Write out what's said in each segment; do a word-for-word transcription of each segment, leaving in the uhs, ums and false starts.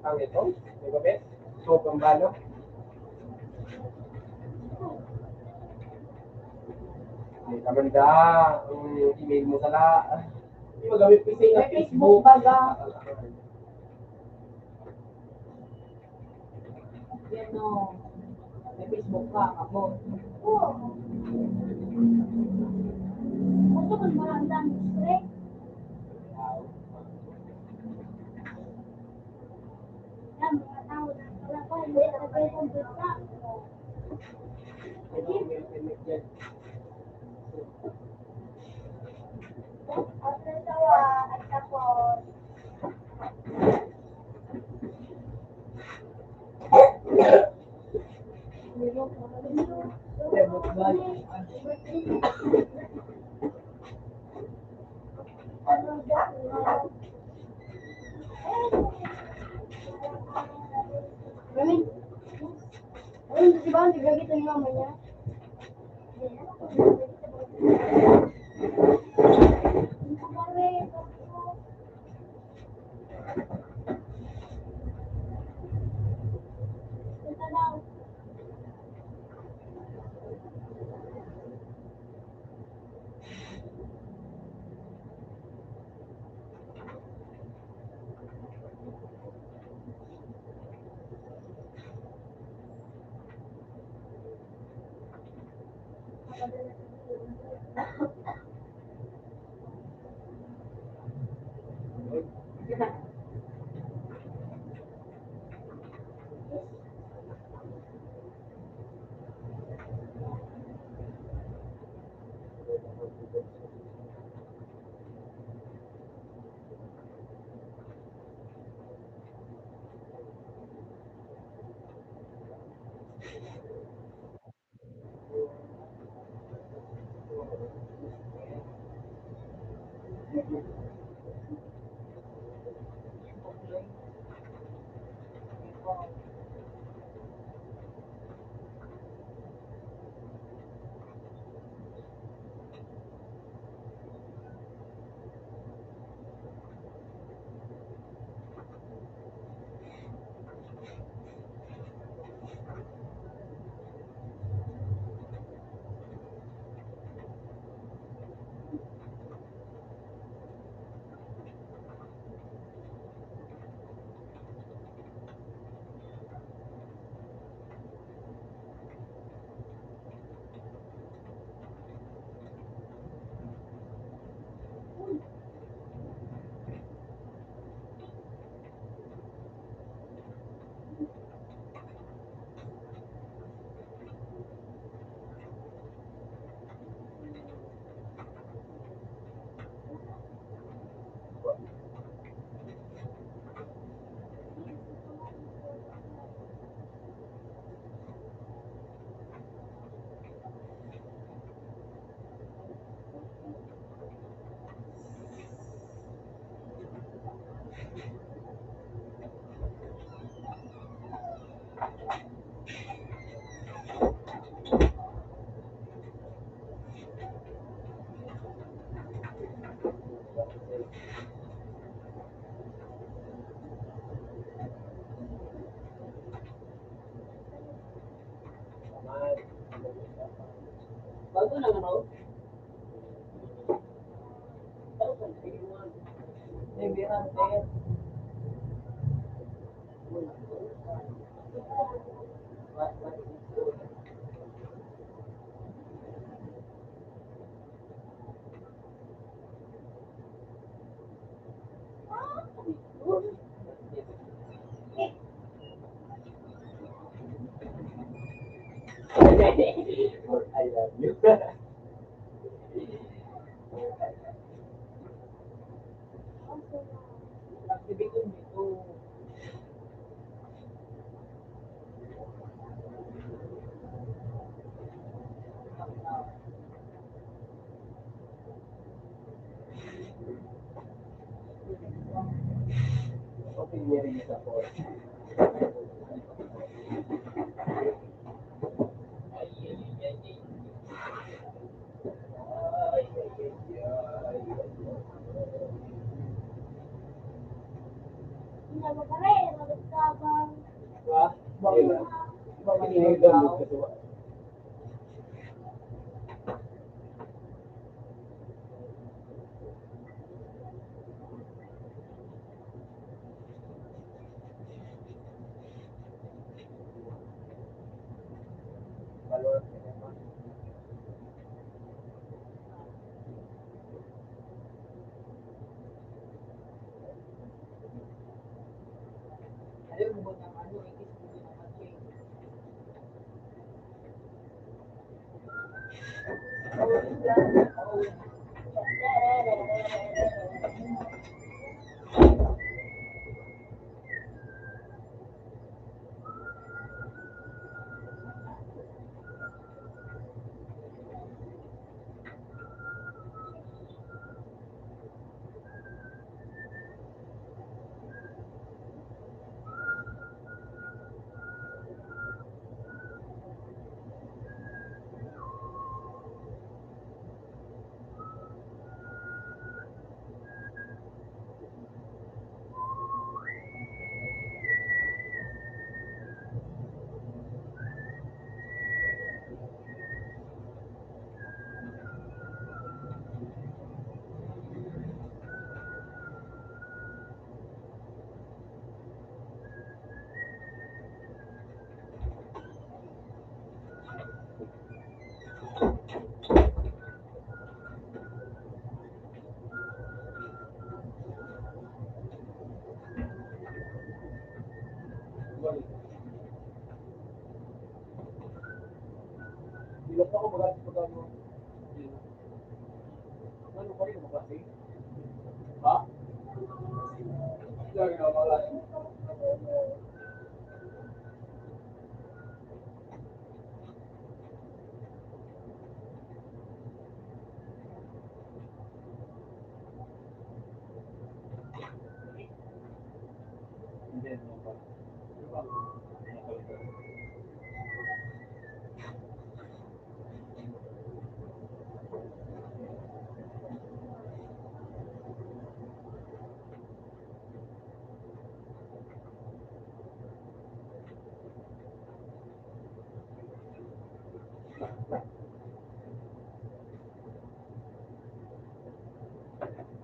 Ang ito, di ba, Bes? Sobrang balo. Hindi naman da, ang email mo sala. Hindi magamit kasi nga May Facebook Facebook. Baga. Yan o. May Facebook ka, ako. Oo. Gusto ko na ang dami, pre. Yan, mga tao na wala pa, hindi na pwede ang bansa. Ang asawa, at tapos, Mami, ano, di ba, ang tigagit ng mama niya?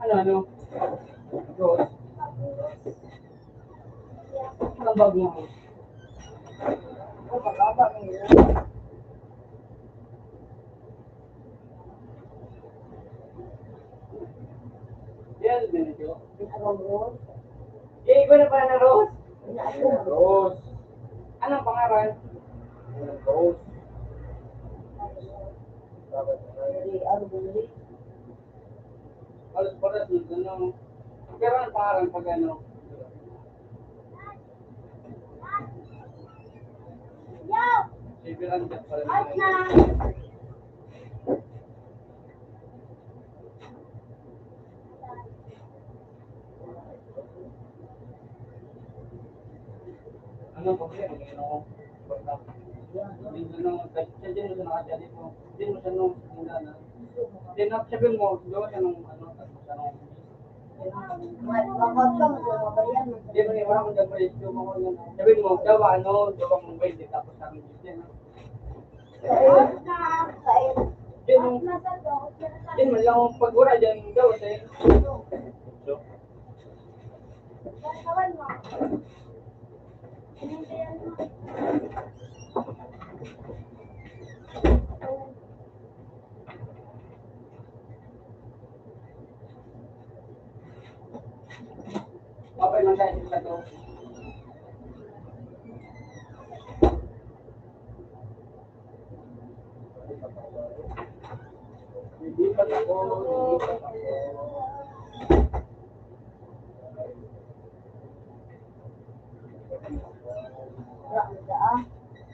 Ano, ano? Rose? Ang bag mo. Oh, mababa ang ulo. Yan, ganito. Ang rose. Eh, ikaw na pala na Rose? Rose. Anong pangalan? Rose. Hindi, ano, hindi. Halos parehas ng ano. Pero ang pangalan pag ano? Sibiran ka pa rin. Ano po yan? Ano? Hindi mo siya nung, hindi mo siya nung, hindi na, hindi na, sabihin mo, gawa siya ng, ano, tapos ano, hindi mo, wala akong dapat yung mga, ano, sabihin mo, gawa, ano, gawa mong baby, tapos ang hindi na. Hindi mo, hindi mo lang pag-ura dyan, gawa sa'yo. Okay lang tayo sa to. Hindi pa ako, hindi pa ako.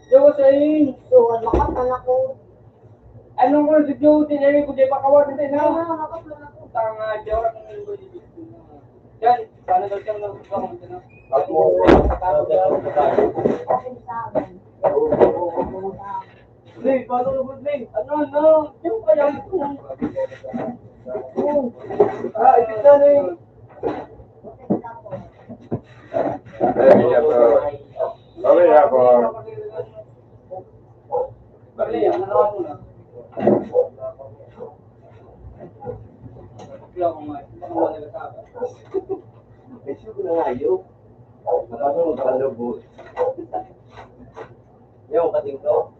Yo, saying. So, lakas na ako. Anong ko si Joe, tinari ko, di pa kawan, di na. Ay, mga lakas na ako. Tanga, Joe, ang nangyayon ko, di ko na. Yan, paano daw siyang nagpapakita na? Ako, ako, ako. Hey, paano naman, Ning? Ano, ano? Yung kaya ko. Oh. Ah, ipit na, Ning. Ay, hindi ako. Sorry ako. Issue ko na nga yun. Mataas mo, mataas loob mo. Yung kating ko.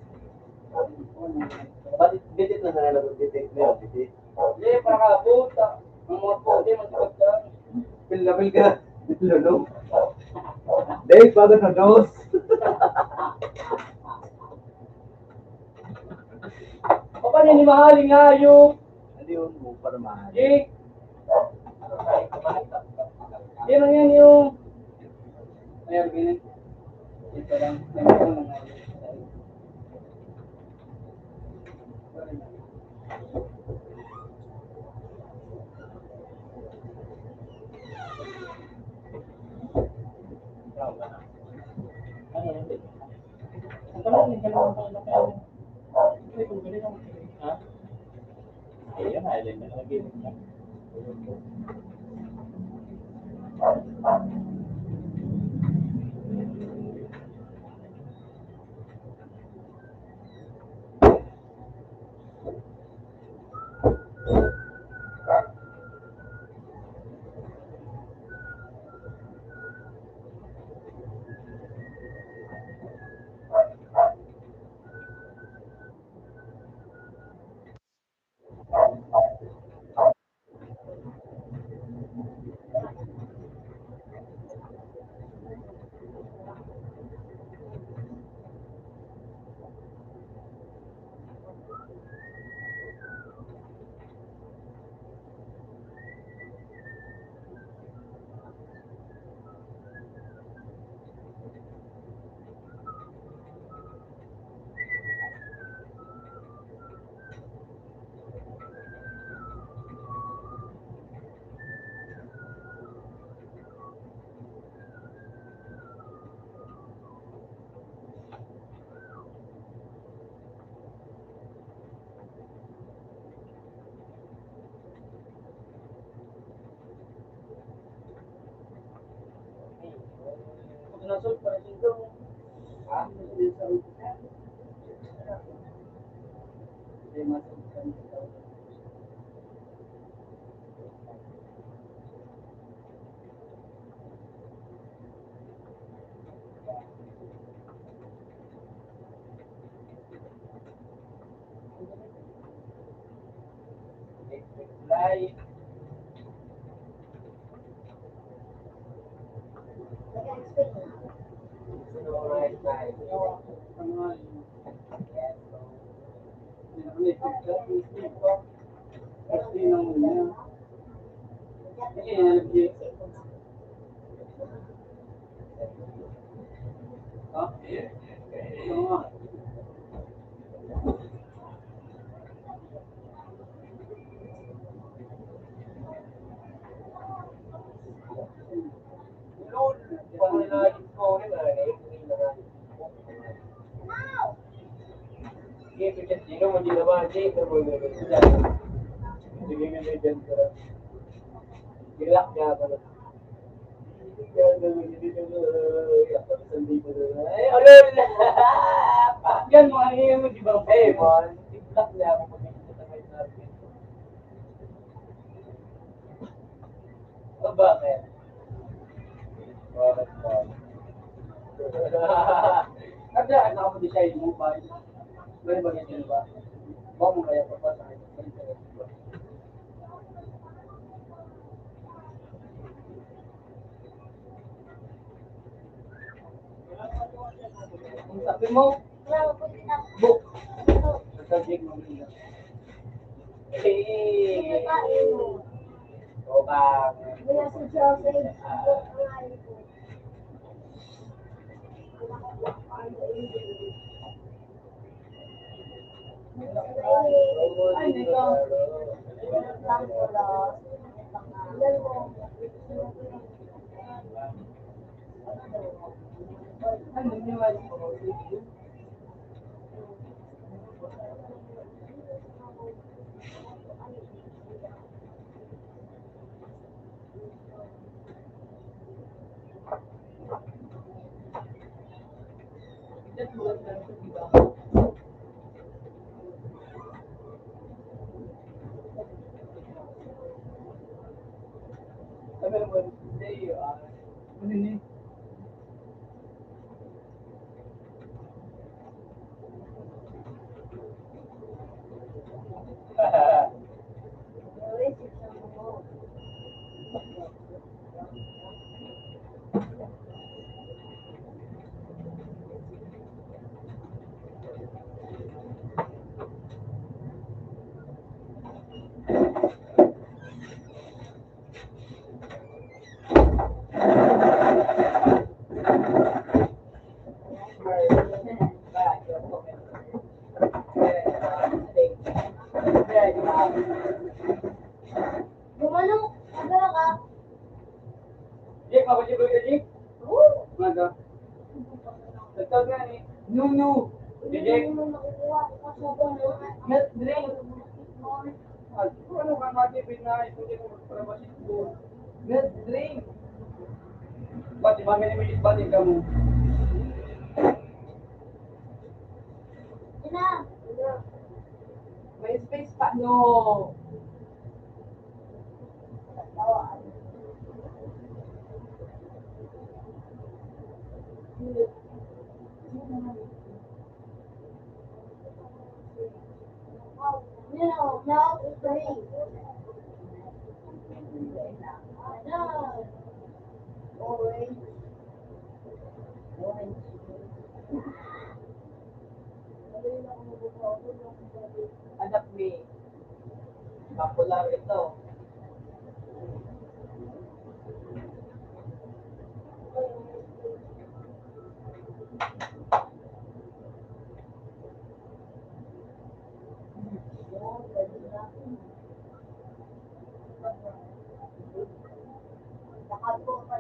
Ba't bitit na sana nag-detect mo yun? Bitit. Hindi, para ka, puta. Ang mga puti, matikot ka. Pil na pil ka. Lolo. Dave, bago na dos. Paano ni mahaling hayop? Ano yun mo para mahal? Jake. Yan lang yan yung... Ayan, ganyan. Ito lang. Yan lang. Ay, alol! Yan, mga ngayon mo, di ba? Eh, man, i-block niya ako pag nakikita ko yung target. O, bakit? Bakit, bakit? Kasi ang nakapag-design mo, ba? May bagay din ba? Ba mo kaya pa pa sa akin? Ang sabi mo, book. Sa subject mo, Linda. Eh, o ba? Ano ni? Gumano, agara ka. Di, mabalik ka, di? Oo. Ano? Nagtawag nga ni Nuno. Sige. Milk drink. Ano ka, matipid na, hindi mo magtrabaho. Milk drink. Ba't, di ba, may limit, ba't ikaw mo? Ina. May space pa, no? No, no, it's green. No. Orange. Orange. Anak ni Popular ito.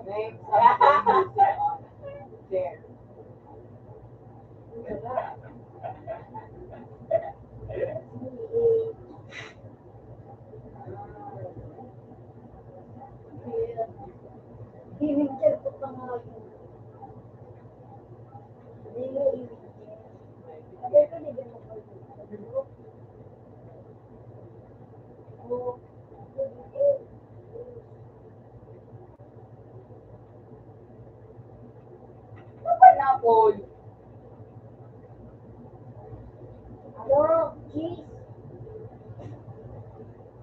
Next, ang music on chair. Pineapple. Ano? Cheese.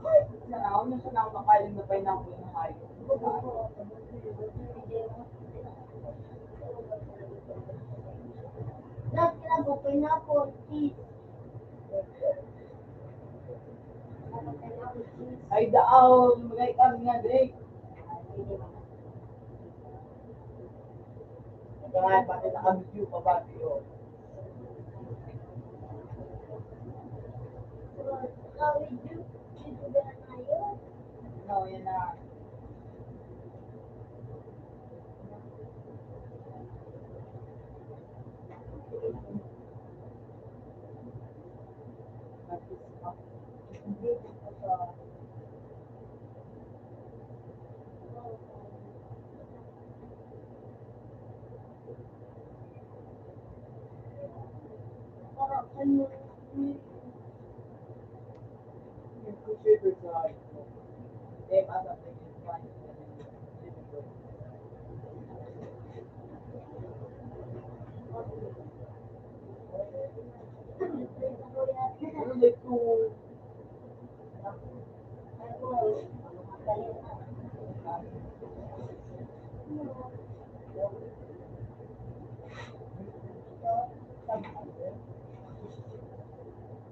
Ay, sana ako, na sana ako makain na pineapple na hayop. Lahat ka lang po, pineapple, cheese. Ay, daaw, magay kami nga, Drake. Kaya pati naka-video pa ba, Pio? No, yan na.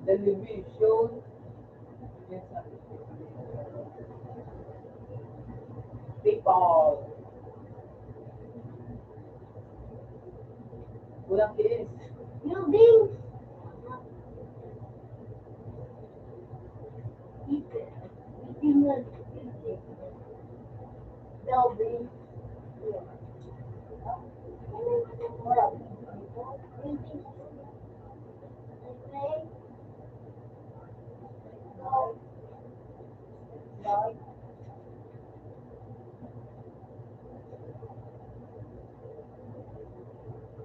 Television. People. Kulang tiis. Building. Building. Building.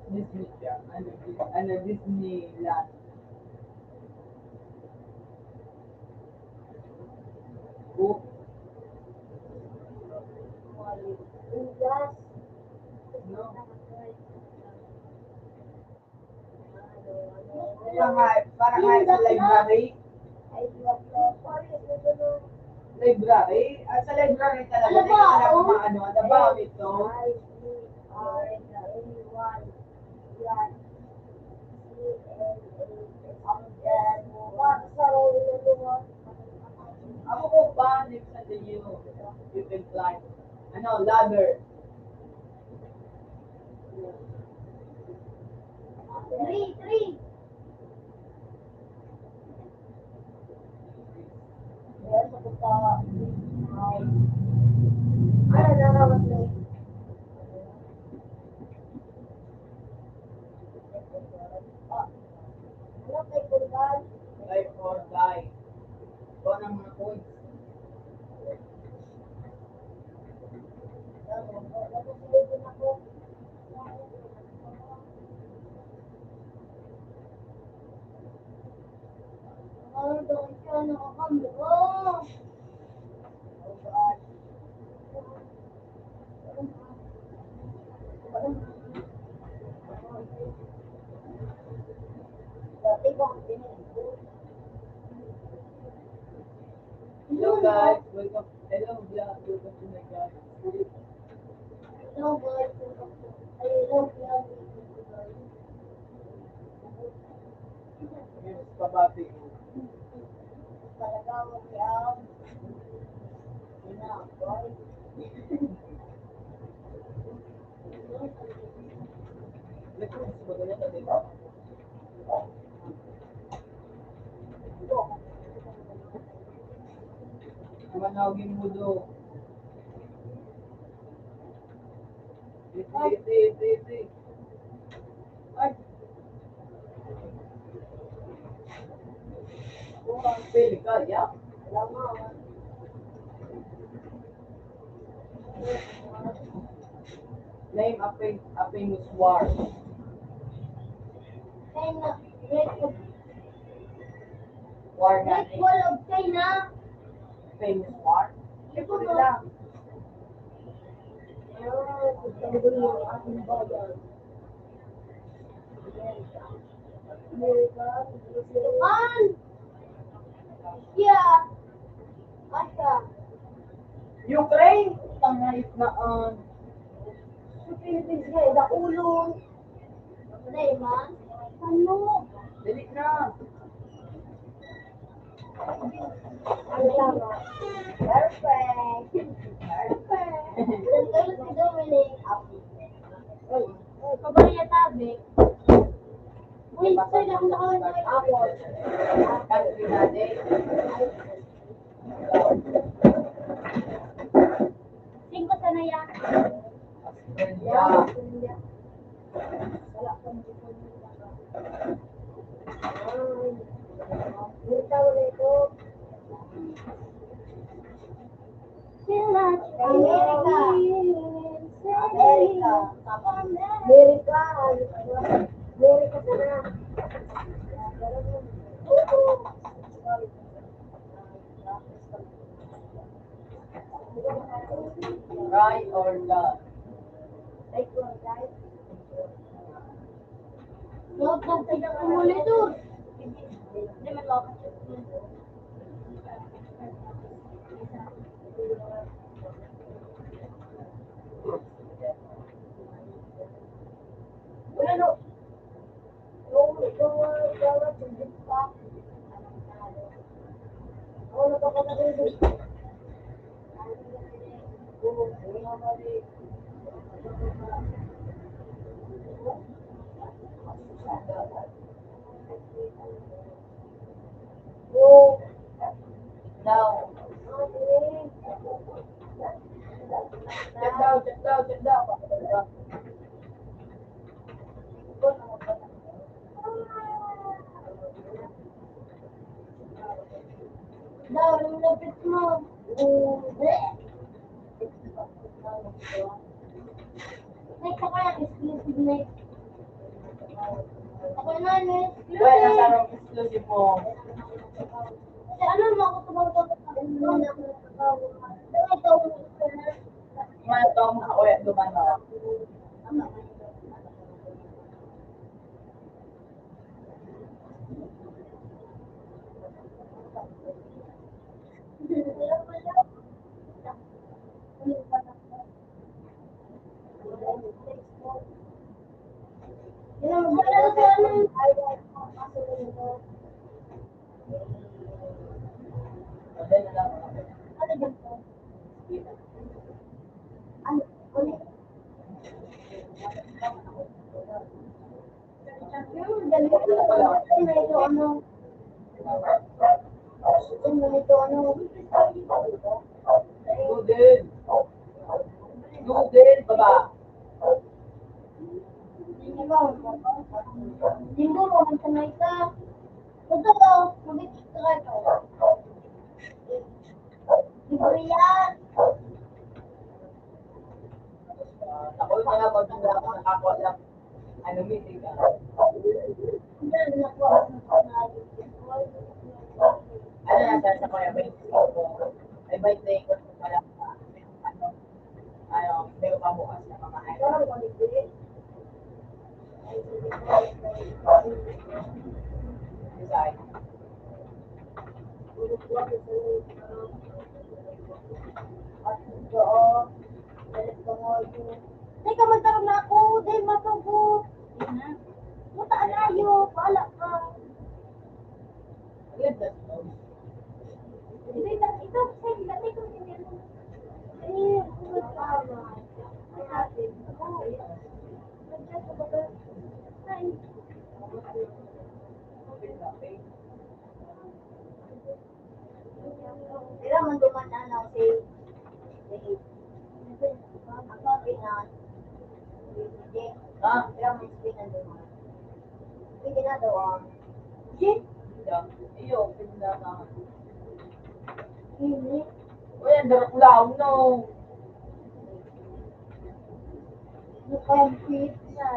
Disney siya. Ano, ano, Disneyland. Oh. Parang high, parang high sa library. Library? Ah, sa library talaga, Ano may ba? Talagang mga ano, ano ba ito? Ako po ba, next sa inyo, you can fly. Ano, ladder. Three, three. Life or die. Ito ang mga points. Hello guys, welcome. Hello vlog, welcome to my vlog. Hello guys, welcome to, ay, hello vlog, welcome to my vlog. Yes, pabati. Talaga, wag yan. Yun na, boy. Manawag yung mudo. Iti, iti, iti, iti. Ay. Kurang pili ka, ya? Name a, fam- a famous war. China, Great Wall. War na. Great Wall of China. Famous war. Ito lang. Ah, gusto ko yung aking bayan. Japan. Russia. Russia. Ukraine. Tangay na ang Philippines nga, eh, dakulon. Patay man. Ano? Dali na. Ang tama. Perfect. Perfect. Ilang kayo si Dominic? Ay, ay, pabaya tabi. Uy, sir, ako na ako. Ako. Country natin. Singko sana yan. Australia. Wala pa mo. Ay, wala pa mo. America. America. America. America sana. Try or die. Love, love, love, Daw. Check daw, check daw, check daw. Daw, ang lapit mo. Next ako lang, exclusive na yun. Ako naman, eh. Well, nasa exclusive mo. Sa ano mo ako tumawag sa mga tao? Mga tao, mga kuya, duman na. Student. Student, baba. Limbo mo, magsanay ka. Gusto ko, mag-extra ko. Libre yan. Ako na lang, pag hindi ako nakakuha lang. Ano, meeting ka? Ano na sa, sa kaya, may, may, may, may, ano, ano, may pabukas na pamahay. Design. Teka, magkaroon na ako. Dahil matugot. Puta, alayo. Bahala ka. Hindi na, ito, send na, ito, send na. Eh, ano ba? Ay, ate. Ay. Dira man duman, ano, si, si, ang Pinas. Ha? Dira man si Pinas duman. Pwede na daw, ah. Sige. Iyo, pwede na daw. Hindi. Uy, ang darap lang, no? Nakampit na.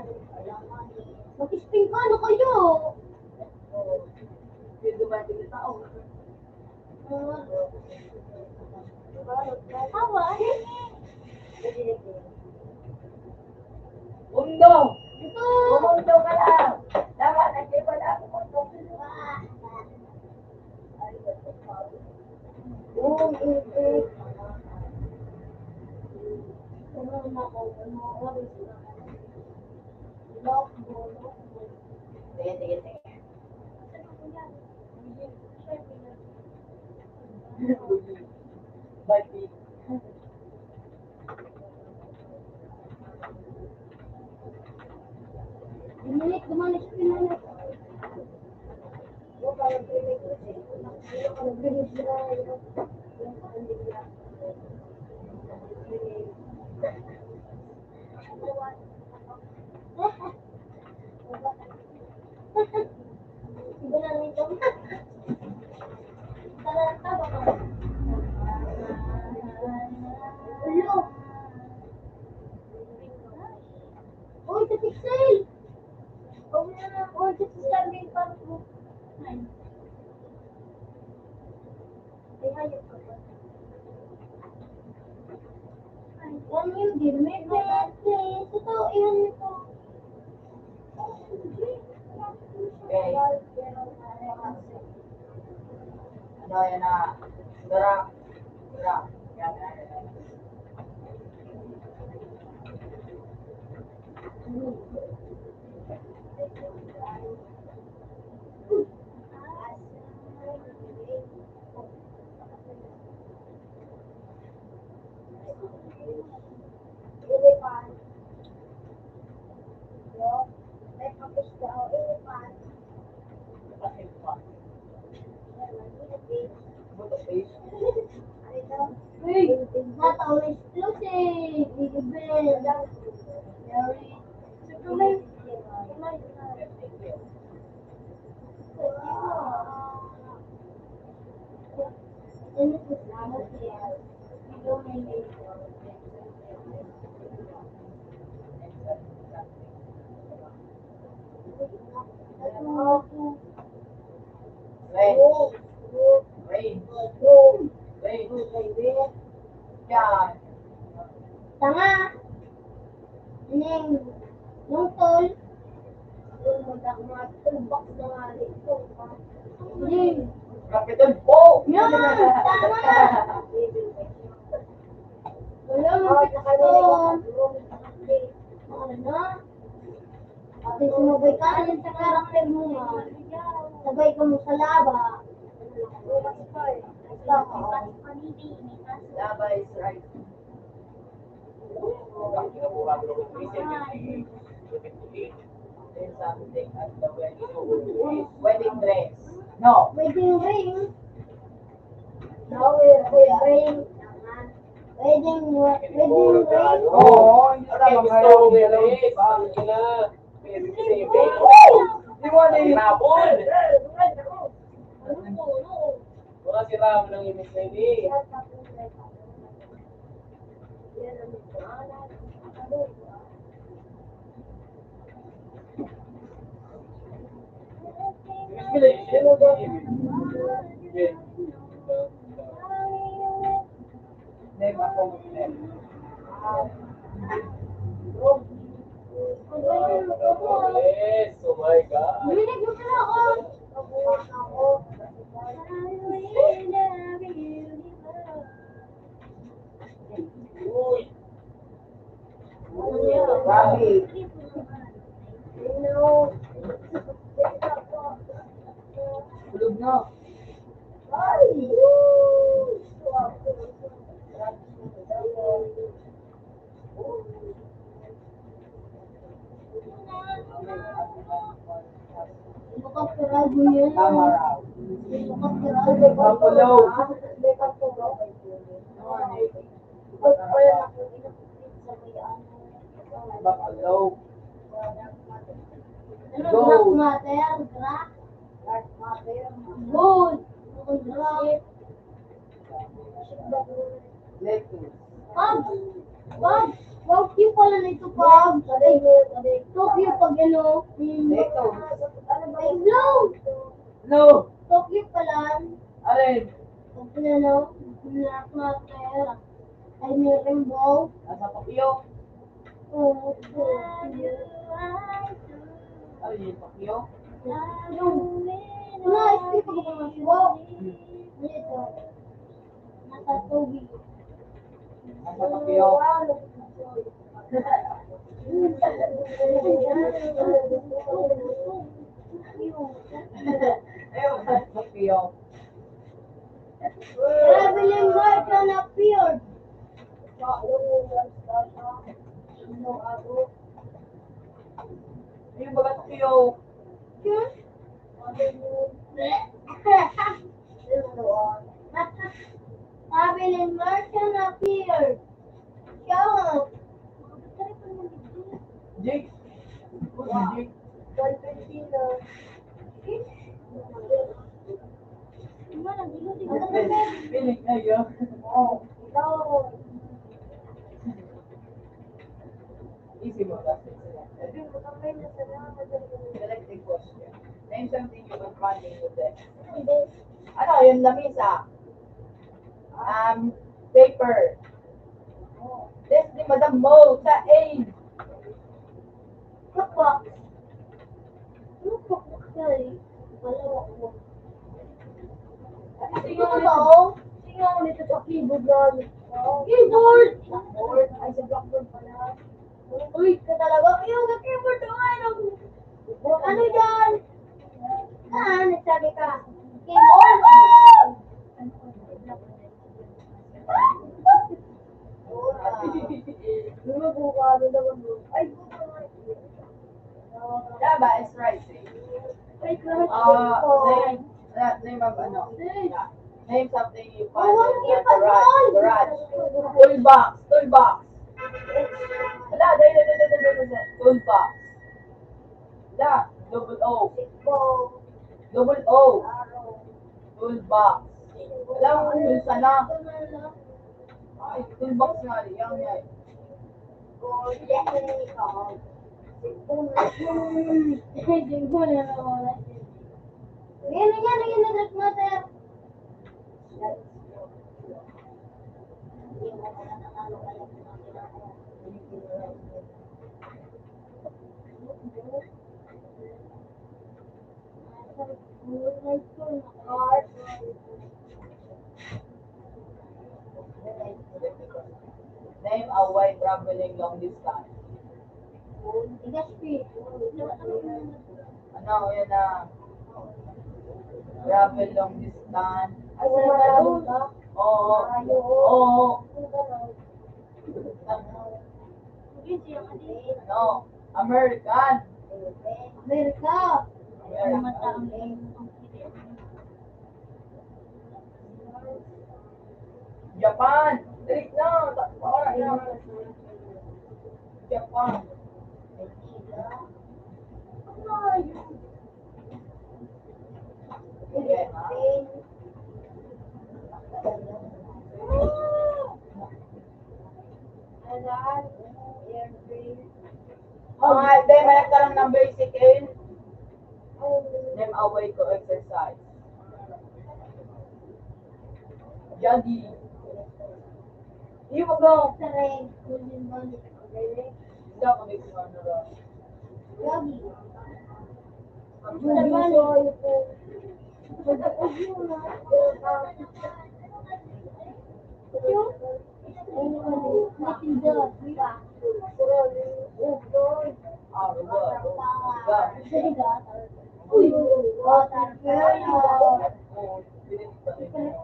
Mag-spin ka, ano kayo? Pwede ba yung tao? Tawa, ano? Undo! Ito! Umundo ka lang! Dapat nag-iba na ako, Undo. Uy, uy, uy. Sige, sige, sige. Uy, ka-pixel! Uy, ka-pixel, may pag-, ay. One million, may twenty. Ito, yun ito. Okay. Ano, yan na. Dara. Dara. Yan, yan, yan. Hey, not only exclusive, Big Ben, Larry, Superman. Rain. Rain. Rain. Yan. Tanga. Yung tol, yung mga, mga tulbak na nga rin ito. Hindi. Kapitan po! Yan! Tama! Wala, mga piton. Ano? Pati sumabay ka na sa karakter mo, ma. Sabay ka mo sa laba. Laba is right. Wedding dress. No. Wedding ring. No, wedding ring. Wedding, wedding ring. Oo, hindi ka lang gusto mo, Mary. Di mo na yun. Mga sira mo ng imis na ini. Yes, oh my God. Uy. Grabe. Tulog na. Tama raw. Buffalo. Buffalo. Gold. Gold. Lettuce. Pag, pag, pag Q pala na ito, pag. Ito Q pag ano. Lettuce. Ay, blue. Blue. Ito Q pala. Aren. Pag ano, black matter. Ay, may rainbow. Nasa Tokyo. Oo. Ay, yung Tokyo. Yung, yung na, ito yung pag-umangaso. Dito. Nasa tubig. Nasa Tokyo. Ayun, nasa Tokyo. Traveling merchant appeared. Ayun, baga Tokyo. Traveling merchant appeared. Siya. Jake. Who's Jake? Piling kayo. Oh, ikaw. Easy mo, Justin. Selected question. Name something you can find in your desk. Ano, yung lamisa? Um, paper. Desk ni Madam Mo sa A. Kapag Ano po, okay. Palawak mo. Ito ba, oh? Tingnan mo nito sa keyboard na. Keyboard! Blackboard. Ay, sa blackboard pala. Uy, ka talaga. Yung sa keyboard, oh, ano? Ano yan? Ah, nagsabi ka. Keyboard! Lumabas ka, ano naman mo? Ay, puta nga. Tama, it's right. Wait, lahat Ah, dito. Name, na- name of ano? Name something you find in the garage. Garage. Toolbox. Toolbox. Wala, dali, dali, dali, dali, dali. Toolbox. Wala. Double O. Double O. Toolbox. Wala, ang bulsa na. Ay, toolbox nga, yan, yan. Ngayon na yan, ngayon na, Dark Matter. Name a way traveling long distance. Ano, yan na. Travel long distance. Ay, sa Tagalog? Oo. Oo. No. American. America. America. Japan. Dali na. Japan. Ay, di, may nagkaroon ng basic, eh. Name a way to exercise. Jogging. Iyo, mag-, jogging.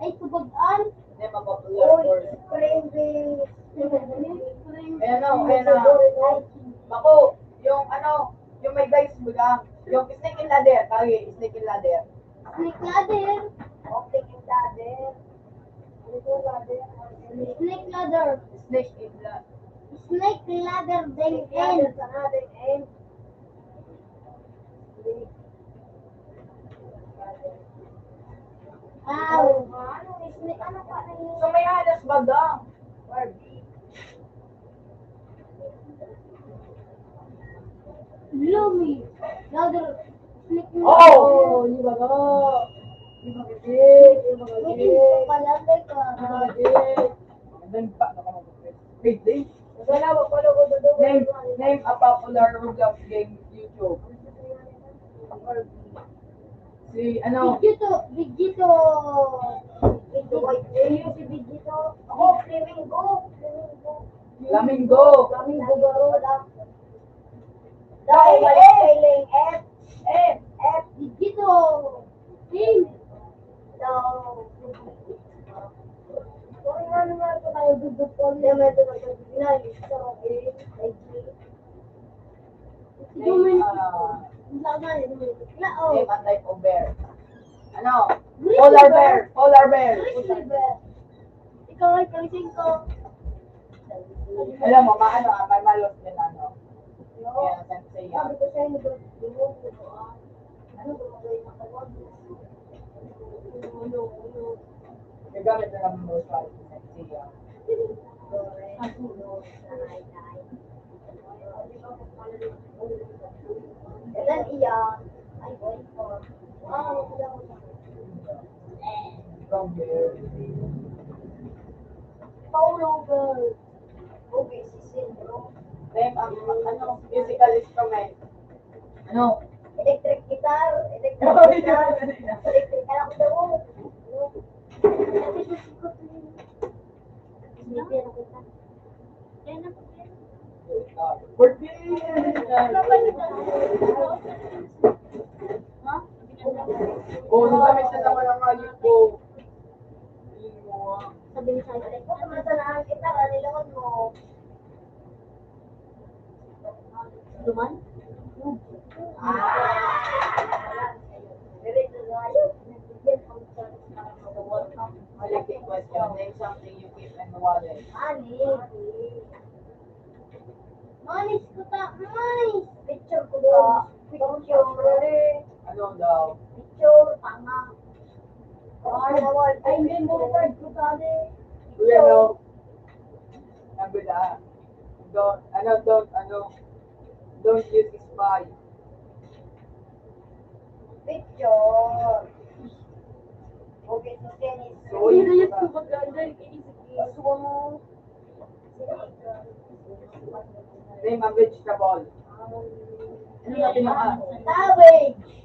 Ay, subagaan. Ayan na, ayan na. Bako, yung ano, yung may guys mo lang. Yung snake and ladder. Kagi, snake and ladder. Snake ladder. Oh, snake and ladder. Ano yung ladder? Snake ladder. Snake and ladder. Snake ladder, then end. Ladder, sana, then end. Wow. So, may hadas baga. Lumi. Ladder. Snake ladder. Oh, yung baga. Yung baga, yung baga. Yung baga, yung baga. Magandang pa, nakamagupit. Wait, wait. Name, name a popular Roblox game YouTube. Si, ano? Vegito, Vegito. Vegito, si Vegito. Ako, Flamingo. Flamingo. Flamingo. Flamingo, baro. Dahil spelling F, F, F, Vegito. Hey. Daw. Kung ano nga ito tayo, dudupon. Hindi, may ito nagsasabi na, yung sa okay, I G. Name, ah, name a type of bear. Ano? Grizzly bear. Polar bear. Polar bear. Grizzly bear. Ikaw ay kalising ko. Alam mo, maano, ah, may malos din, ano. Kaya, sensei, ah. Sabi ko sa'yo, ano ba, ano ba, ano ba, ano ba, Gagamit na lang mo sa siya. Ilan iyan? Ay, boy ko. Ah, Paulo, girl. Okay, si Sindro. Then, ang, ano, musical instrument? Ano? Electric guitar, electric guitar. Electric, alam ko daw. Birthday! Oh, nagamit na naman ang ayun ko. Sabi ni Sai, "Alam ko, kung nasaan ang gitara, nilawan mo." Duman? Ah! Diretso tayo. Bigyan ko ng chance para sa World Cup. Olympic question. Name something you keep in the wallet. Money. Money, kuta, money. Picture ko ba? Picture. Ano daw? Picture, tanga. Ay, hindi mo card ko, sabi. Kuya, no? Sabi na. Don't, ano, don't, ano, don't use spy. Picture. Okay, so, Dennis. So, hindi na yun, kumaganda yung inisip ko. Aswang. Name a vegetable. Ano na pinaka- Cabbage.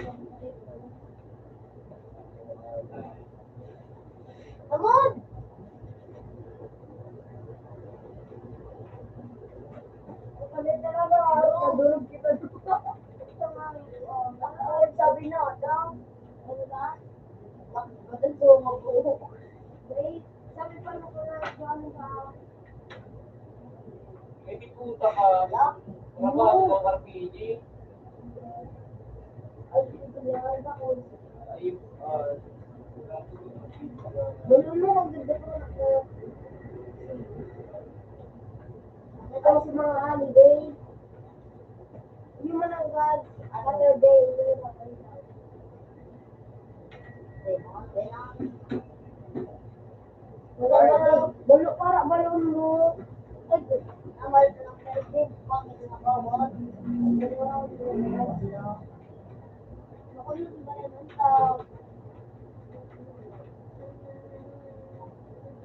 Come on! Kami talaga, ah, nadurog kita doon. Ay, sabi na, daw. Ano ba? Bakit ba ito mag-uho? Sabi pa nung mga ano sa May bituta ka, wala? Trabaho ka, R P G? Ay, ah, Lolo, ang ganda ko ng Ito sa mga holiday. Yung mananggad, Saturday, yung mga Wala, wala. Balo, para balon mo. Ay, amal na lang tayo, din. Bakit na ba, wala? Ako yung iba naman tao.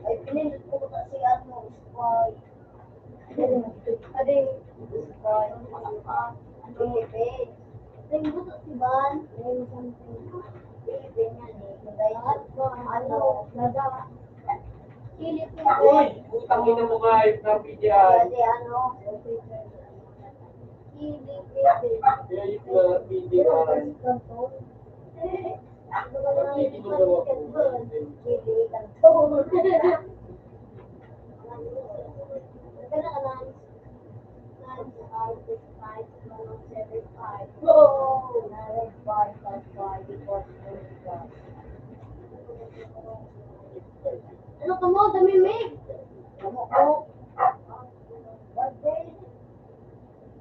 Ay, pinindot ko kasi ano, spy. Adi, spy. Ang Pilipin. Ito yung buto si Van. Yung something. Pilipin yan eh. Kaya, ano, nada. Pilipin. Uy, putang ina mo nga, yung P D I. Kasi ano, Pilipin. Kaya yung mga P D I. Ano ka mo, damimik? Ano ko?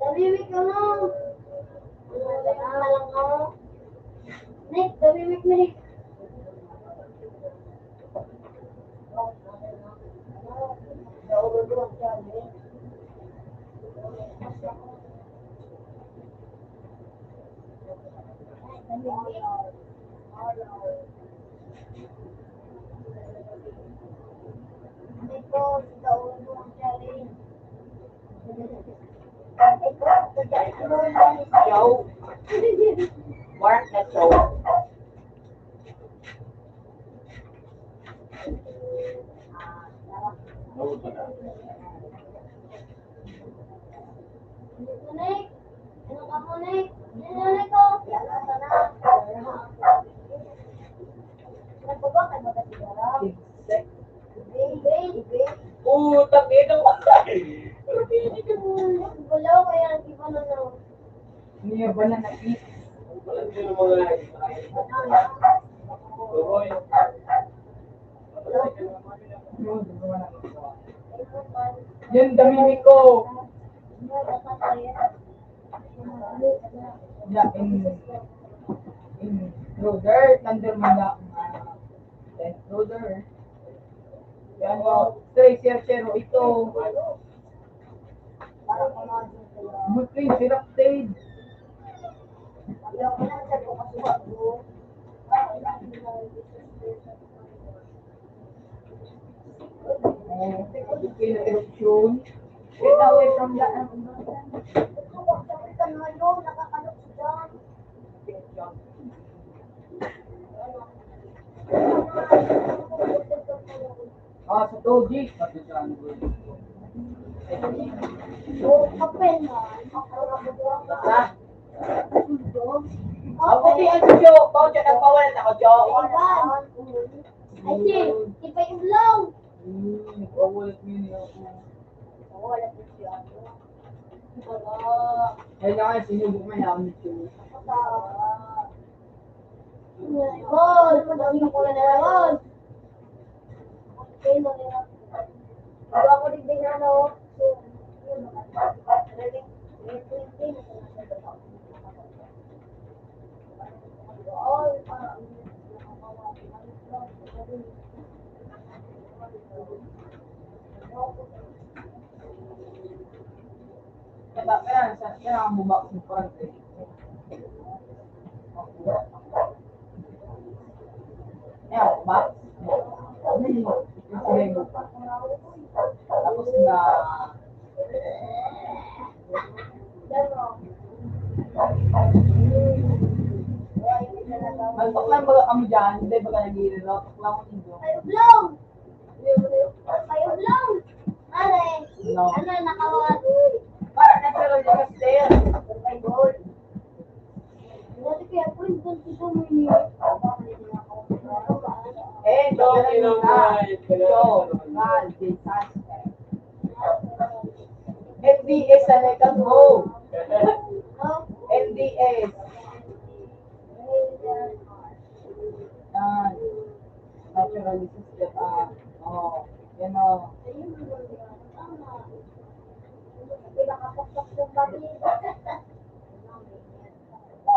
Damimik ka mo. Ano ka lang mo? Nick, damimik, Nick. Show. Work na show. Putang ina mo. Wala, kaya hindi pa na lang. Niya ba na nakit? Wala, hindi na mga Tuhoy. Yan, damimik ko. Yeah, in, in Roder, Thunder man na, ah, in Roder. Yan, oh, Tracer, Zero, ito. Buti, Seraptade. Oh, okay na eruption. Get away from the environment. Ah, sa Toji. Oh, kapel na. Ha? Ako di ang Jo. Pao dyan ang pawalan ako, Jo. Ay, di pa yung long. Hmm, nagpawalat ngayon ako. Pawalat mo siya. Kailangan sinubo mo yung YouTube. Gol! Pagdating ko na naman. Okay, na rin ako. Bago ako din din, ano, so, yun, mga, Diba? Kaya sa, kaya ang bubak sa front eh. Kaya, box. Tapos na, magpaklang baga kami dyan, hindi baga nag-iinom, paklang ko ninyo. Ay, oblong! Ay, oblong! Ano eh? No. Ano, nakawag? Para natural yung style. Ay, gold. Dati kaya po, yung ganito mo yun. Eh, ito, Natural disaster. N D S sa Lecang Go. N D S. Yan. Natural disaster. Ah, oh, yan o.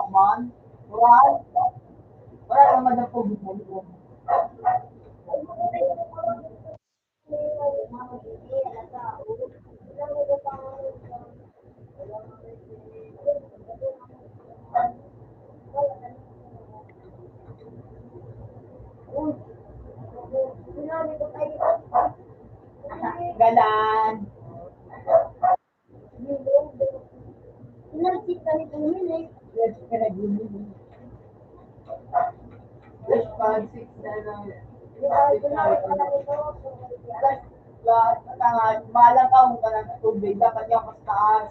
Man, wala. Wala naman ang COVID na yun. Galan. Nagkita ni Dominic. Yes, ka nag-ibig. Five, six, seven, six, five. Plus, plus, matangan, balang ka, huwag ka ng tubig. Dapat yan, mas taas.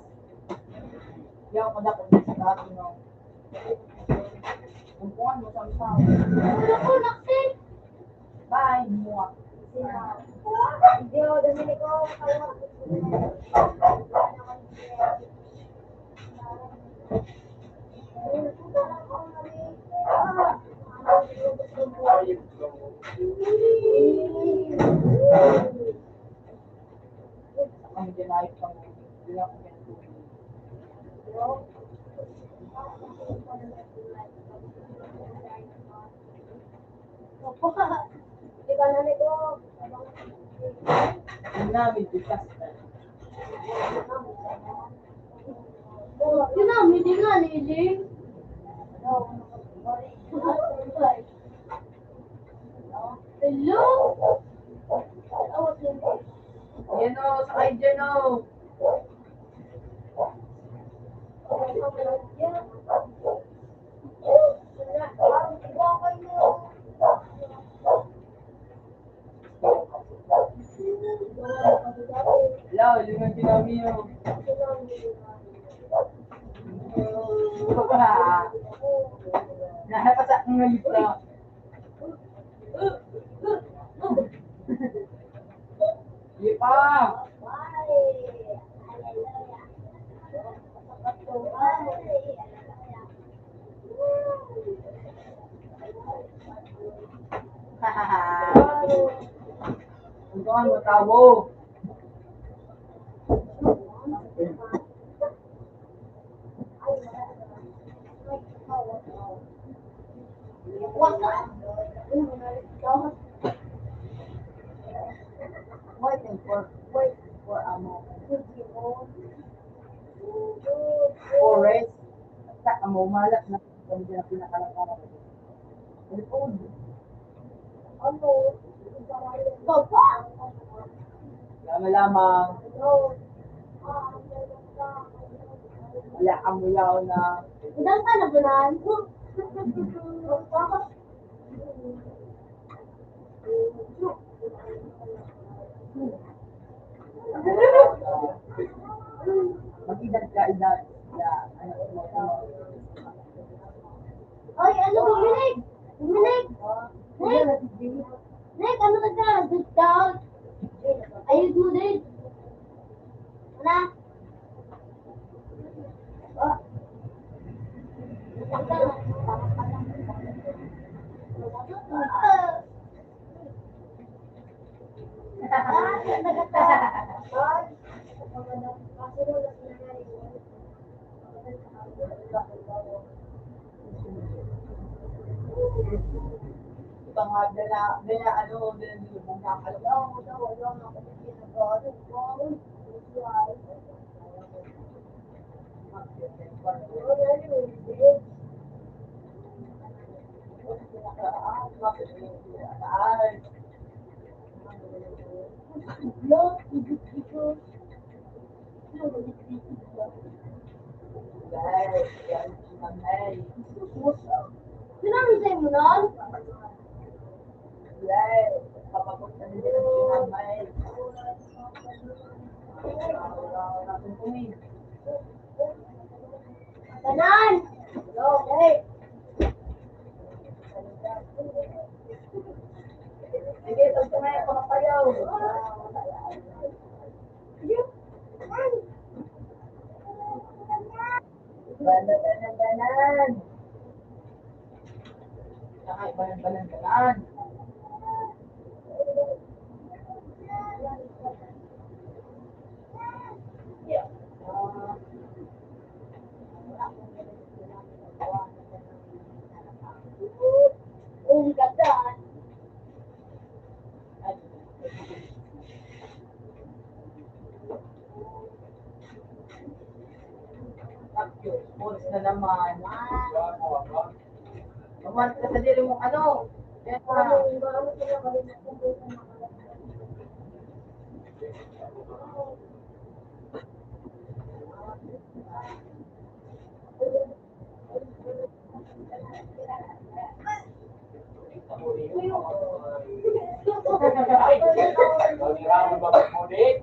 Yan, madakot na sa taas, no? Kung kuwan mo, samsam. Ano po, Maxine? Bye, mua. Hindi, oh, Dominico, Opo. Di ba, nanay ko? Ang namin, bigas na. Yun na, hindi nga, Lily. Hello? Yan o, sakay dyan o. Wala, yun ang sinabi mo. Nakapasak ng ngayip na. Di pa. Ito ang matawo. Waiting for, waiting for a moment. Forest. Sa amo, malat na kami na pinakalakaran. Likod. Ano? Baba! Lama lamang. Wala kang mulaw na. Udang ka na, Bunan? Mag-edad ka, edad. Yeah. Oy, ano, Dominic? Dominic? Nick? Nick, ano ka dyan? Good ka? Ayos mo din? Wala? Oh. Ito nga, dala, dala, ano, dala, dala, dala, dala, dala, dala, dala, dala, dala, dala, Sinabi sa'yo mo nun? Tanan! Okay. Sige, pag sa mga pakapayaw. Banan, banan, banan. Ay, banan, banan, banan. Ang ganda. Tapos, oras na naman. Ah. Umalis ka sa diri mong ano. Kaya pa.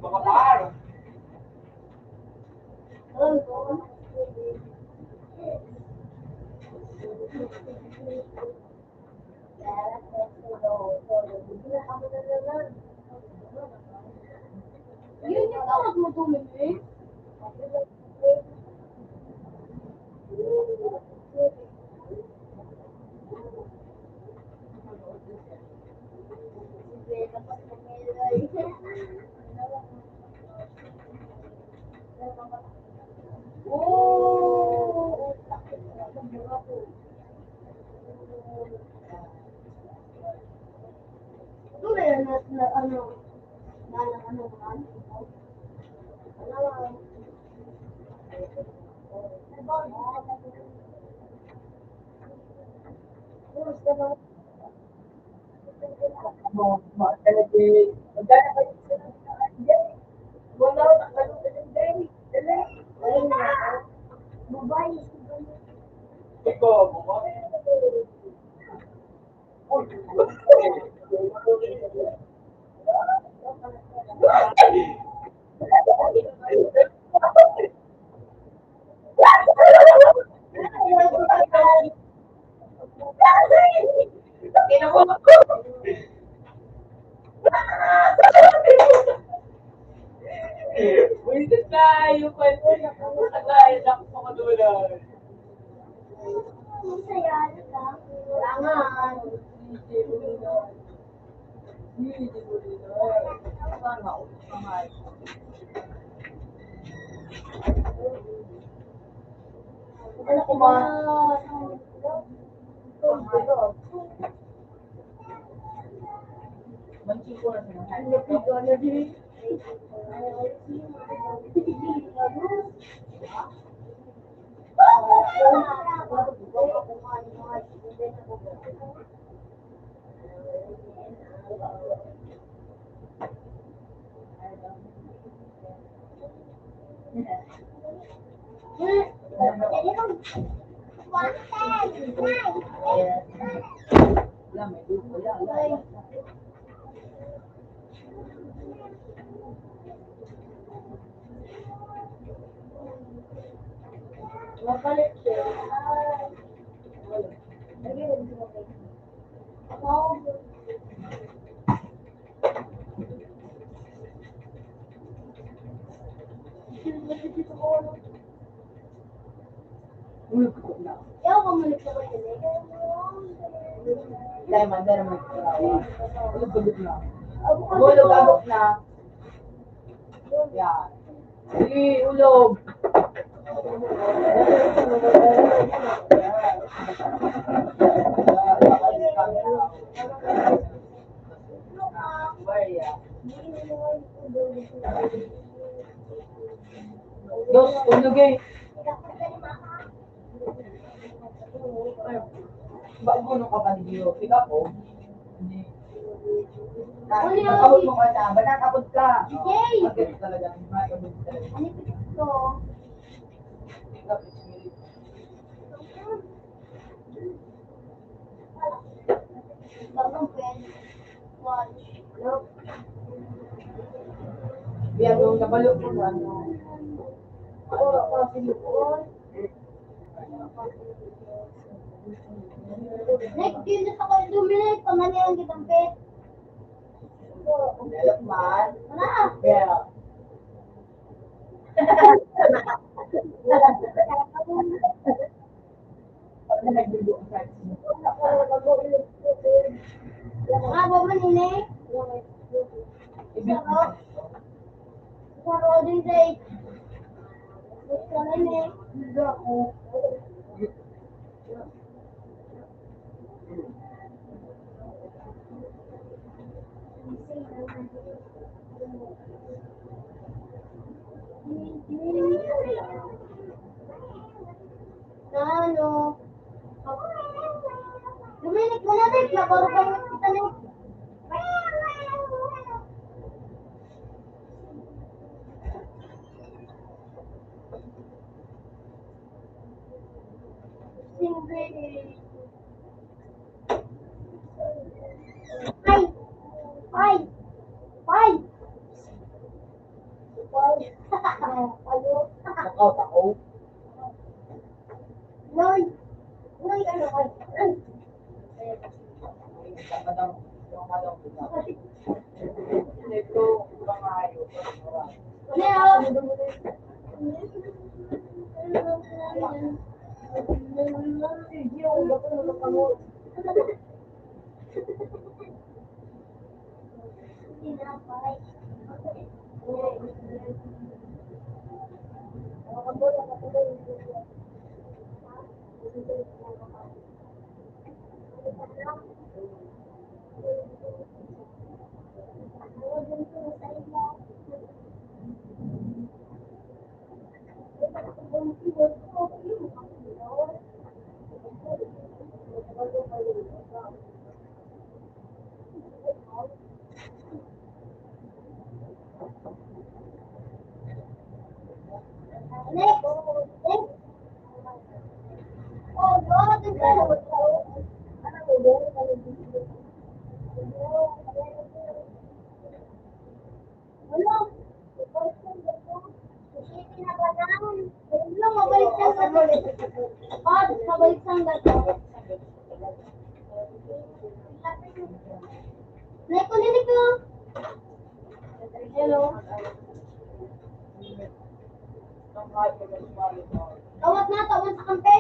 Mga par. Yun yung tawag mo tuloy, eh. Oh! Ano na yan? Na, na, ano, na, na, ano, ano, ano, Buwisit kayo, kwento na po. Katayan ako sa kadulan. Masaya na ka. Kailangan. Sana all. Ano ko ba? Mapalit siya. Ulog ko na. Yaw ka mo nagsabi. Dahil man, dahil man. Ulog ko na. Ulog, abot na. Yan. Sige, ulog. Dos, ulog eh. Bago nung kapatid niyo, pick up, oh. Hindi. Ano yun? Nakabot mo ka na, ba't nakabot ka? Jay! Bakit talaga? Bakit talaga? Ano yung pick up ko? Pick up, it's really Yan, nung nabalo ko, ano, Nek, dito sa kay Dominic, panganihan kitang pet. Wala. Yeah. Abo man ini. Isa ko. Isa ko din, day. Gusto na ini. Ano? Dominic, manabik na, baro pa yung kita ni. Singge. Ay! Ay! Ay! Ay! Ayo. Makaw, tao. Noy! Noy, ano ka? Ay! Leo! Mabalik sa gato. Nay, kunin ko. Hello. Tawat na, tawat sa kampe.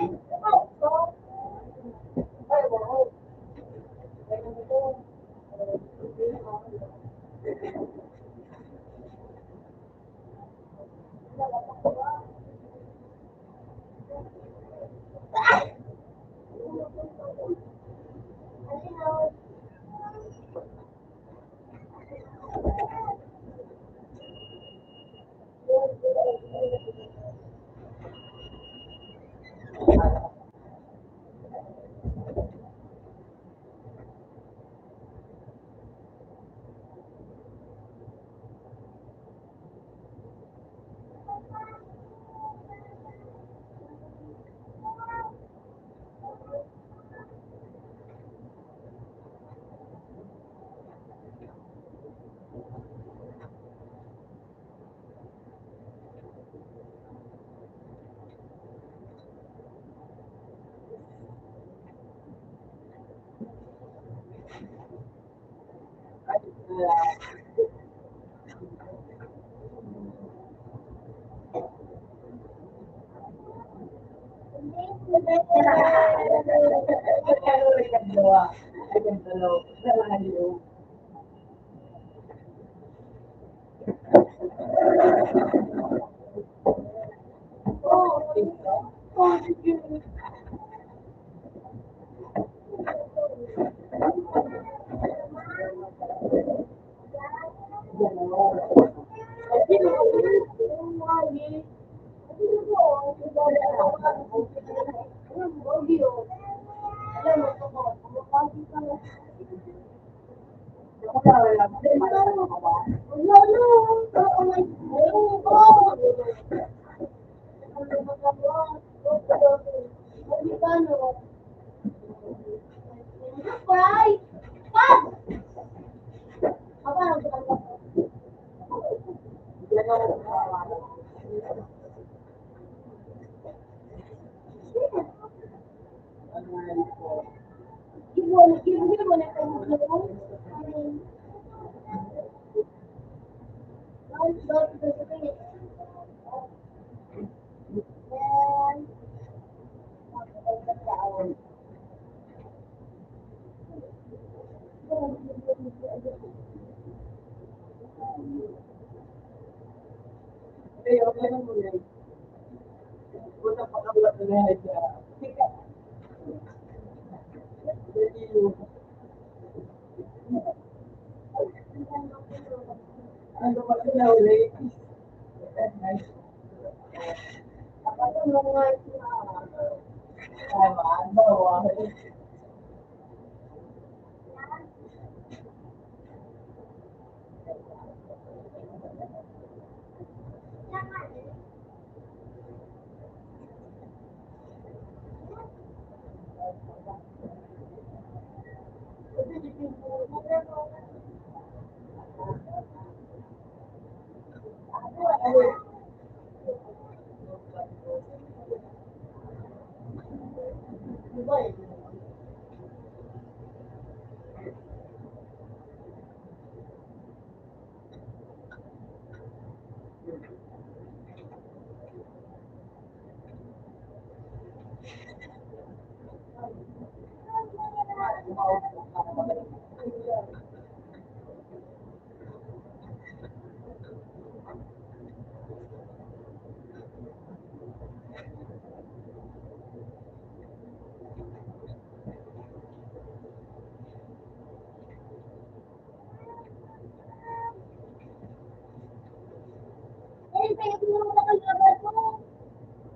Ay, kaya ko naman nakalaban ko.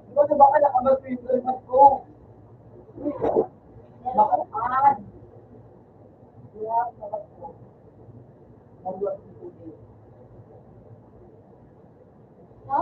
Di ba, di ba, nakabag ko yung kalbat ko? Naku, ah. Kaya, kalbat ko. Kalbat ko. No?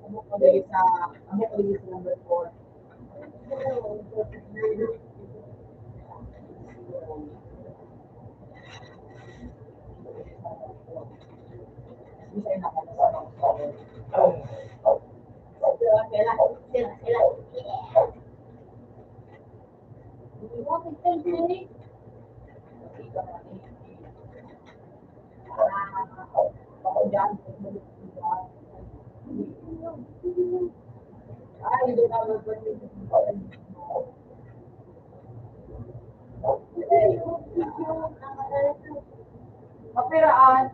Amo ko diri sa, amo ko diri sa number four. Kapiraan.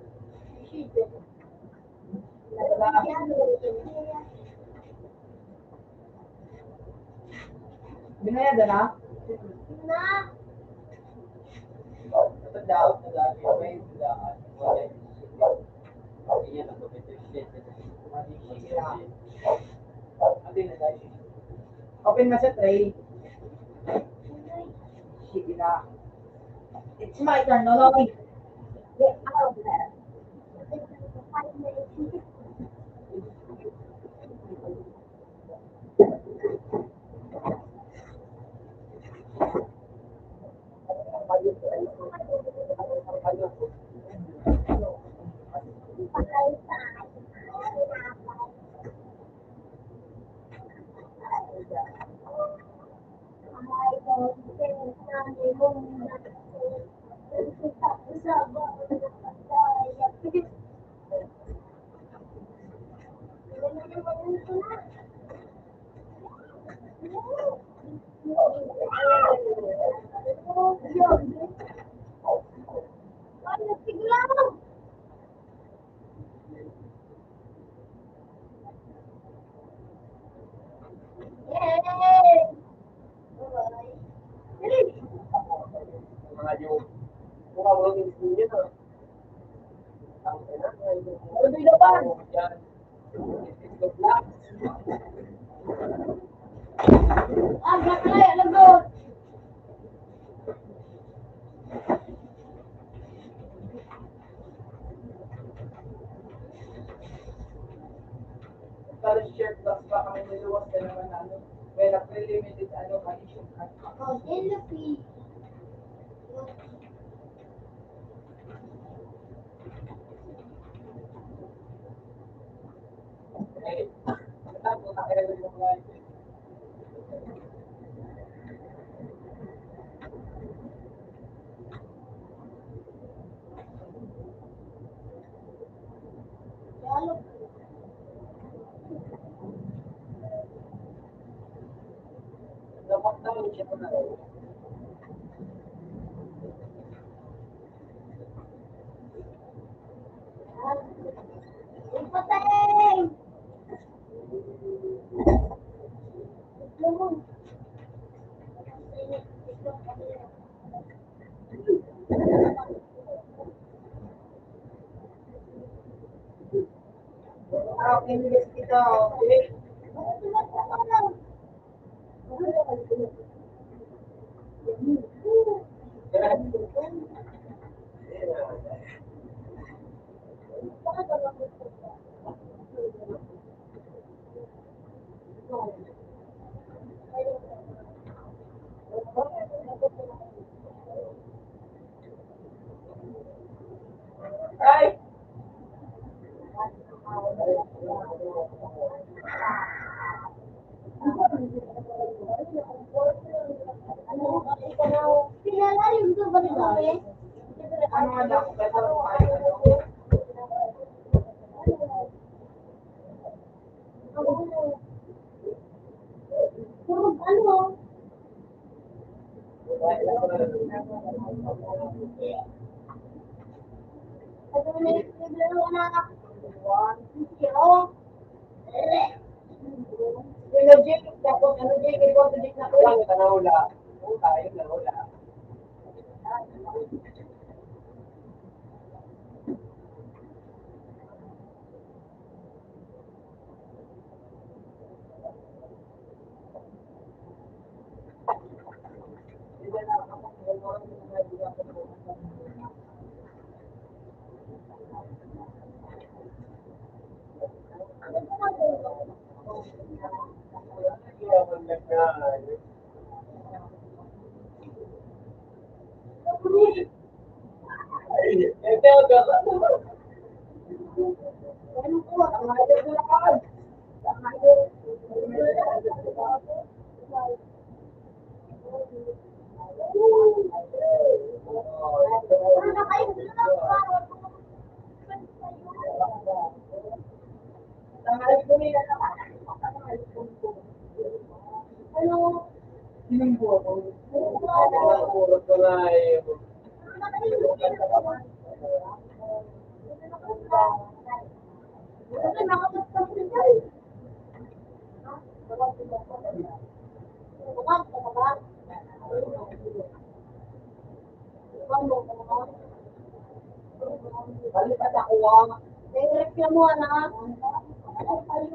Binayad na? Open na siya, Trey. Sige na. It's my turn, no, Logi? Get out of there. Pero share box pa kami niluwas na naman, ano, may nagre-limited, ano, condition. Energy, tapos ano, Jake, ikaw, Jake, na ko. Lang, tanaw lang. Oo, tayo, tanaw lang. Balikat ako, ah. May reklamo, anak. Balikat ako.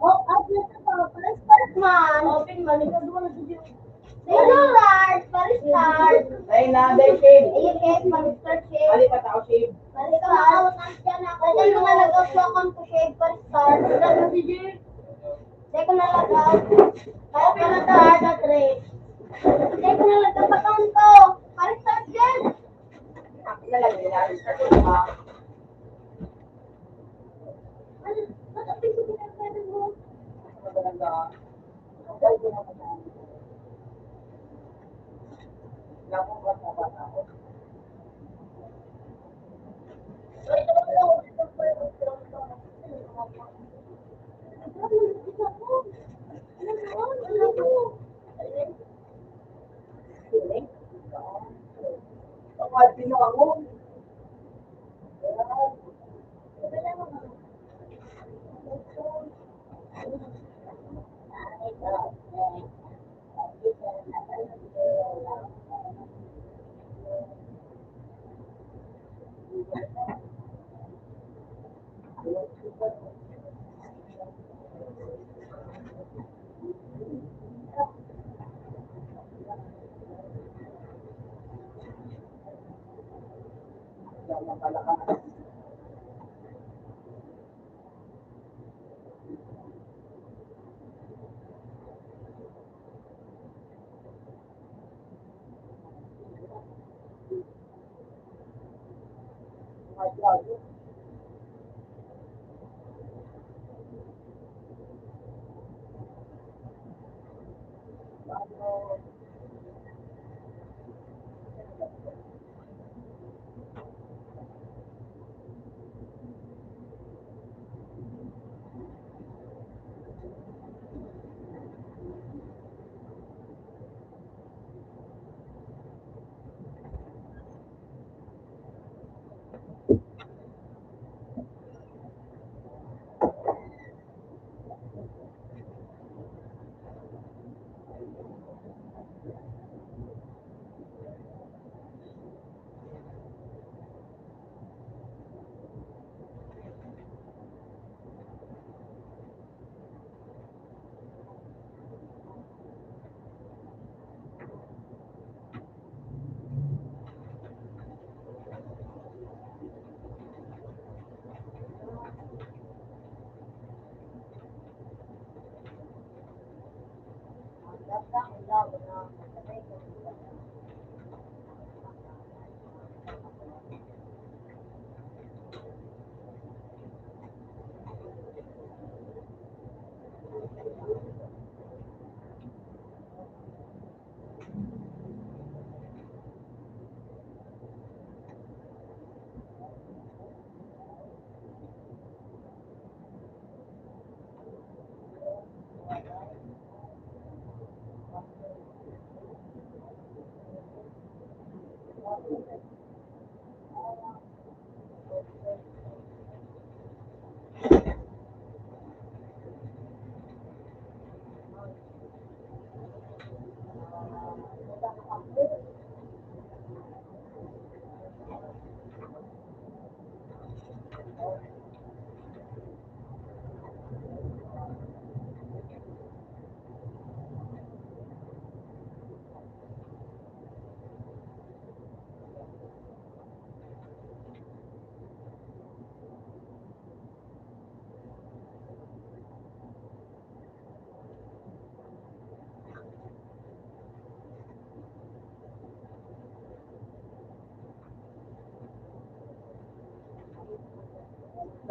Oh, at least ito, pares-pares man. Open man, ikaw duwa na sa Diyos. Pares-start, pares-start. Dahil na, dahil shave. Ayun, eh, pares-start, shave. Balikat ako, shave. Pares-start. Pwede mo na nag-upload ang shave, pares-start. Wala na si Jay. Dai ko nalagaw. Kaya pinatahan na, Dre. Dai ko nalagaw pa kanto. Pares-start yan. Ako na lang, nilalis ka ko, ha? Ano? Ba't ang piso pinagkano mo? Ano ba nag-,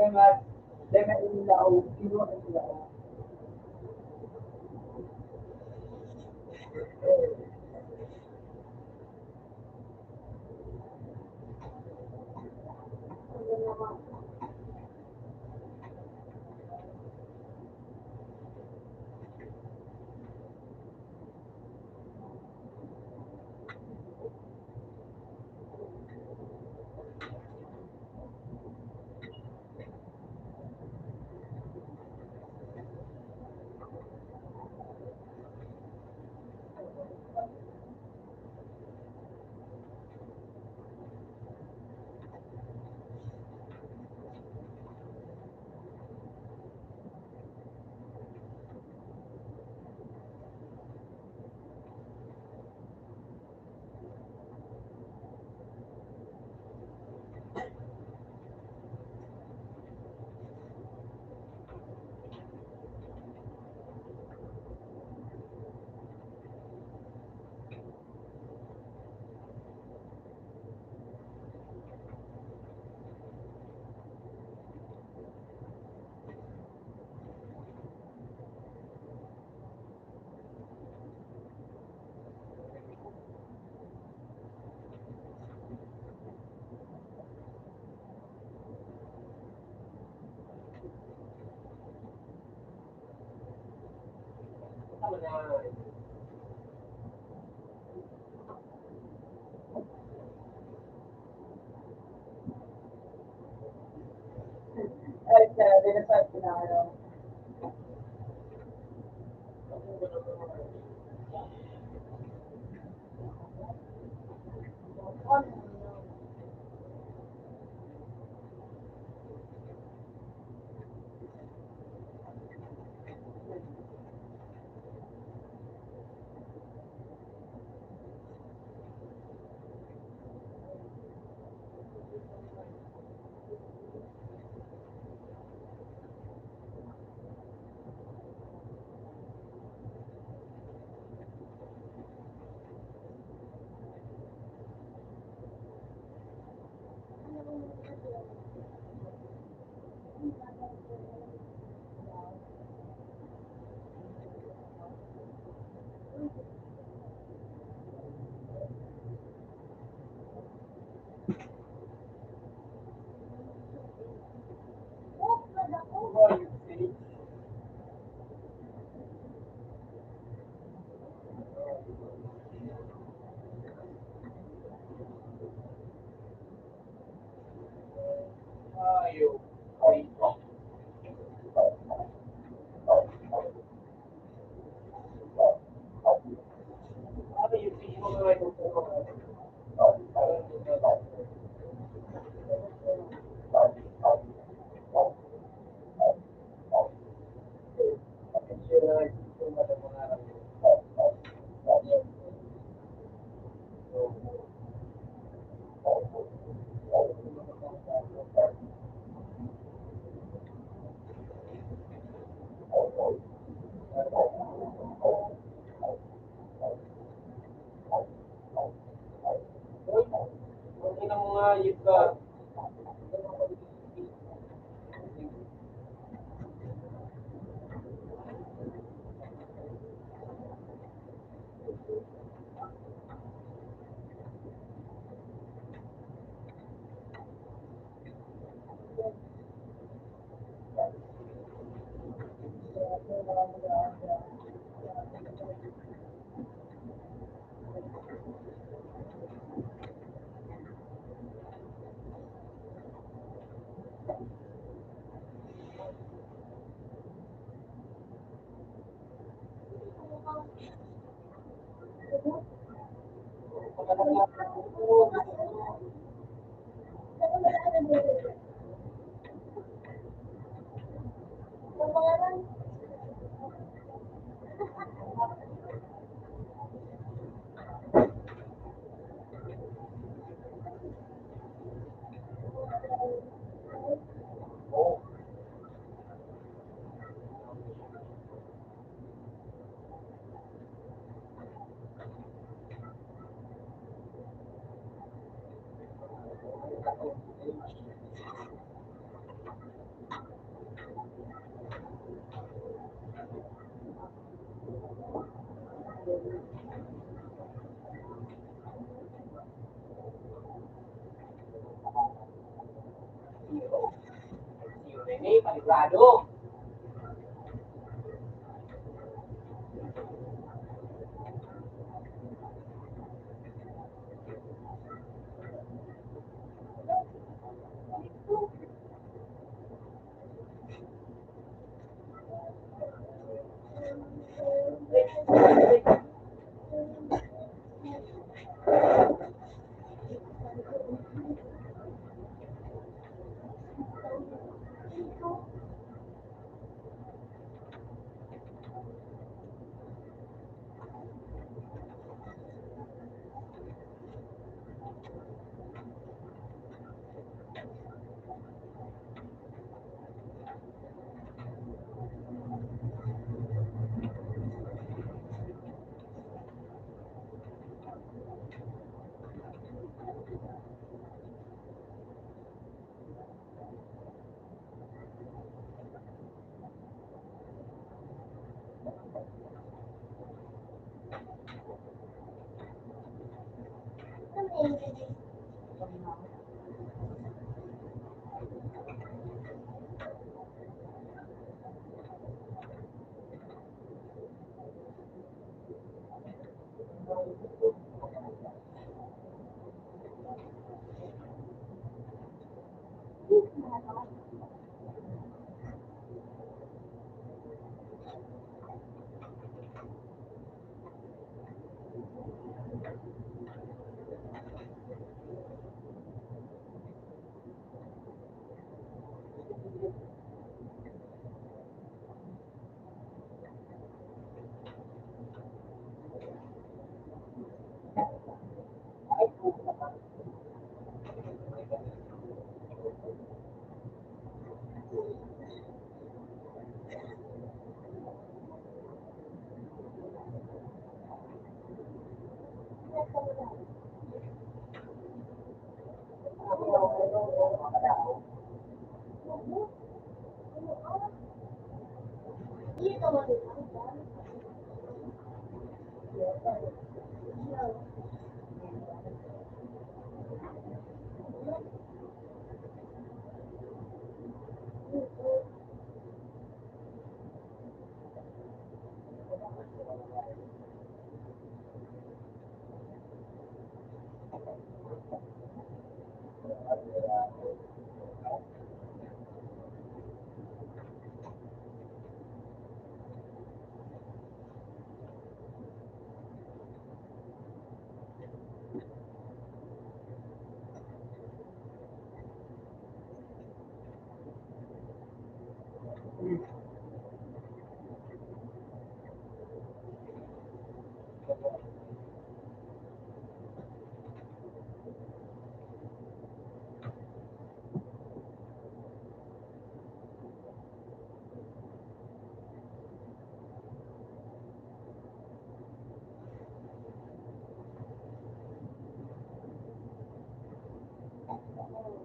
May mas, may may ilaw, sino ang ilaw?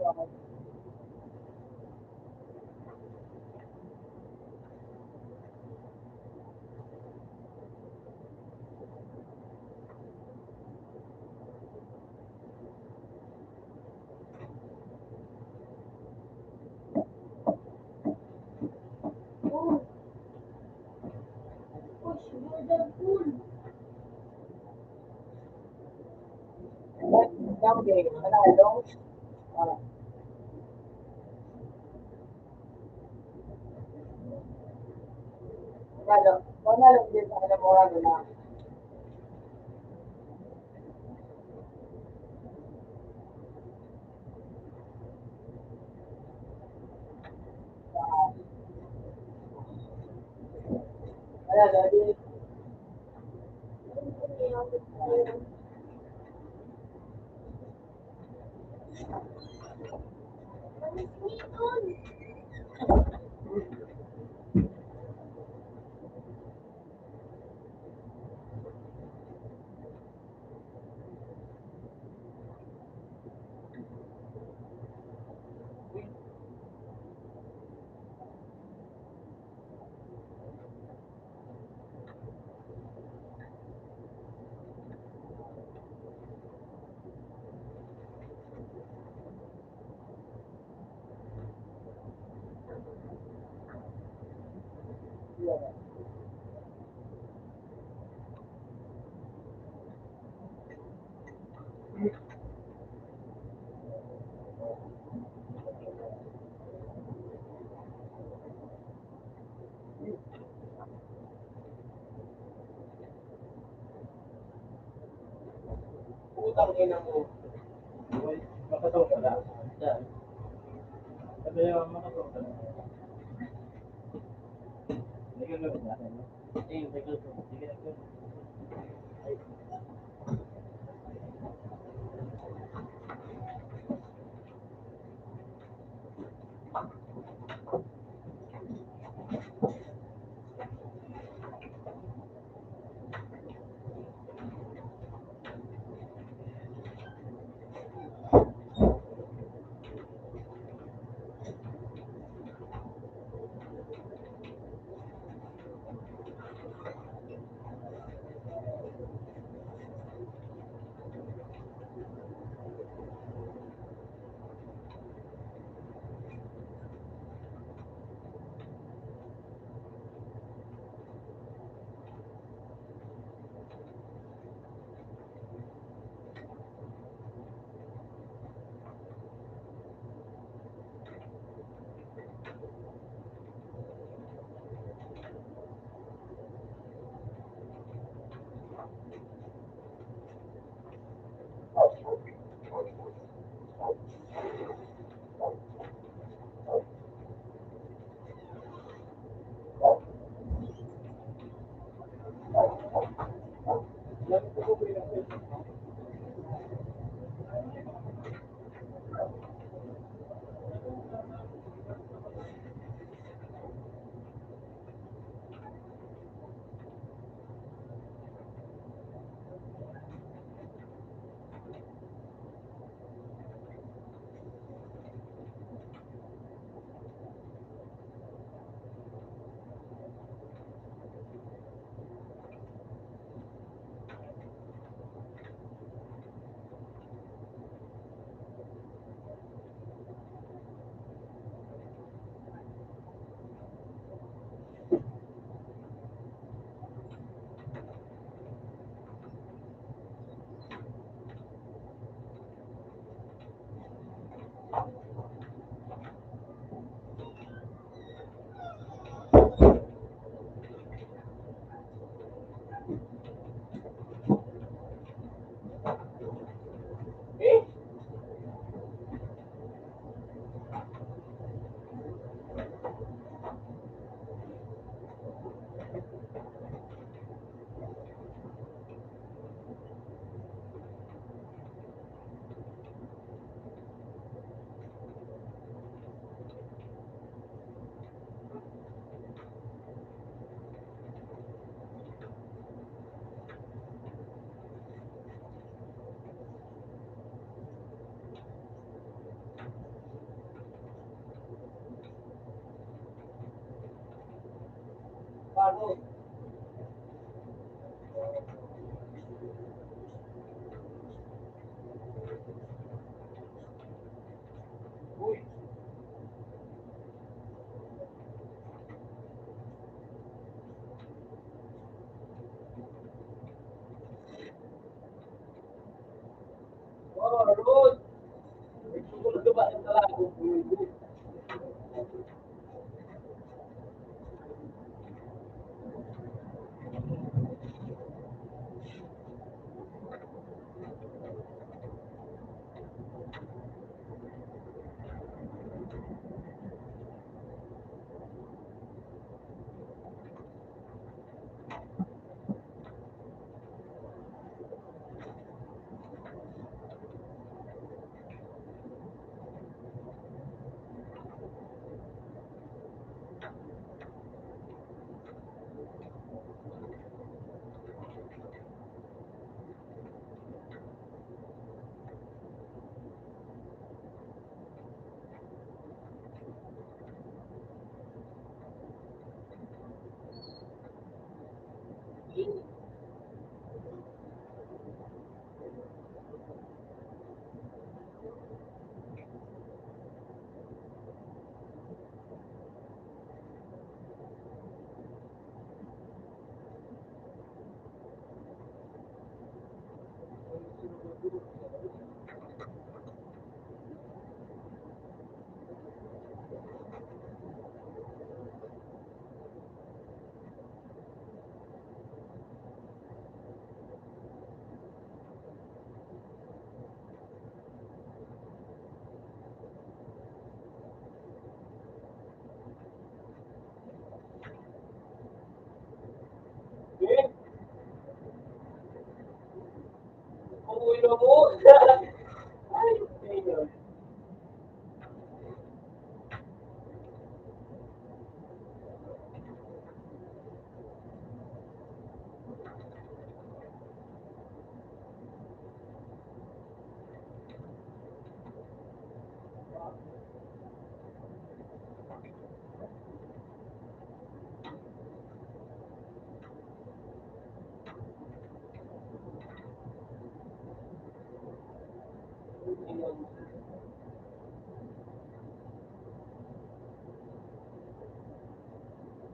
Ano, wala lang din sa alam mo, ano na. Wala lang din. Putang ina mo. Makataw ka na. Yan. Sabi niya, makataw ka na. Hindi ka gawin natin, no? Eh, hindi ka gawin. Sige, sige.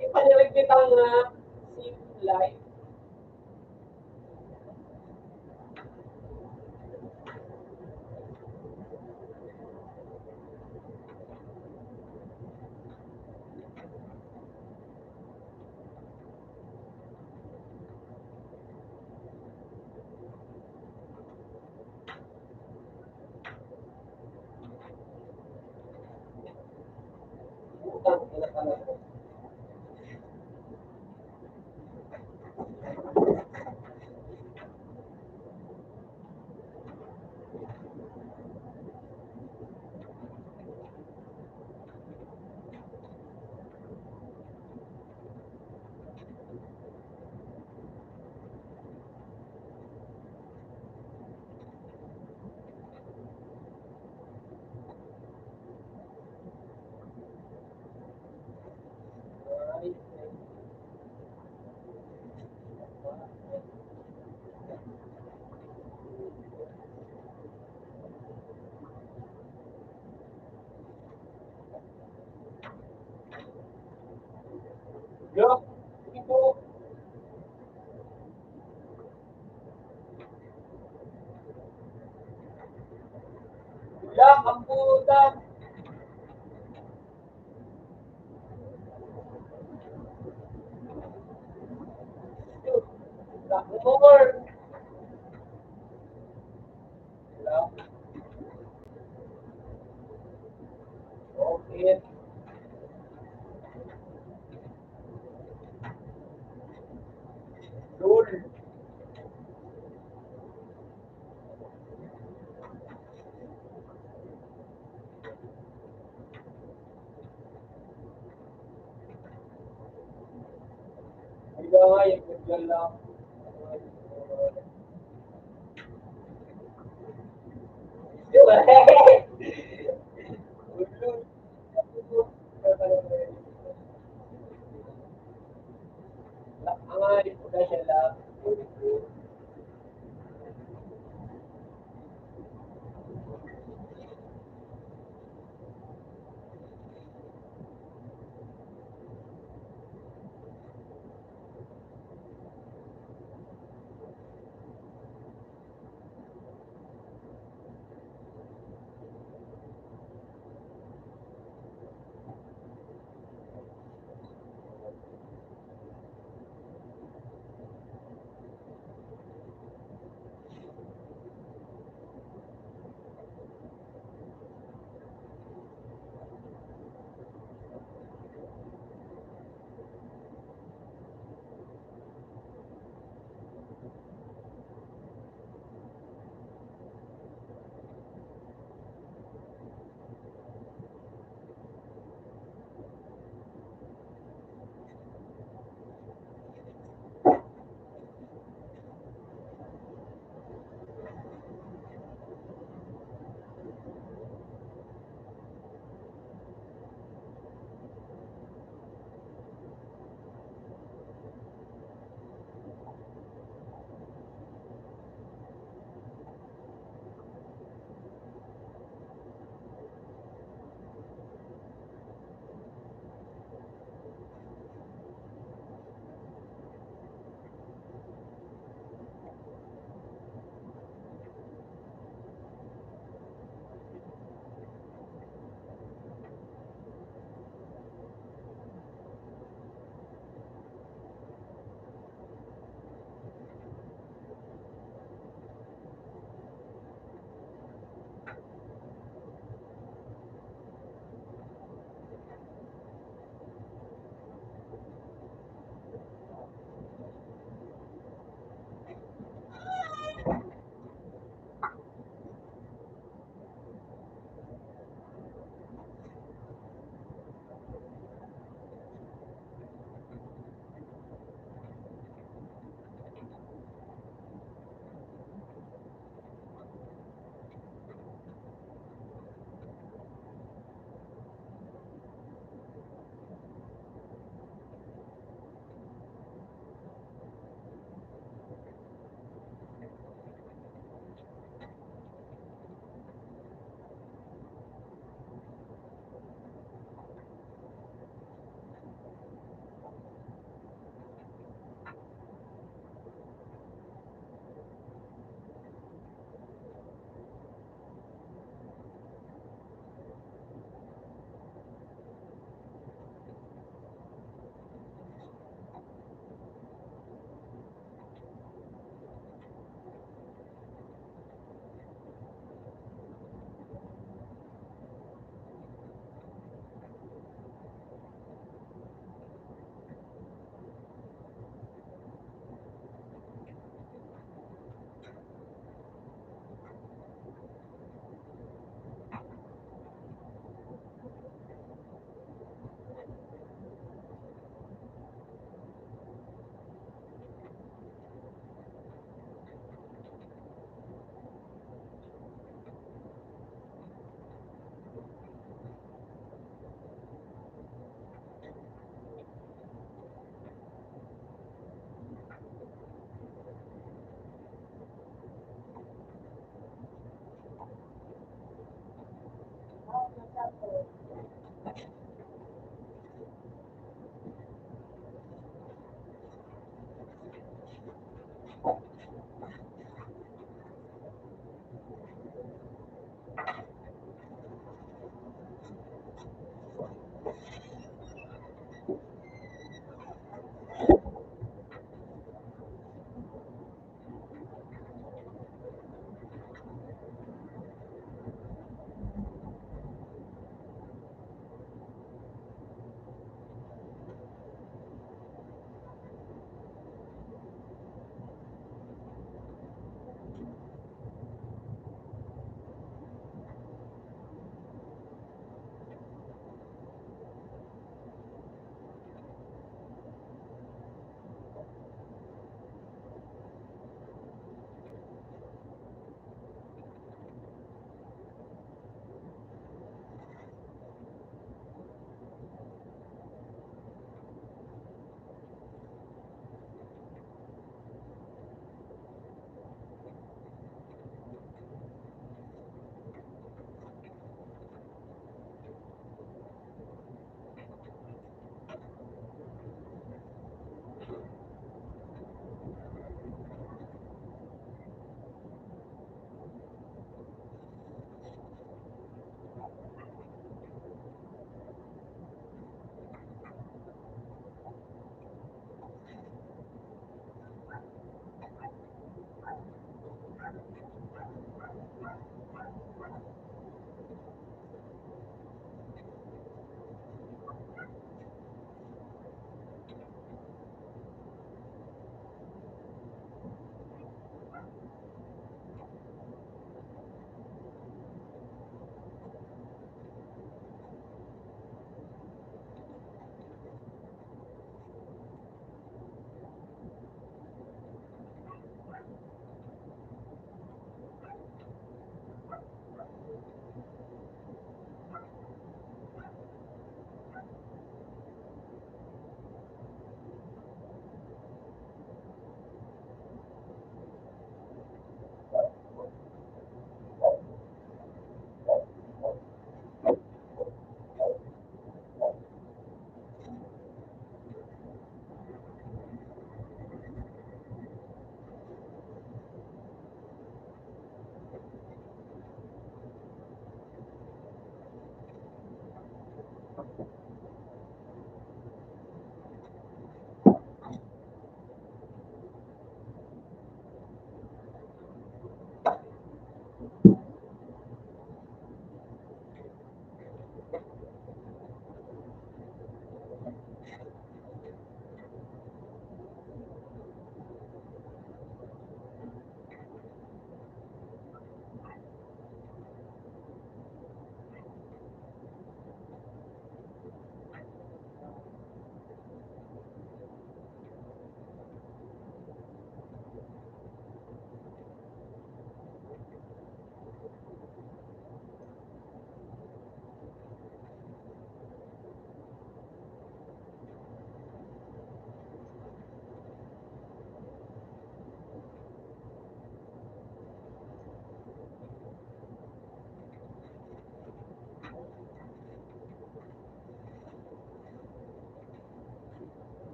Ipanirigit ang, ah, save life. Wala, ang puta. More. Wala. Okay. Lord.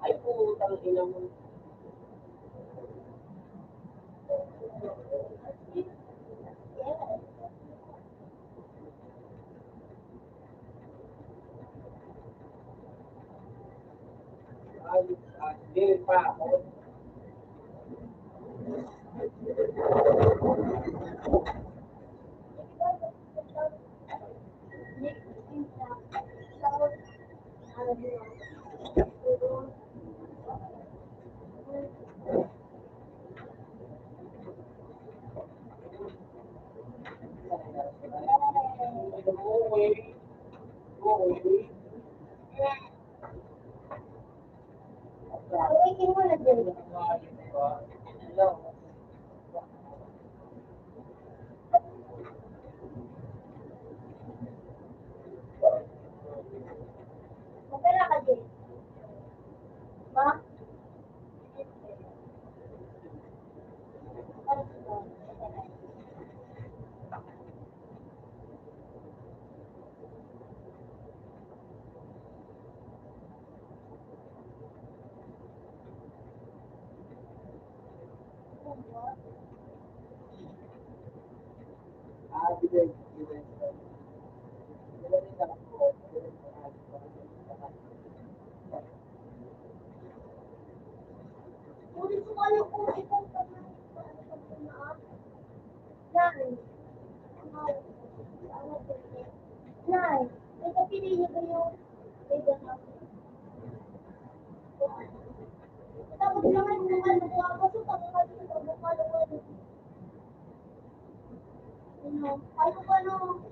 Ay, putang ina mo. Ay, ay, hindi pa ako. Magkala ka din. Ma? Nay, may kapili niyo ba yung may ganap? Tapos naman, kung ano, kung ako, so, tapos ano, tapos ano, ano. Ano, ano, ano, ano, ano,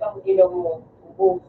Putang ina mo, ubos.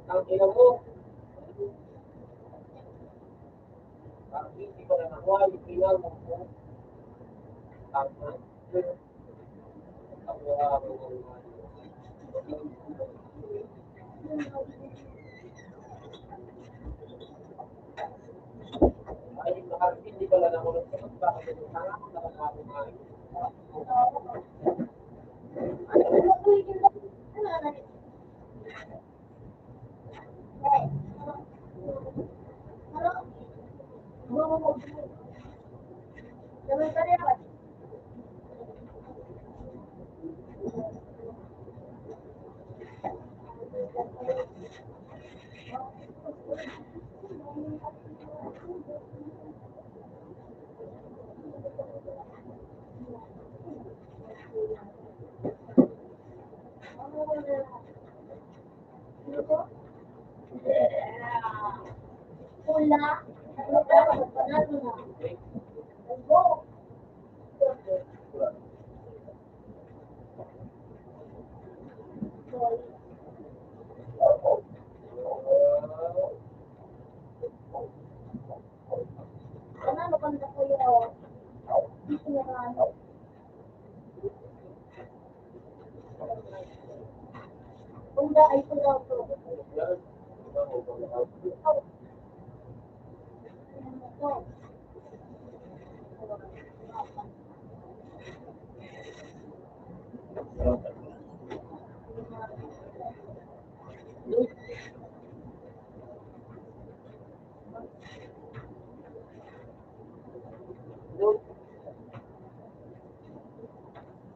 Ang ina mo. Ang hindi ko na nakuha, yung ina mo. Ang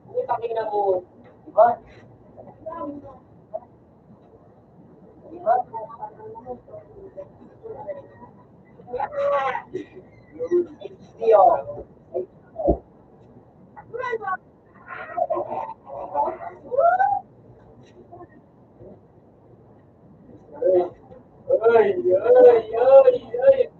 Putang ina mo. Diba? Diba? H D, oh. Ay, ay, ay, ay.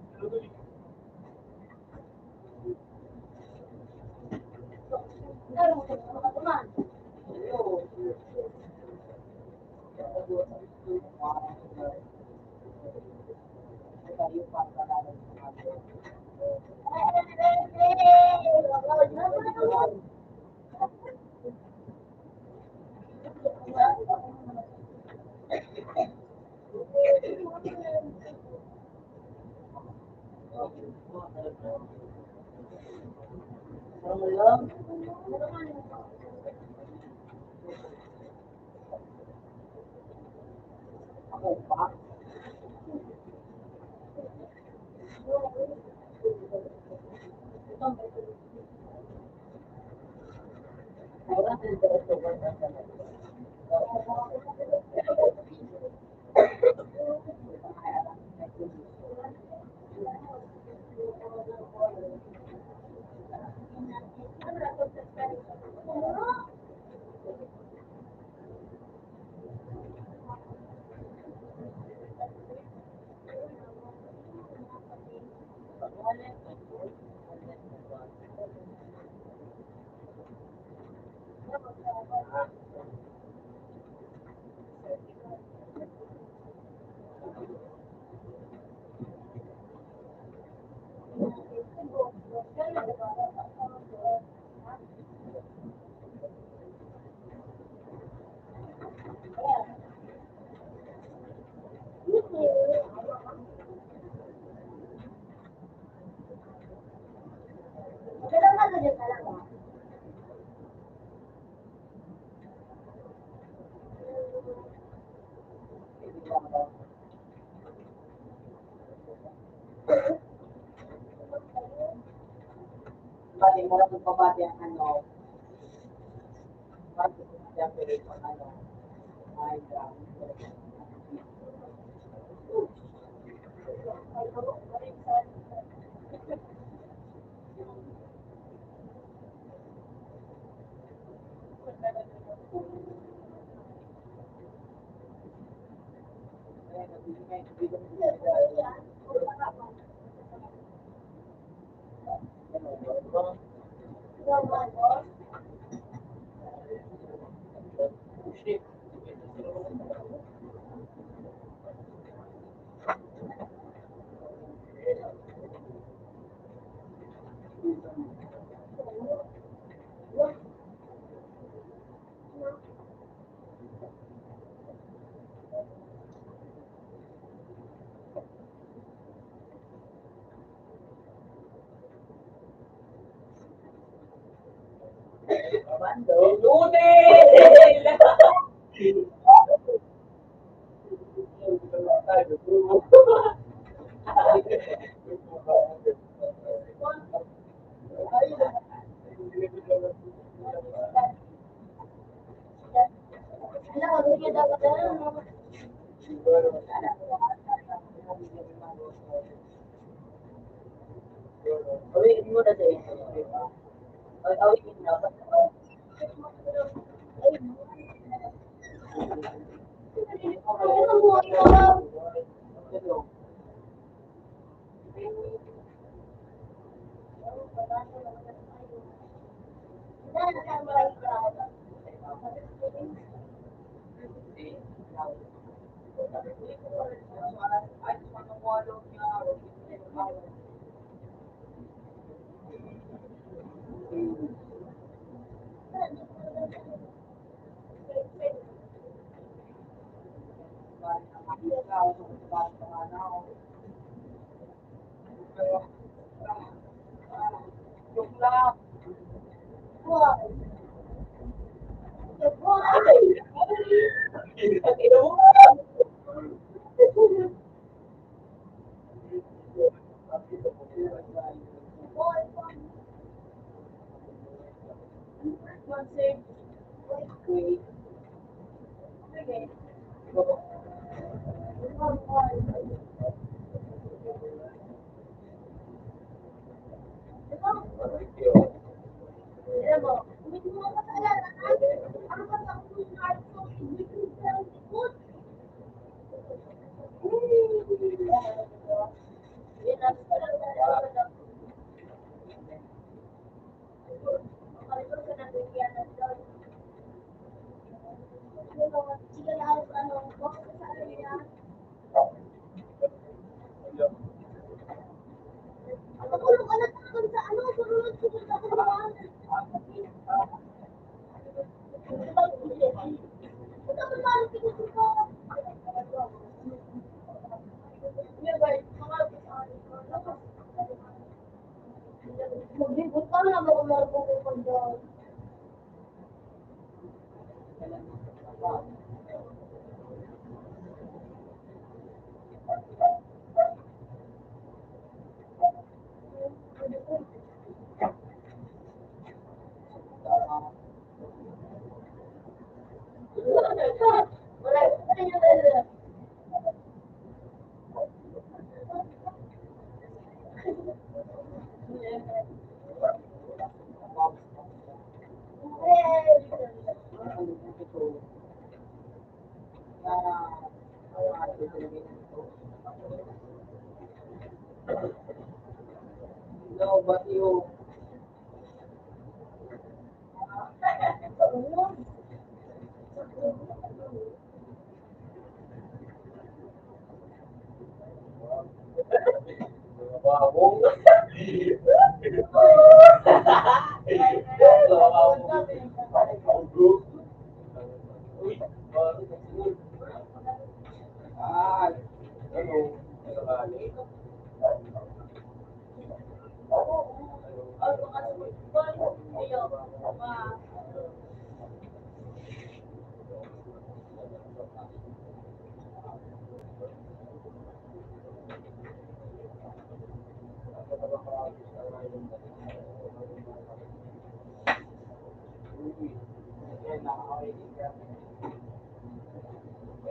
Pati mo rin pabati ang ano, pati mo rin pabati ang ano, ay, grabe.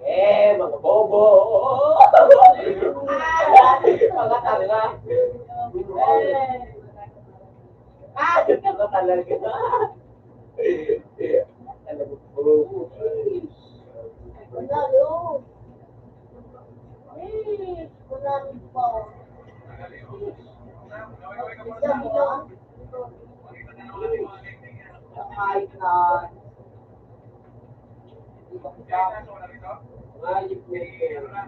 Eh, mga bobo! Mga tanga! Eh, mga talaga! Alam mo po. Wala, no? Eh, wala rin pa. Isa mo lang. Kahit na. Di ba kita? Kahit na.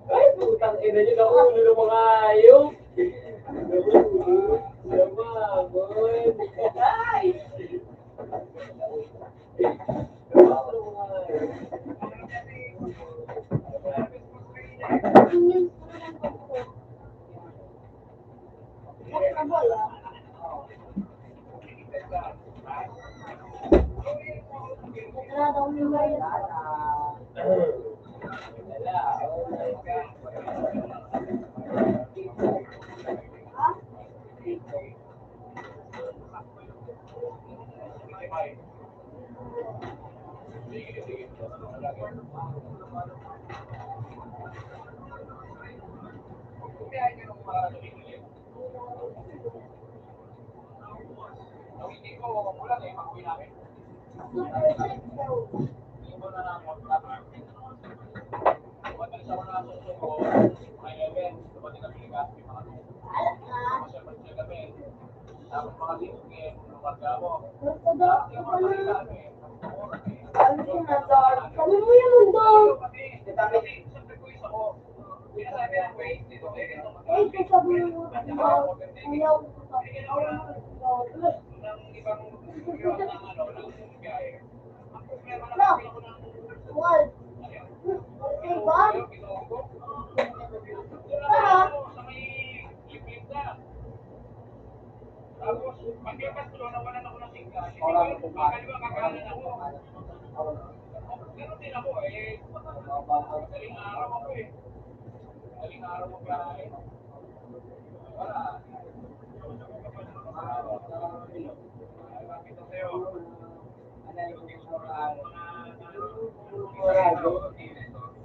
Ay, putang ina nyo, naulo ng mga hayop. Naulo. Yaman, boy. Ay! Ano mo yan, Mundo? Ay, kasabi mo, ayaw ko sa. Look, what? Diba? Tara.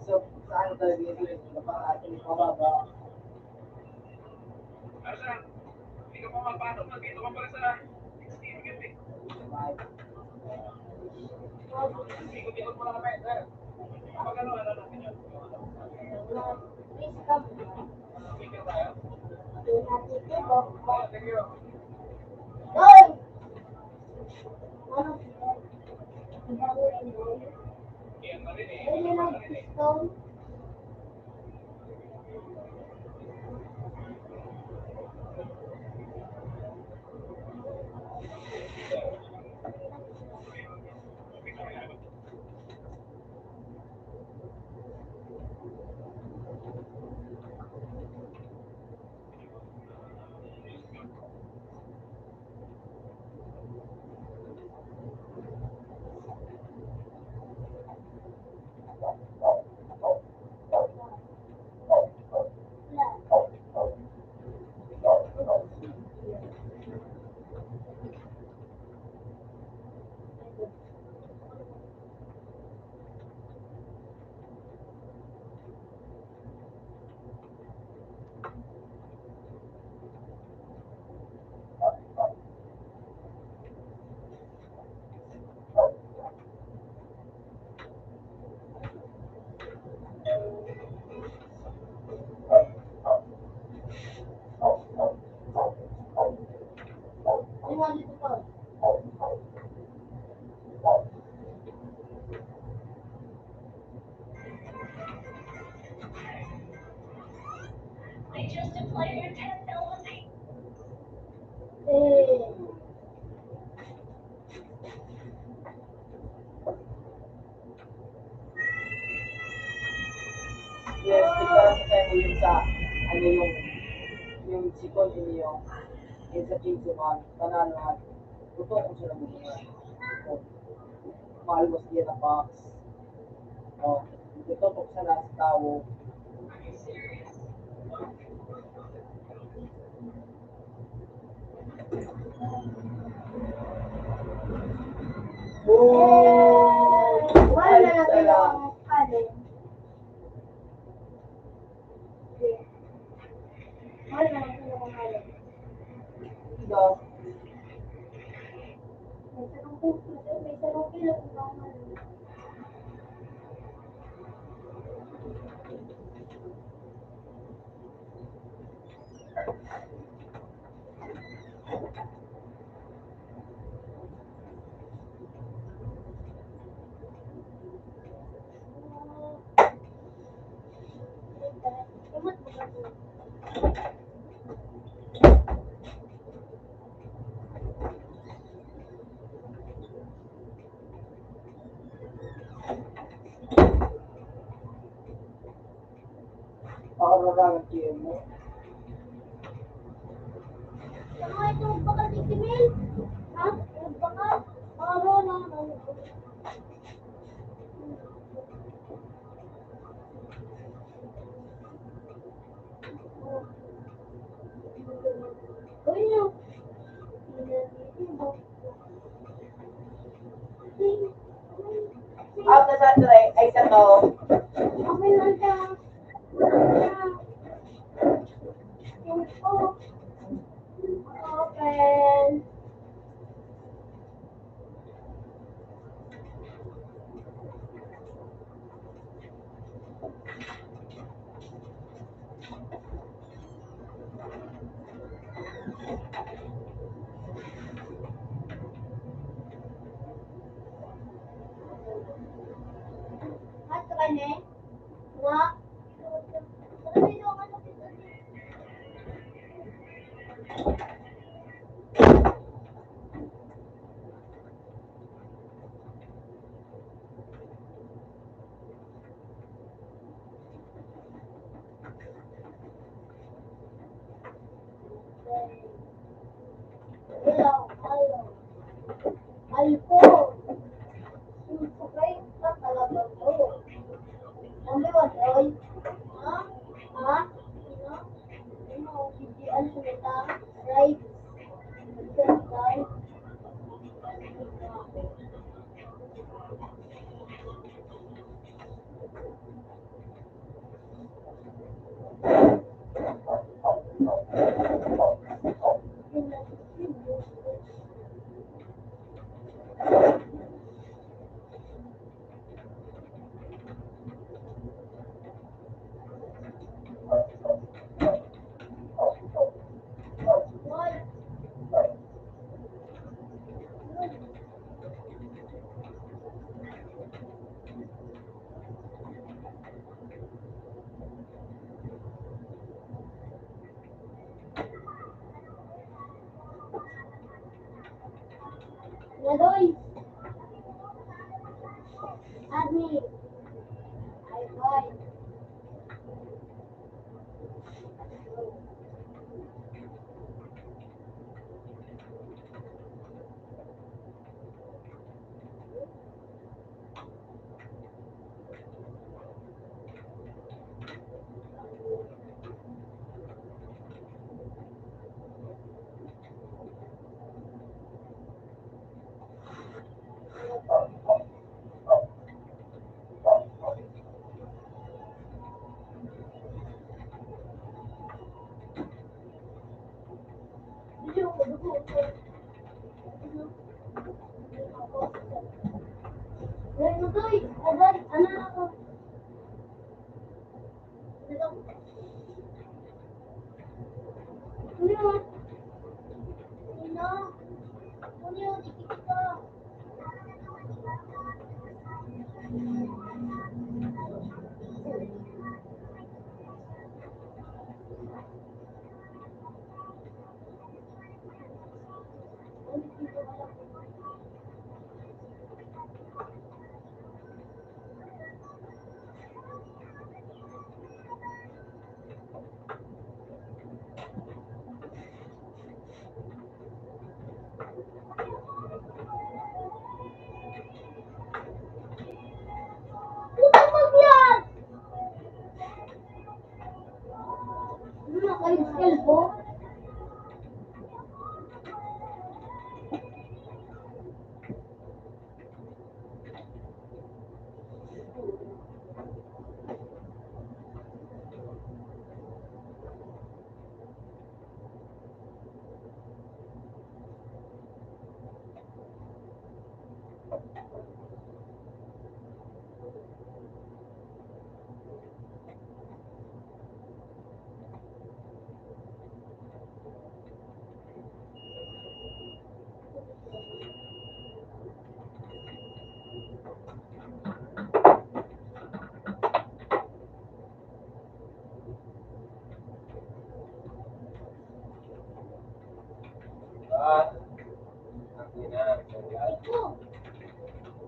So, saan talaga yung pinapakain ng pababa? Yung sa, ano yung, yung second ini yung, yung sa quince man, panalo nga, totoo kung sila mo niya. Malwas niya na box. Oh, ito po sa last tao. Oh, wala na lang kayo ang kanin. Wala na lang kayo ang kanin. Diba? May sarong kilo, may sarong kilo, Pakararangan T M mo. Saka itong bakal ni Kimil. Ha? Yung bakal? Para na, ano. Uy, no. Out na sa tray, ay, sa to. Okay lang siya. Open. Hot ka ne? Wa. Hello, hello. Alpo. Subscribe ka talaga to. Number one, oy. Ha? Ha? Sino? Sino? Hindi, ano, salita? Right. Right. Nadoy. Admin. Ay, boy.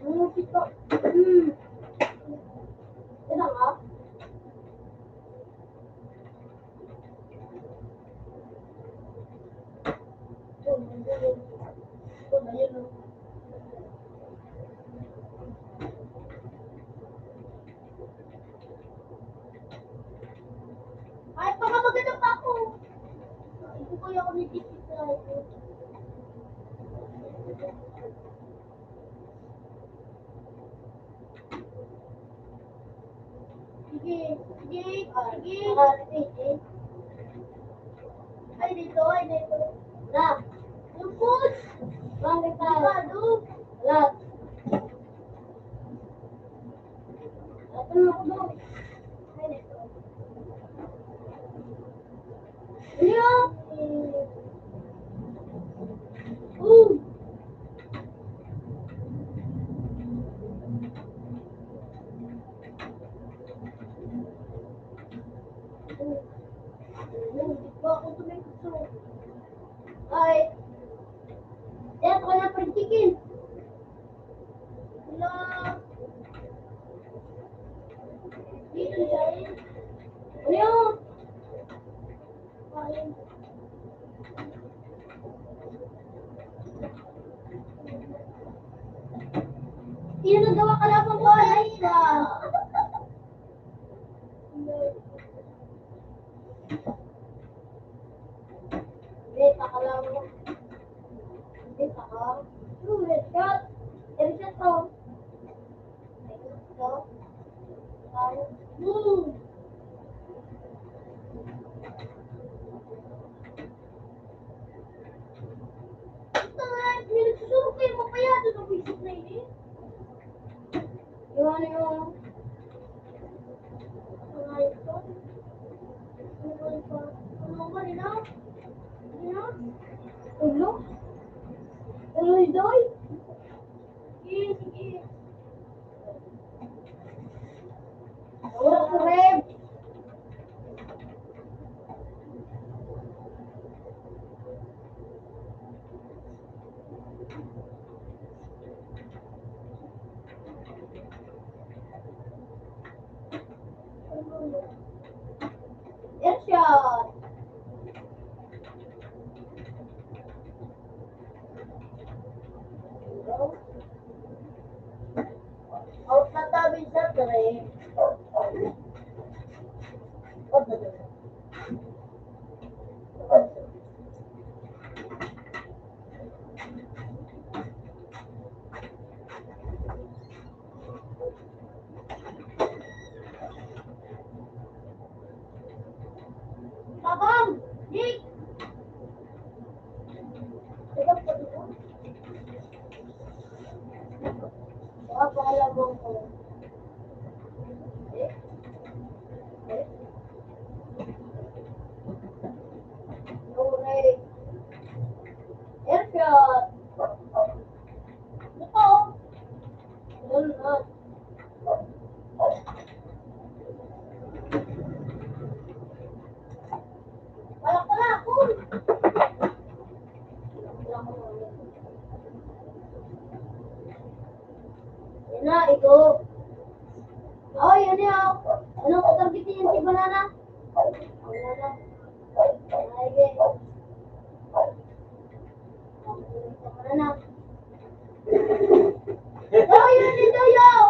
Ano si pa? Hmm. Ano nga? Ay, baka maganda pa ako. Hindi ko kaya ako nagkikita. Sige, sige, sige. Ay, dito, ay, dito. Lap. Lupos. Bakit pa? Lap. Ito na ako. Ay, dito. Ano? Oh. Ay. Kaya pa na fried chicken. Hello. Dito siya eh. Ano yun? Sino naggawa ka lang ng bola? Ikaw. Hindi, pakalaw mo. Hindi, pakalaw. Yung headshot. Headshot ko. Ito. Boom! Ito nga, may nagsusurok kayo, mapayado na buwisit na yun eh. Iwan na yung mga ito. Ano ba ito? Ano ba rin ah? Ano? Ulo? Ulo, Doy? Sige, sige. Oras ko rin. Airshot. Out na tabi sa three. Tabang! Nick! Tabang pa dito. Baka pakalabang ko. Eh? Eh? No, eh. Airshot! Ito! Ganun na. Wala pala ako. Yan na, ito. Oy, ano yan? Anong target niyan si Banana? Banana. Ay, Banana. Doy, yun si Doy, oh!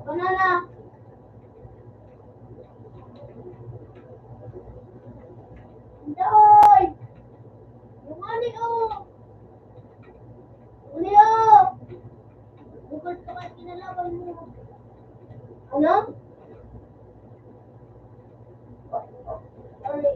Banana. Doy! Yung ani, oh! Uli, oh! Bukod pa kayo kinalaban mo. Ano? Sorry.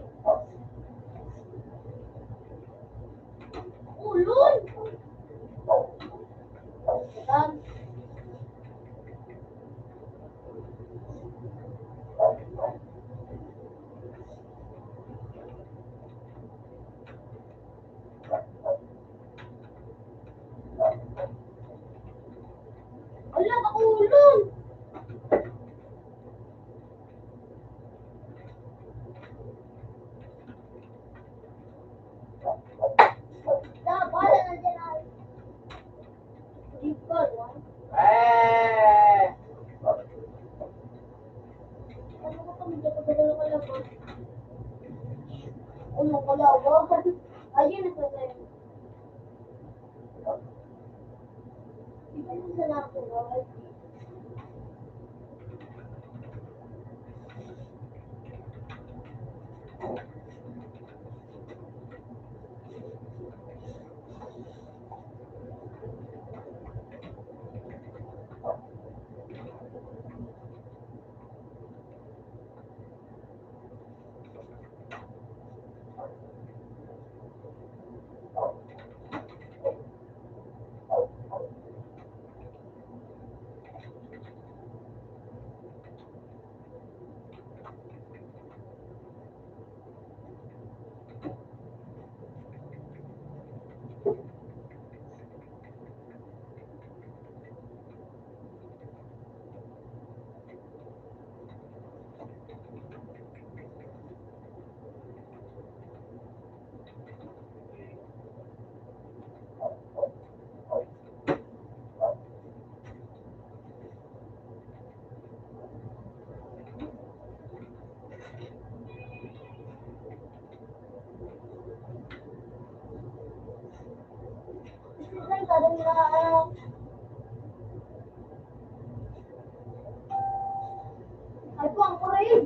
Ay, po, ang kurig.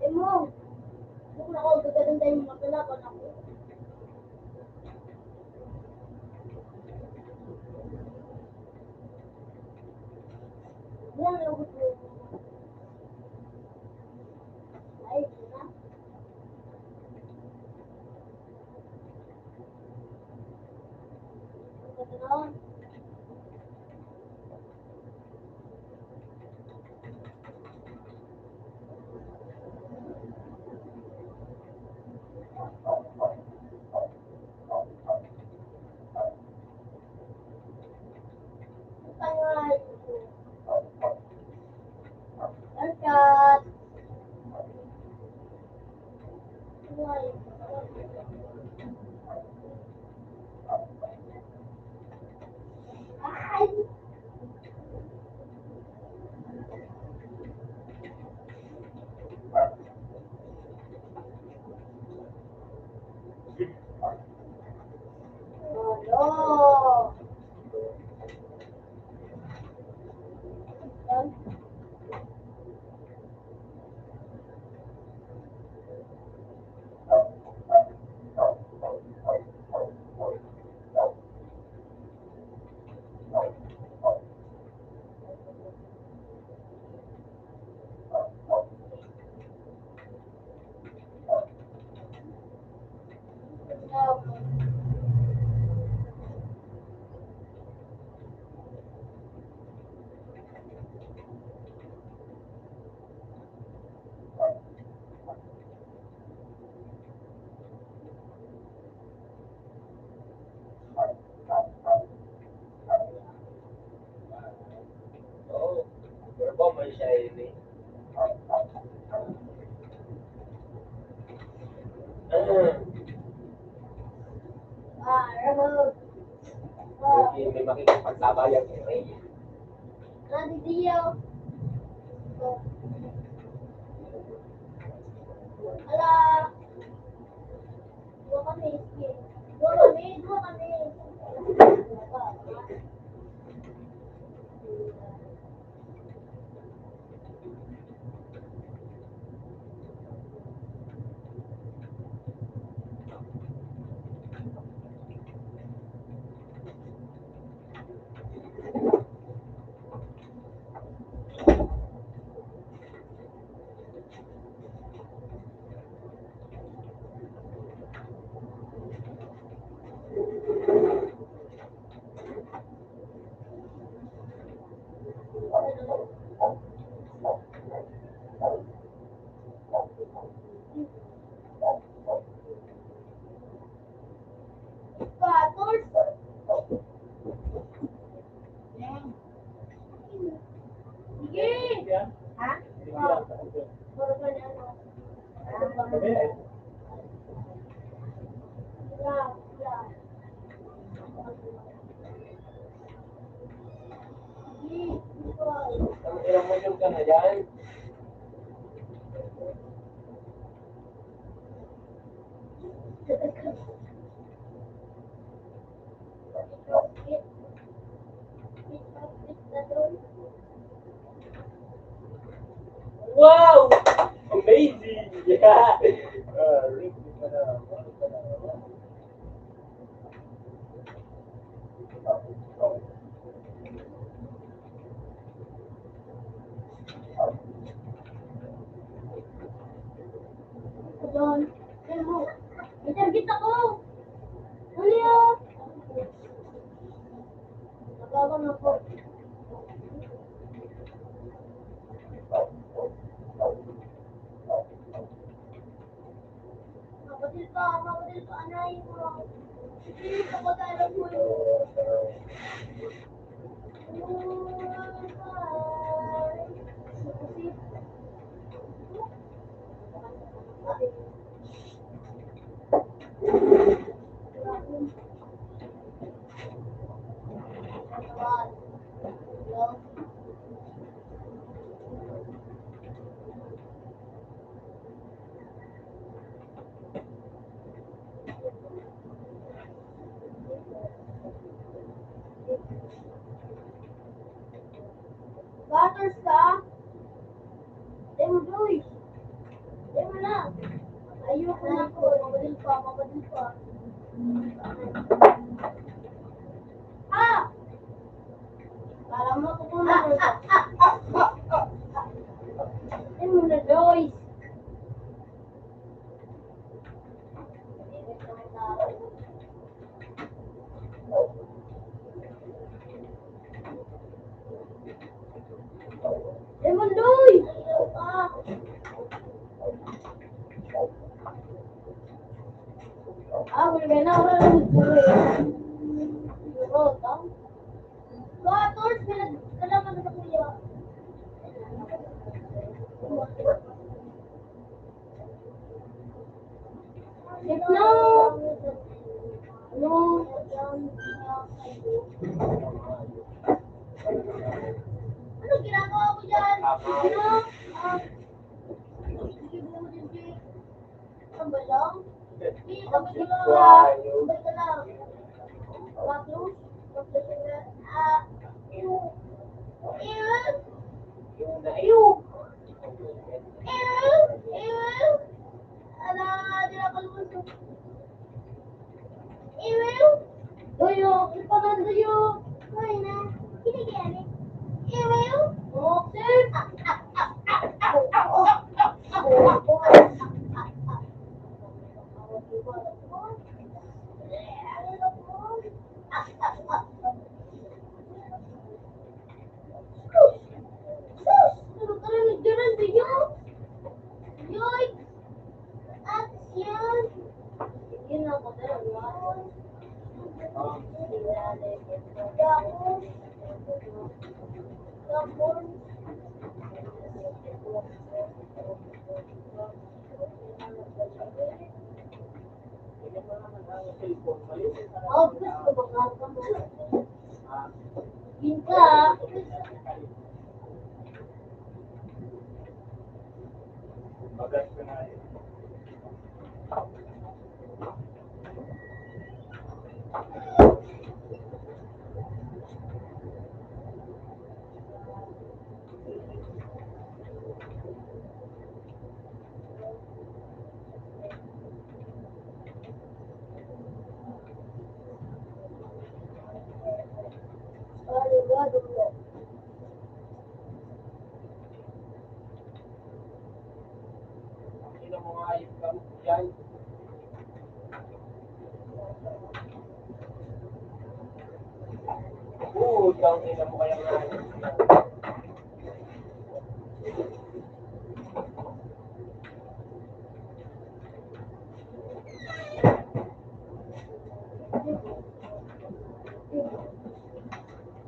Imo, bukon ako, gagandang tayo mga palaban ako. Yan, lugod mo. Ay, ito na. Ito na. Oo, pero ba may siya ini? Ah, Ramon. May, may makikipagsabayan ko, eh. Adi Dio. Ala. Dua kami. Dua kami, dua kami. Sige. Ha? Ilang module ka na dyan? Wow! Amazing! Yeah! Ah, read ko na. Doon. Tignan mo. May target ako. Huli, oh. Butters ka? Dai mo, Joy. Dai mo na. Ayoko na po. Mabadil pa, mabadil pa. Ah! Para mo ako na. Dai mo na, Joy. Raymond, oy! Ah, wala na, wala na. Siguro, tao. Dua, torch, pinag-, kailangan na sa kuya. Itlog! Ano? Ano ginagawa mo dyan? Ano? Ah, sige mo dyan, Jake. Ang balong? Hindi, ang balong. Ang balong. Bakit? Ah, ew. Ew. Ew. Ew. Ala, di na ako lumusog. Ew. Tuyo, ipanan tuyo. Ay na, kinigyan eh. Ew. Okay. Sus! Sus! Ano ka na nagdaran sa'yo? Yoy! Action! Sige na, pagkaroon. Tapos, tapos, Obvious ko ba nga? Yun ka. Oo, ikaw, tingnan mo kaya nga.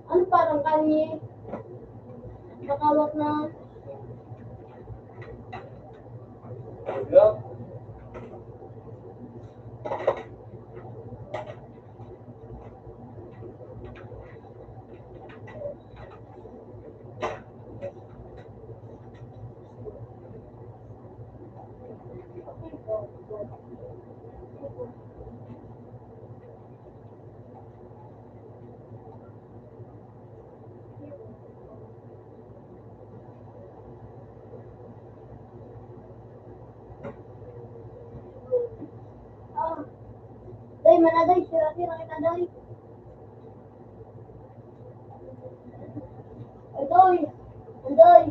Ano parang kani? Nakawat na. Ah, day, manaday, sira-sira kita, day. Andoy! Andoy!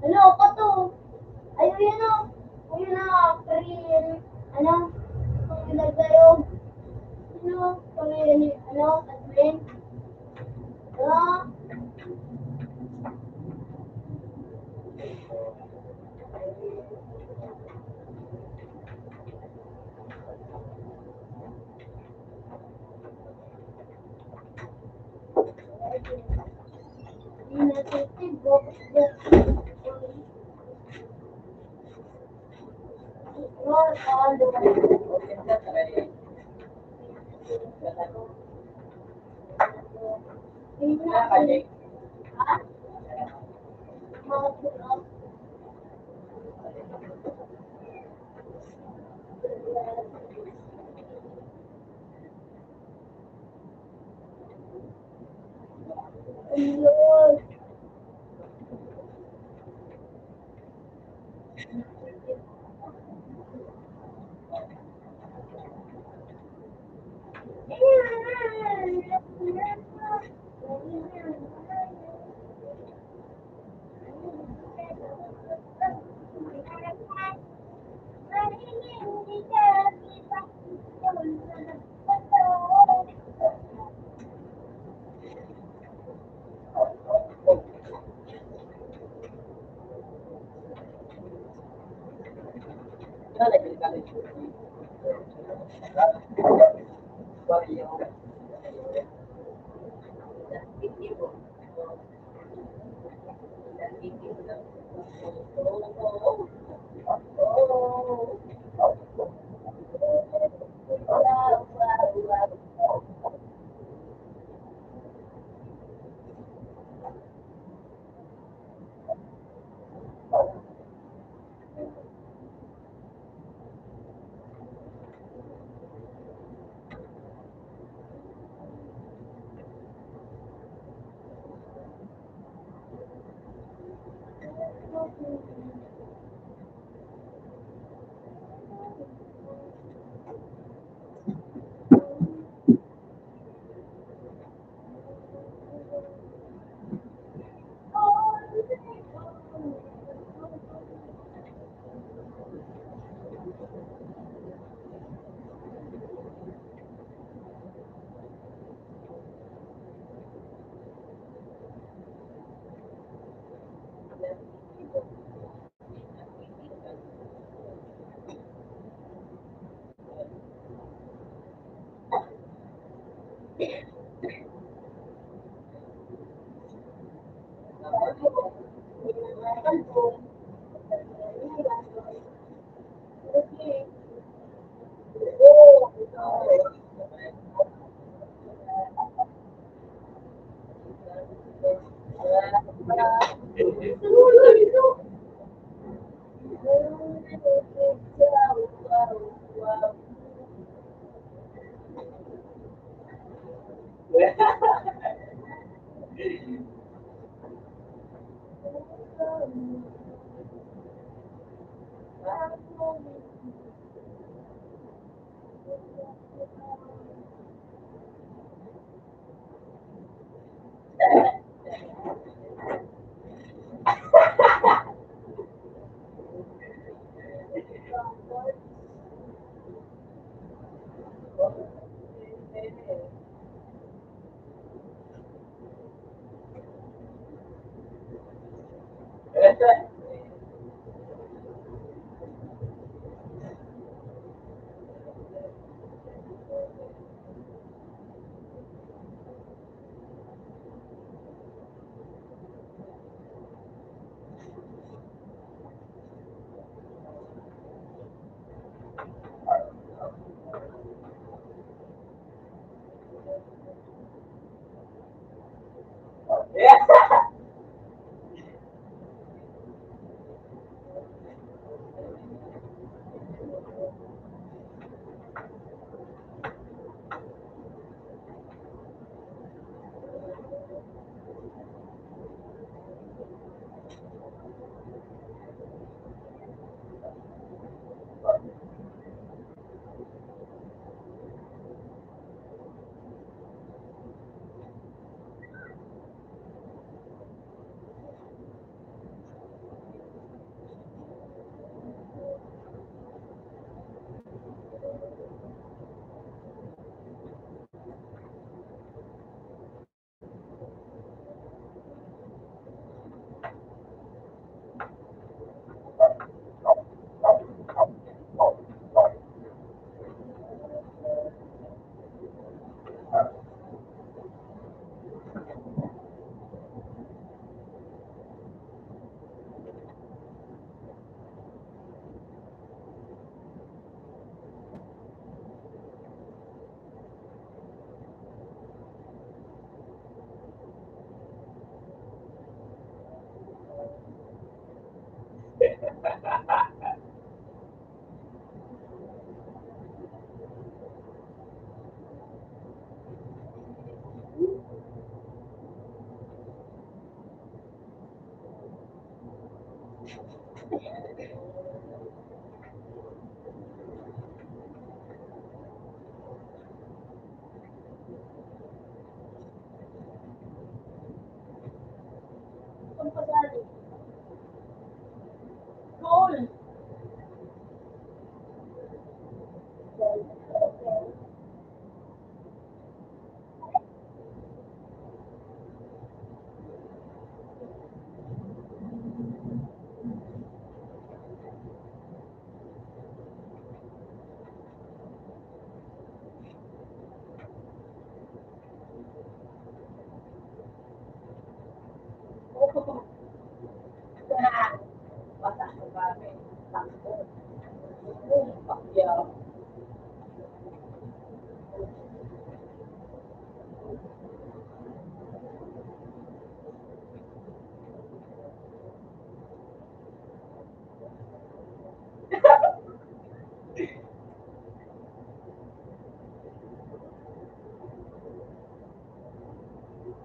Ano, pato? Ayun yan, oh! Ayun na, free, ano? Kung ilag tayo. Ano? Kung yun, ano? Admin? Ah?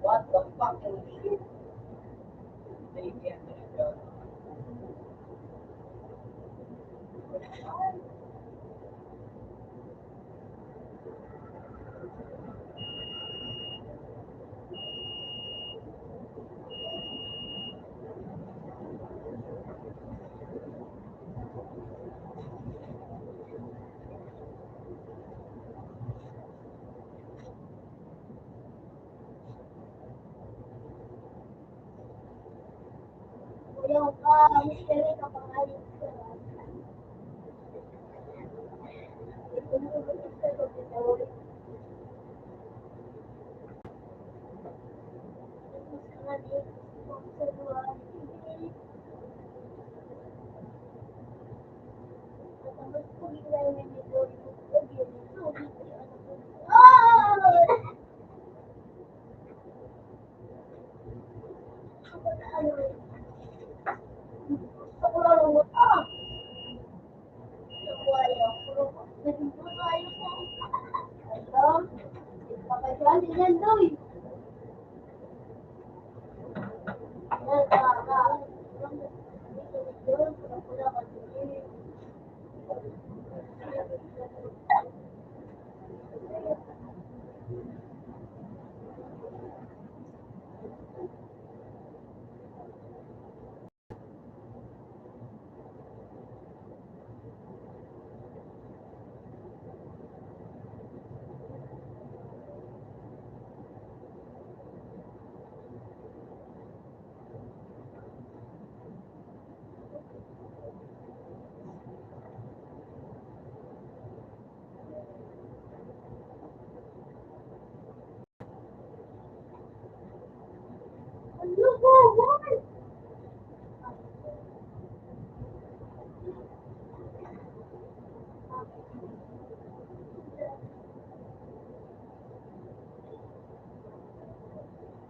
What the fucking shit?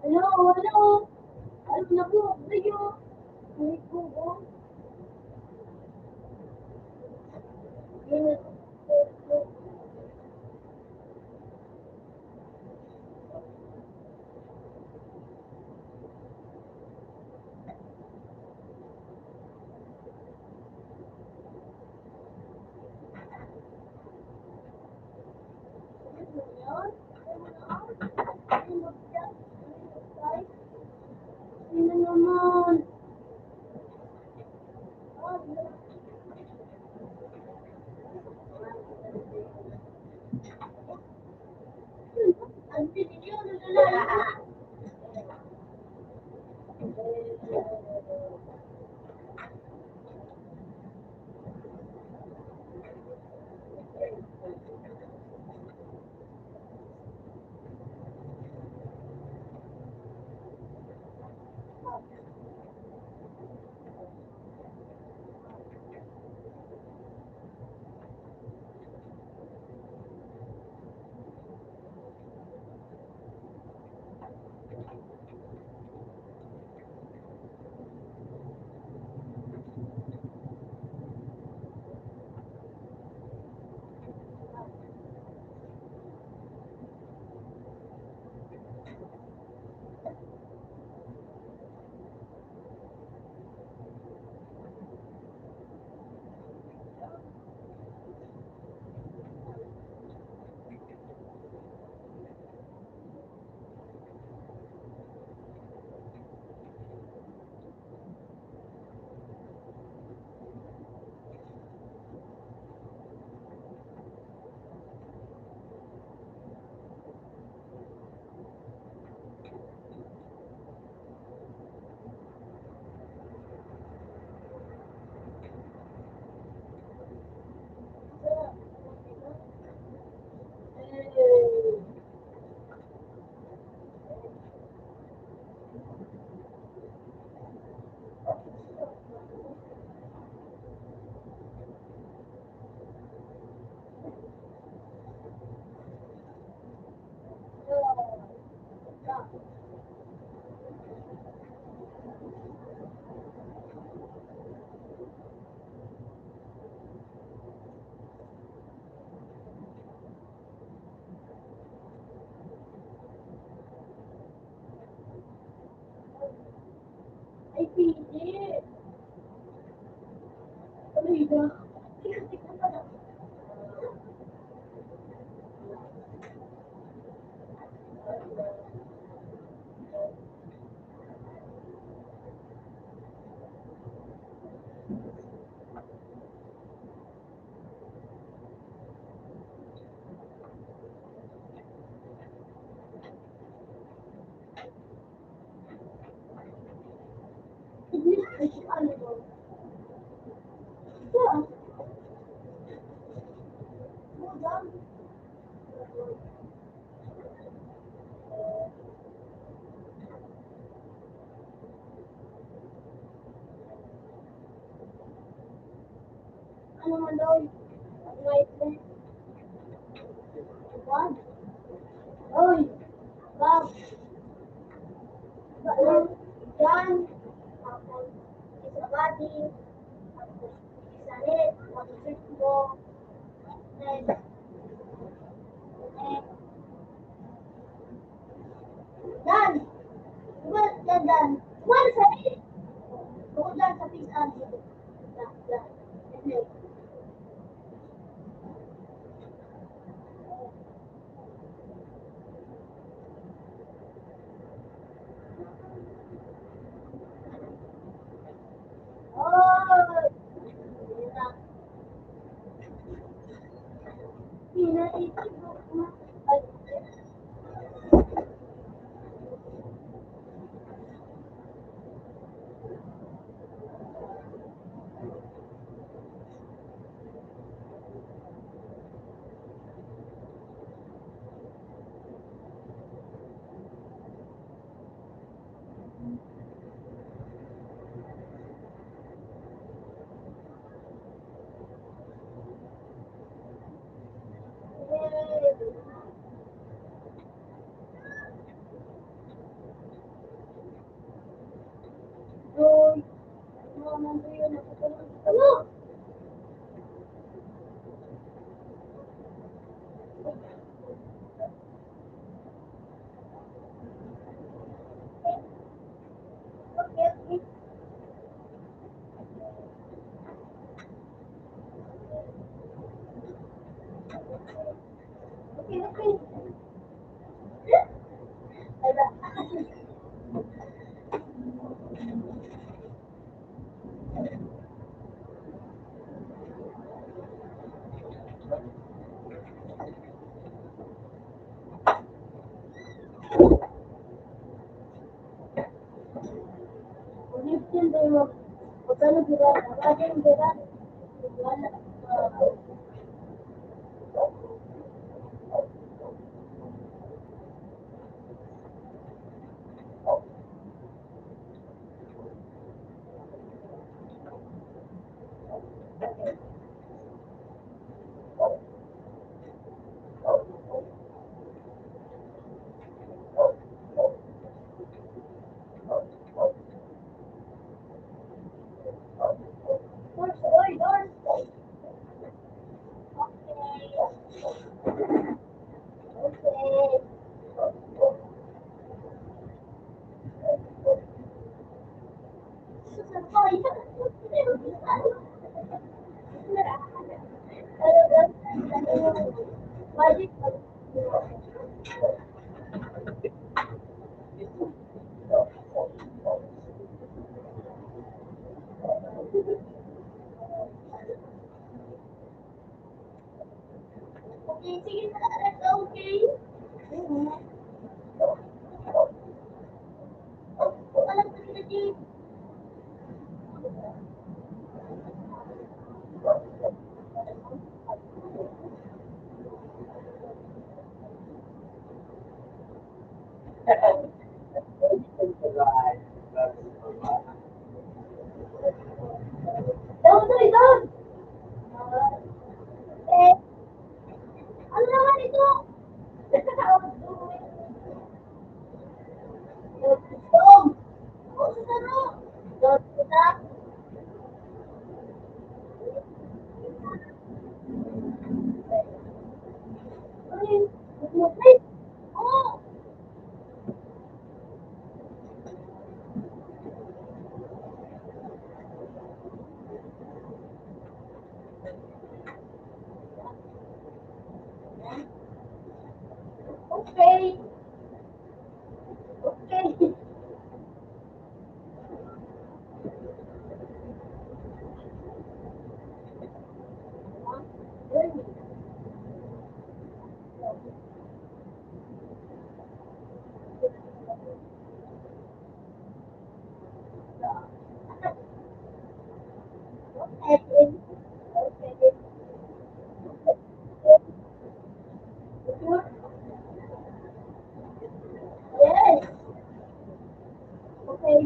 Hello, hello. Ano na po? Video. Wait po po. Sino naman? Ay, pili. Ano yun? Ano man daw? Wait, wait. Bag. Oy, bag. Bag. Diyan. Tapos, isa body. Tapos, isa head. Tapos, sitbo. Then, then, Dan! Well, dan, dan. Well, sa, bukod dan sa pisan. Dan, dan.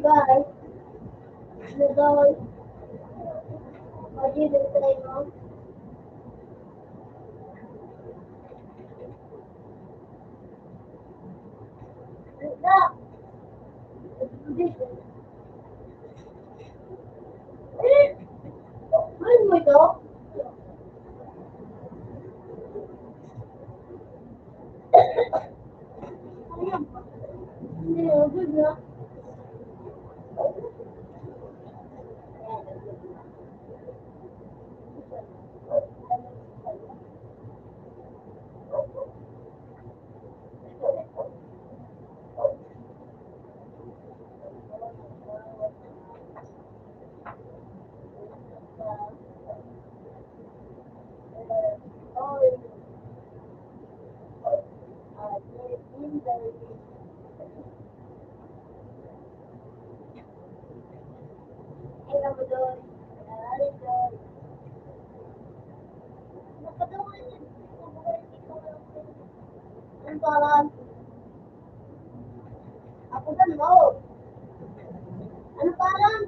Bye. Ano daw? Pwede din sa inyo? Ano daw? Ano mo ito? Ang pangalan? Ako na, no. Ano pangalan?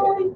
Sorry.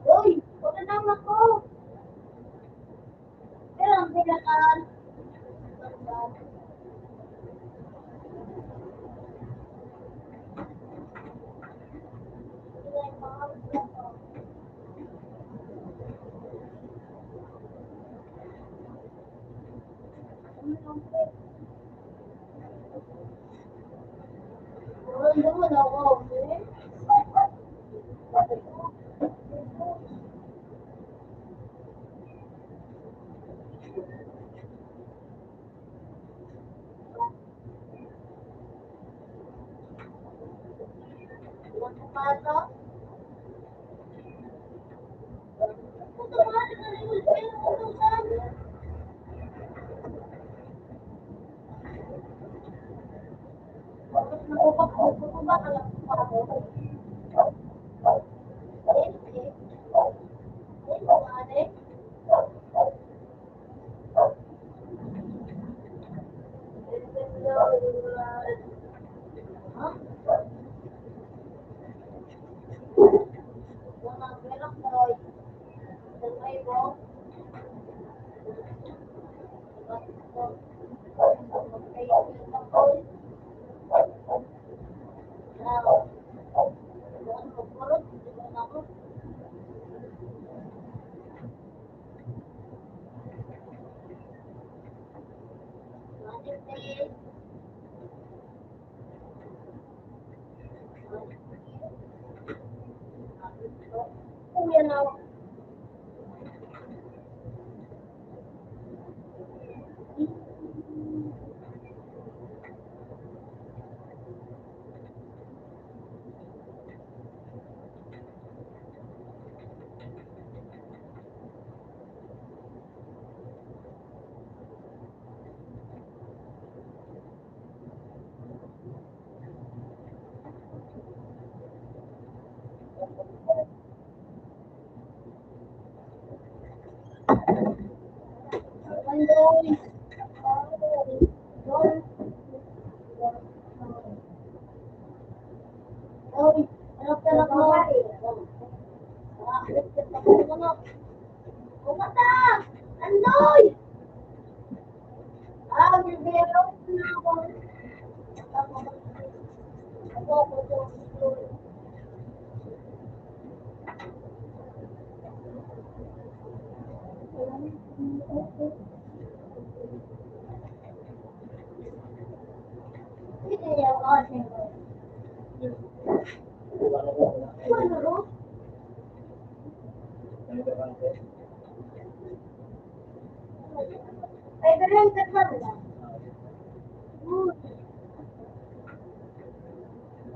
Uy, magandang ako. Pero ang pinaka-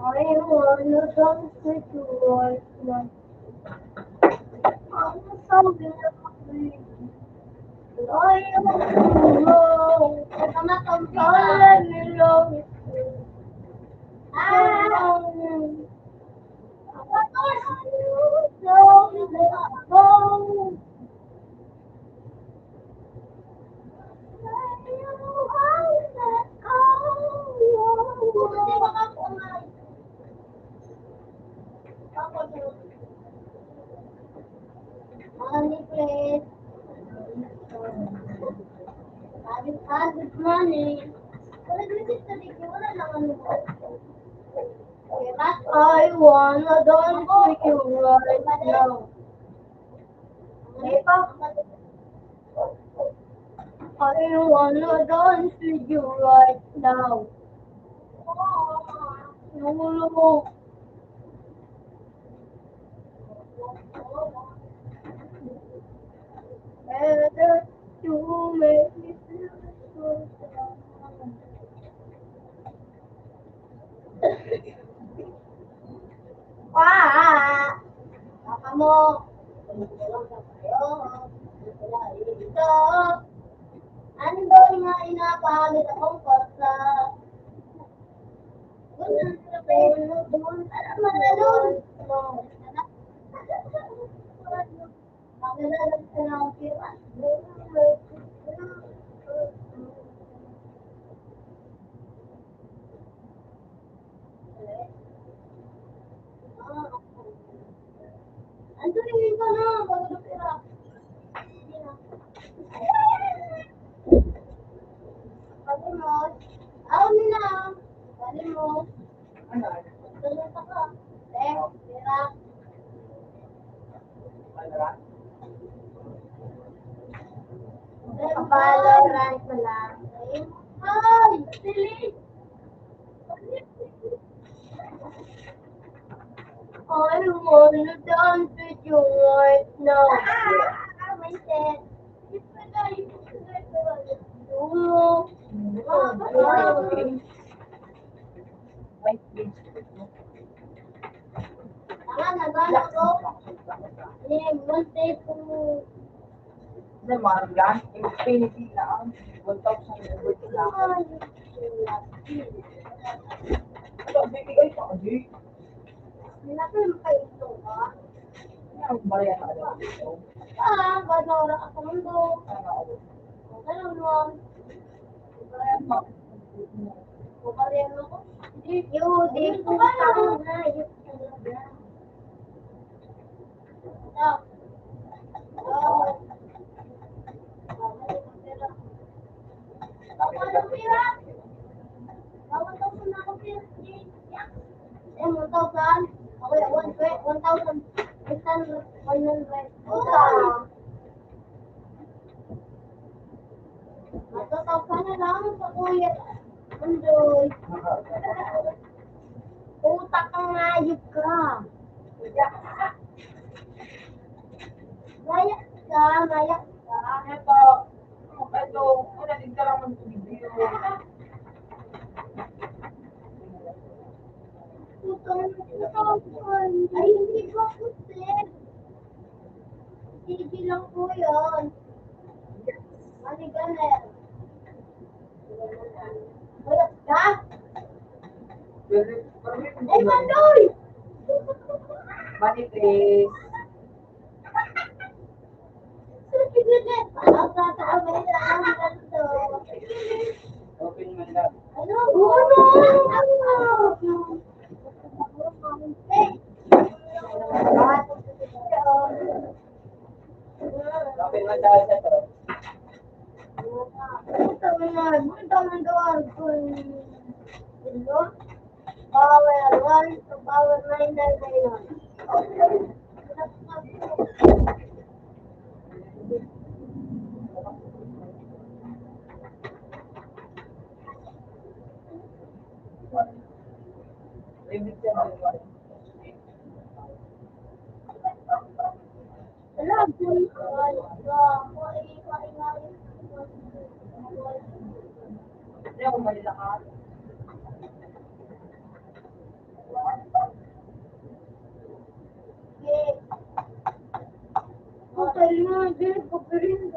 I wanna dance with you right now. I'm so in love with you. I want to know. Let me love you. Ah. Money, please. Good morning. I wanna dance with you right now. I wanna dance with you right now. Lulu. Better to make me feel so. Wa! Baka mo, tumutulong sa payo. Ito, andon nga inapahagit akong kwarta. Wala sa pwede mo doon. Alam mo na doon. No. Palimos. Aw, nila. Palimos. Ano? Tulog ako. Eh, tira. Valorant na lang. Ay, sili. I wanna dance with you right now. Ah, my head. Tama na ba ako? Eh, one day ko. Hindi, mahal yan. Infinity lang. One thousand worth lang. Ito, bibigay pa, hindi. Hindi natin makaintong ka. Ang barya ka, ano, ito? Ah, gano'n, ako. Ano, ano? Gano'n, ma'am. Barya pa. Barya mo ko. Hindi. Yo, di ko pa na. Thousand? Ako yung one, one thousand eight hundred, one hundred. Utang. Matutok ka na lang sa kuya. Andoy. Utak ang hayop ka. Mayak ka, mayak ka. Ito. Ito. Ay, nagdala mo ng video. Utang, utang. Ay, hindi ko ako, sir. Sige lang po yun. Mali ka na. Wala ka? Ay, Manoy! Mali, please. Sakit na ka. Ang tatawa na ang ganito. Open mo lang. Ano? Ano? Open mo dahil sa to. Ito na, ito na gawin ko. Ito? Power one to power nine na ngayon. Patay na, di, papirin.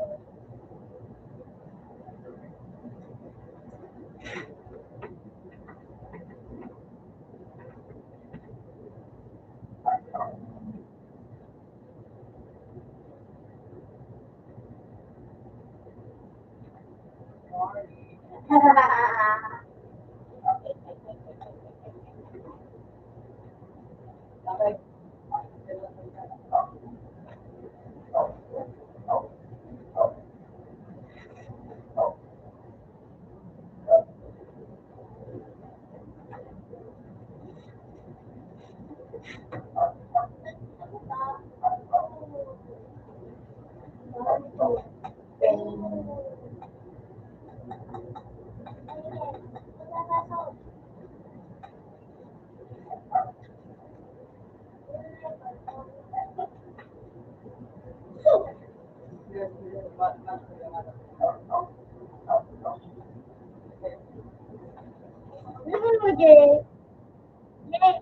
Ano mo, Jay? Jay.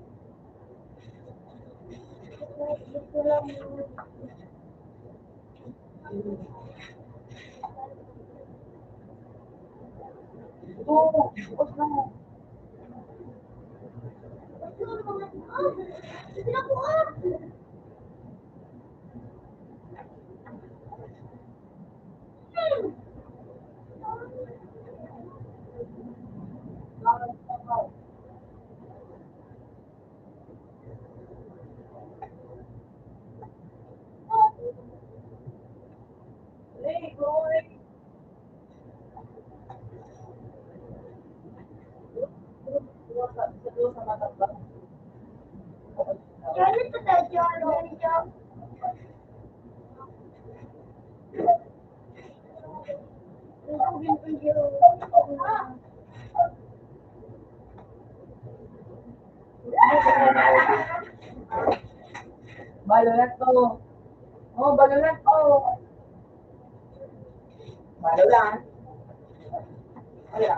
Balo na to. Oh, balo na to. Balo lang. Wala.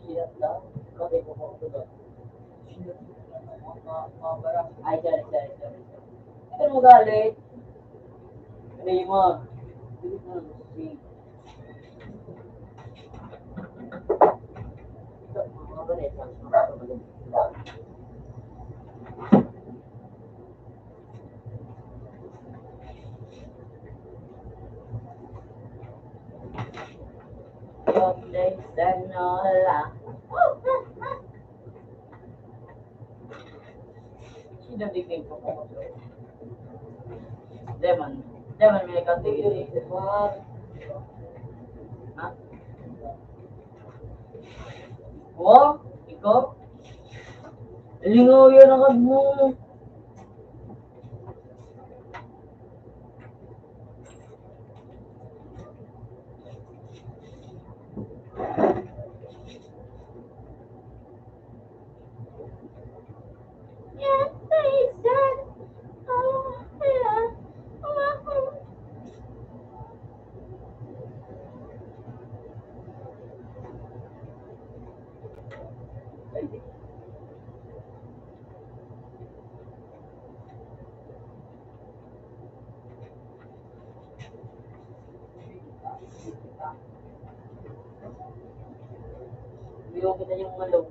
Ay, sorry, sorry, sorry. Ito mo galit. Raymond. Sino di kayo po? Lemon. Lemon, may ikaw, sige. Ha? Oh, ikaw? Lingaw yan agad mo. Hindi ko kita yung malog.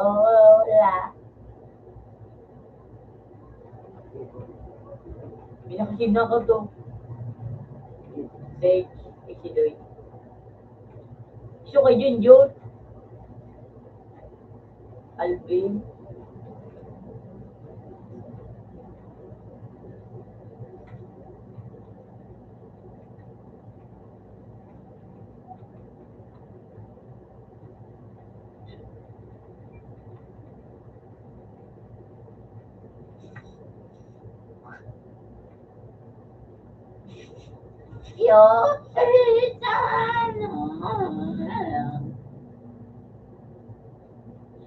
Hola. Pinakasino ko to. Sage, Ikidoy. Gusto ko yun, yun. Alvin. Yo,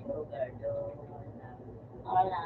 Sugar, do. Hola.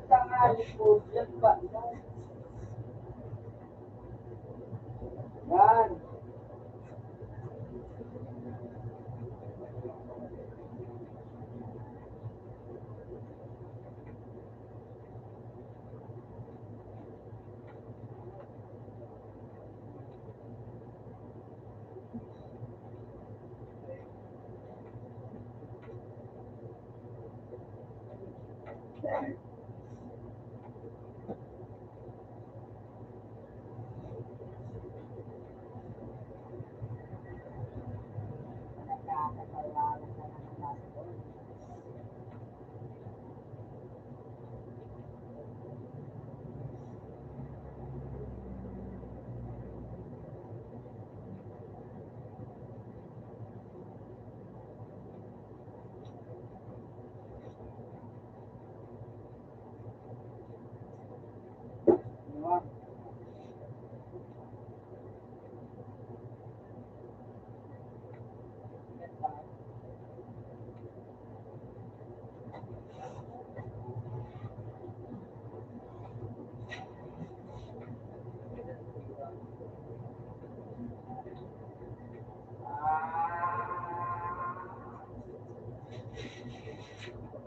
Tangali po, yan pa, no? Yan.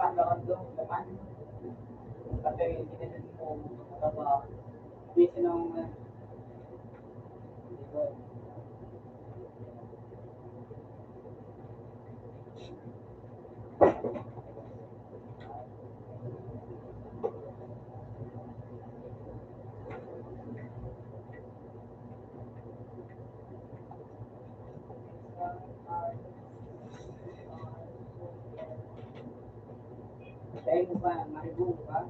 Paano ang doon naman? Kasi ginanong mo, baka, di sinong, Dahil mo ba, maribo ka?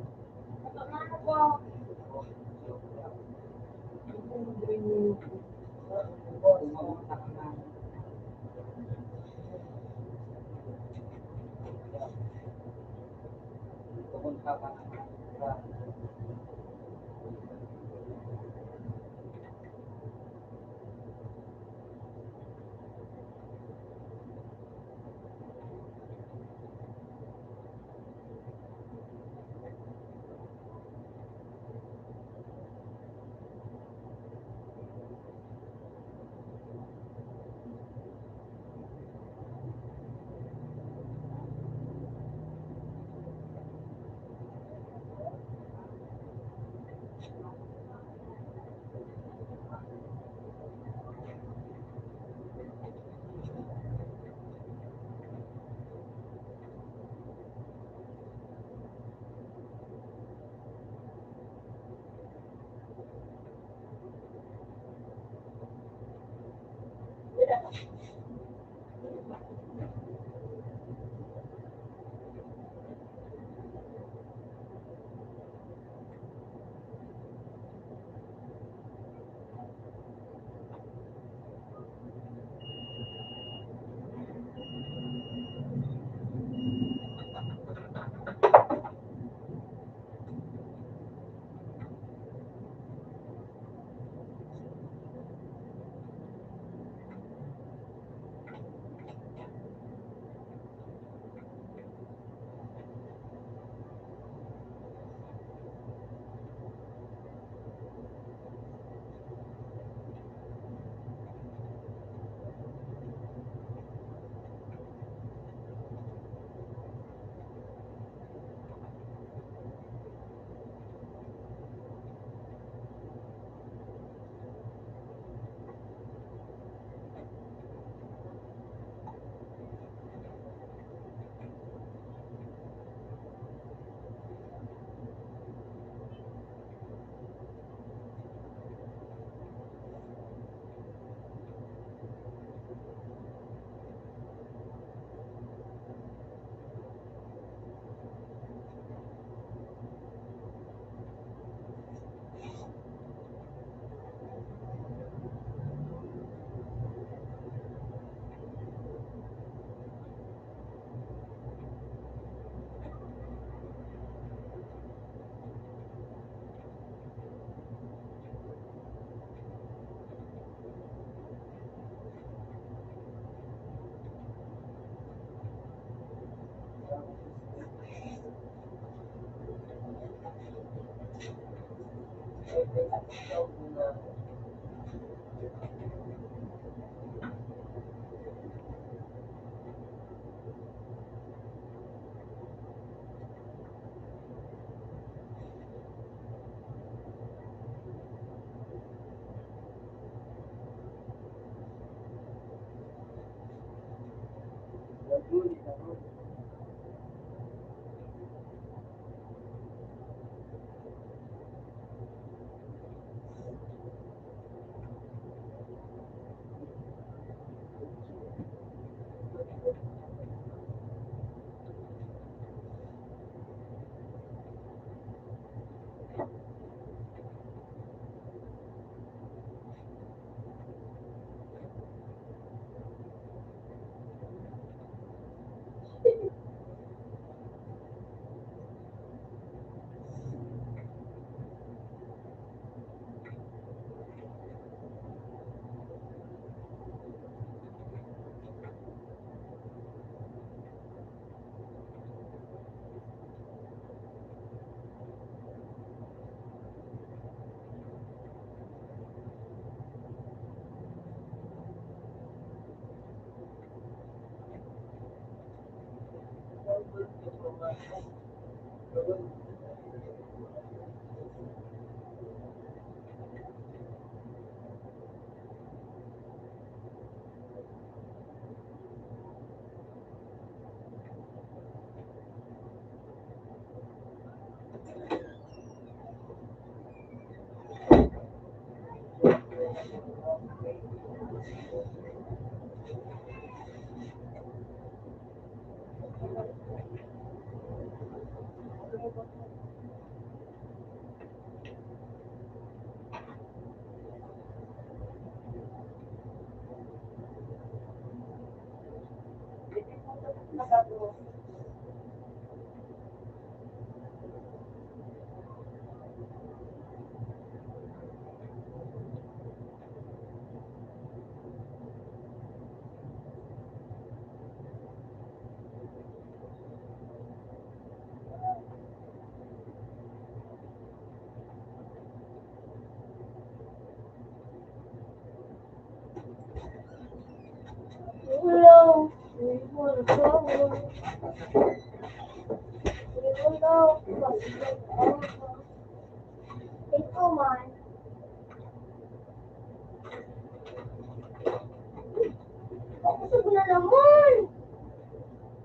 Ito man.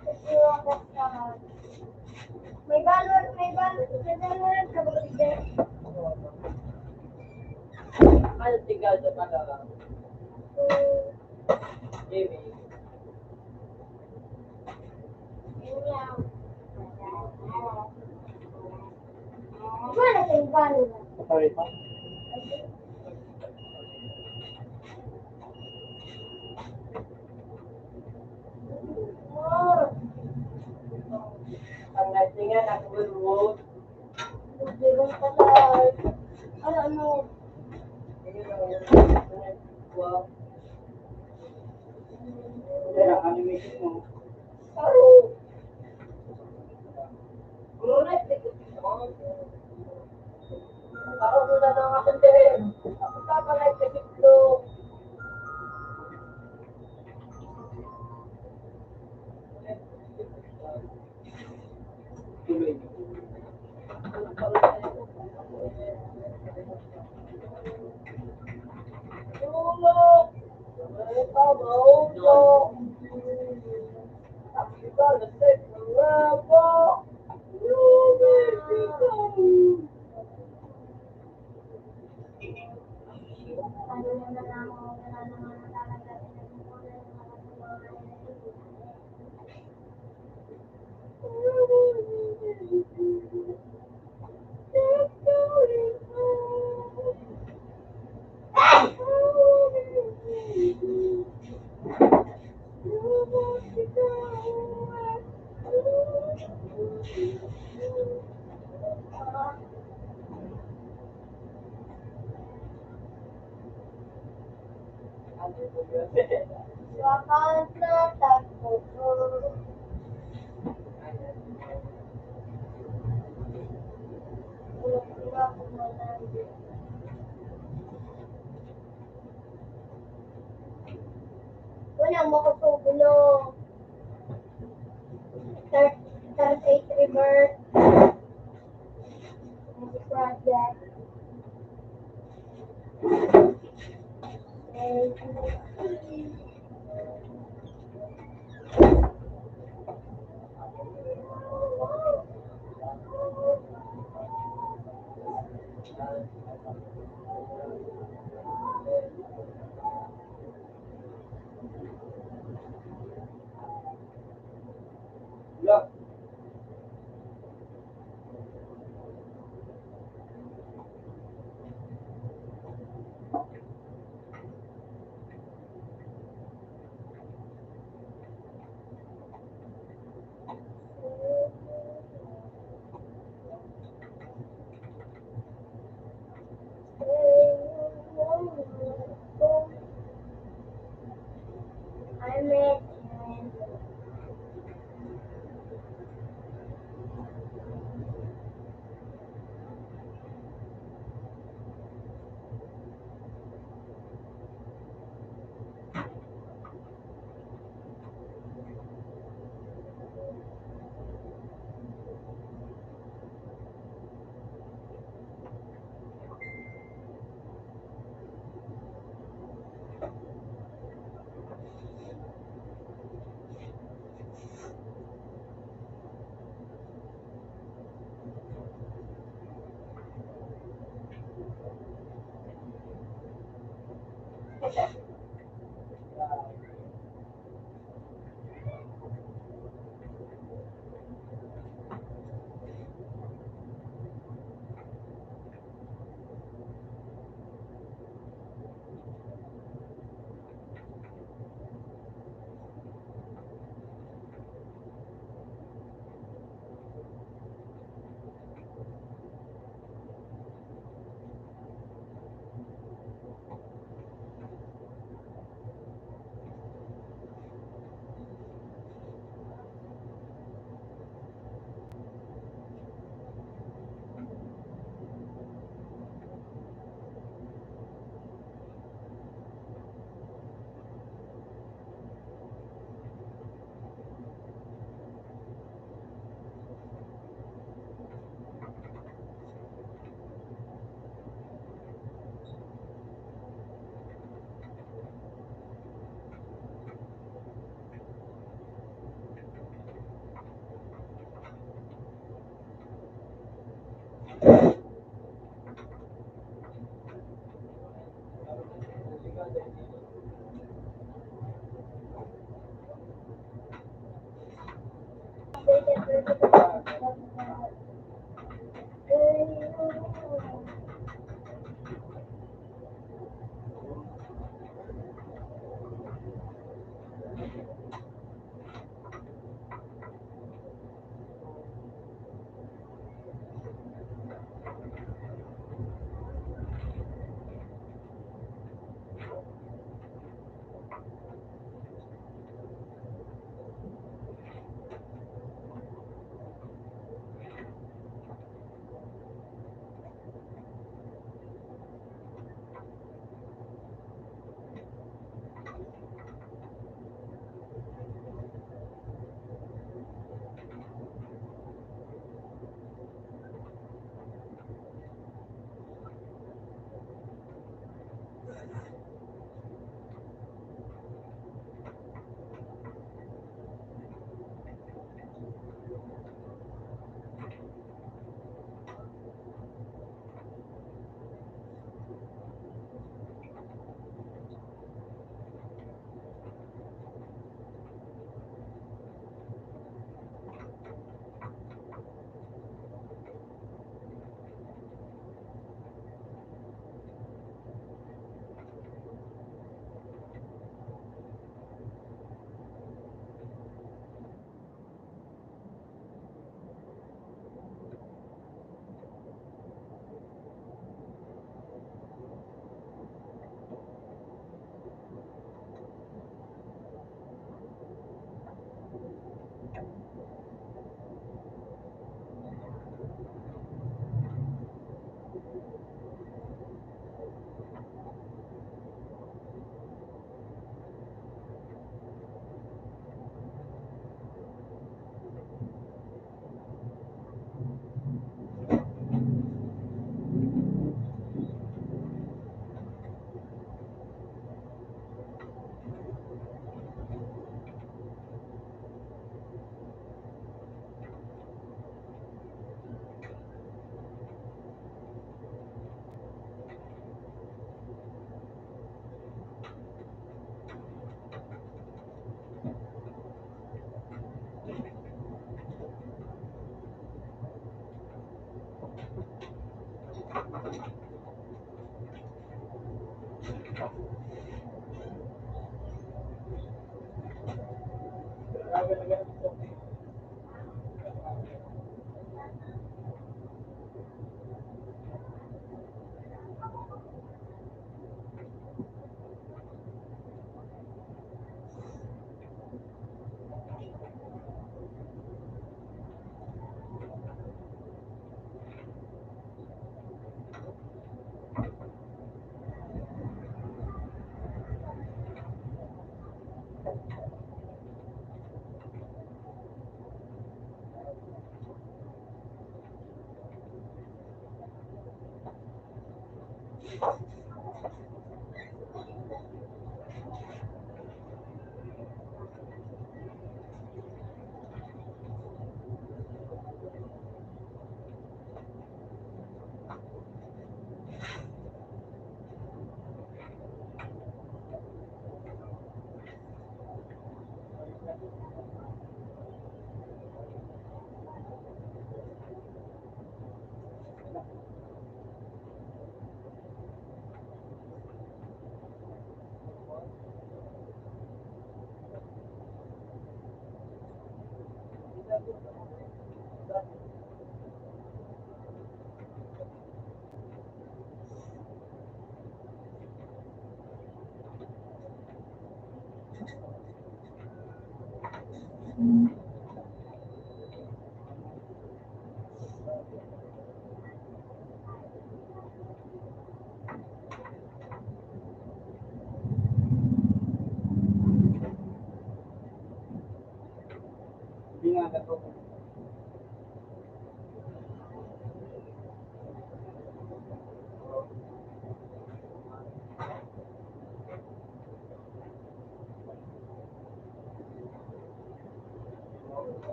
Ito ang basta. May balor, may balor, may balor sa bibig. Ano tinggal sa pagkakang? Jimmy. Wala kang balor. Sorry pa. Ang natingan ako, Ruth. Hindi rin pala. Ay, ano? Wow. Pero ang animation mo. Puro na ito. Ako na lang ako din. Ako pa pala ito. Walang makatubulong. Third, third eight reverse. Project.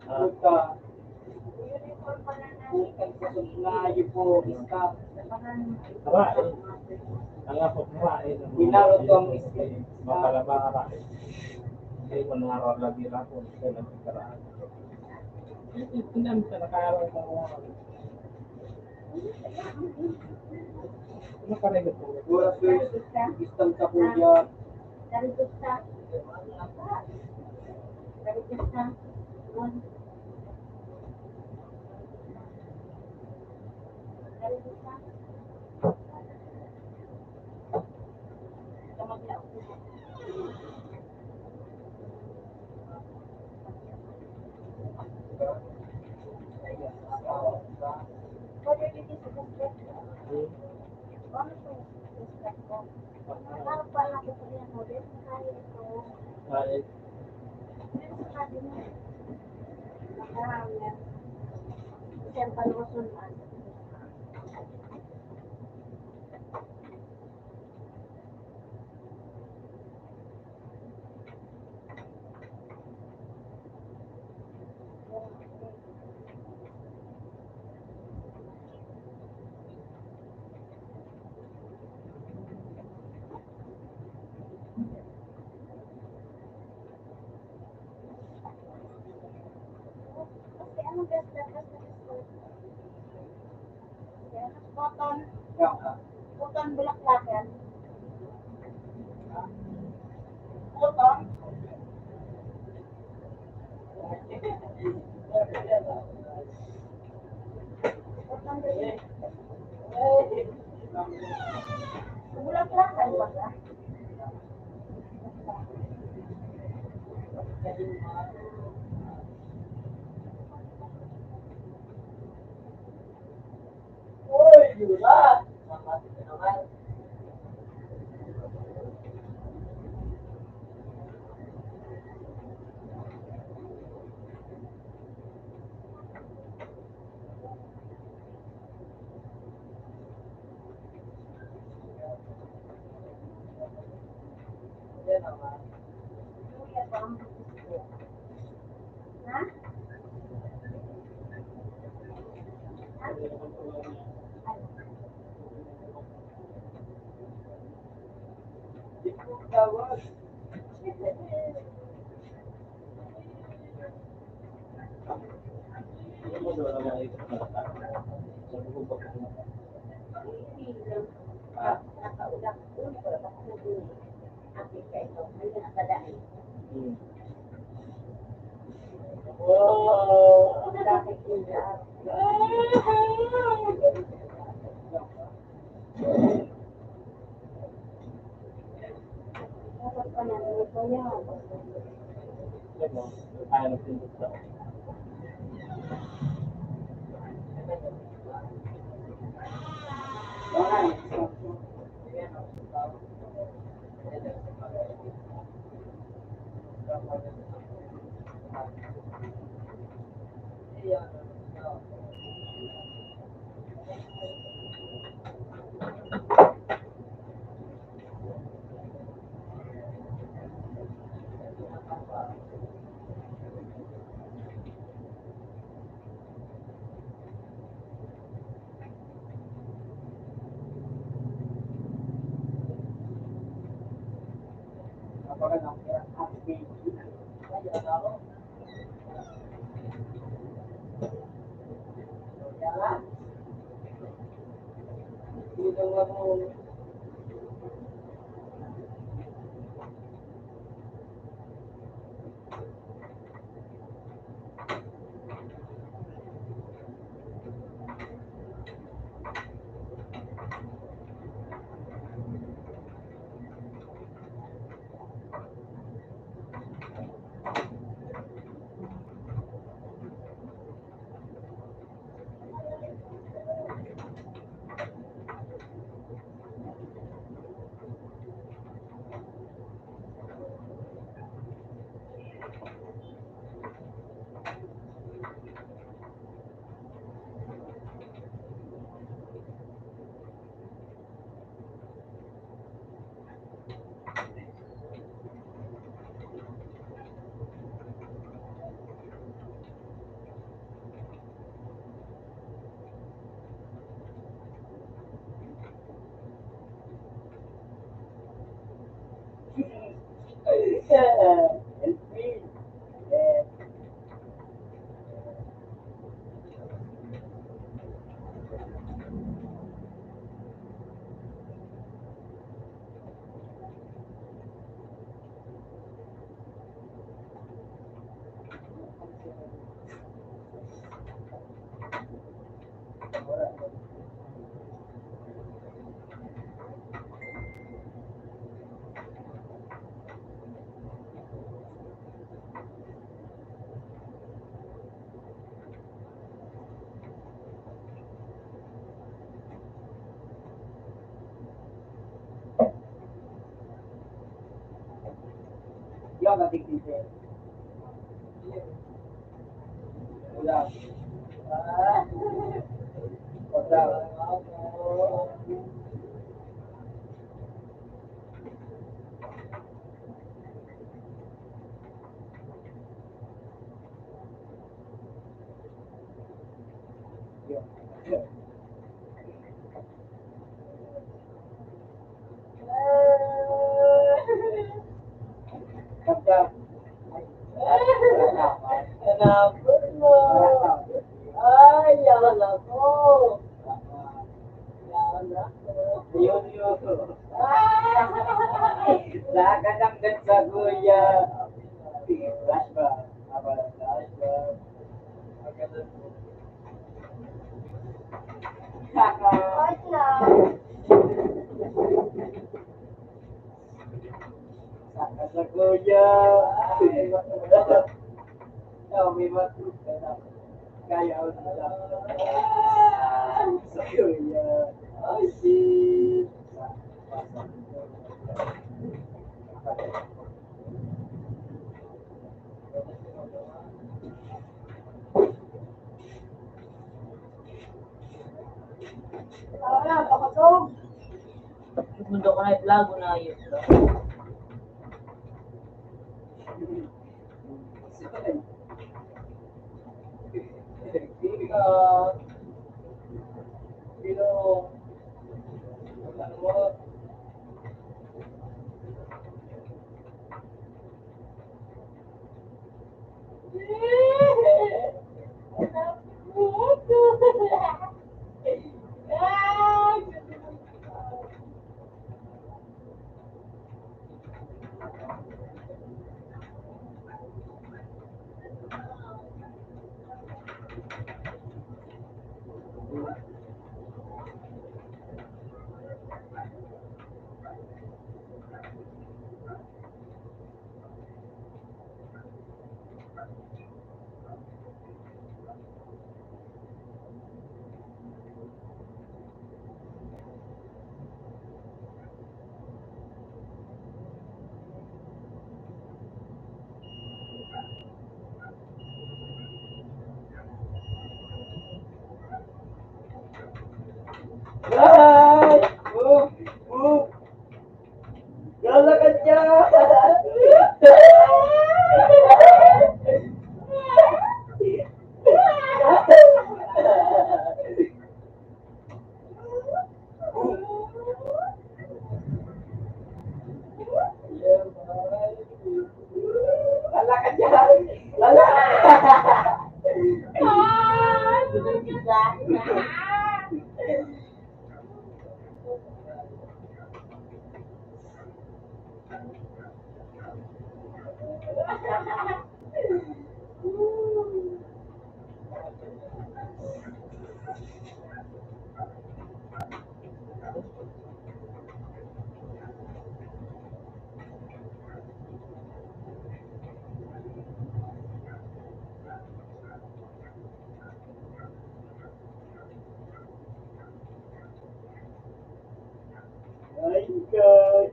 Puta. Puta, kusog na, yun po, stop. Aray. Ang apot mo, aray. Hinarot ko ang stop. Makalaba, aray. Hindi ko naharap lagi lang kung saan ang pagkaraan. Ito naman sa nakaharap ako. Ano pa rin ito? Oras, guys. Isang kapuya. Cotton. Cotton bulaklakan. Cotton. Cotton bulaklakan ba ka? Ay, yawa na po. Yawa na po. Yun, yun. Nakakatanggal sa kuya. Flashback. Abang flashback. Maganda po. What's up? Sa kuya. Ikaw, may matulog ka na. Kaya ako na lang. Sa kuya. Ay, shit. Mundo ko na itlago na yun. Ay! Oh! Oh! Lalakad ka! Lalakad ka! Lalakad! Ah, sunog kita. Ay, ikaw,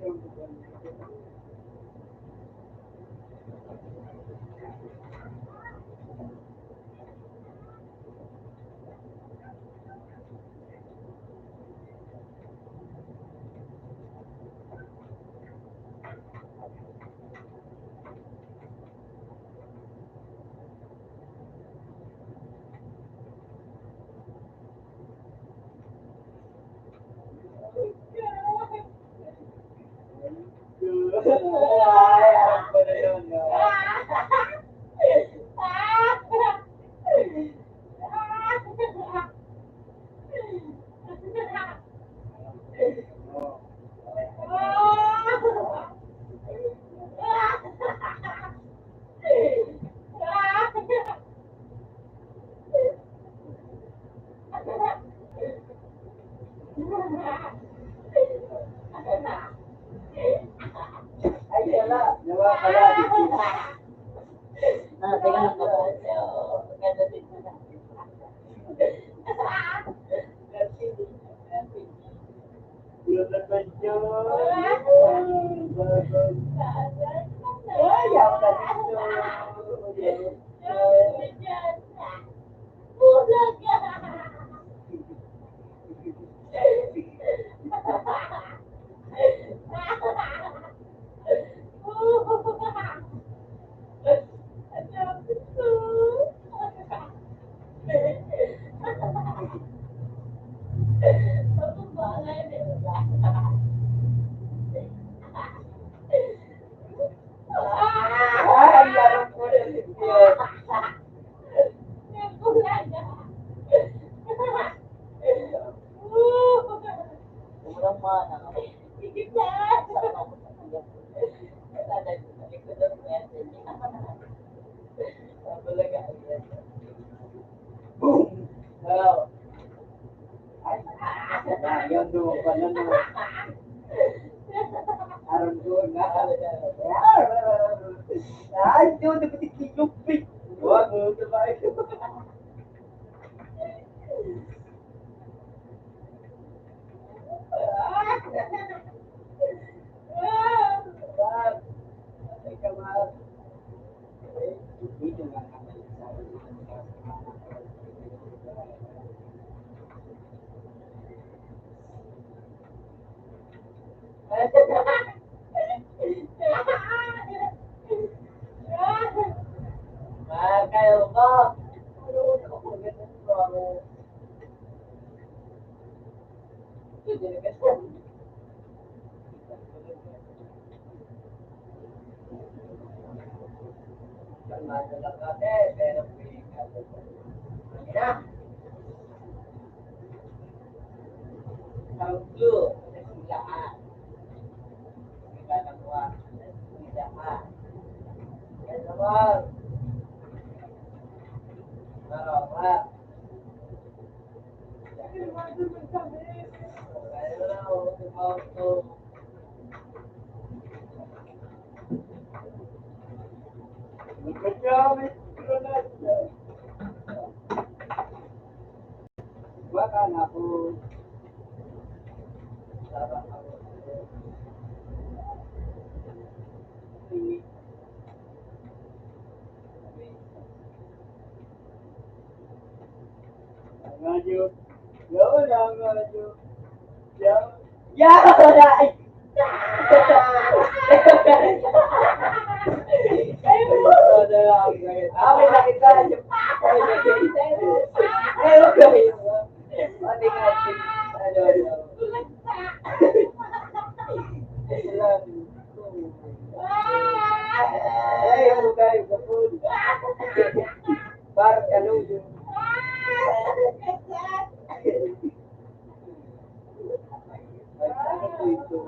Ay, wala. Nawawala. Ah, teka lang po. Ay, yawa na dito. Ay, ang laro ko na ninyo. Murang mana. Boom! Wow! Ay, ah, yun, dumawa pa na, no? Aram ko na. Ay, yun, dapat ikiyupit. Wag mo, sabay. Mahal kayo ko. Ang radyo. Yun ang radyo. Yan. Yan! Ay! Okay na kita. Ay, okay. Ay, okay. Pati nga, ano, ano. Ay, ano kayo, kapul? Parang kaluyo. Ay, ano po ito?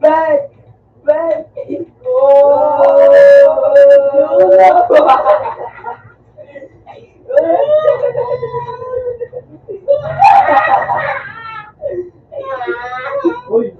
Back! Back! Oh! Uy!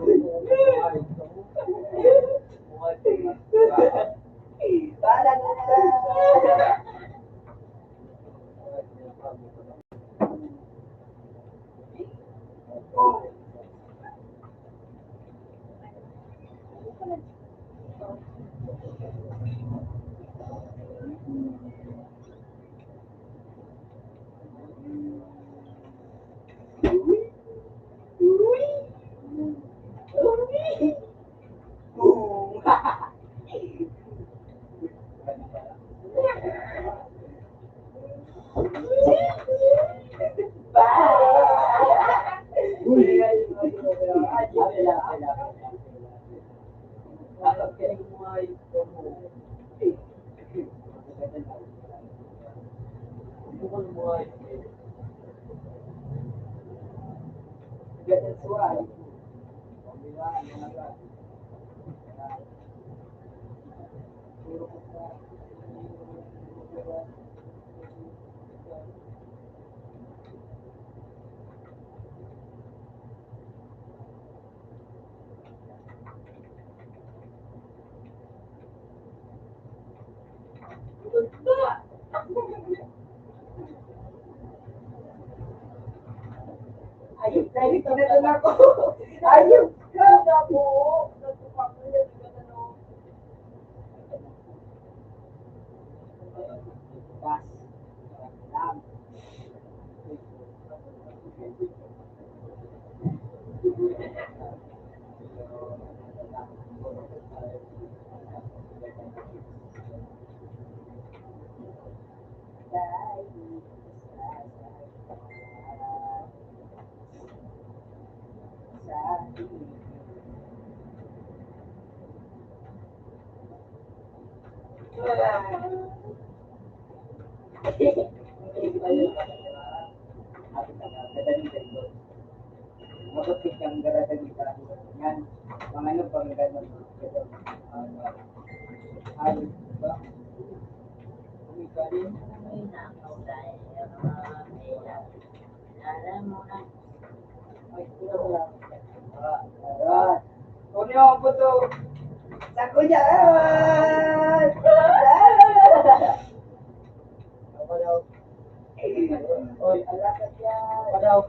Ayun, dahil ito na lang ako. Ayun, ka na po. Ayan. Kunin mo ang buto. Sako niya. Ayan. Ako daw. Oy, ako daw. Ako daw.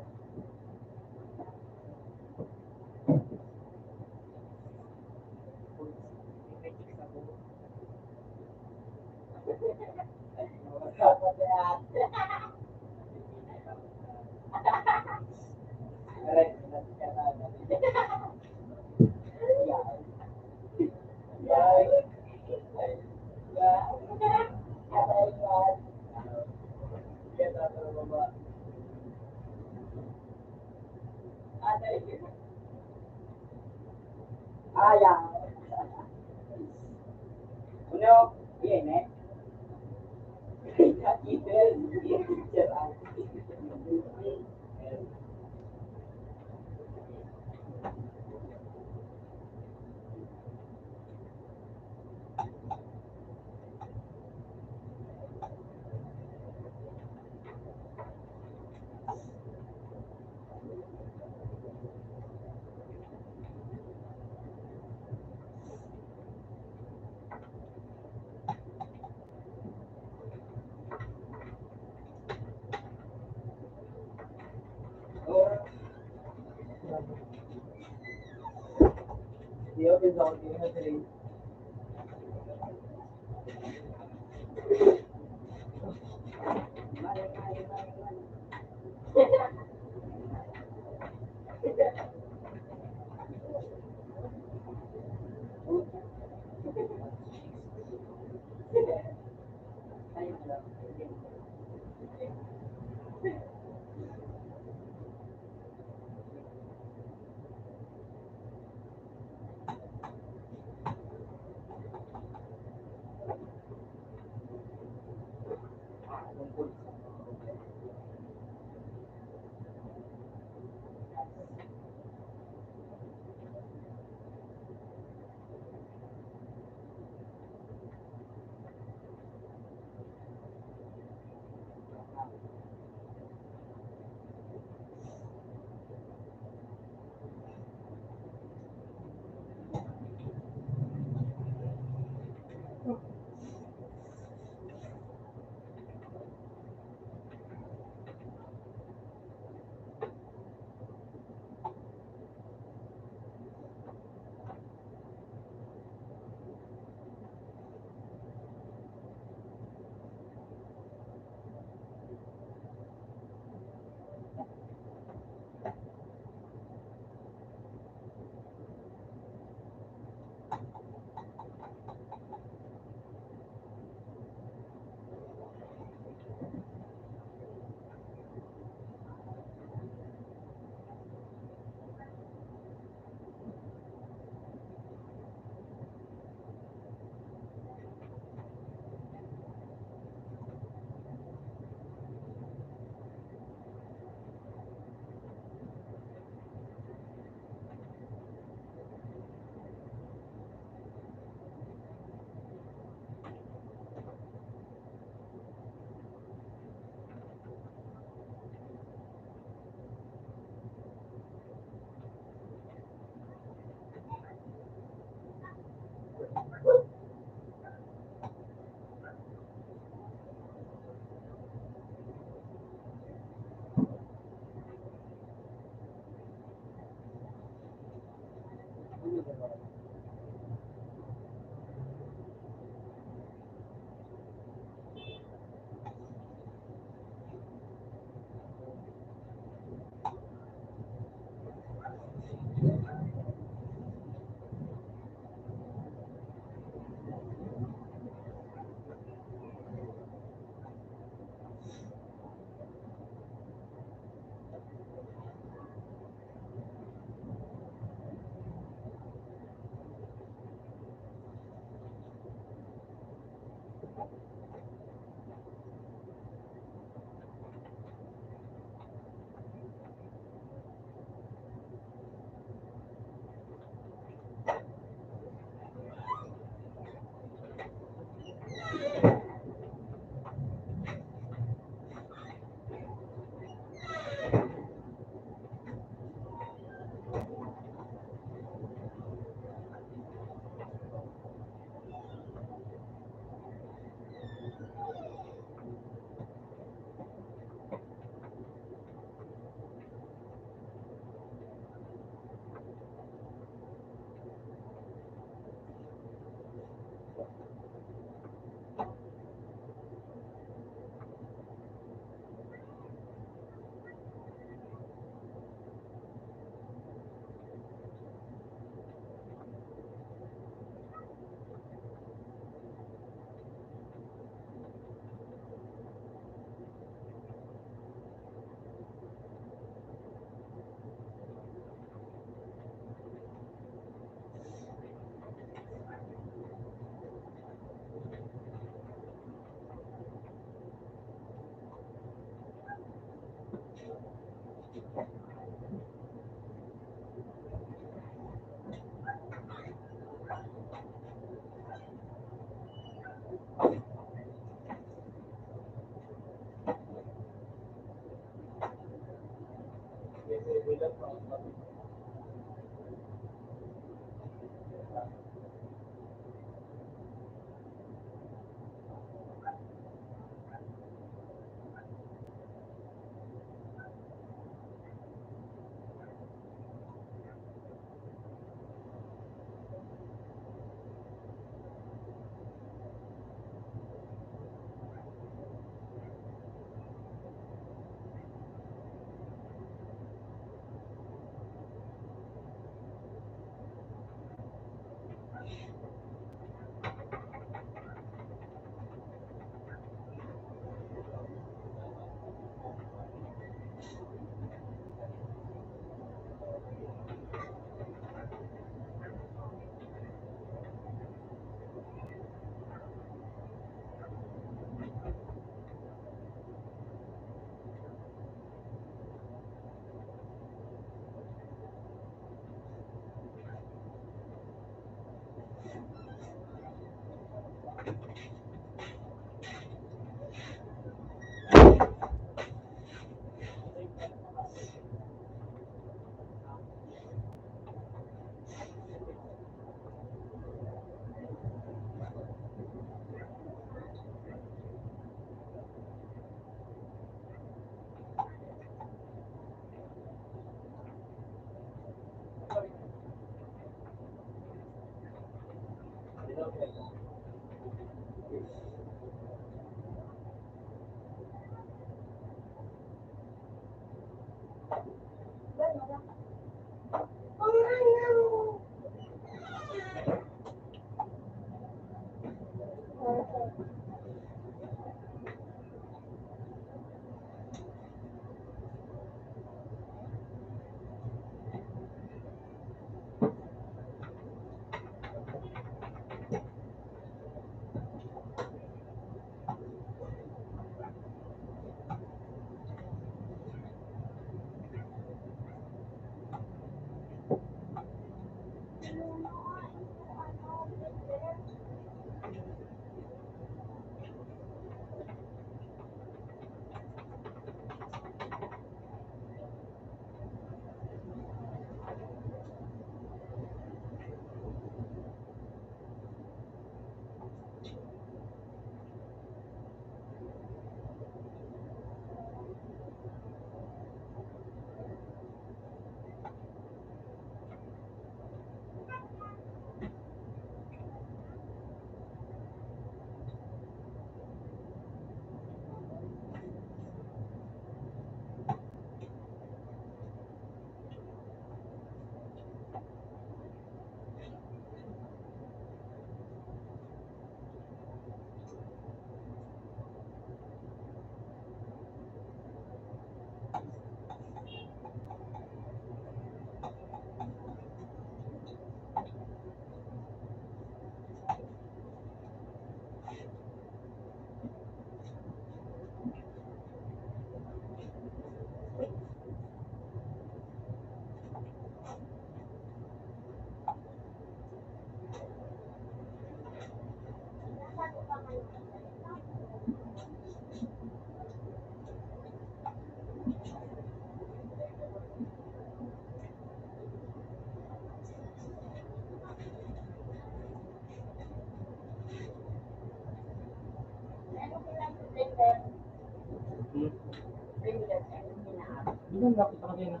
Doon, lapit sa kanina.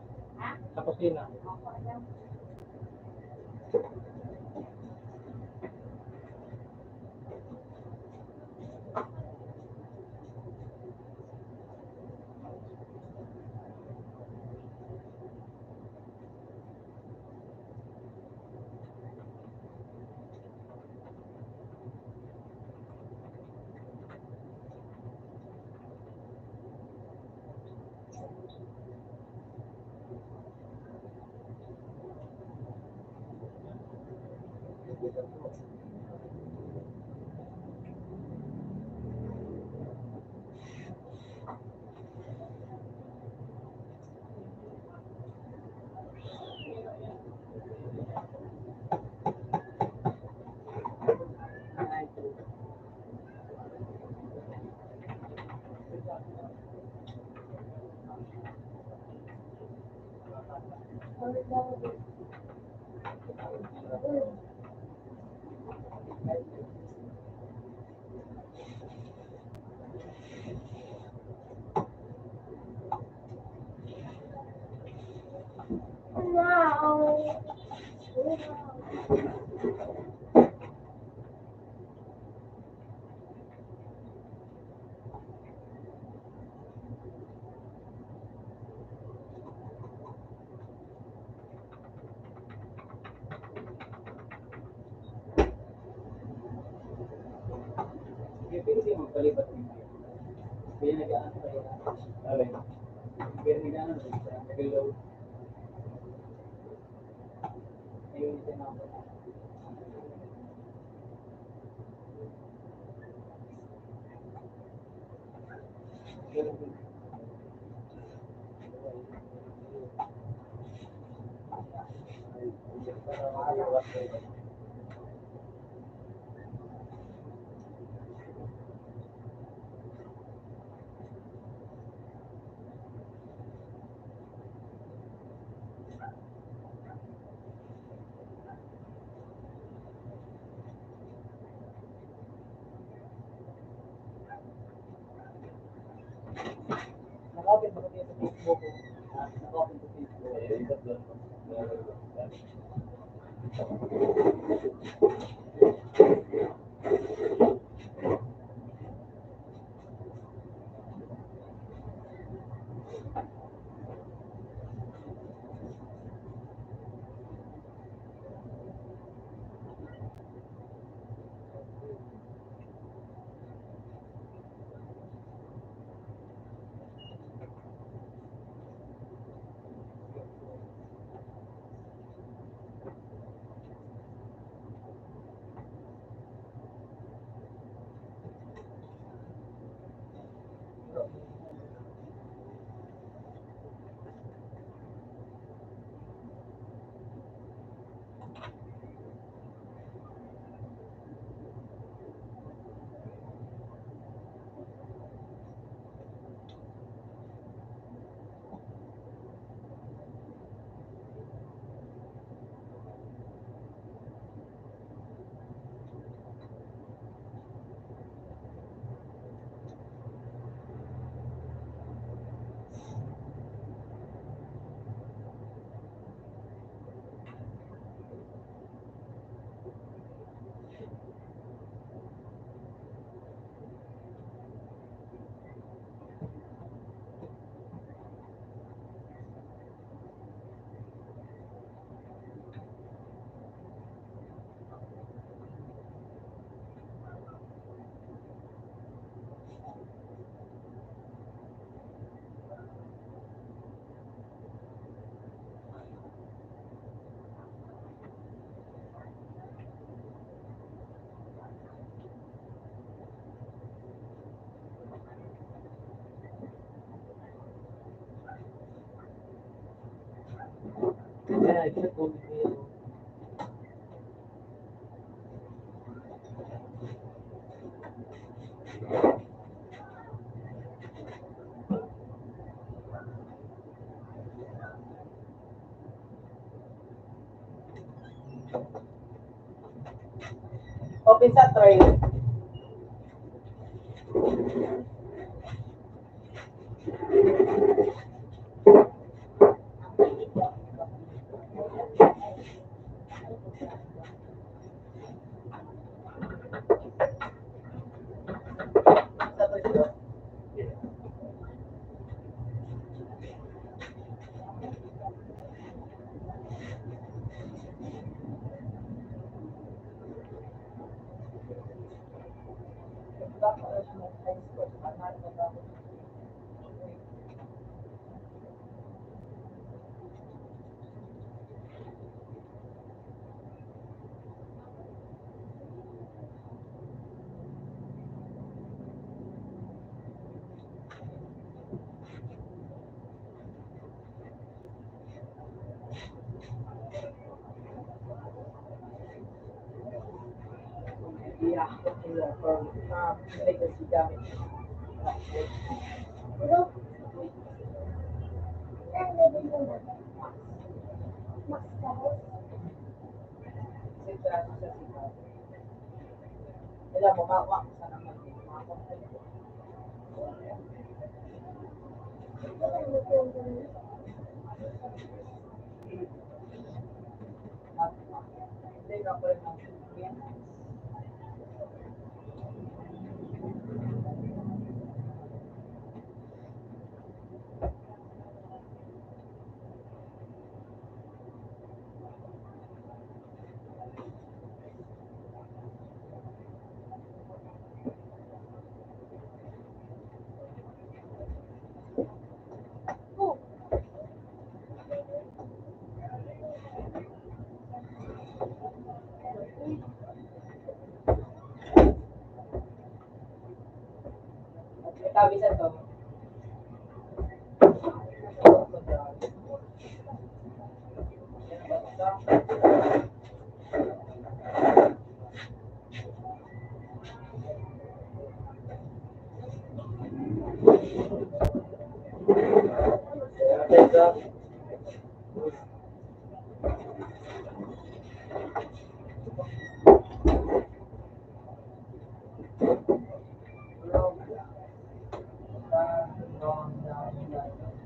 Sa kusina. Sige, pwede kayo magpalipat ng video. Kaya nag-aano pa rin. Alin? Kaya nag-aano pa rin. Nag-load. Ayun, ito na ako. Naka-open ba kayo sa Facebook? Ah, naka-open sa Facebook. Open sa try. Sabi sa to.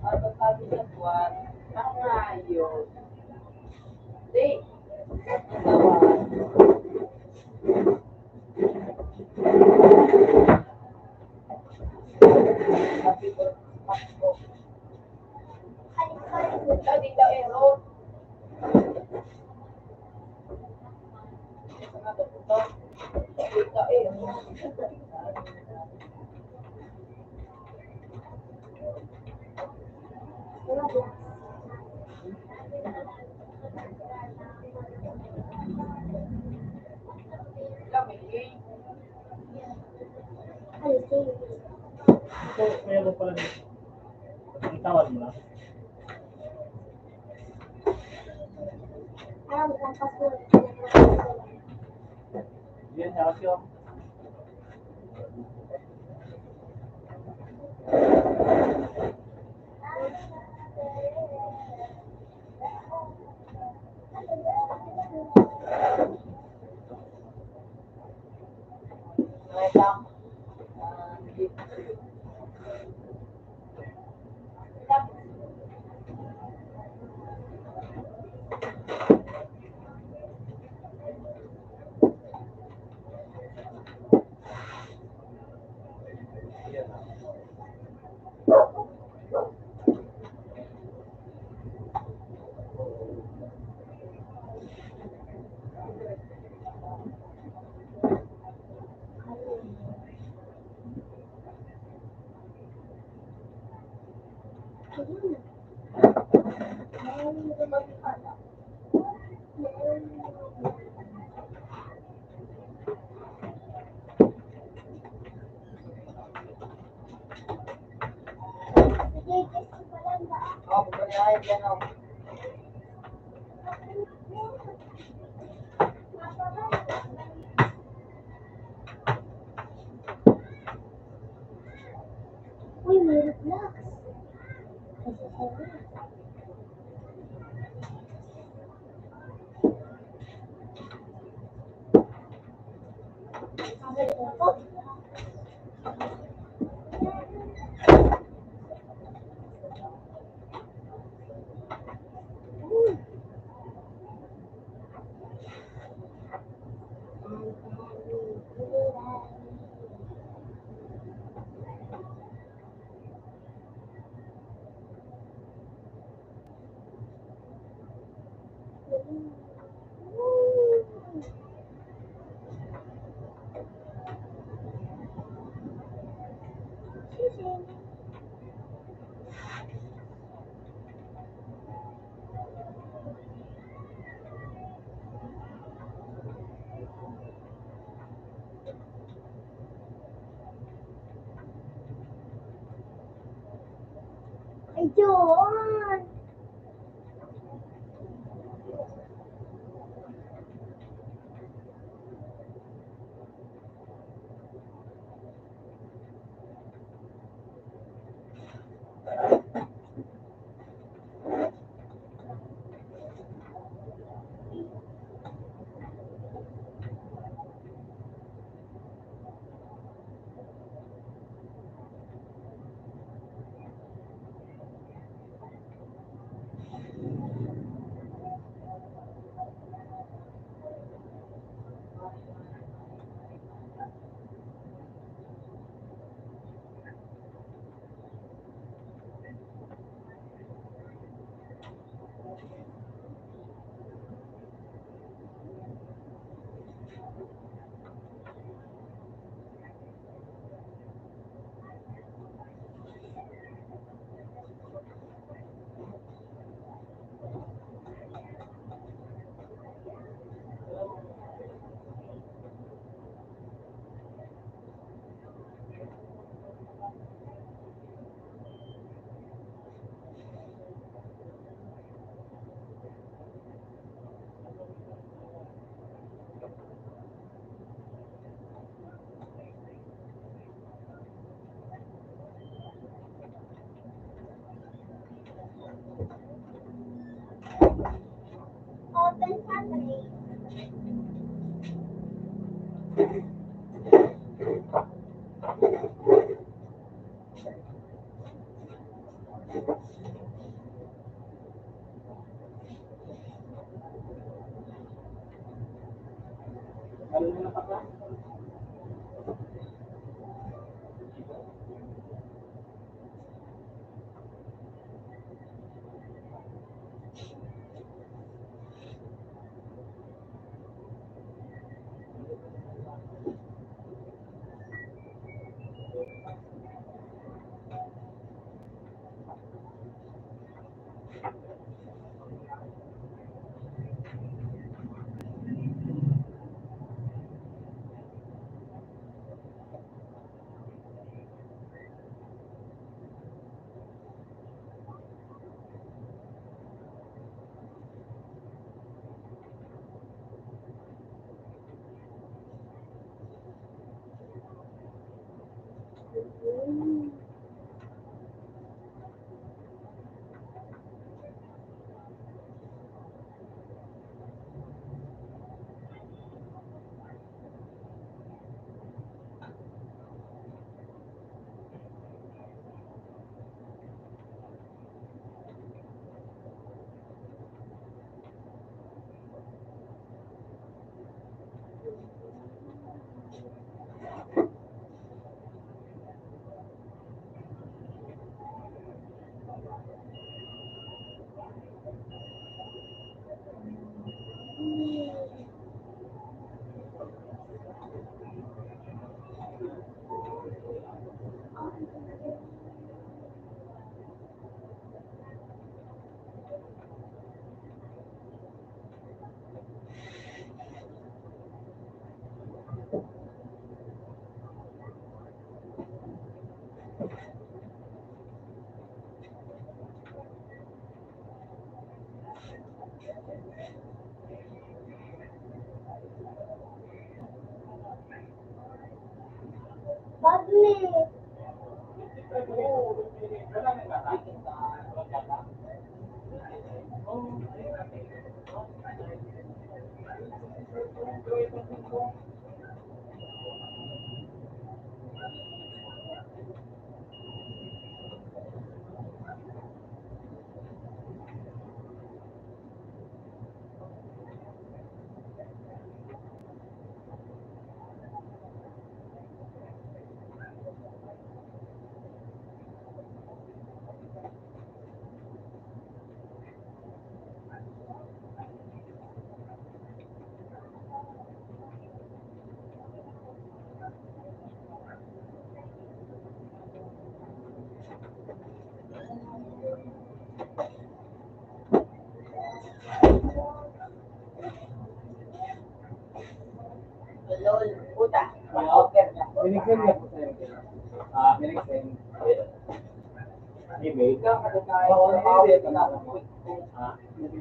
Ano sabi sa buwan? Ang rayo. Di. Ang tawag. Sabi ko, Pasko. Ito, meron pala dito. Itawad mo lang. Yan, harap yun. Uy, may reflux. Ayun. Lol, puta. Mga offer na. Binigyan niya po sa'yo. Ah, binigyan. Email. Oo, hindi, hindi. Ah, hindi.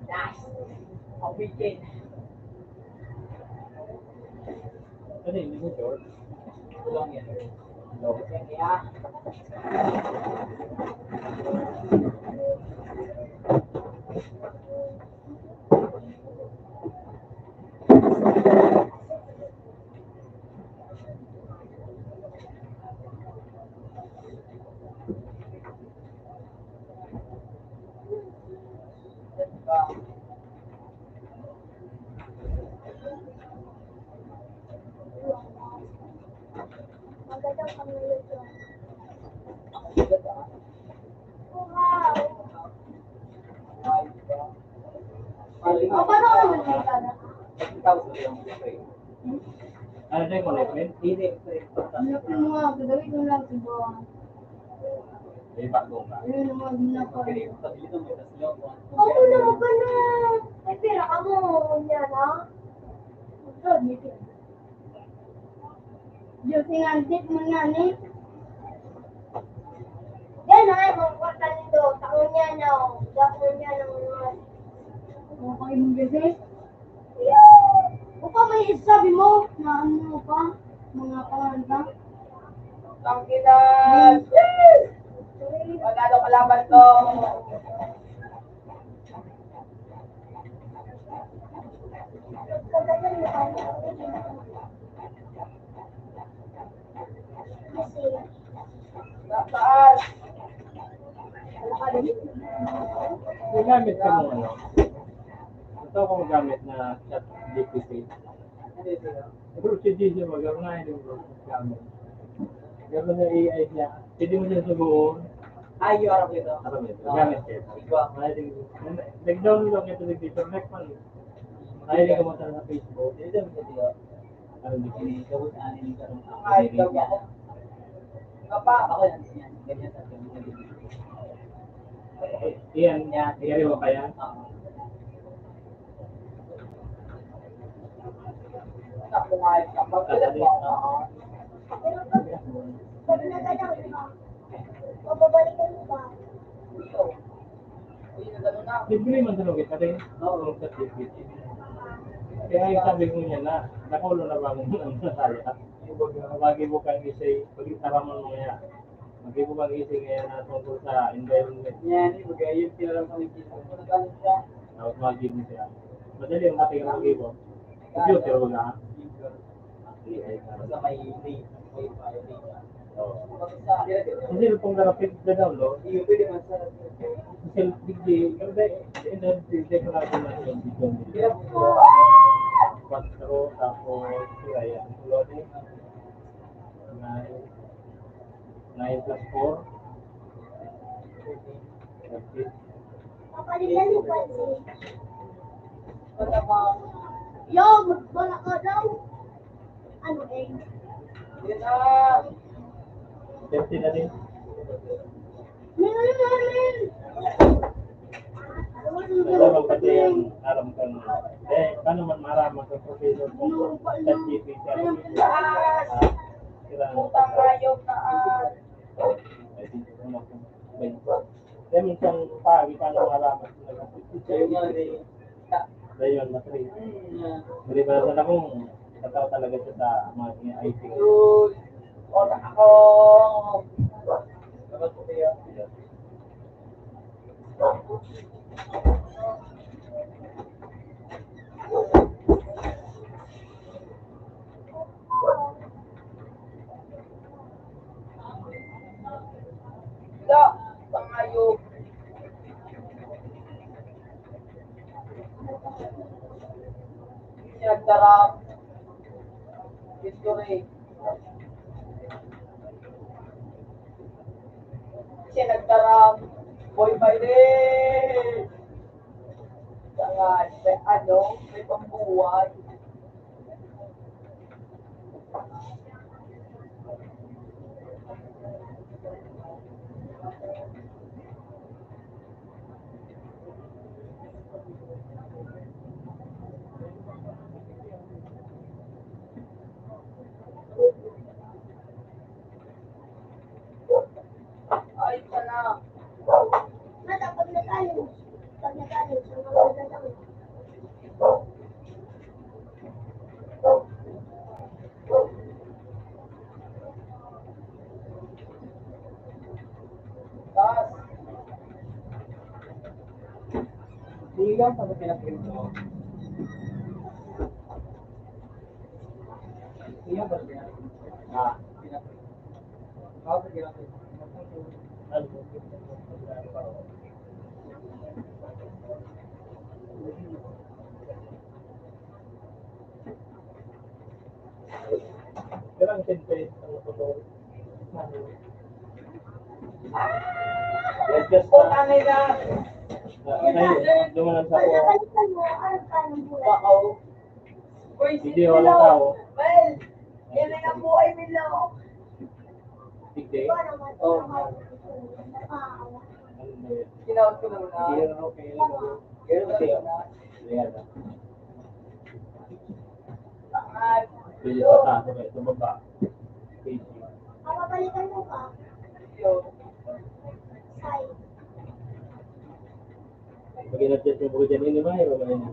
Nice. A weekend. Ano yun? Yung George? Kulang yan. Lobot yan, kaya. Ano tayo mo, Lepe? Hindi, pre. Ano po mga gagawin ko lang siguro? May bago nga. Ayun, mga ginagawa. Pag dito, may tas nyo, kung ano. Ako na, huwag ka na. Ay, pera ka mo. Huwag niya na. Huwag ka, dito. Diyos, ingantit mo nga ni. Yan na nga, mga kwarta nito. Taon niya na, oh. Taon niya na, mga. Okay, mong gete? Upa, may isabi mo na ano pa? Mga pangalan pa? Tangkinas! Wala daw kalaban ko. Taas. Gumagamit ka ng ano? Ito ako magamit na chat G P T. Pero si G C, magkakain yung gamit. Gano'n na A I niya. Pwede mo siya subuon. Ay, yung harap nito. Harap nito. Ah. Gamit kayo. Ikaw. Ay, di, nag-download lang ito dito. Next one. Ay, di ka mo sa Facebook. Dito, dito, dito. Ano, di ko. Ini, gawin, ano, ini, gawin. Ay, gawin ako. Papa, ako yan, yan. Ganyan sa ganyan. Iyan, iyan yung kaya? Oo. Pag nagadaw, di ba? Mababalikan mo ba? Libre man sa lugit, pati. Oo, sa T V. Kaya yung sabi ko niya na, nakulo na ba ang, ang Bisaya? Yung pag, mag-ibo kang isay, pag-itaraman mo niya. Mag-ibo kang isay ngayon na tungkol sa environment. Yan, yung bagay, yung tinaram sa mga isip. Tapos mag-give mo siya. Madali ang ating mag-ibo. Future, baga. Future. Sa may link, may file link. Oo. Kasi kung narapit na daw, no? Iyo, pwede man sa Kasi, digdi, pero dahil, dahil, dahil, dahil ko lang naman yung video nila. Patro, tapos, si Ryan, Lodi. Nine, nine plus four. Thirteen. Papalitan mo pa siya. Yo, magbara ka daw. Ano, eh? Thirteen na din. May ano namin? Alam ko din, alam ko na. Eh, paano man maraman sa professor ko? Sa G P siya. Ah, sila ang Putang hayop ka, ah. Ay, di ko na kung, kaya minsan, pa, di pa naman alam. Kayo nga, eh. Dayon, matri. Hmm. Dili ba sa akong, kataw talaga siya sa mga I T. Yun. Oras ako. Dapat ko kaya. Da, pangayog. Siya nagdaram. History. Siya nagdaram. Boy, by the Saka, may ano, may pambuhay. Ay, sana. Mata, pag nag-ano, pag nag-ano, sa mga nagdadamo. Taas. Hindi lang pag pinapinto. Hindi lang pag pinapinto. Ah. Pinapinto. Pero ang template, ano ko to? Let's just, uh, Putang ina! Dumanan sa Wow. Uy, si Hindi, Milo. Walang tao. Well, yan na nga buhay, Milo. Tigde? Oh. Ano ba yun? Tinawag ko na muna. Hindi, okay. Pero kasi, ayan na. Pwede sa taas, okay, sa baba. Inadjust mo ba dyan, ini, Mayo, ba ini?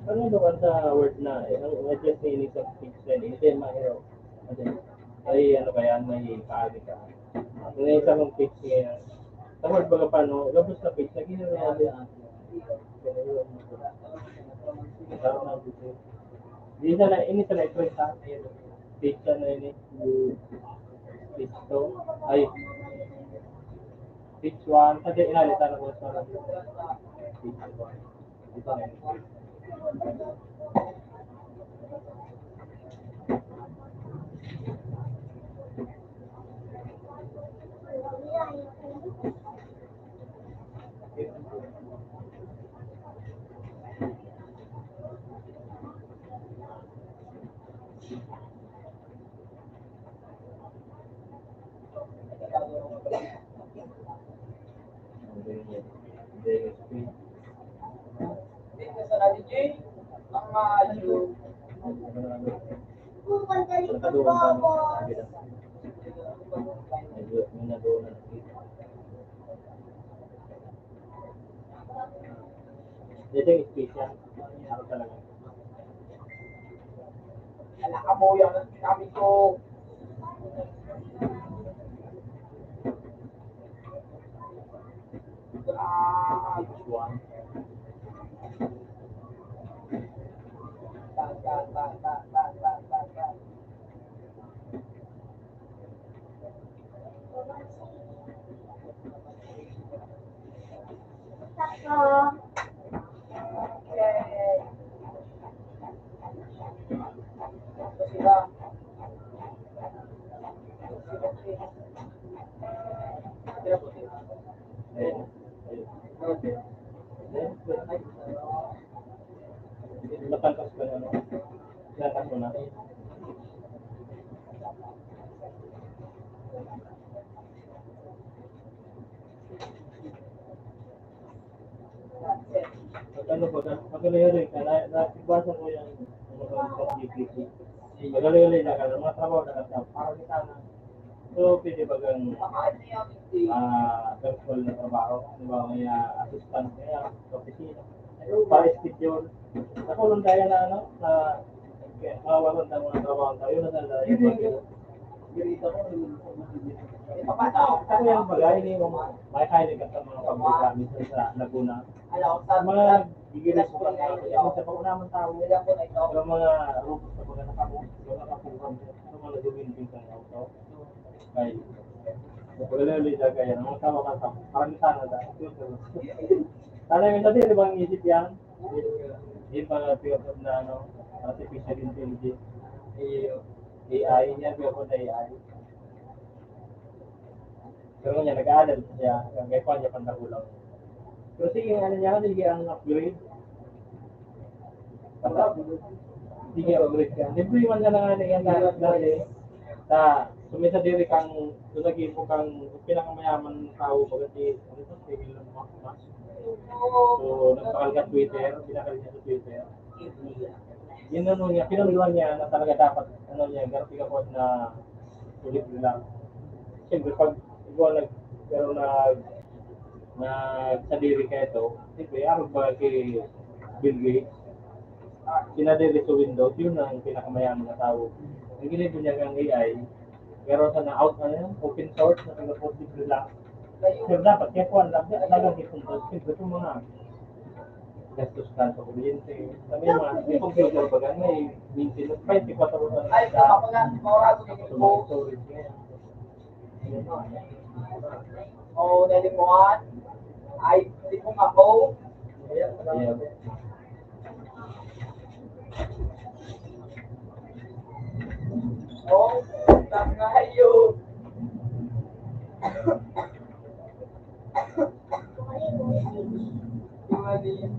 Ano naman sa word na, eh, ang adjust ni ini sa page na ini, then Mayo. Ay, ano ba yan? May paagi ka. Ang isa mong page niya. Sa word, baga pa, no? Gabos na page, lagi na yan. Di sana, ini sana i-print, ha? Page na ini. Page two. Ay. Page one. Kasi inalitan ako sa page one. Ito na ini. Dito sa Radyo J, ang maayo. Medyo, may nadunan. Ito yung special. Ano talaga? Alam ka mo yan, sabi ko. Ah, Nakalpas ko na, no? Nakalpas ko na. Pag ano, pag, pag ano yun, eh, na, na, nabasa ko yung mga pag-G P T. Pag ano yun, eh, naka-, mga trabaho, naka-, parang kita na. So, pwede ba kang, ah, virtual na trabaho? Di ba, may, ah, assistant, may, ah, sa opisina. Para schedule. Ako lang kaya na, ano, na, kaya mawawalan ng mga trabaho tayo, na talaga yung pag-, Ito pa, ito. Ako yung bagay ni, may kain ka sa mga pagbuka, minsan sa Laguna. Mga gigilis ko pa nga, yung sa pag-unaman tao, yung mga robot sa mga nakapu-, yung nakapukan, yung mga nagwiwinding sa auto. Ay, pagkakalayo, lida kaya, ang tama ka sa, parang sana na. Sana yung sabi, di ba, ang isip yan? Yung mga piyapot na, ano, artificial intelligence. A I, yan, piyapot na A I. Pero niya, nag-aalala siya, hanggang kwan niya pandakulang. Pero sige, ano niya, sige ang upgrade. Sige, upgrade ka. Libre man ka na nga na yan, dati. Sa, sumisa diri kang, kung nag-ipo kang pinakamayaman na tao, baga si, ano to, si Elon Musk. So, nagpakal ka Twitter, pinakal niya sa Twitter. Yun, ano niya, pinunduan niya na talaga dapat, ano niya, garapig ako na libre lang. Siyempre, pag ikaw nag-, pero nag-, nagsadiri ka ito, siyempre, arog ba kay Bill Gates? Sinadiri sa Windows, yun ang pinakamayaman na tao. Ang ginagawa niya ng A I, pero sa na-out na yan, open source, na taga-positive lang. Pero dapat, kaya kuwan, dapat, dapat itong, itong mga gastos ka sa kuryente. Sabi mo, may computer ba ganun? May maintenance, twenty-four hours na. Ay, tama ko nga, maurado na yung storage niya. Oh, nalimuan. Ay, di ko nga, oh. Yeah. Oh, tanga yun. Yung ano yun.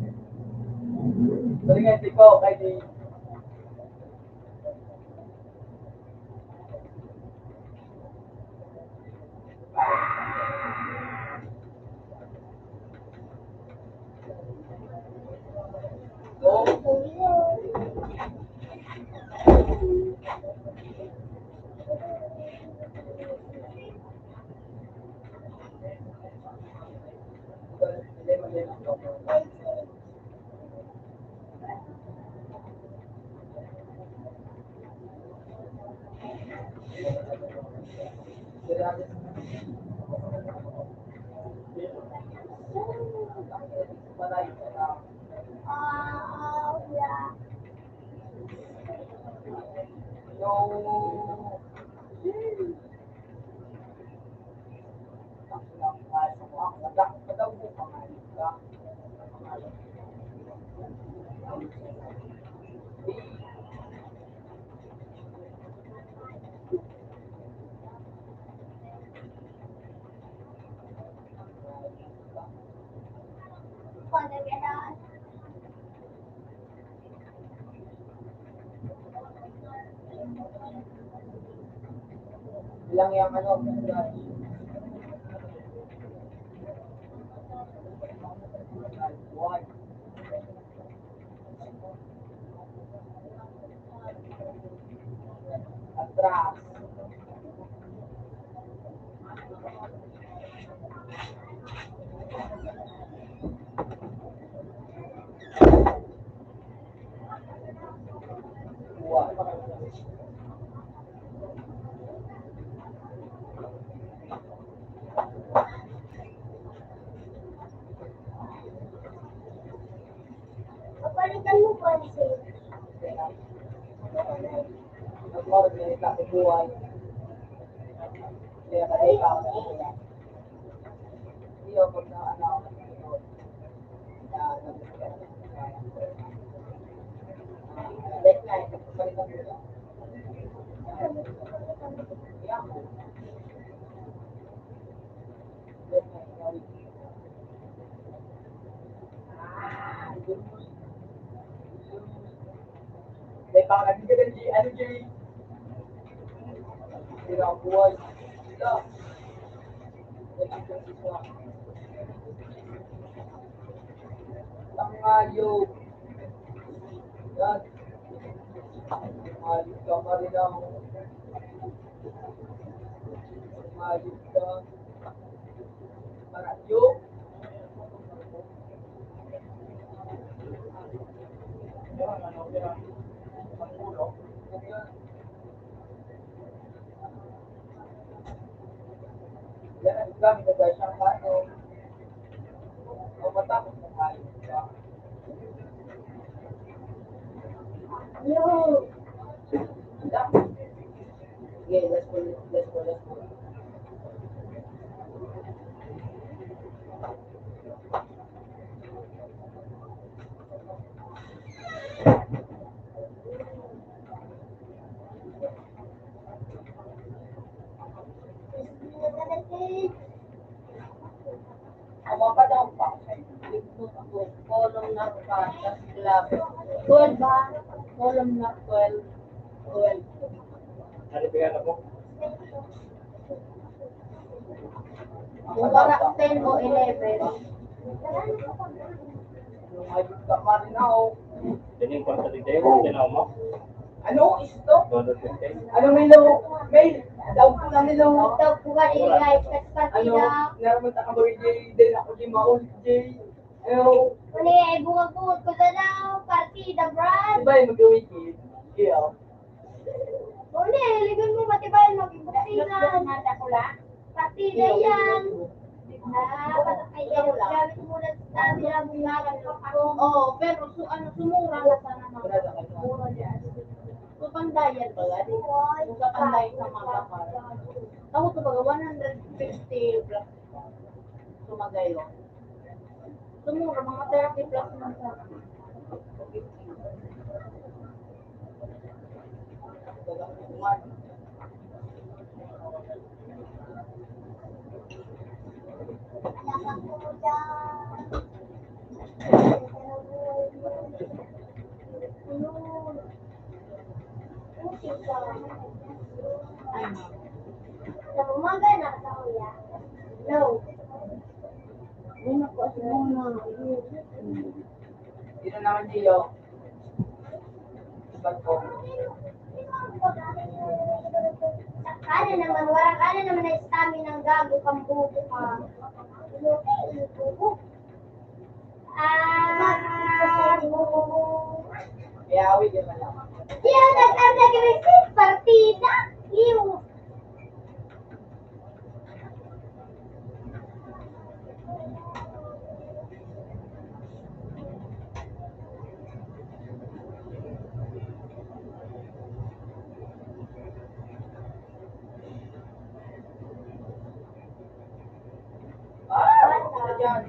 Sorry nga, di ko, kay di. Ilang yang ano, one. Atras. Papalitan mo pansit. Nagmorog na yung buhay. Kaya ka rin pa ako sa kanya. Hindi ako pag na ano, na, na, like na, papalitan mo lang. Kaya mo. May pangalan ka na, G, ano, G? Sira ang buhay. Sila. Ang hayop. Yan. Ang hayop ka pa rin ako. Ang hayop ka. Para yung Columnar pa, tas club. Twelve ba? Columnar twelve. Twelve. Ano pinanap mo? Kung para ten o eleven. Yan yung kwarta ni Deo, tinaw mo? Ano? Isto? Todo fifteen. Ano, Milo? May, daog ko na, Milo. Daog ko ka, di, guys. Ano? Naraman ta ka ba, J? Din ako, di maul, J. Ano? Uli, ay, bungag-bungag ko na lang, partida, Brad. Di ba yung mag-weekend? Yeah. Uli, ligon mo, matibay, mag-ibuksinan. Mata ko lang. Partida yan. Ah, ay, yan, gamit mo lang sa dami lang, mga kapatid. Oo, pero su-, ano, sumura na sana, mga kapatid. Mura yan. So, pandayan pala, di ba? Kung sa pandayan sa mga kapatid. Ako, kumbaga, one hundred fifty plus. Sumagayon. Sumura, mga thirty plus na sa Sa umaga na sa uya. No. Yun na naman, Gio. Kaya naman, wala ka na naman na stamina ng gago, kambuto ka. Inuti, inuti. Yawi, di ba lang? Yan ang nag-receive, partida. Liw. Ah, ano ka dyan?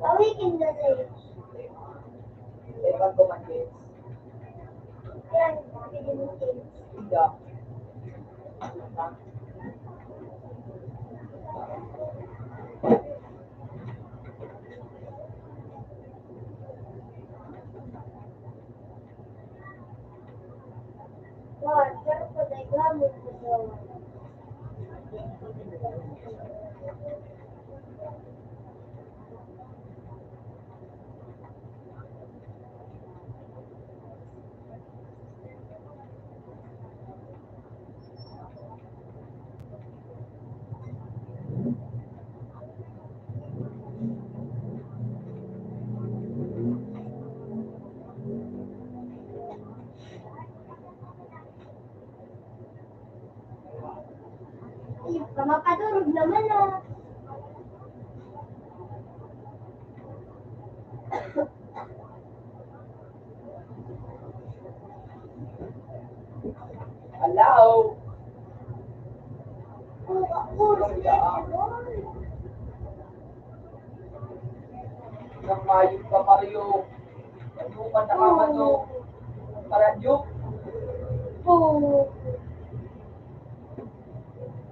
Awaken the rage. Ewan ko man, Vince. Yan, pwede mo, Vince. Ikaw. Ay, mapadurog naman, ah. Hello? Nang mayong kamaryo, ano man nakaman, no? Paradyo? Oo.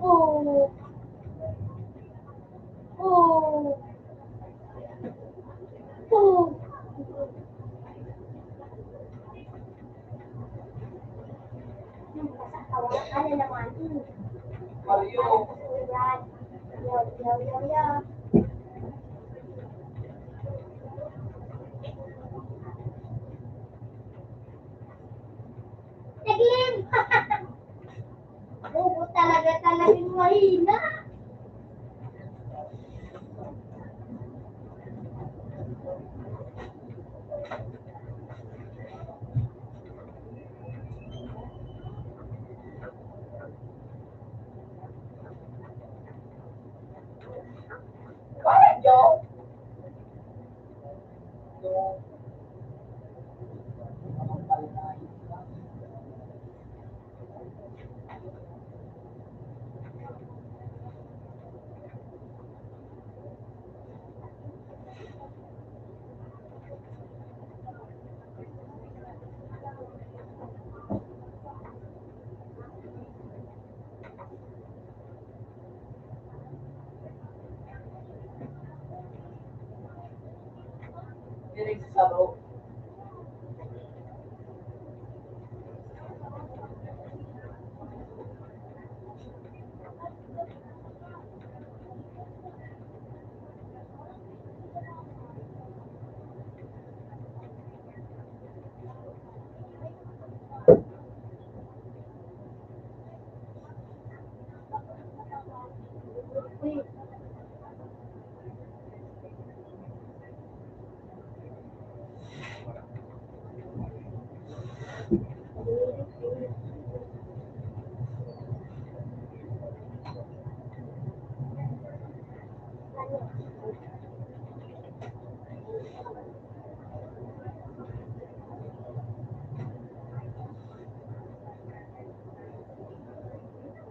Oo. Oo. Oo. Ano naman? Mario. Yo, yo, yo, yo. Naglim! Oo, talaga, talagang mahina. Kaya, Joe? Diri sa saro.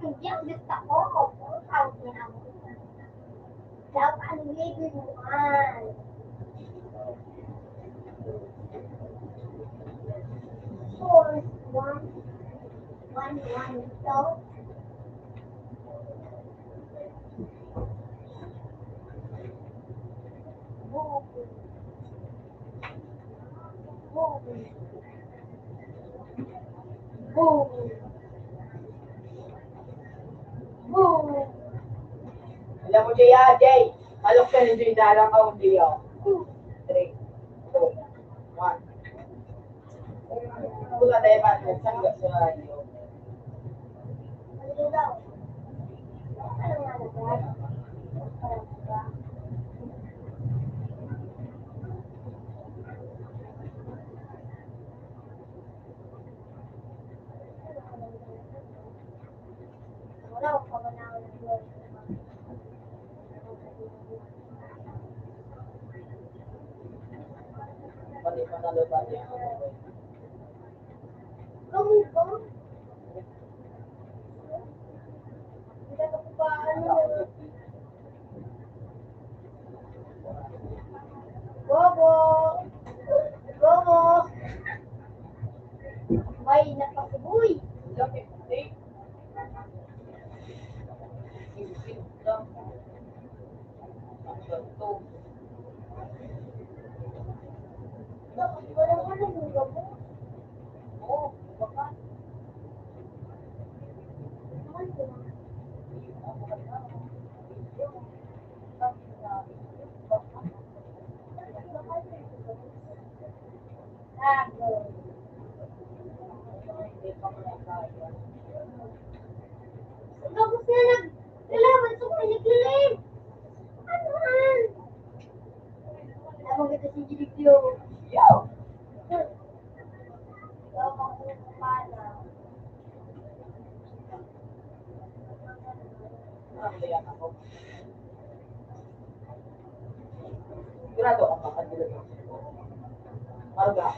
Hindi, ang gusto ko, ang ginagawa. Dapat ang living one. Four, one, one, one, two. Boom. Boom. Boom. Boom. Alam mo, Jay, ah, Jay, malok ka rin, Jay, dalang ka, hindi, oh. Three. Wala na yung mga nagsangga sa radyo. Bobo! Bobo! May napakaboy! Tapos na nag-, lalaban sa mga naglalim. Ano man? Lamang kita si Gilipyo. Yo! Ikaw, mga pala. Grado ka pa, kanila. Marga.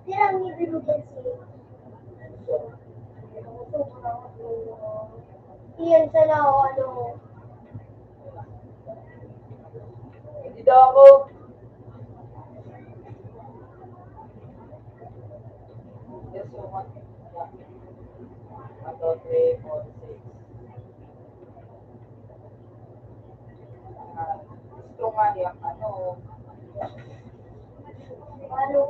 Tirang ni Birugan si Iyan sana o ano. Hindi daw ako. Yes, so one, two, three, four, six. Ah, gusto nga niya, ano, ano,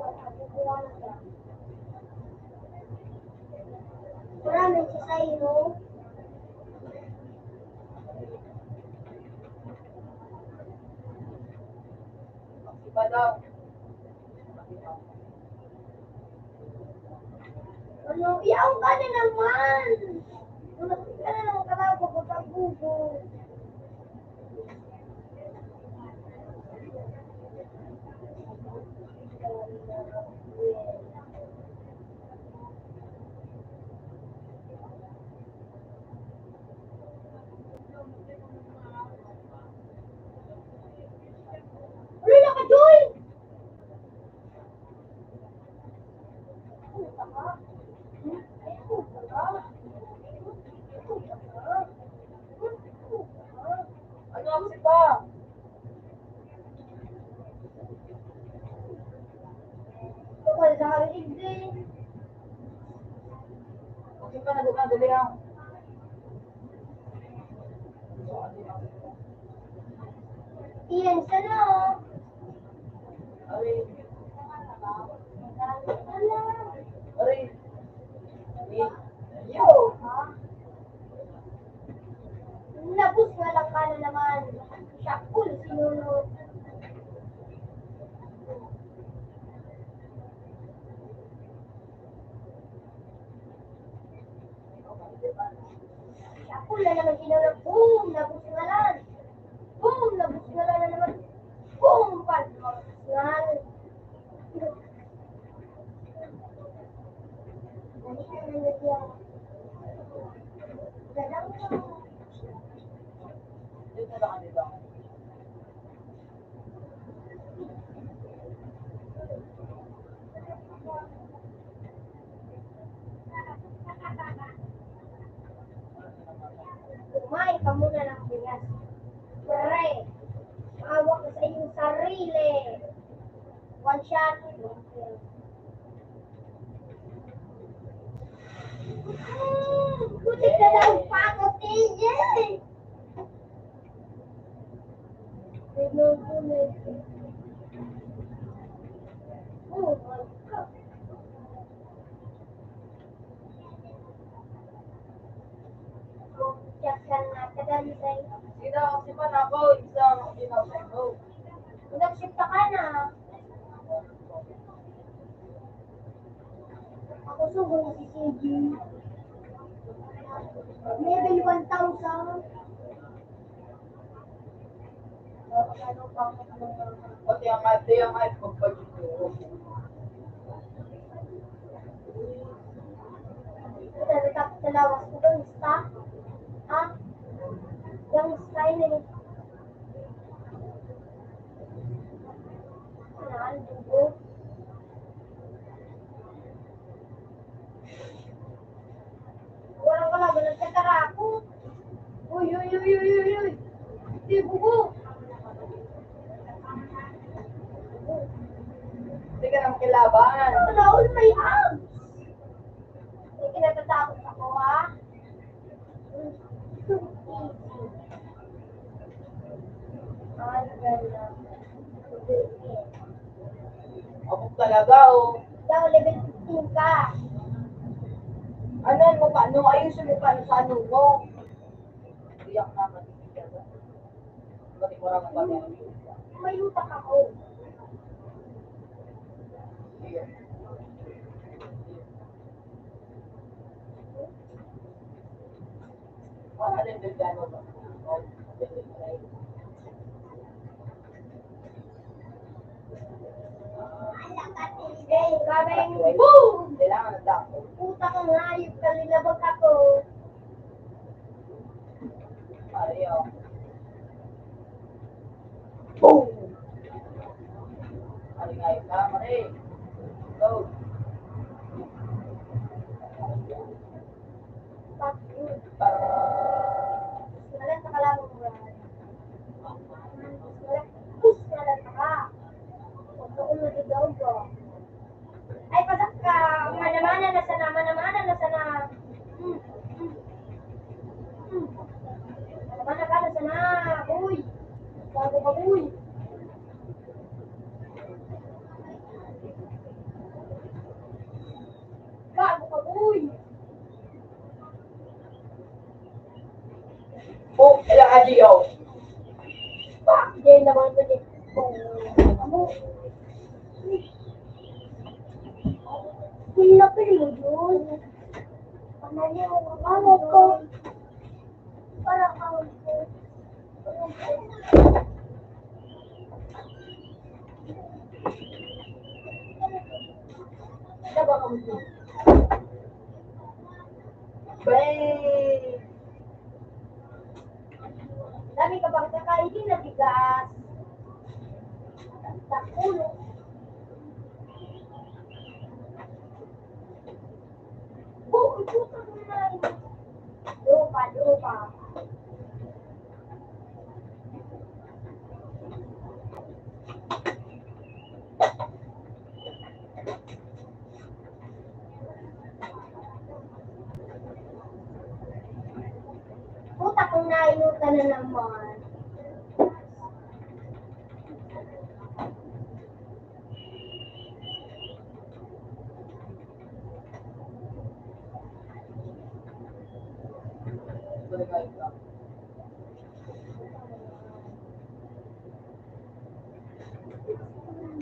wala nang sasay, no? Iba daw. Ano? Yaon ka na naman! Dumating ka na naman, kailangan ko magkagugo. Wala na ka, Joy! Ano ang sipa? Tukol sa hariig din. Kung sipa na bukan, dali ah. Iyan sana, oh. Aray. Aray. Yo. Nabus na lang ka na naman. Siya, cool, sinunod. Ako na naman ginawa, boom! Nabusngalan! Boom! Nabusngalan na naman! Boom! Pag nabusngalan! Ano na naman yan? Dadang ka. Kumain ka muna ng bigas. Pre, hawak ka sa iyong sarili. One shot. Mm, putik na daw pa ako, T J. Tignan ko na ito. Yakan na, kadali tayo. Sino ang sipan ako? Isa ang sipan ko. Nag-shift ka na. Ako sugo na si C J. Level one thousand. Pati ang ate, ang ate, magpagiguro. Ito, ito, sa lawas ko doon, stock. Ha? Yung sky na yun. Kailangan dugo. Walang kalaban, nagkatara ako. Uy, uy, uy, uy, uy, uy. Di bugo. Hindi ka na makilaban. Wala, all my arms. May kinatatakot ako, ha? Abot talaga, oh. Daw, level fifteen ka. Ano mo pa? No, ayusin mo pa sa ano mo. Iyak naman. Pati ko lang ang pati. May utak ako. Hey, kaming boom! Puta kang hayop, kalilabag ako. Ayaw. Boom! Alingay ka, mali. Go. Fuck you. Malat na kalaban mo, Brian. Malat, malat na ka. Huwag ka kung nagagaw ka. Ay, pasak ka. Manamana na sana, manamana na sana. Hmm, hmm. Hmm. Manamana ka na sana. Uy. Bago ka, uy. Bago ka, uy. Oh, ila ka, Gio. Pak! Diyan naman ito, di. Amo. Pinapili mo yun. Ano ko? Para kang Bay! Dami ka pang kakain na bigas. Takulo. Buo, buo ka naman. Lupa, lupa. Puta, kung nainutan na naman.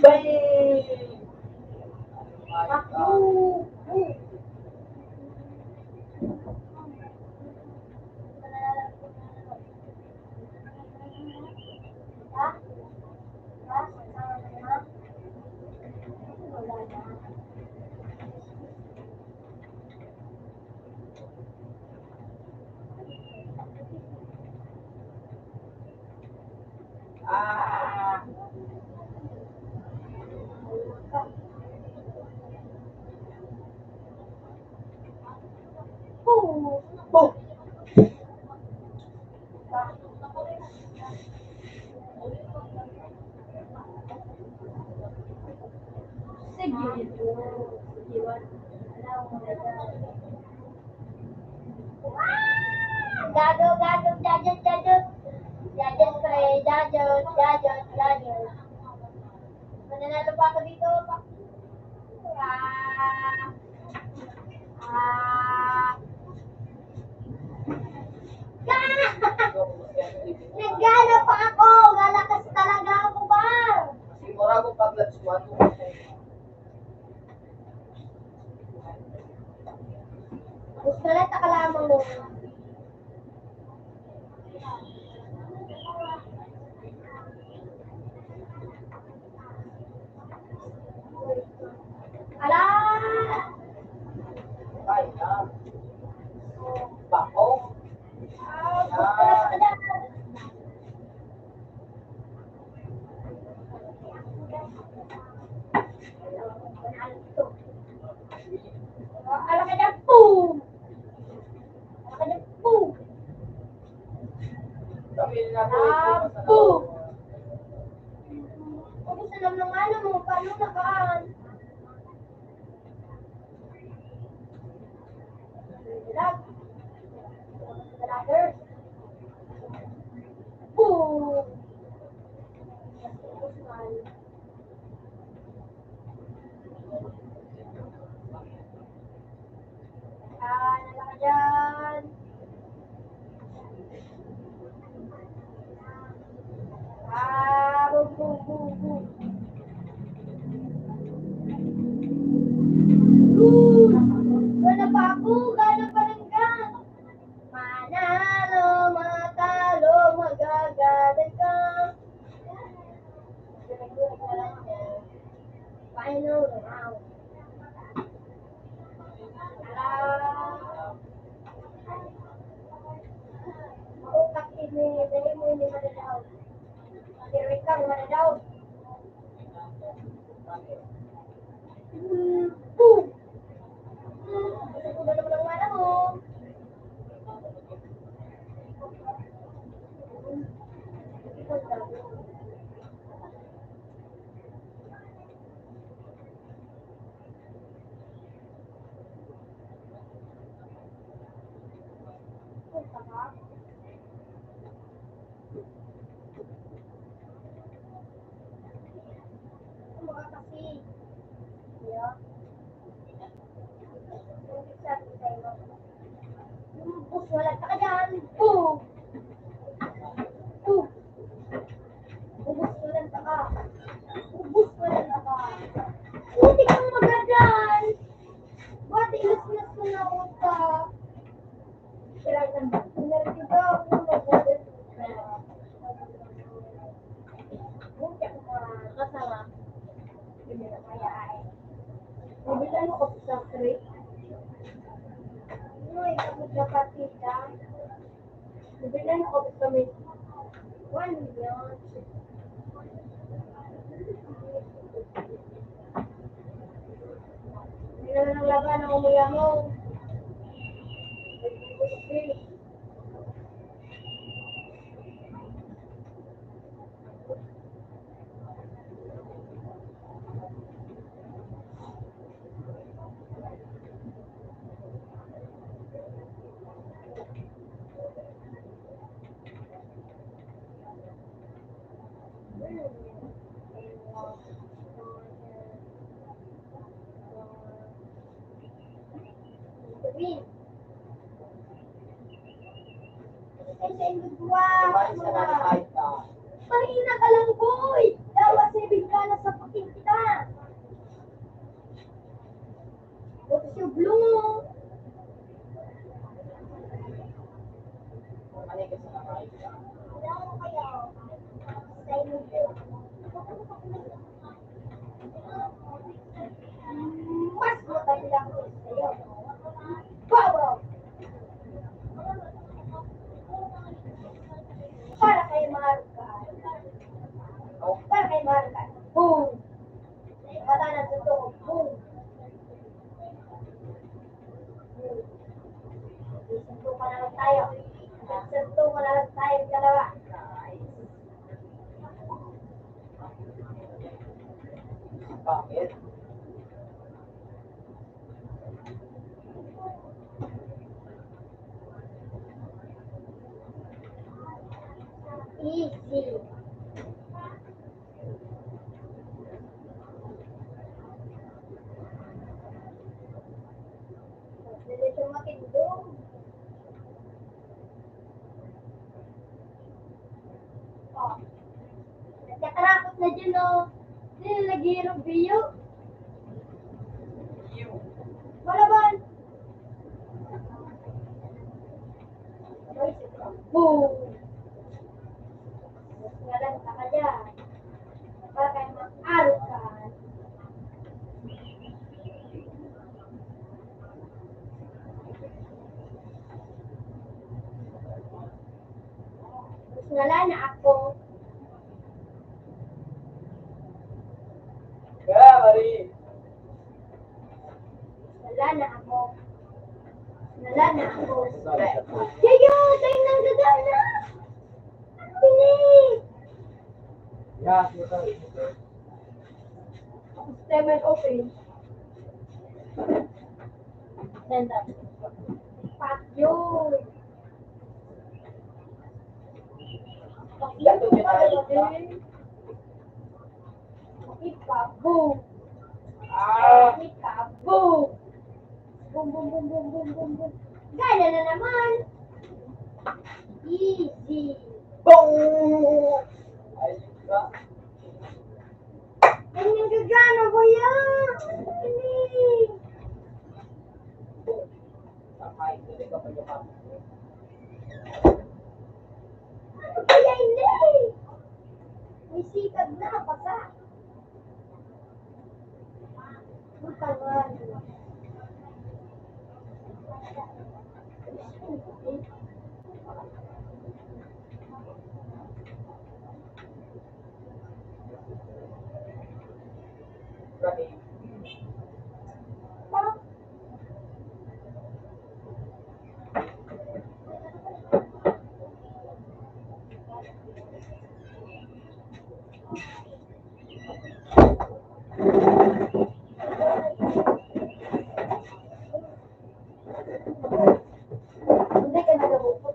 Bang! Ah. Oh. Sige. Gago, gago, jajot, jajot. Jajot, pre, jajot, jajot, jajot. Mananalo pa ako dito. Ah. Ah. Nagana pa ako, lalakas talaga ako, ba? Sigurado pag nagsuwat mo. Gusto na, taka lamang mo. Ala! Bako. Ah, gusto na, taka lamang. Ala ka dyan, boom! Ala ka dyan, boom! Boom! Ubus na naman ang ano mo, paano na kaan? Boom! Ah, nalaka dyan. Ah, bum, bum, bum, bum. Good. Gana pa ako, gana pa lang ka. Manalo, matalo, magagaling ka. Final round. Ala. Mautak ini, dali mo ini madadaw. Diri ka madadaw. Boom! Boom! Gusto ko ba naman ang mana mo? Kasi, yeah. Yung sabi sa'yo, Ubus, walang taka dyan. Boom! Boom! Ubus, walang taka. Ubus, walang taka. Putik ang magadan. Ba't ilas-ilas ko na utak? Kailangan, pinarito ako, nagdadal. Buti ako mga kasama. Hindi na kaya ay. Nabilan mo ko sa street. Uy, kapag napatita. Nabilan mo ko sa may one million. Hindi na lang laban ang umuya mo. Mahina ka lang, boy! Dapat sa bigla na sa paking kita! What is your blue? Mas matapil ako sa'yo. Babaw! Para kay Marga. Para kay Marga. Boom! Mata na sa tuko. Boom! Boom! Suntukan na lang tayo. Suntukan na lang tayo, dalawa. Bakit? Easy. Dili siya matindog. Yan o. Dili lagi yung biyo. Malaban. Boom! Ngalan ka kaya. Bakit mag-aro ka? Ngalan na ako. Kaya, Marie. Wala na ako. Wala na ako. Yayo! Tayo nang gagana! Ano ini? Yeah, sir. Tapos lemon open. Then that. Pak yun. Pak yun. Ikabu. Ah! Ikabu. Boom, boom, boom, boom, boom, boom, boom. Gana na naman. Easy. Boom! Ay, ba? Ganyan gagana, kuya. Hindi. Ay, hindi ka pa. Ano kaya hindi? May sikag na, basa. Hindi ka nagabukod.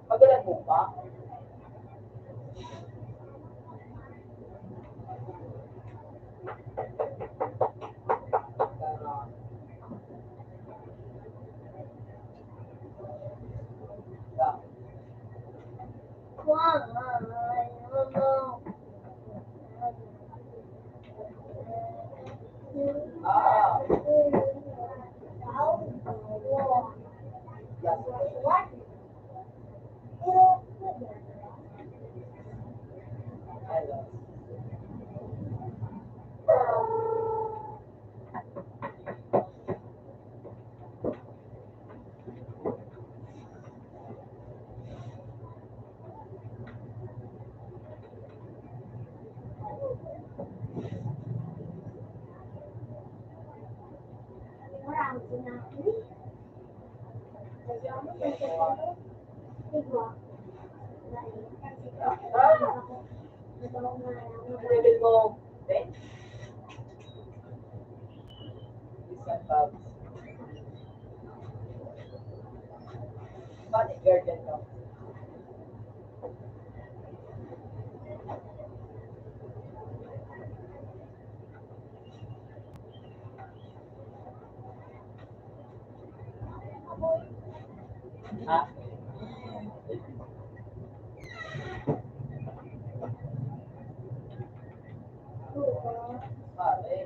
Pagalan mo pa? Ang level mo, Ben? Isang pag- Bakit guardian ka? Ha? Pare.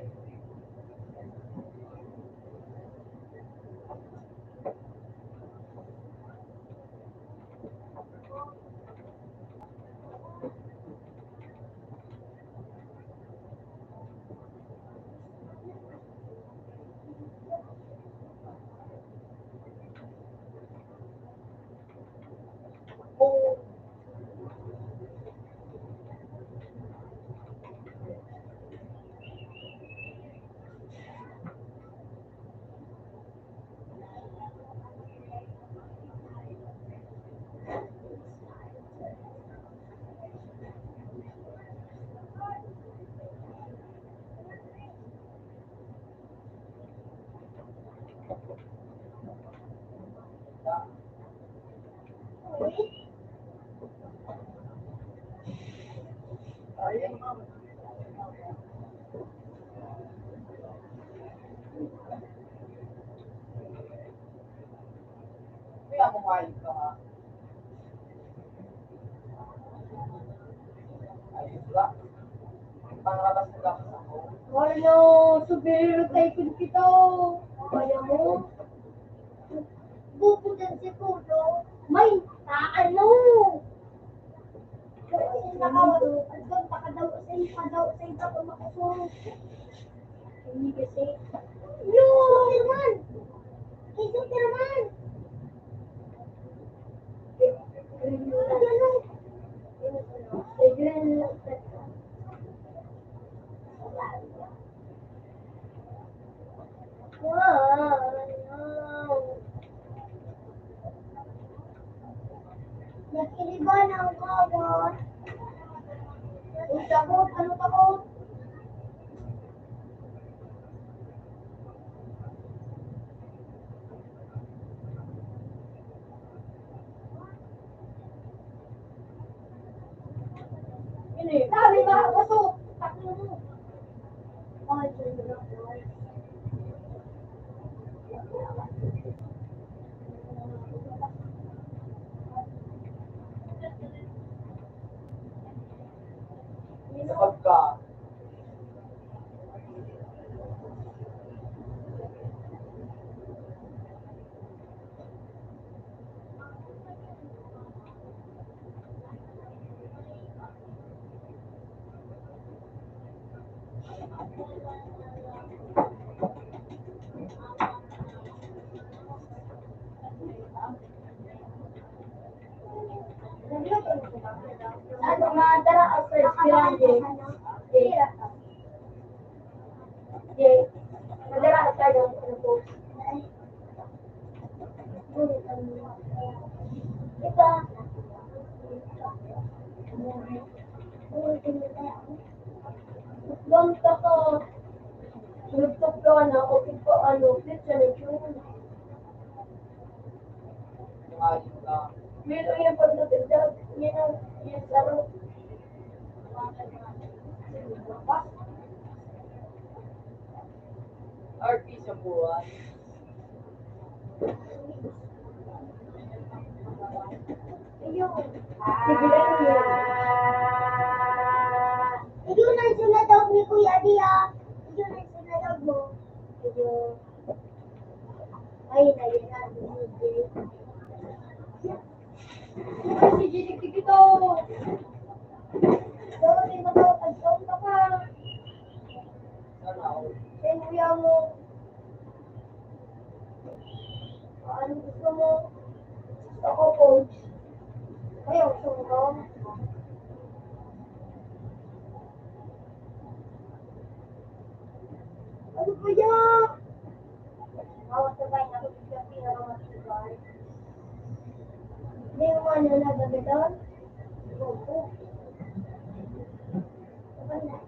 Ay, ka. Ayos ba? Pangalabas na lang ako. Wala na, subiri tayo kun kita. Kaya mo? Bubutan si Kudo. May taano? Nakawalo. Ang doon, pakadaw sa iyo, padaw sa iyo, pag makusog. Hindi kasi. Yo, Superman! Hey, Superman! Nagkiniban ang kawat. Ang takot, ano takot? Ini, dami ba? Puso! Takbo mo! Sa pagka Ano, madara ako sa estudyante. Madara ako sa estudyante. Ito. Long ka ko. Nagtugtuan ako, ikaw ano, pizza na yun. Meron yung pagtutugtog, yun ang, yun sa R P sa buwan. Ayun. Sige lang yun. Ayun ang sinadog ni Kuya Dia. Ayun ang sinadog mo. Ayun. Ay, naging sabi ni Jay. Ay, si Jay, nagtigit ako. Dapat yung matawag, tagtawag ka pa. Kaya kuya mo. Ano gusto mo? Gusto ko, coach. Ayaw, gusto mo, coach. Ano ba yan? Bawat sabay na pinakamatibay. Hindi mo ano na gamiton? Opo. Ako yun.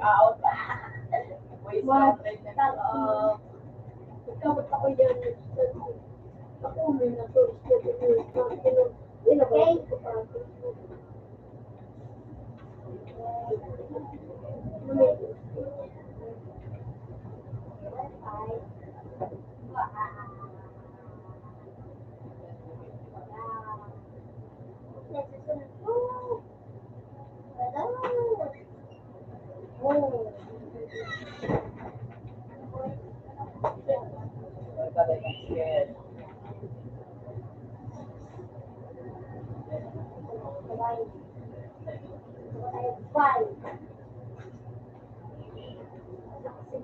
Out. One, tatlo. Ikaw, ako yan. Ako, may nag-, okay. Si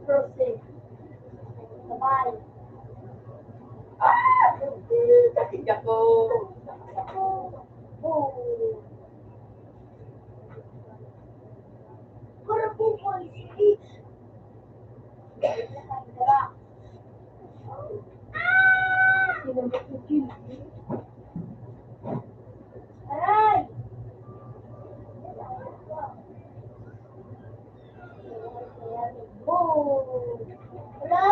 Proceed. Sabay. Ah! Sakit ako. Boom. Kurapin ko ang speech. Aray! Boom! Wala!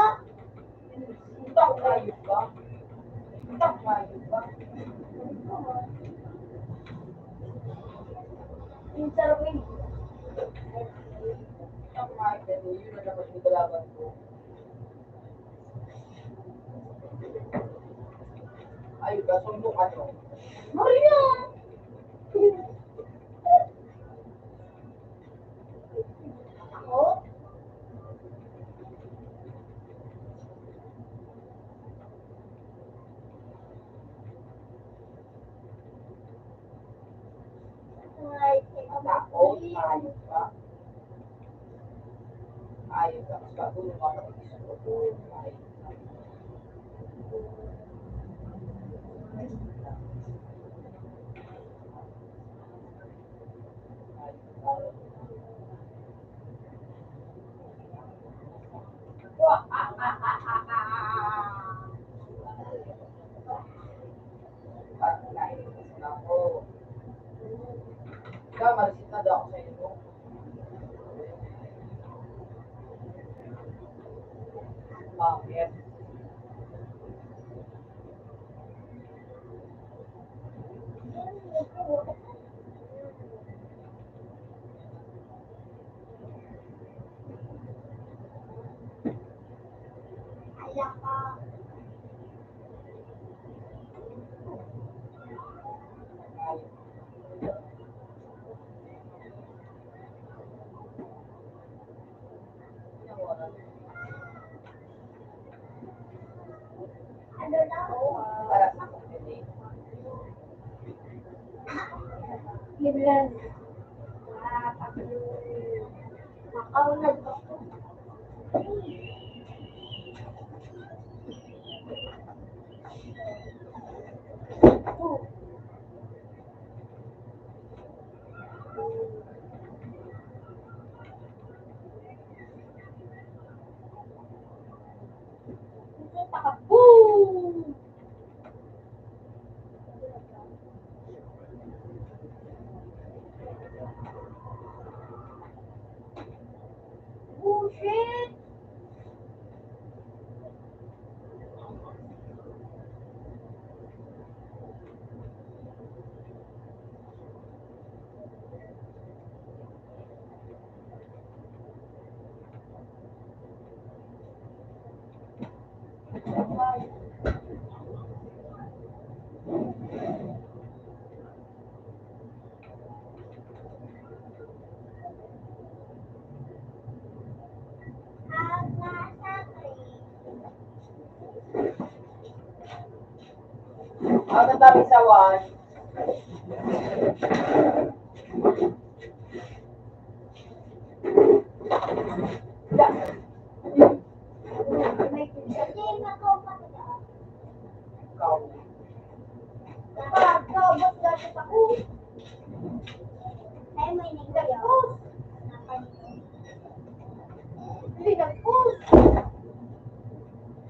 Utak, hayop ka. Utak, hayop ka. Yung sarap yun. Utak, hayop ka. Yun ang dapat yung kalaban ko. Ayun ka, sumbok ano? Maria! Ako? Ay, ako, ayun ka. Ayun ka, mas bago yung mga kapatid ko. Ayun ka. Ikaw, malisita daw ako sa inyo. Bakit? Biglang, ah, pag-, makaunad pa. Boom! Bullshit! Ang natabi sa one.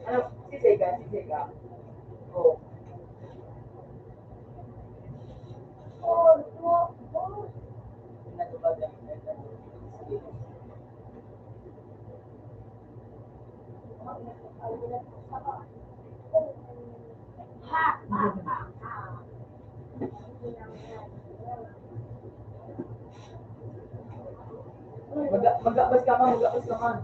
Ano? Si Sega, si Sega. Oh. Maga-, magabas ka man, magabas ka man.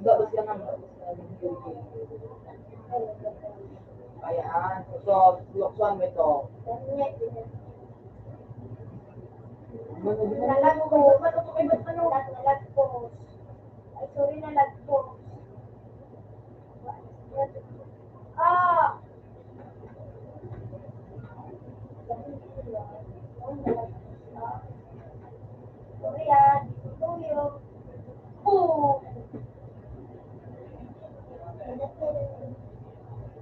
Gabos ka nga, gabos ka. Ayan. So, luksoan mo ito. Nalagpos. Nalagpos. Ay, sorry, nalagpos. Ah! Sorry, ah. Tuyo. Boom!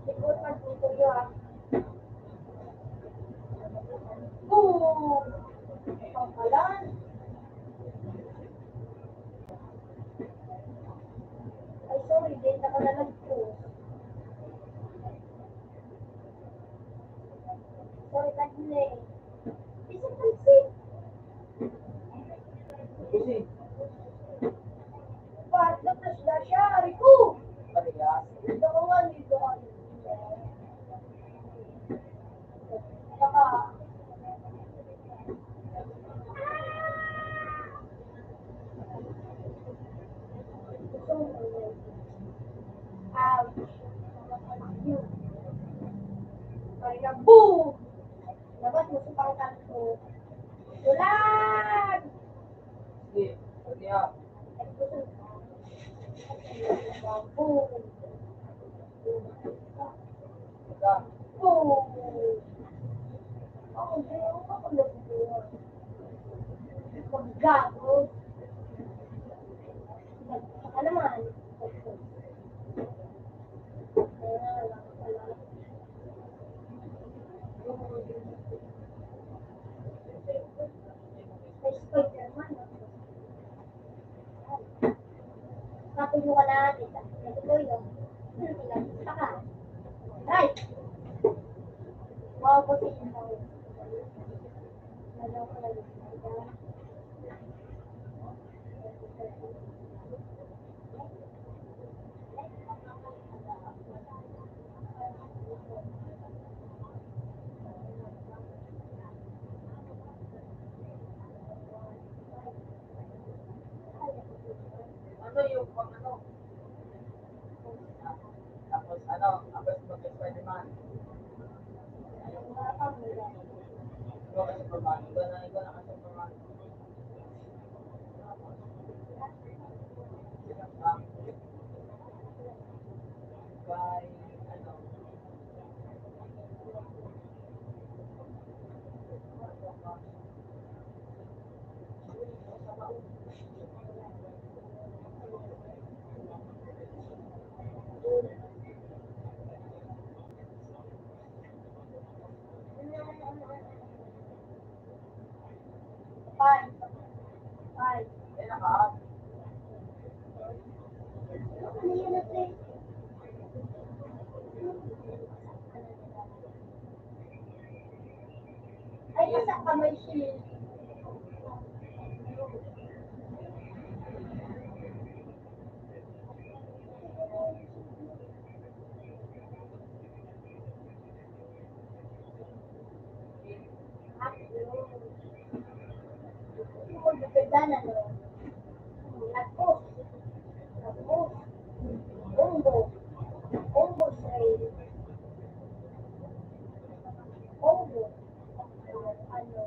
Likod pag tuyo, ah. Boom! Pangkalan. Ay, sorry, data ko na lang po. Sorry, Padre. Isang pansit. Kasi, Pat, tapos na siya, ari ko. Parehas. Ito ko nga, dito ka. Baka, Ouch. Kaya boom! Labas mo sa pangkat ko. Ulan! Sige, sige, ah. Boom! Boom! Ako, hindi ako makulog. Paggago. Ano man? Spider-Man, no? Patuyo ka na, tita. Patuyo. Hmm, pinagpunta ka. Ay! Wow, po sa inyo. Naloko na yun. Ano yung pang ano? Tapos ano, tapos mag-Spider-Man. Ikaw ka Superman, ikaw na, ikaw na ka Superman. Kay, ano, Five. Five. Ay, nasa kamay siya. Lagos. Lagos. Bombo. Bombo train. Bombo. Ano?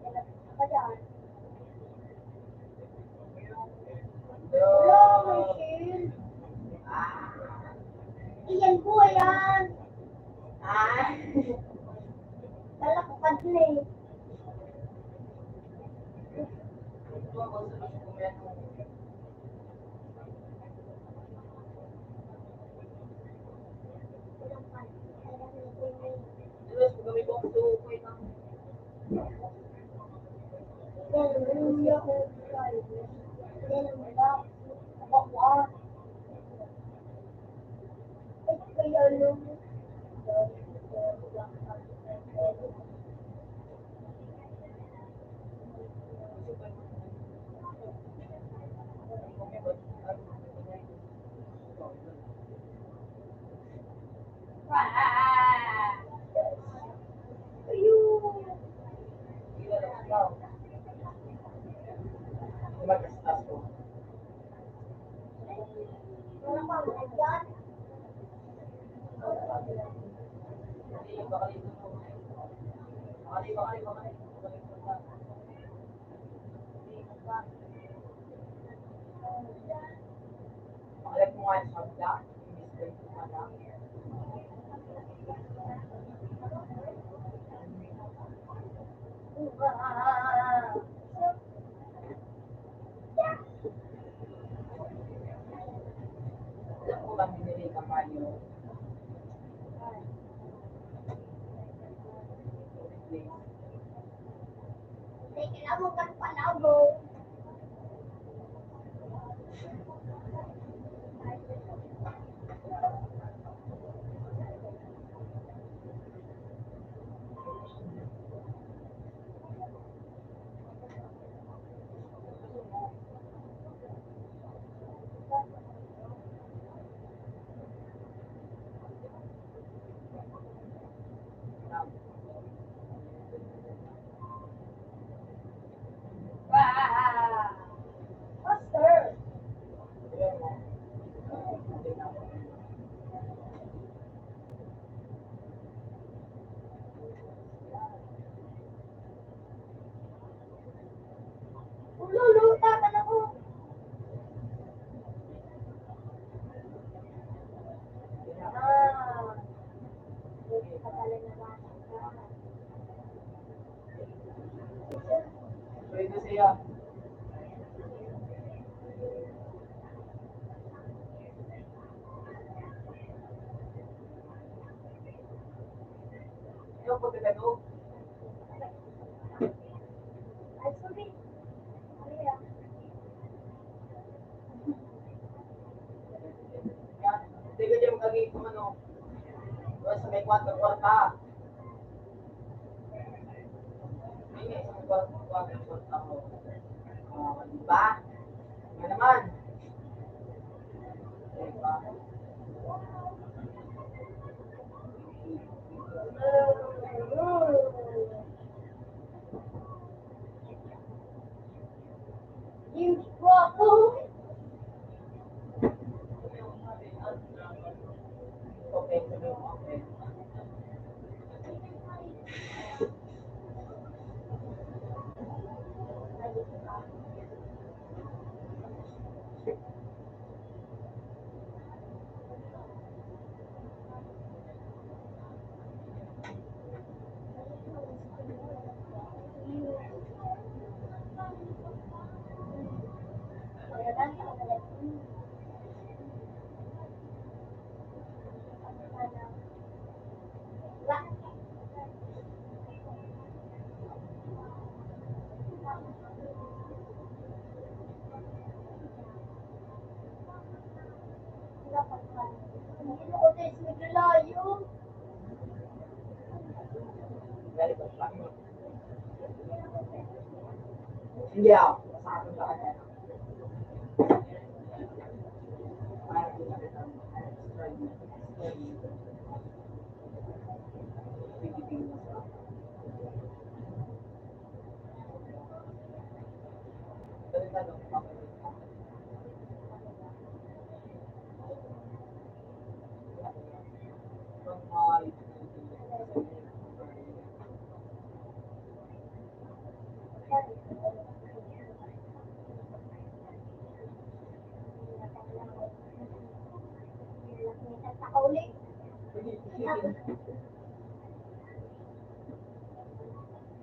Ano pa dyan? Hello, Michelle. Iyan po, ayan. Ah. Dala ko pa din eh.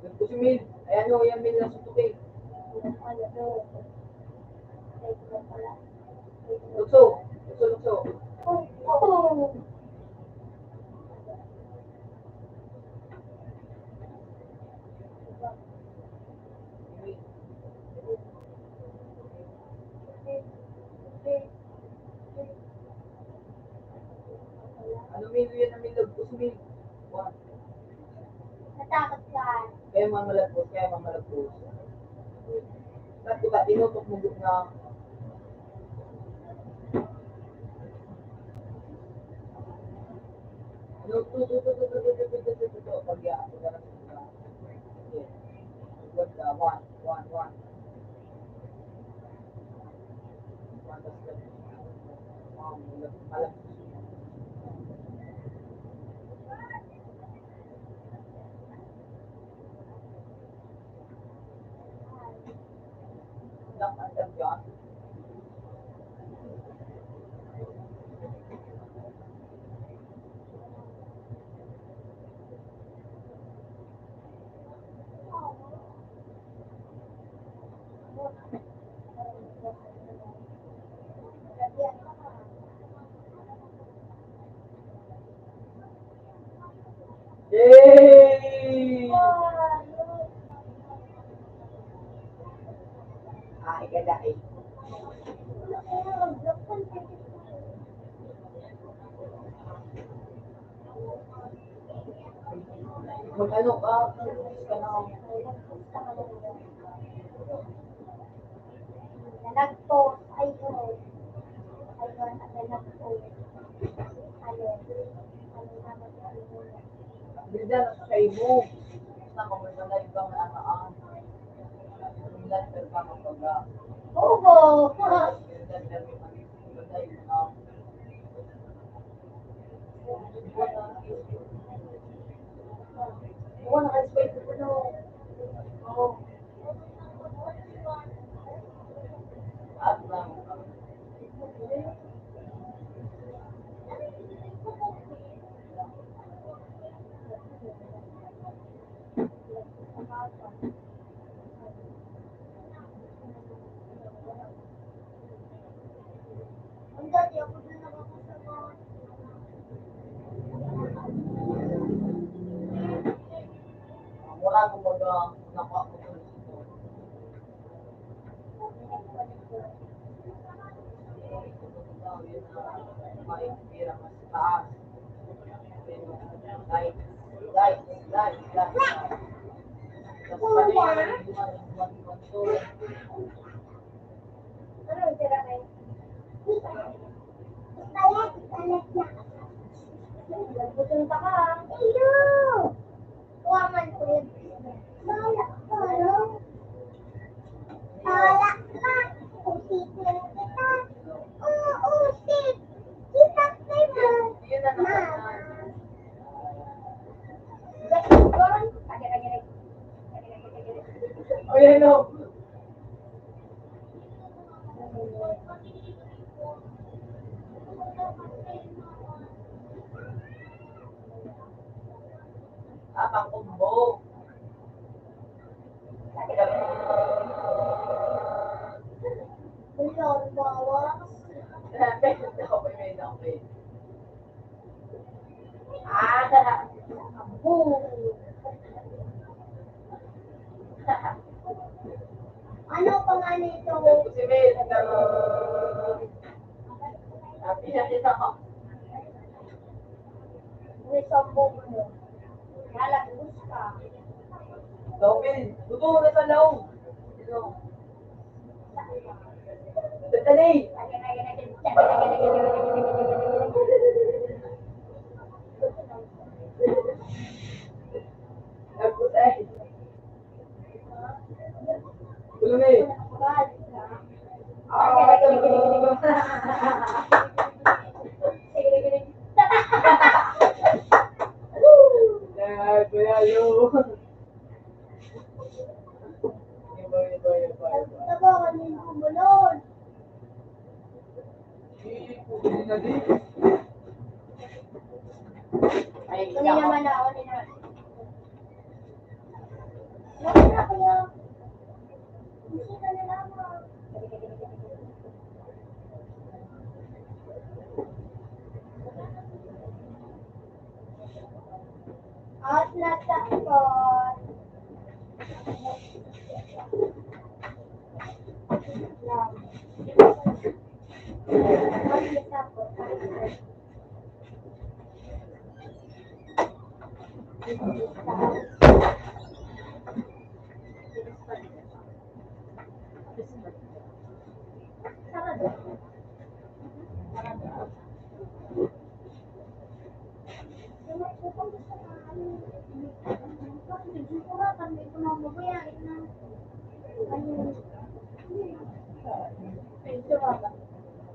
Nagpusimil. Ayan o, yan, Mil, nasa puti. Lukso. Lukso, lukso. Ano, Mil, yan ang Mil, lagpos, Mil. Wa. Natakot ka. Kaya mga malagpos, kaya mga malagpos. Ba't diba, tinutok mo na? Ano, tu, tu, tu, tu, pag ya, pag ya, pag ya. One, one, one. Yay! Ay, ganda eh. Mag-ano ka? Mag-ano ka na? Nalagpos. Ay, oo. Ay, oo, nalagpos. Ano? Ano naman? Ano naman? Bilda na sa imo. Sa mga balay ka na ano, ah. Bilda ka sa mga baga. Oo. Bilda ka sa mga balay ka. Wala, kumbaga, napa-, Gutom ka ba? Iyo! Kuha man ko yun. Wala, wala. Wala pa. Usitin kita. Oo, usip. Kita kayo. Mama. Oh, yeah, no. Ah, pangkumbo. Wala, ang bawas. Okay, okay, okay. Ah, abu. Ano pa nga nito? Si Mel, ang dami. Sabi niya, kita ko. May sambo mo yun. Lalagos ka. Daw, Mel, gusto na sa laong. Dali. Lagos eh. Tulong eh. Ah, tulong. Ay, kuya, yo. Iba, iba, iba, iba. Taba, kanina ko balon. Ay, hindi naman ako nila. Wala na, kuya. Hindi ka na lamang. At natapos.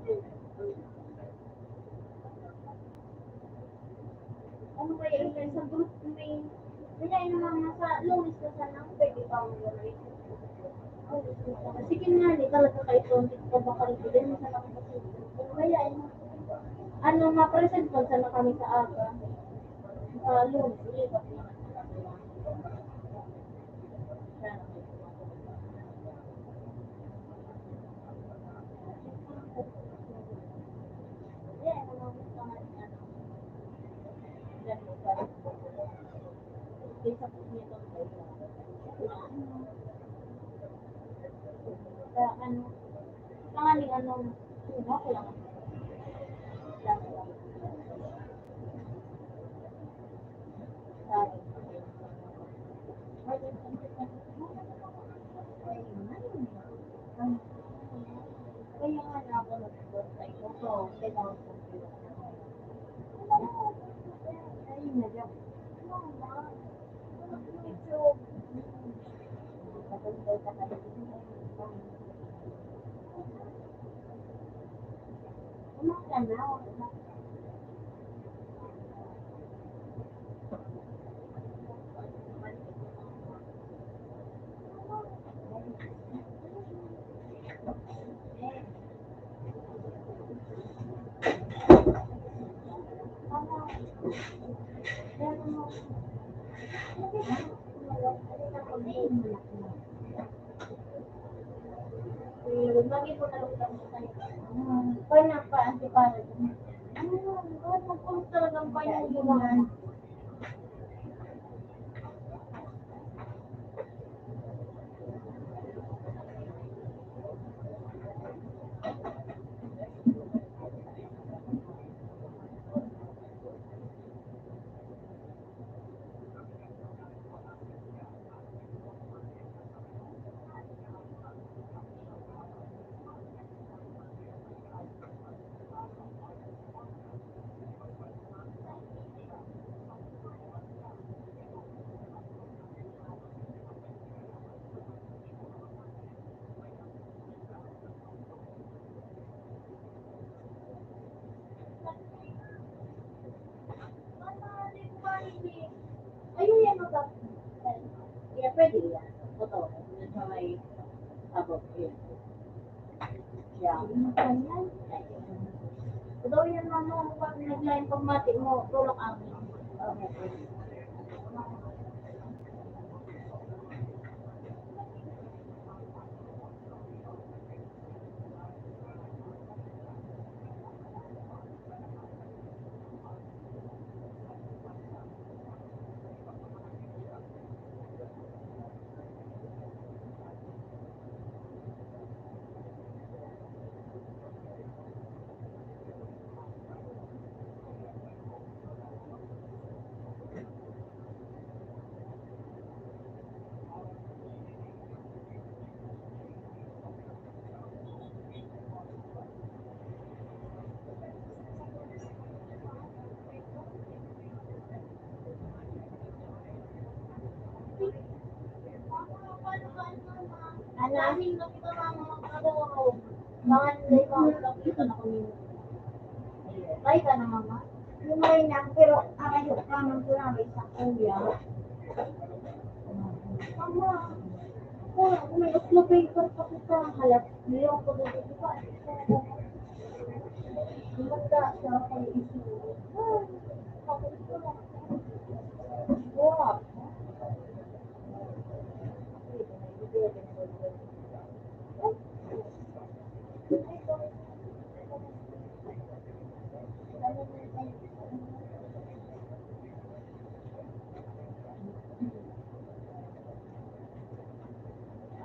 Ano kaya yung sa group may, kaya yung mga nasa Lunes na sana, pwede pa ang gawin. Sige nga, di talaga kayo, hindi ka ba kayo, hindi mo sana kasi. Kaya yung, ano, ma-present pa sana kami sa aga. Sa Lunes, lipat na. Ano, tanganing ano, ano, kailangan. Kaya nga na ako nag-post ay ito, kailangan ko. Ayun na lang. Maganda ka na. Kumain ka na. Lagi po na lang kami sa kanya. Kaya pa, antipara. Ano, magkulog talagang payong. Ayun yan, mabag-, yan, pwede yan. Totoo. Yan sa may abot. Yan. Yan. Totoo yan, mama. Pag nag-line pagmati mo, tulak ang. Okay. Alamin na kita, mga kadoro. Mga hindi pa ako nakita na kami. Ay, ka na, mama. Yung may nang, pero arayo ka man ko na, may sa kuya. Mama, ako, ako may slow paper pa kita. Halap, hindi ako pag-ibig pa. Hindi ka sa akin issue. Wow.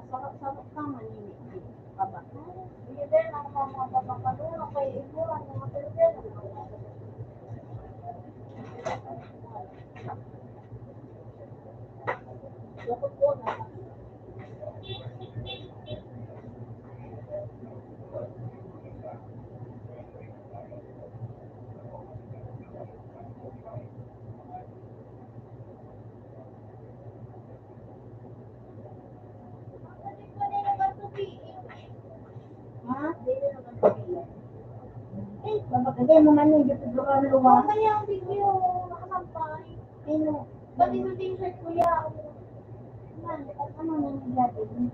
Sarap-sarap ka, manini. Baba. Hindi din, ang mga papapanuno kay Ibo, ang mga Pilipino. Lukot ko na. Ha? Dili naman sa pila. Eh, babagay mo man yung YouTube ko ang luwa. Mamaya ang video, makasampay. Ayun, pati sa t-shirt, kuya. Man, ano nang natin?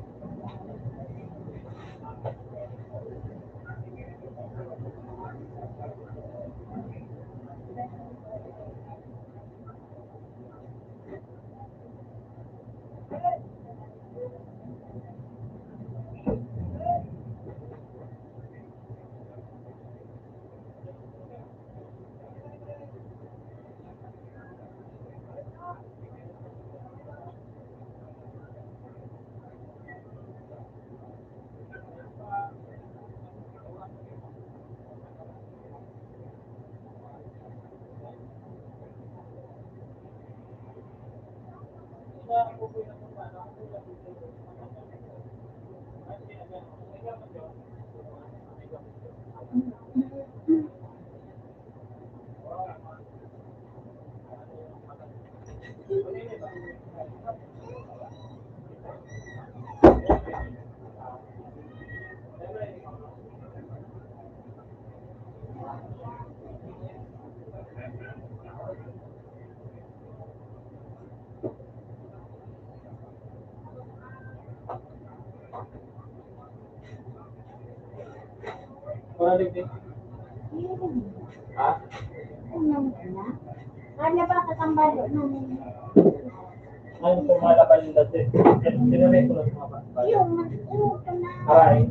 Ha? Ano ba, katambalo namin? Ano itong mga laban nila, sir? Tinanay ko lang sa mga bata. Yung, yung, Aray.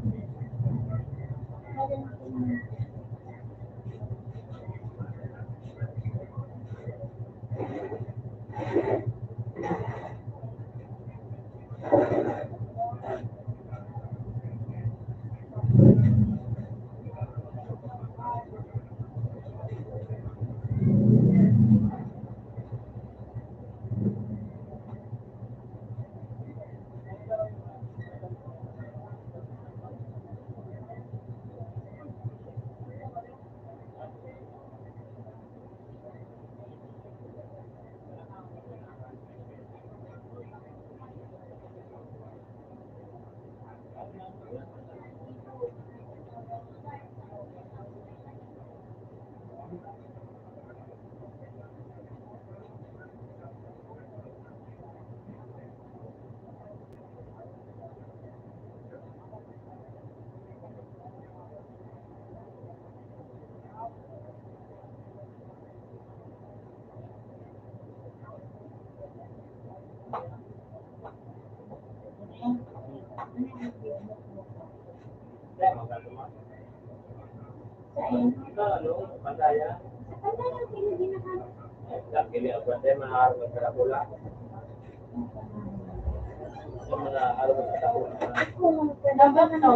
Dapat to.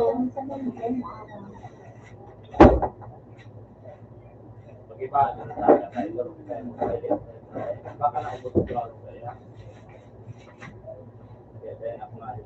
Mag-iba na tayo. Baka naubos ko lang sa'yo. Kaya tayo na kumain.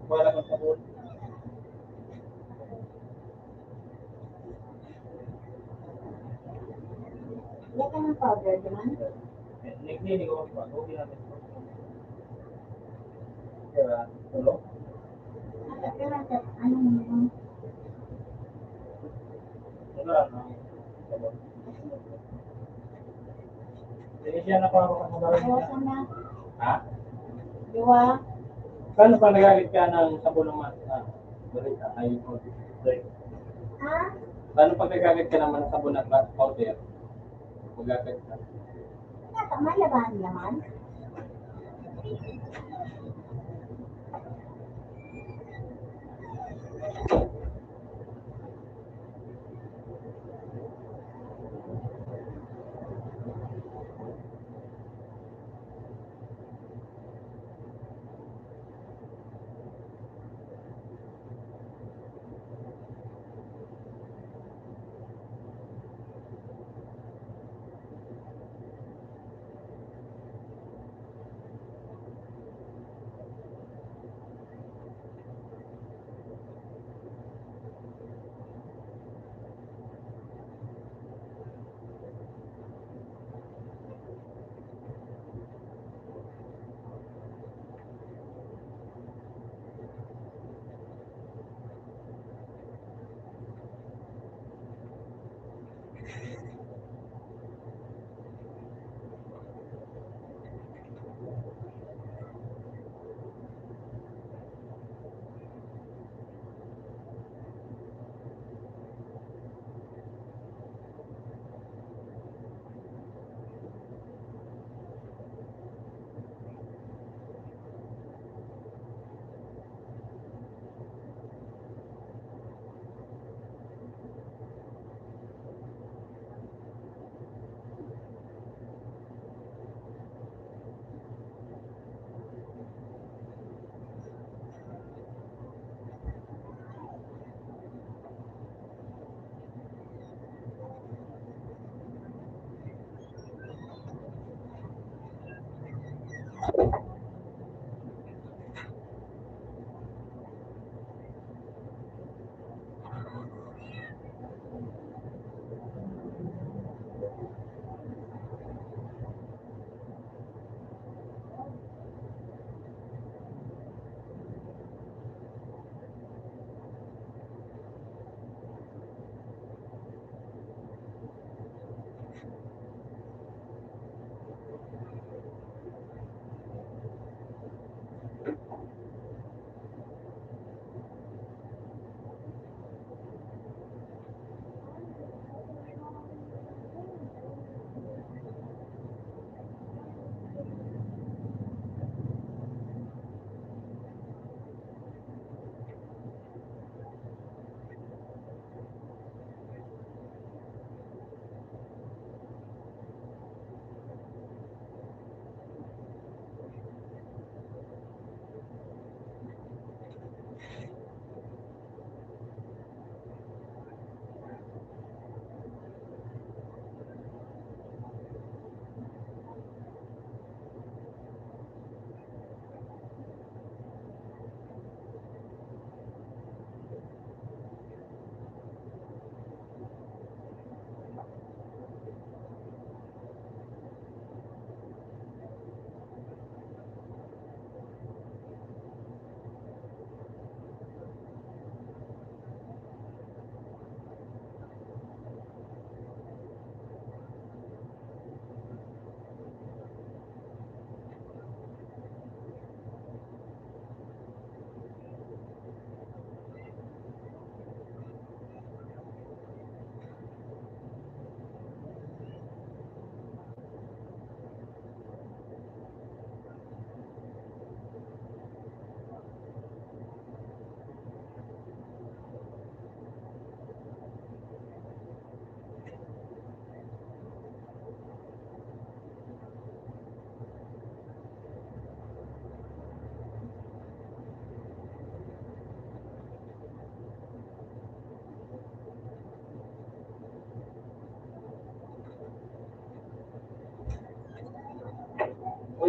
Wala kang sabon. Wala ka ng powder, di man? Nagninig ako pa. Okay natin. Kaya, ano? Ano, pero ano, ano, ano? Wala, ano? Sabon. Sige, siya na po ako sa barangay. Bawasan na. Ha? Diwa? Paano pag nagagamit ka ng sabon ng ma-, ah, barita? Ay, powder. Ha? Paano pag nagagamit ka naman ng sabon at ba-, powder? Magagamit ka. Tama, labahan naman.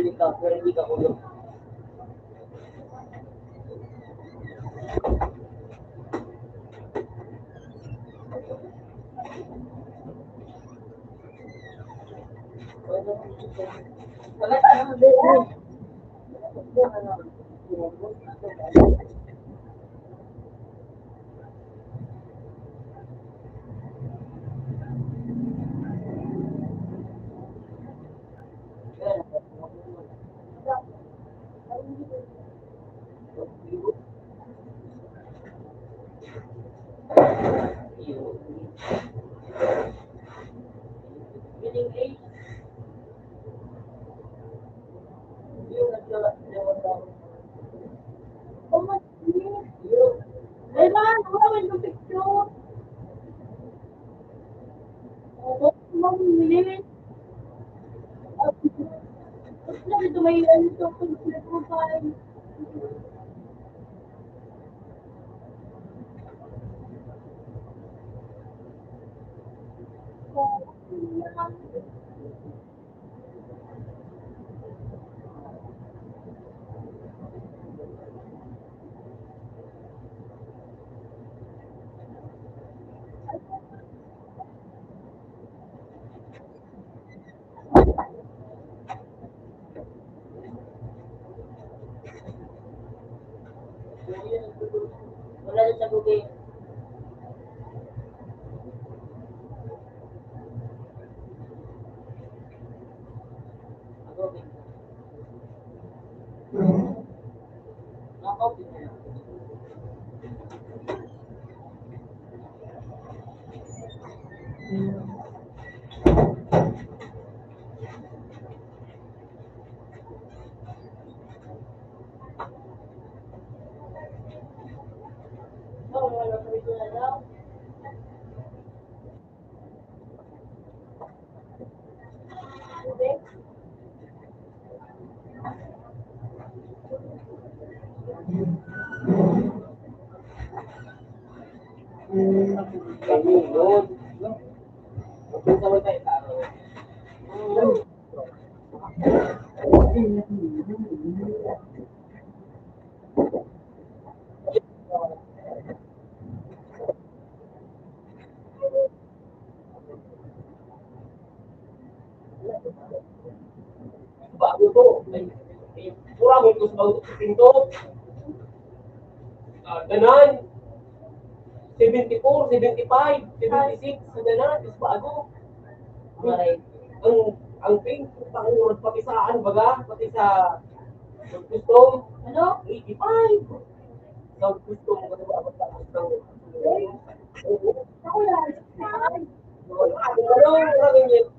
Ikaw, pero hindi ka ulo. Wala tayong Ay, man, wala man yung picture. Opo, ma'am, hindi. Tapos na dito may ano to, kung sino po ba ay Wala na sa bugay. Bago to. Ay, ay, pura mo ito sa bago sa pinto. Ah, ganan. Seventy-four, seventy-five, seventy-six, sa ganan, is bago. Ang, ang, ang pink, putang ina, pati sa, ano, baga, pati sa custom. Ano? Eighty-five. Sa custom, ano ba, basta custom. Oo. Ako yan. Ano, ano, ano, ano,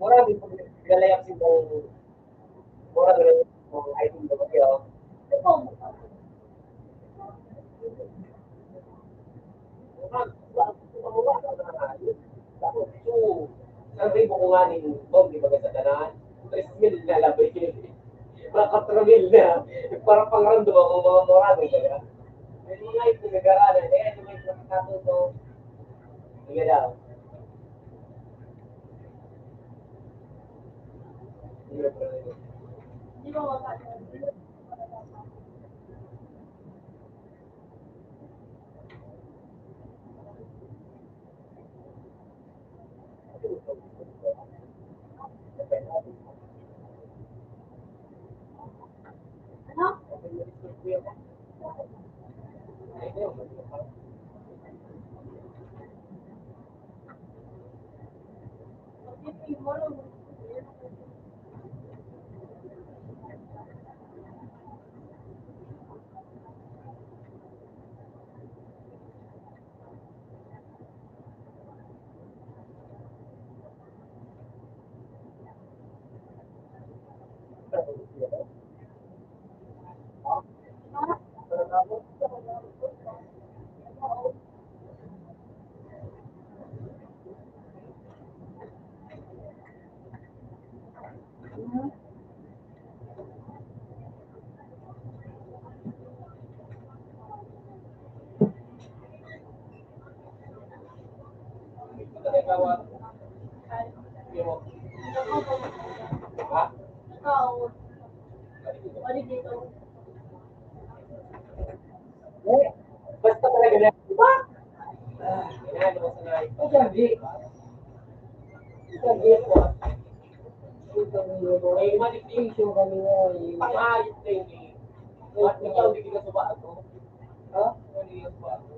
Mura din po, galayap si Bong. Mura din po, I think, Bong, yun. Sabi ko nga ni Bong, di ba, sa tanan? Tres mil na lang, pre. Mga katro mil na. Para pangramdam ako, mga mura din, di ba? May mga ito, nagaralan. Kaya ito may pagkakataon to. Sige daw. Ha? Eh, basta talaga na, di ba? Ah, yan, basta na. Ikaw, di. Ikaw, di ako. Ikaw, di ako. Ay, manipulation kami nga, eh. Pangayot na yun, eh. At ikaw, di ka subago. Ha? Hindi ka subago.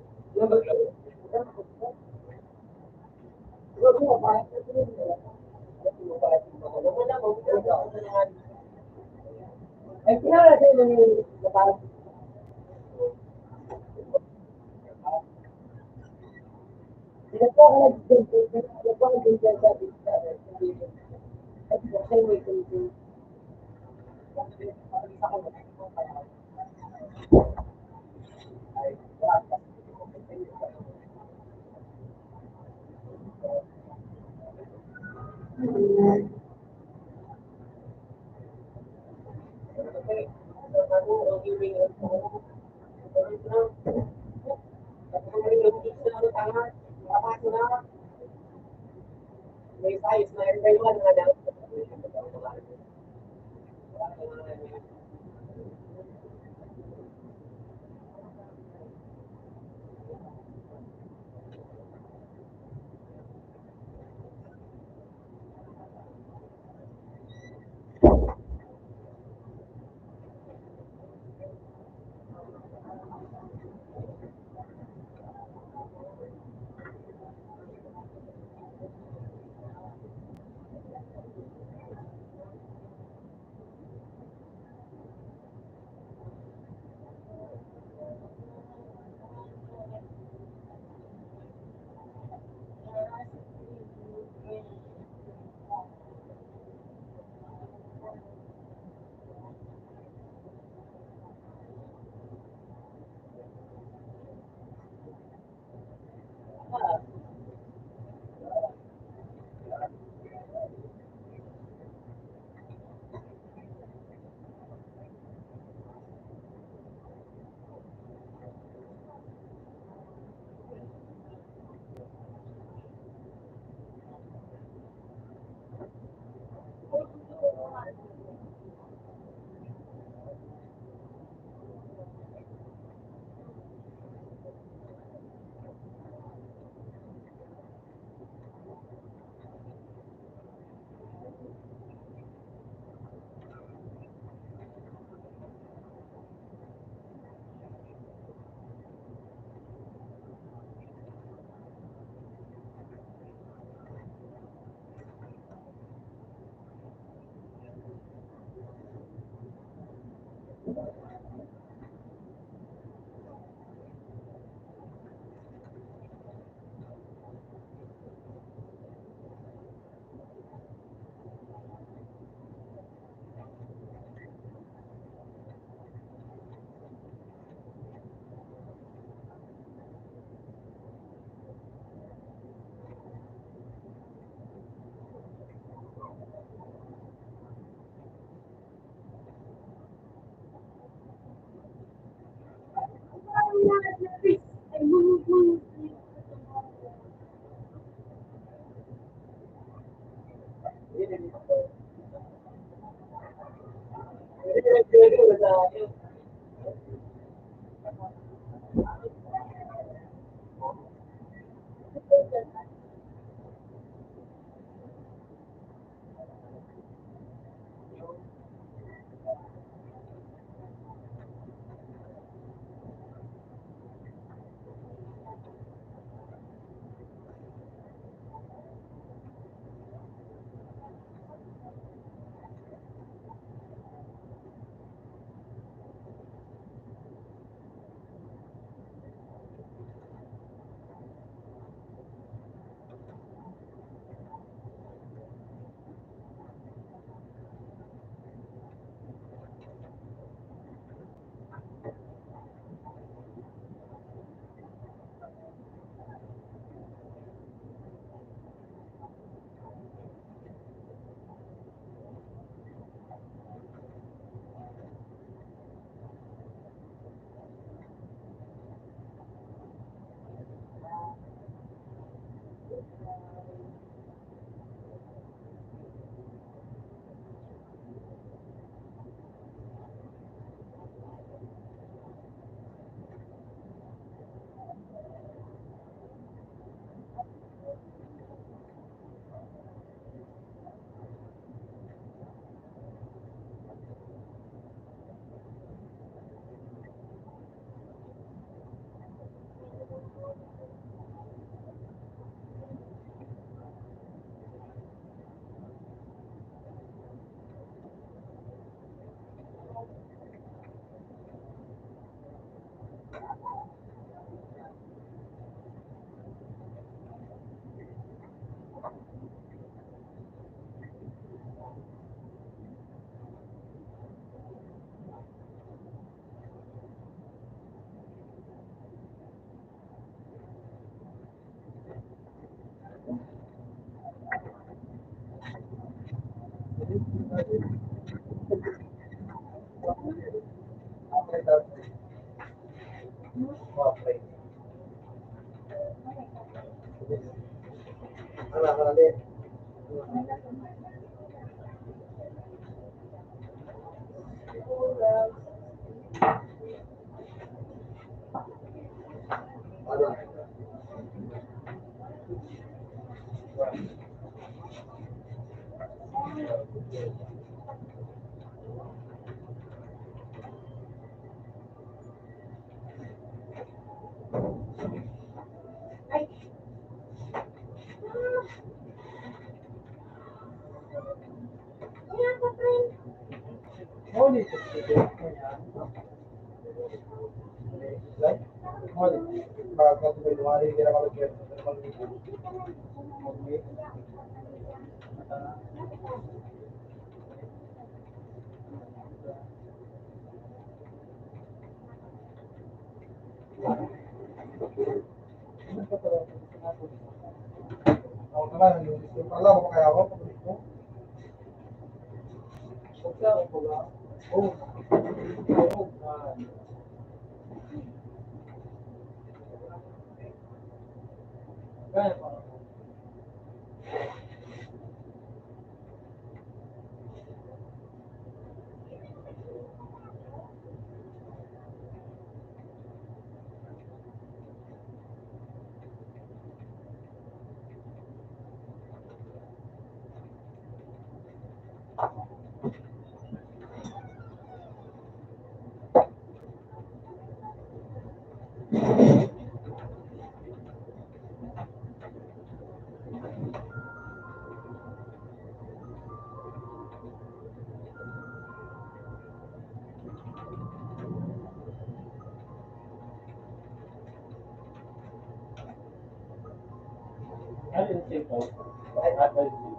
Ano yung cellphone? Ano yung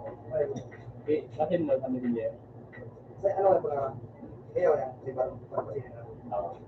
cellphone? Eh, akin na kami din yan. Sa ano ang mga, kayo, yung, di ba, pagpasina na? Oo.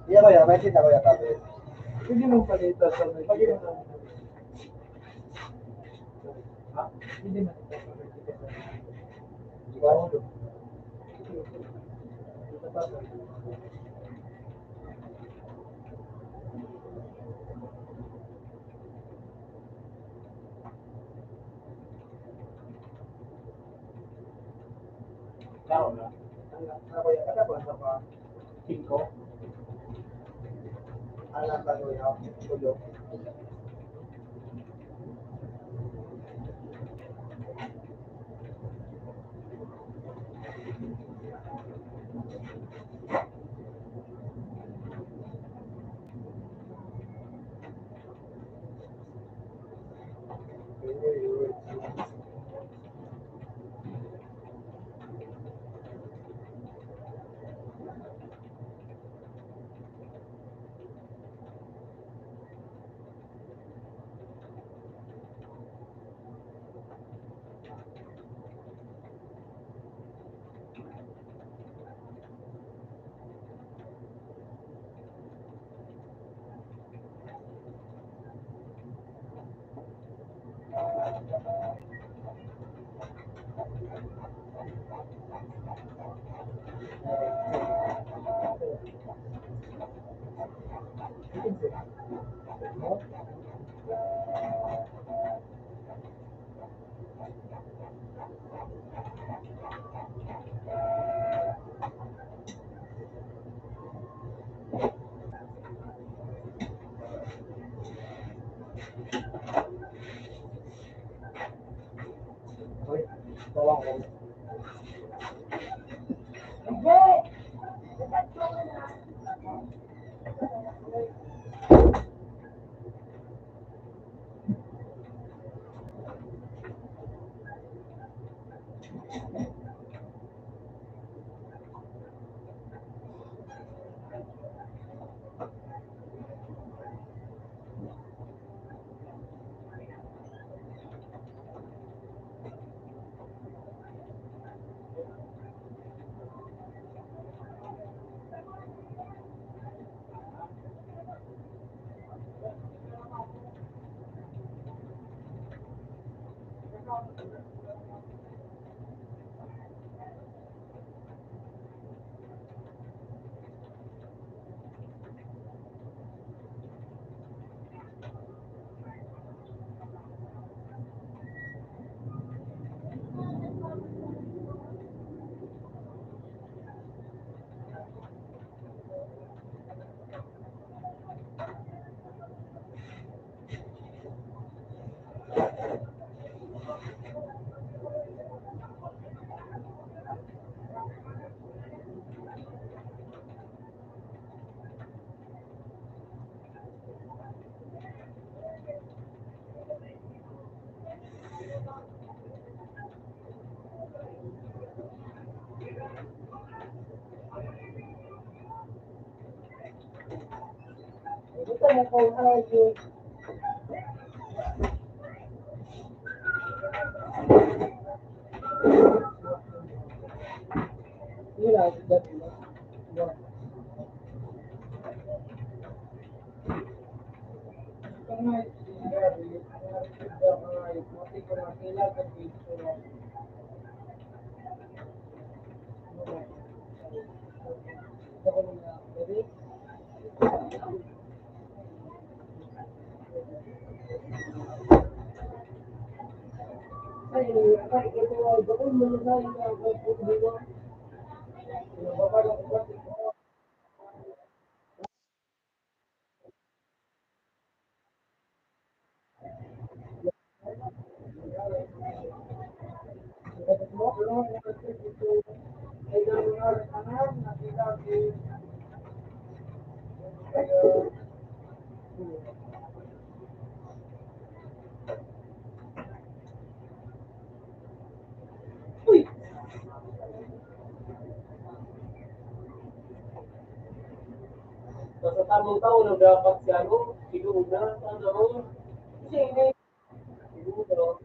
Iya, kuya, may sinda, kuya, kape. Pwede mong palitan sa may... Ha? Pwede mo. Di ba? Tao na. Ang, ang, ang, ang, Singko. Ang nagtago niya, tulo. Uy! Nasa tamang taon na dapat si ano, si Luna, sana all. Kasi hindi, siguro.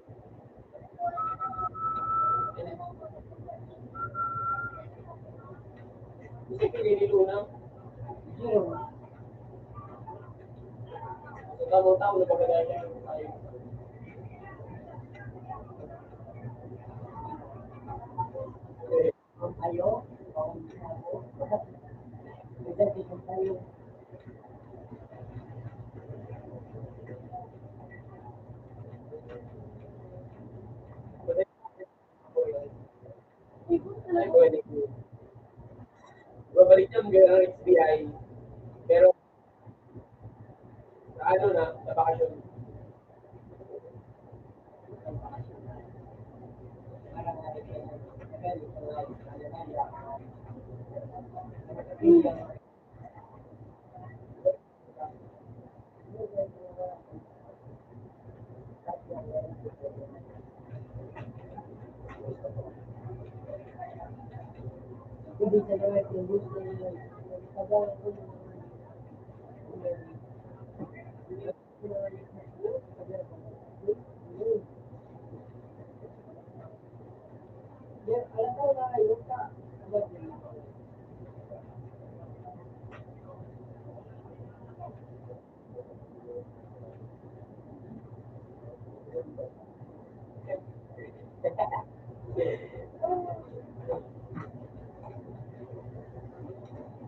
Kasi pinili Luna. Yun. Sa tamang taon na pagkagaya. Ayo, babalik yan, ganun ang S B I. Pero, sa ano na, sa bakasyon.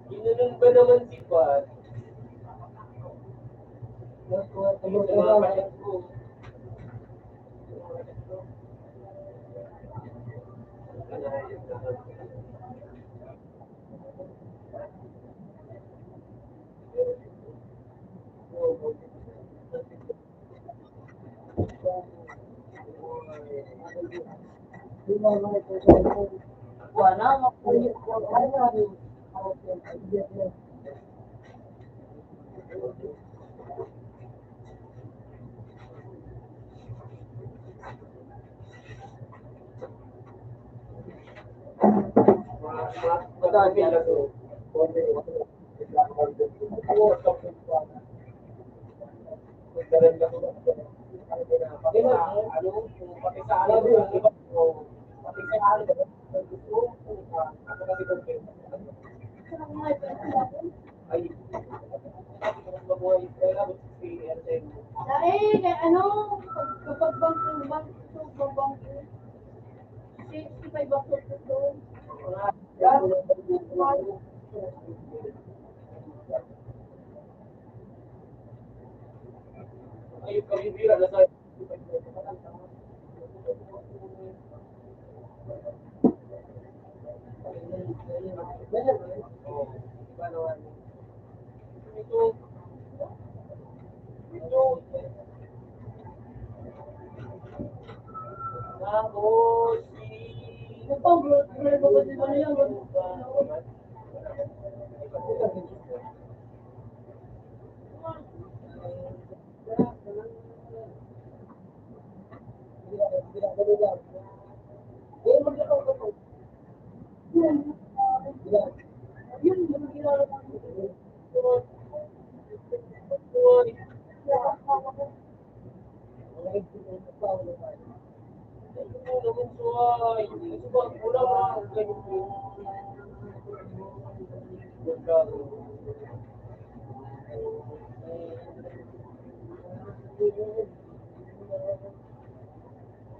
Ginanun ba naman si Pat? Dahil, eh, ano, pag, kapag bangko, bangko, bangko, sixty-five ako sa doon. Ayun, kabibira na sa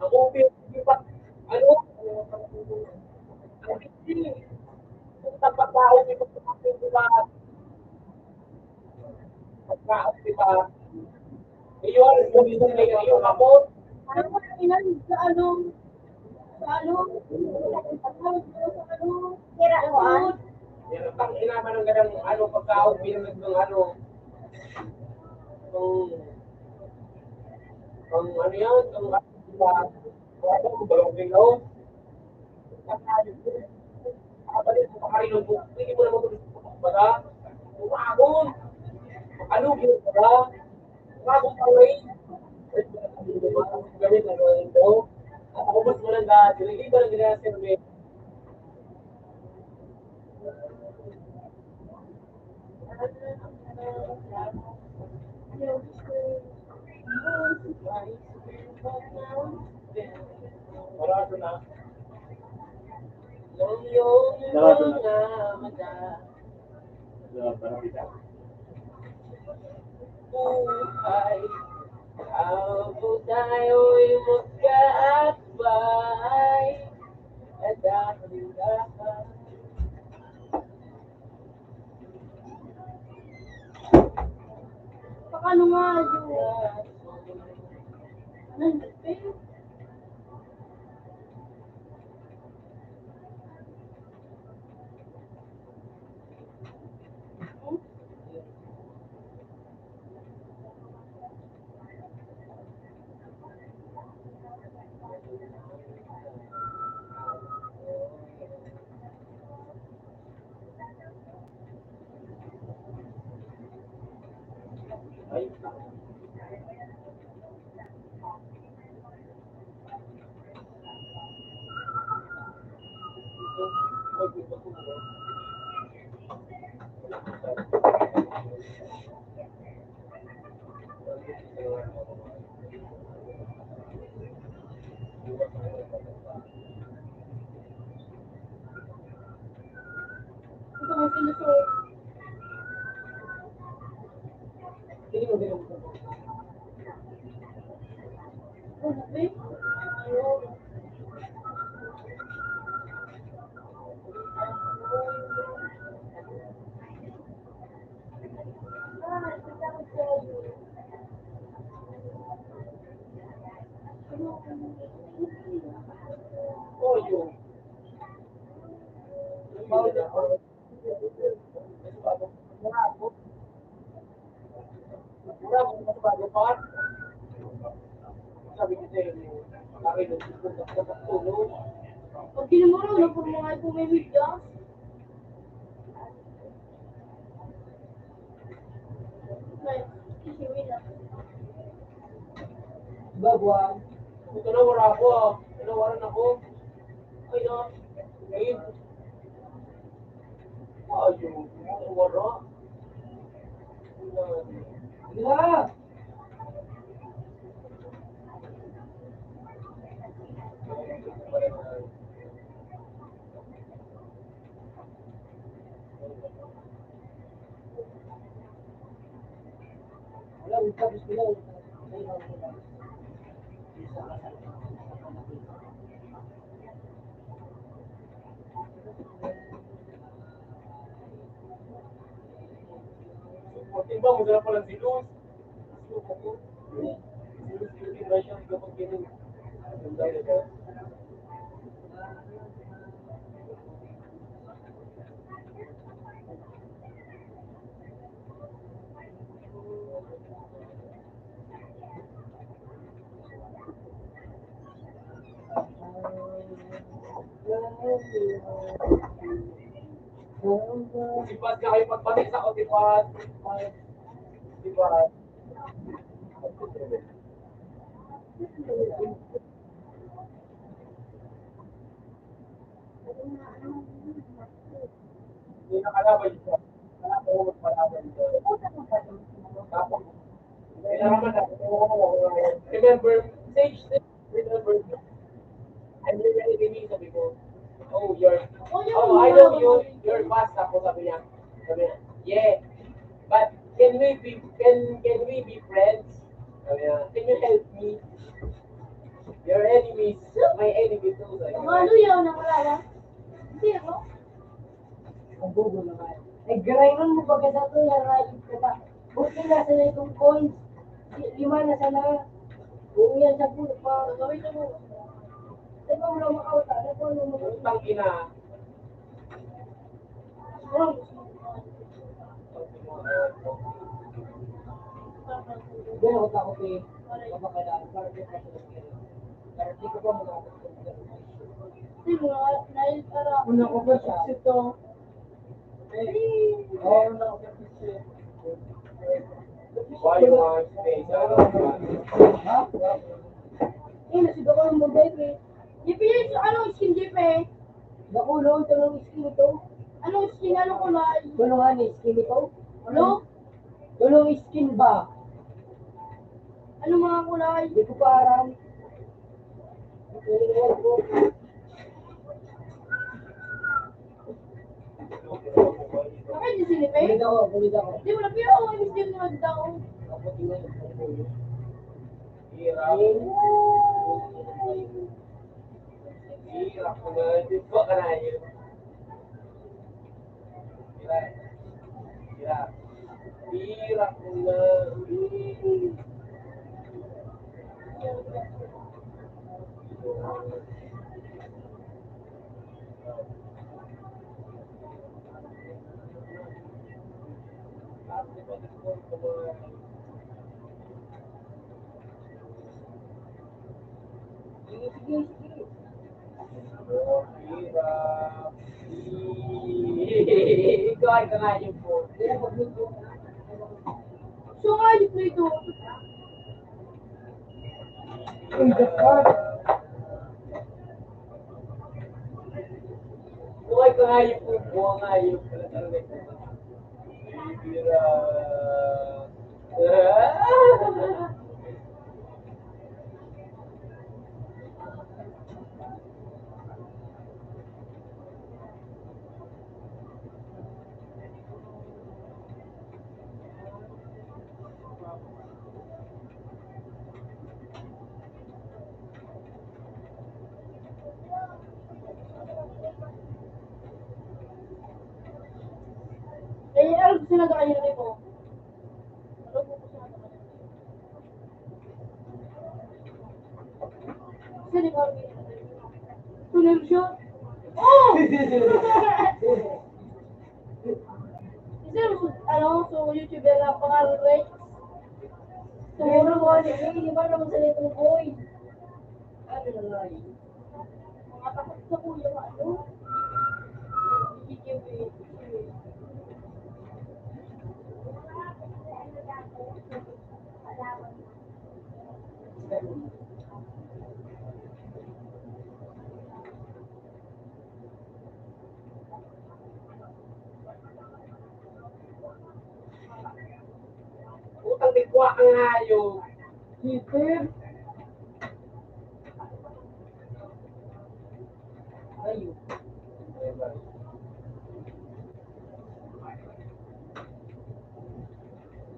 Ako, ano, ang hindi, ang pagkaon, di ba? Pagkaon, di ba? Iyon, iyon, iyon, iyon, ako. Ano ba, ilan sa ano? Sa ano? Sa ano? Tira, ano? Yan ang pang-inaman ng ganang, ano, pagkaon, pinag ng ano. Ang, ang ano yan? Ang, ano, balong tinglaw? Ang ano, ang ano, hindi mo naman ito baga. Umagon. Ano, ginagawa? Bagong pangay. Ganun, ano, ito. At ubos mo lang dati. Hindi ba lang ginagawa, sir, may Sarado na. Sarado na. Buhay, abo tayo'y magkaatbay. At dahil lahat Paano nga yun? Ano yun? Pag kinumuro, napurmangay po may medyas. Bagwan. Ito na, wala ako, ah. Tinawaran ako. Ay, na. Ay, wala. Wala. Diba, madala pa lang si Luz. Si Pat nga kayo pagpatay sa ako, si Pat. Si Pat. Hindi nakalaban siya. Nakalaban siya. Tapos, kailangan na, remember, stage, remember, I'm your enemy, sabi ko. Oh, you're, oh, I know you, you're fast, ako, sabi niya. Sabi niya, yeah. But can we be, can, can we be friends? Sabi niya, can you help me? Your enemy is my enemy too, sabi niya. Ano yun? Nakalaban? Hindi ako. Ang bobo naman. Ay, grainon mo pagka sa ito, narayod ka ta. Buti na sana itong coins. Di-, lima na sana. Kung yan sa po, pa, gawin na mo. Ay, pa mo lang makauta. Ano po, ano mo? Putang ina. Hindi ako takot eh. Kapakalaan, para di pa sila kaya. Para di ko pa mga Hindi mo nga, nahil para Una ko pa sa ito. Ay, oo, na ako sa ito. Why you want to stay down? Ha? Eh, nasigaw ko ng Bombay, eh. J P, ano, skin J P? Naku, lo, ito ng skin ito. Anong skin? Anong kulay? Tulungan ni skin ito. Lo? Tulong skin ba? Ano mga kulay? Hindi ko pa aram. Hindi ko alam po. Bakit di sinipe? Kulit ako, kulit ako. Di mo na piyo, ang skin mo nagdaon. Ako, tingnan mo. Hirap. Hirap ko na, di ba ka na yun? Hirap. Hirap. Hirap ko na. Ikaw ay kangayod ko. So, ayos na ito. Ikaw ay kangayod ko. Buwang ayod ka na talaga. Kaya alam ko sila kaya rin po. Sino ba? Tunnel siya? Oh! Isa yung, ano, so YouTuber na pangalan Rex. Siguro mo, ano, eh, di ba naman sa little boy? Ano na nga yun? Mga takot sa kuya, ano? Utang di kwa ang hayop. Peter. Ayun.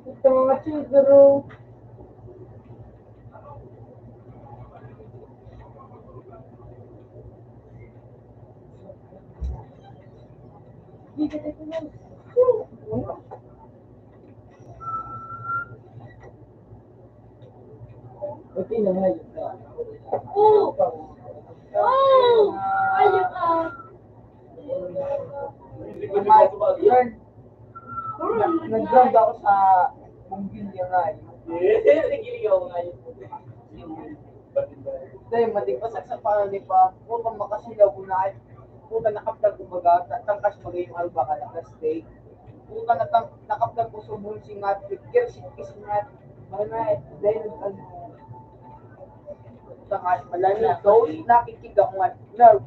Ito mga chidro. Okay na nga yun. Oo! Oo! Ayun ka! Nag-, nag-ground ako sa bumbilya nga eh. Nagiligaw nga yun. Dahil matigpasak sa panganipa, puta makasilaw ko na ay, puta nakaplag kumbaga, ta-, tangkas magay yung alba ka na plastic. Puta natang-, nakaplag ko sa bulsi nga, kaya si Kismat, mga na eh, dahil ano, tangkas, malala, so, nakikiga ko nga, na,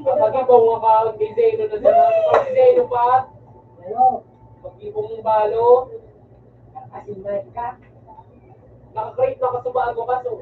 Kapag ibaw nga ka, ang design na sa design pa. Pag-ibong balo. Asin na ka. Naka-create na ka sa bago ka, so.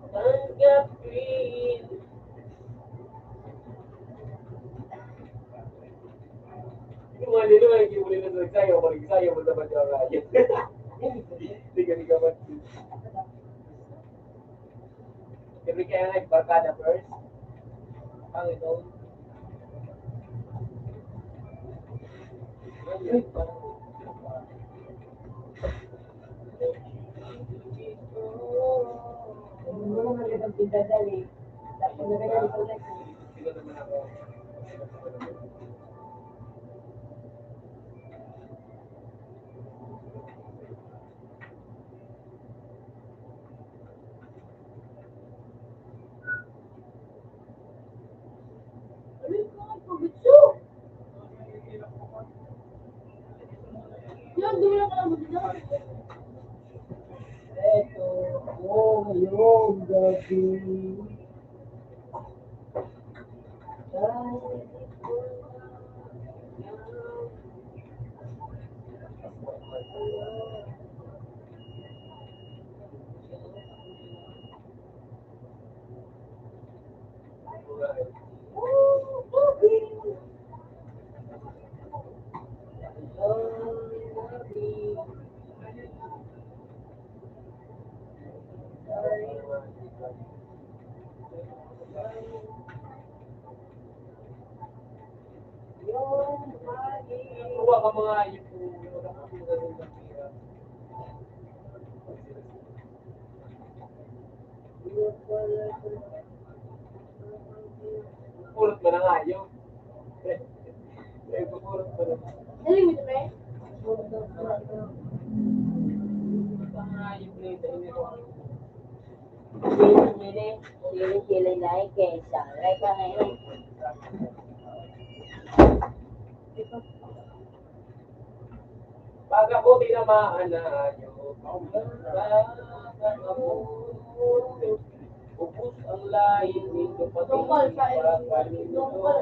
Tanggapin. Yung mga nilo, hindi mo nila nagsayaw, kung nagsayaw, wala ba siya rayo? Hindi ka, hindi ka ba? Hindi kaya nga, barkada first. Ang ito. Hindi mo naman kitang pinadali. Dapat na ganyan ito na. Eto, oh, ngayong gabi. Kuha ka mga ipon, wala ka pinagawin ng pera. Purot ka na nga, yun. Eh, purot ka na. Dali mo, pre. Mga ipon, dali mo. Sili, sili, sili, sili na eh, kaya isa. Like ka na eh. Pag ako tinamaan na, ayaw. Pag ako Tungkol sa, tungkol.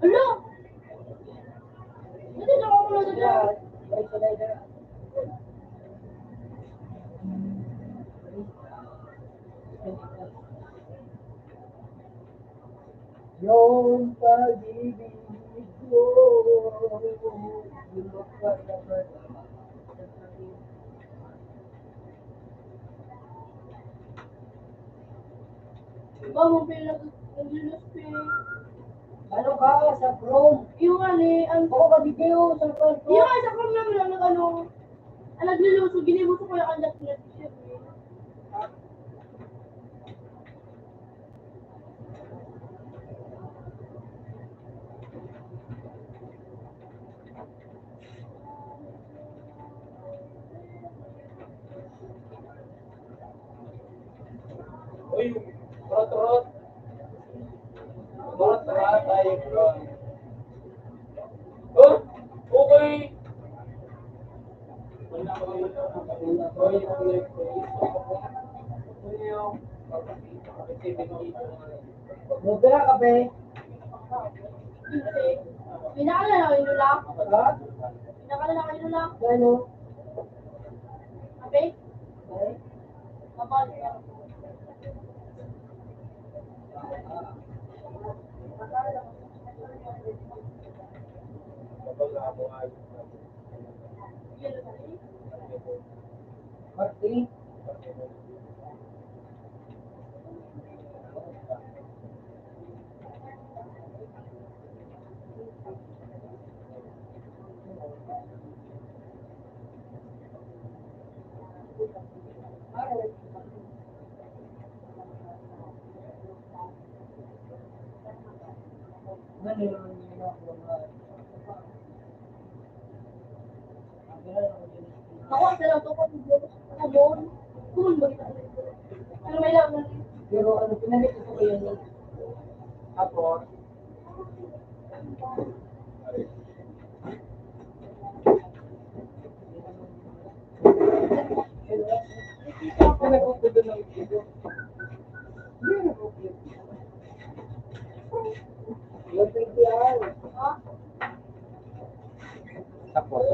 Hala! Hindi na ako nagdadala. Yung pag-ibig ko, yung magpapatawad. Ba mo pinag-, naglulusping? Ano ka? Sa Chrome? Yung nga ni, ang Oo, mag-video sa Chrome. Yung nga sa Chrome naman, ang nag-ano, ang nagluluso, ginibo sa kuya kang dati na t-shirt, eh. Uy, rot-rot. Rot-rot, ay, oh, okay. Uy, Mubira ka, be. Pinakala na kayo, Lola? Ha? Pinakala na kayo, Lola? Gano? Kape? Ay. Kapal. Martin. Ako, sa lang to ko, kumon. Kumon ba kita? Pero may lang. Pero ano, pinanit ko kayo ni. Tapos, Tapos,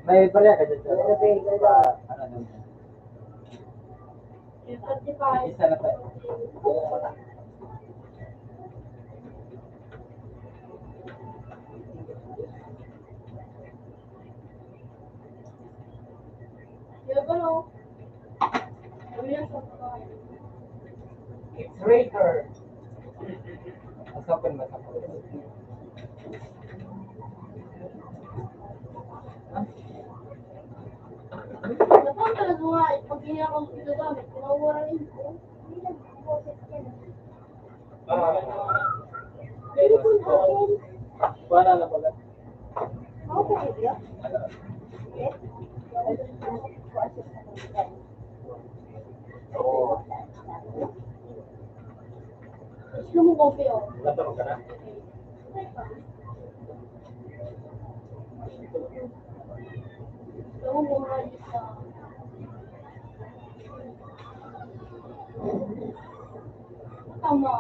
may barya ka dyan, sir? Ano, ano? Isa na tayo. It's Raker. Masapon, masapon. Napangkalas mo nga, eh. Pag hindi ako ginagamit, pinawara rin ko. Ah. Wala na pala. Gusto mo kopi, oh? Natulog ka na? Gusto mo mga isa? Tama.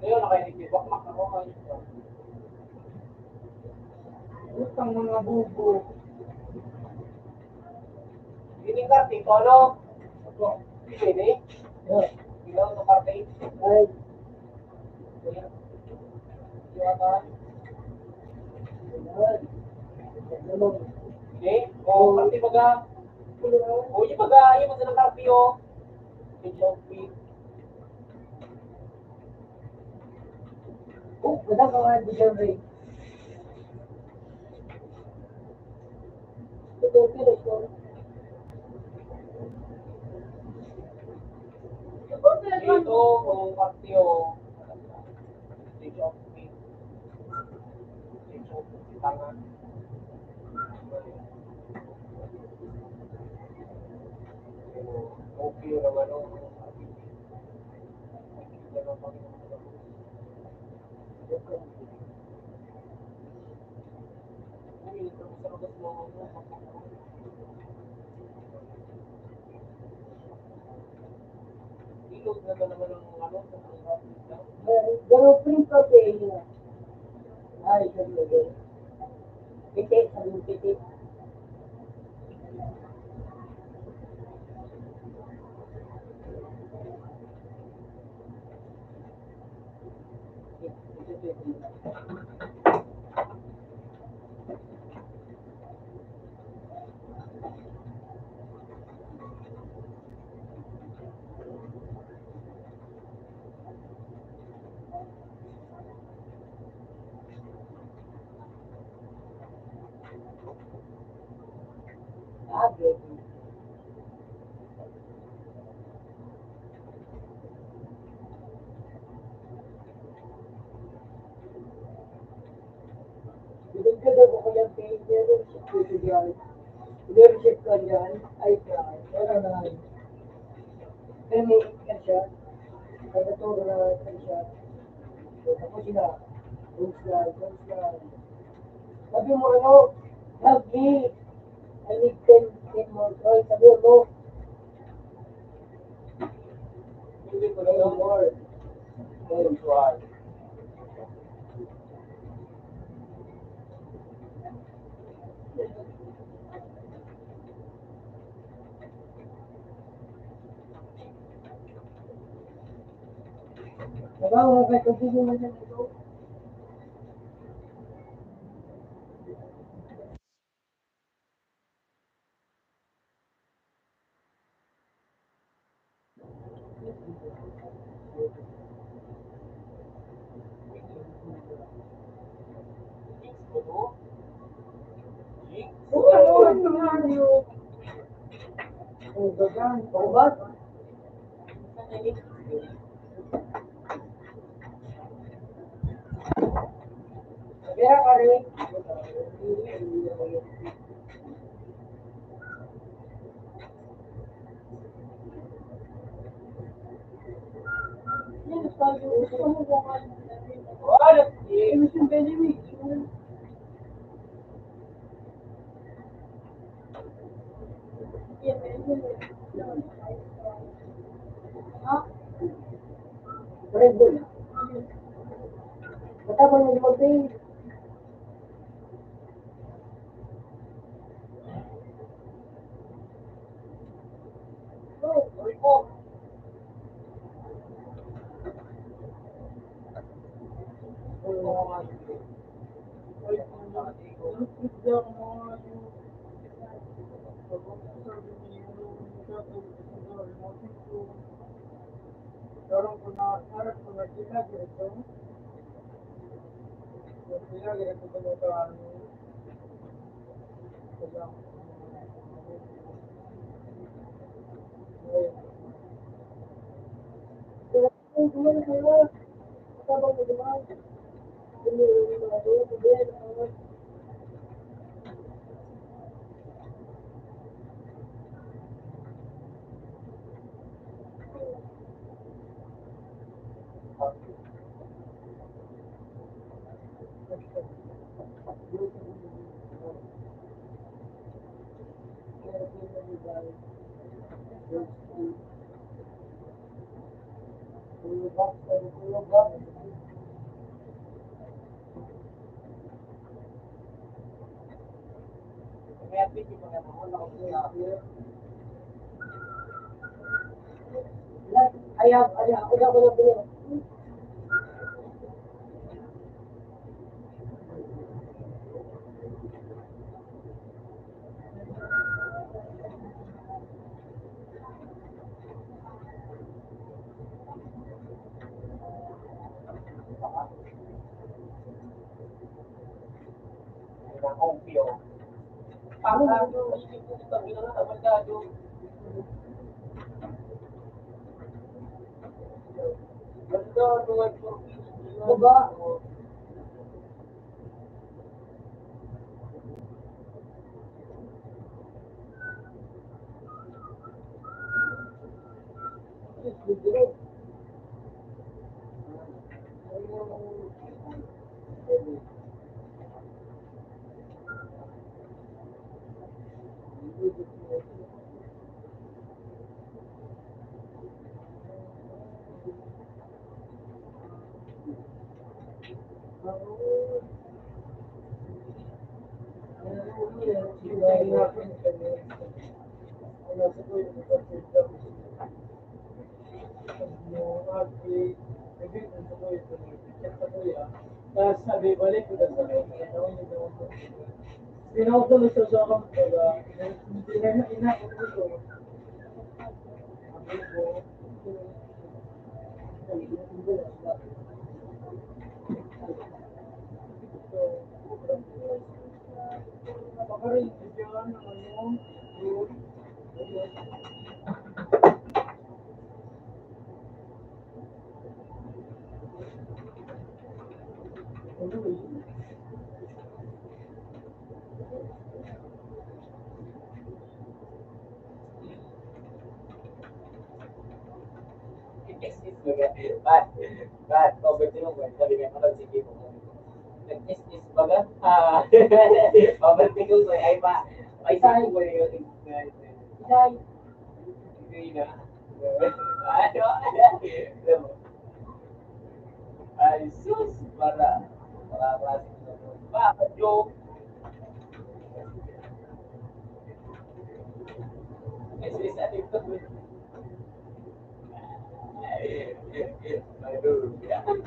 Ayun, nakainigibak, makakawa. Utang mga bubo. Ini ka, tito, ano? Ini? Yeah. Ikaw, ito, karte? Ay. Ini? O, karte baga. O, yung baga, yung baga ng karte, o. Ito, Oh, wala ka nga, di siya, Ray. Ito, ito, ito. Ito, o, partiyo. Ito, ito. Tanga. Okay naman, no? Pero, pero free pa kayo. Ay, sabi ko. Piti, sabi ko, piti. Depende daw kung kaya meron siya tutubian. Meron siya kanya, ay, ay, wala na. Pero may ka siya. Nagtuturo na ka siya. So, tapos sila. Don't slide, don't slide. Sabi mo, ano? Love me. I need ten, ten more tries. Sabi mo, Hindi ko na lang, Lord. Lord, why? Trabaho, may pagkagulo na siya nito. Red Bull. Matabang na limang page. Ayaw, ayaw, ayaw, ayaw. Diba? Bat, bat, overtime mo, sabi niya, "Kapag sige mo, nag-kiss-kiss baga?" Ah, overtime ko, ay, pa, ay, sa akin, wala yun. Ay, hindi na. Ano? Ay, sus, para, para, para, bakit joke? Ay, sus, ano ito?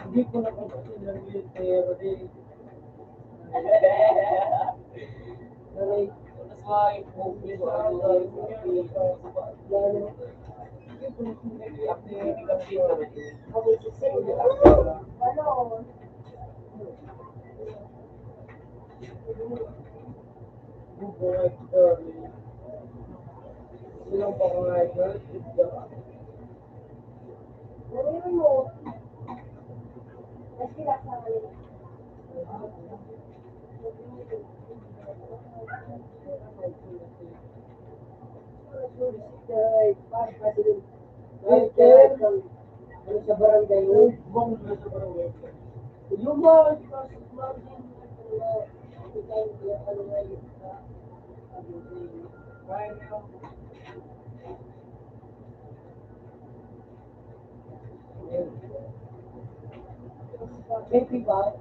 Hindi ko na kasi nag-repair eh. Sa barangay, yung mga Baby ba?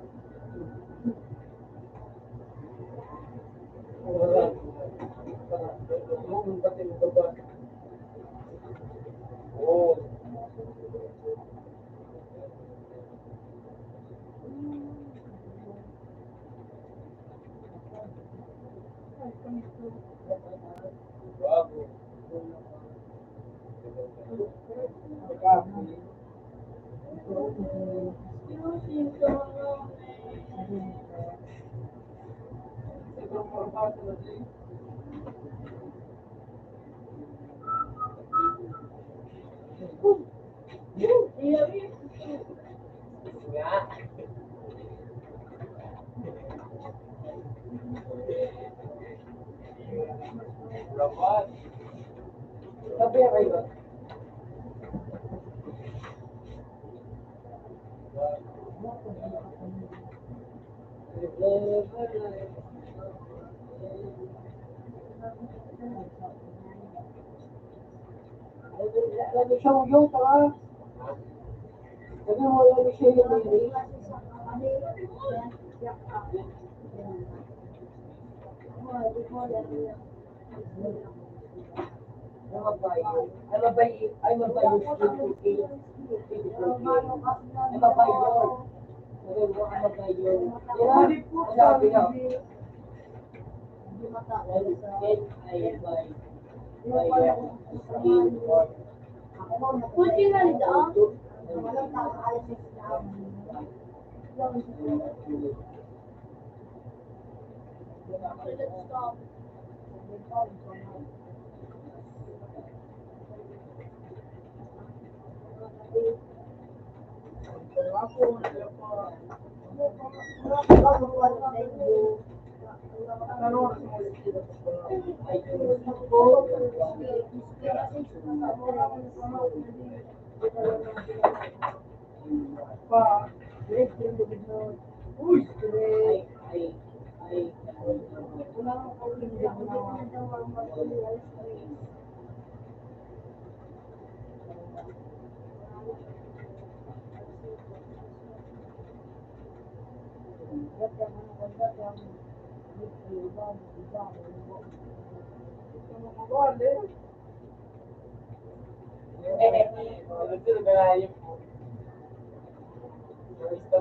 I'm a bio. I'm a bio. I'm a bio.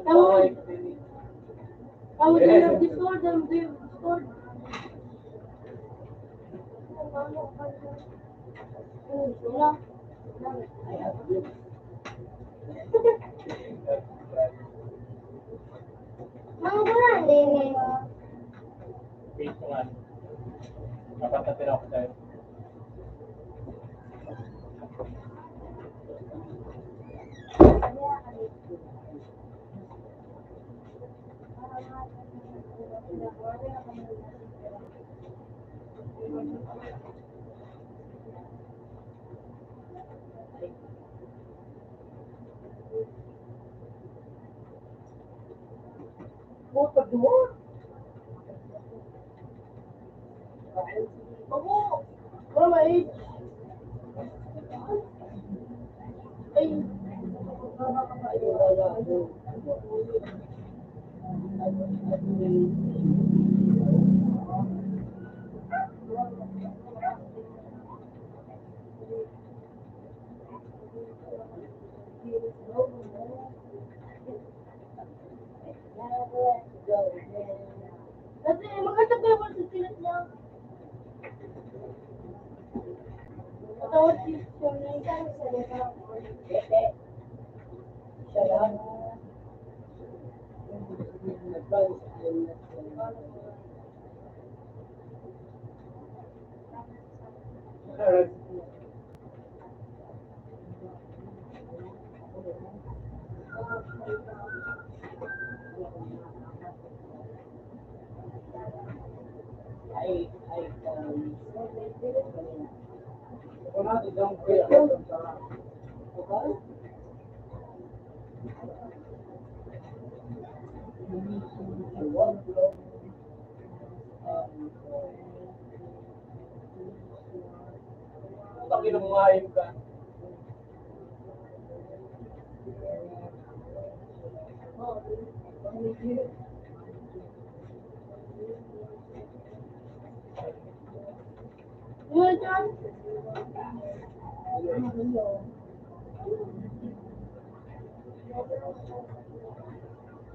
Tawag. Tawag na lang Discord, ang Discord. Wait, hold on. Dapat na pinakita. Kasi maganda pa naman sa silat niya. Matawad si Shirley. Siya lang. Pag inom mo, hayop ka. Ano yan?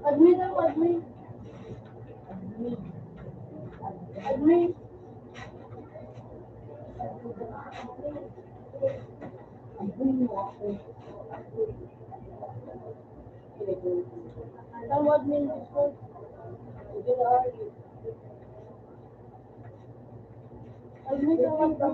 Admin ako, admin. Admin. Admin mo ako. Tawag mo yung Discord. Ay, may tawag mo.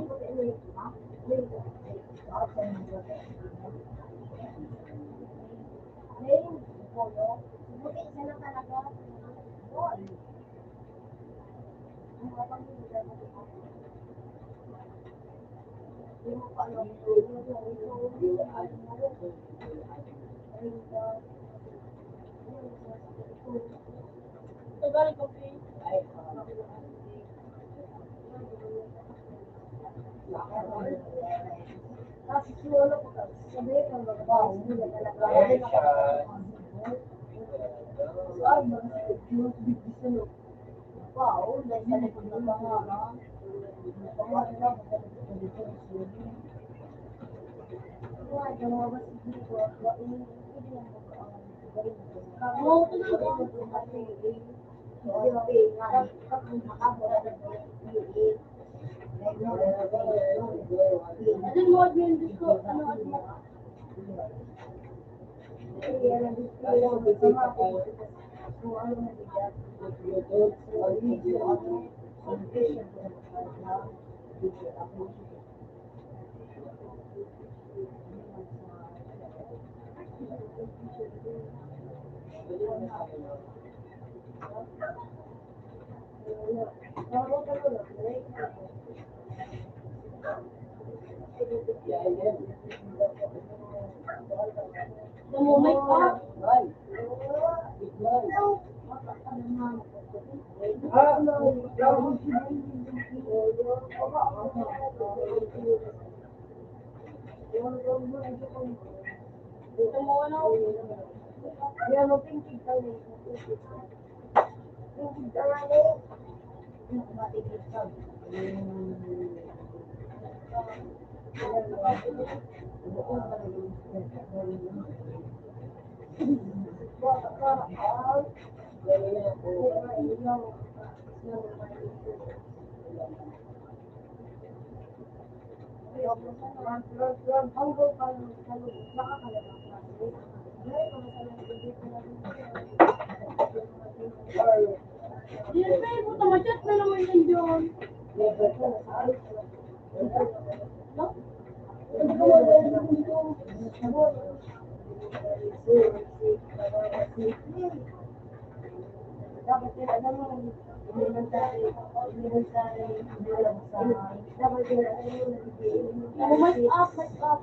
Ano mo, admin, Diyos ko? Ano, admin? Di na, puta, ma-chat na naman yan, John. Ano, mic up, mic up.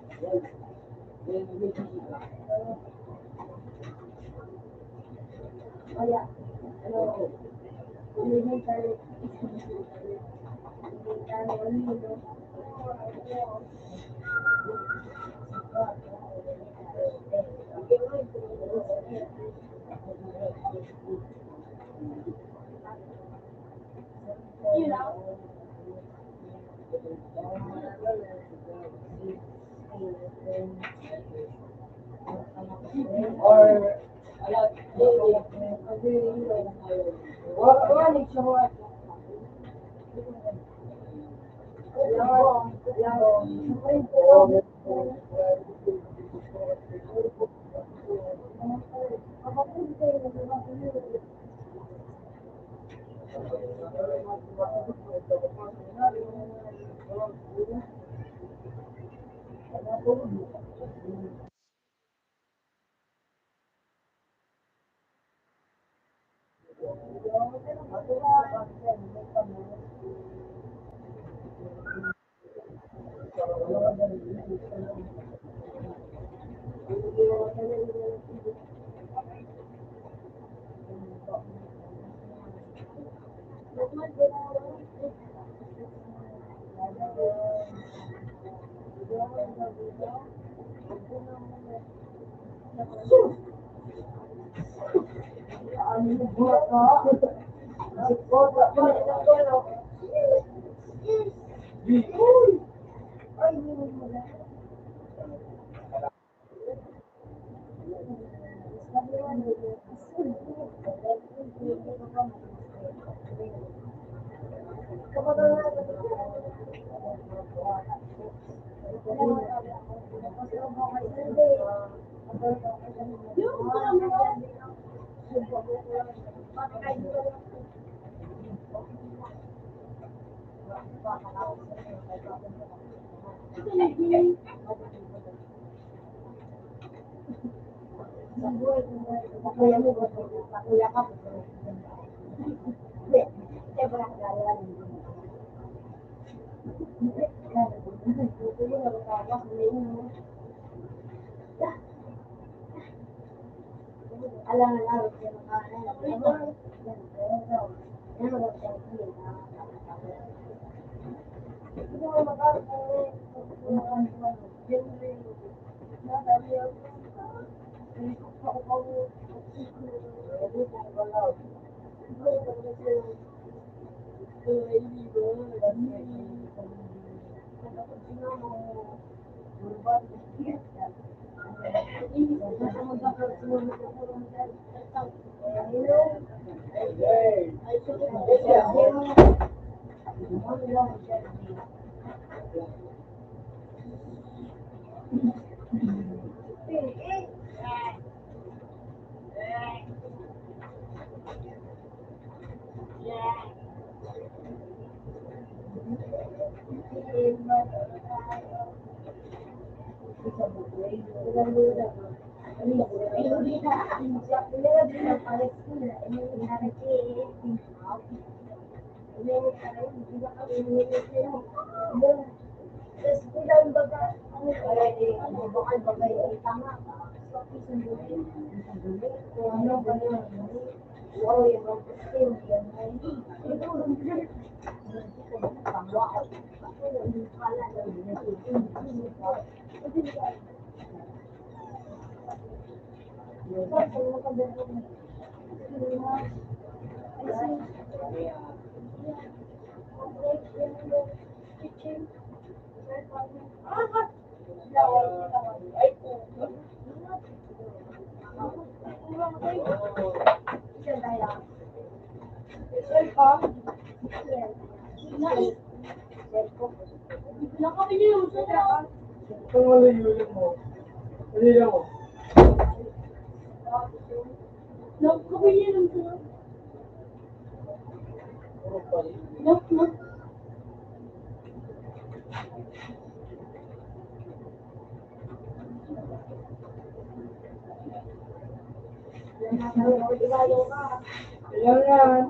Kailangan.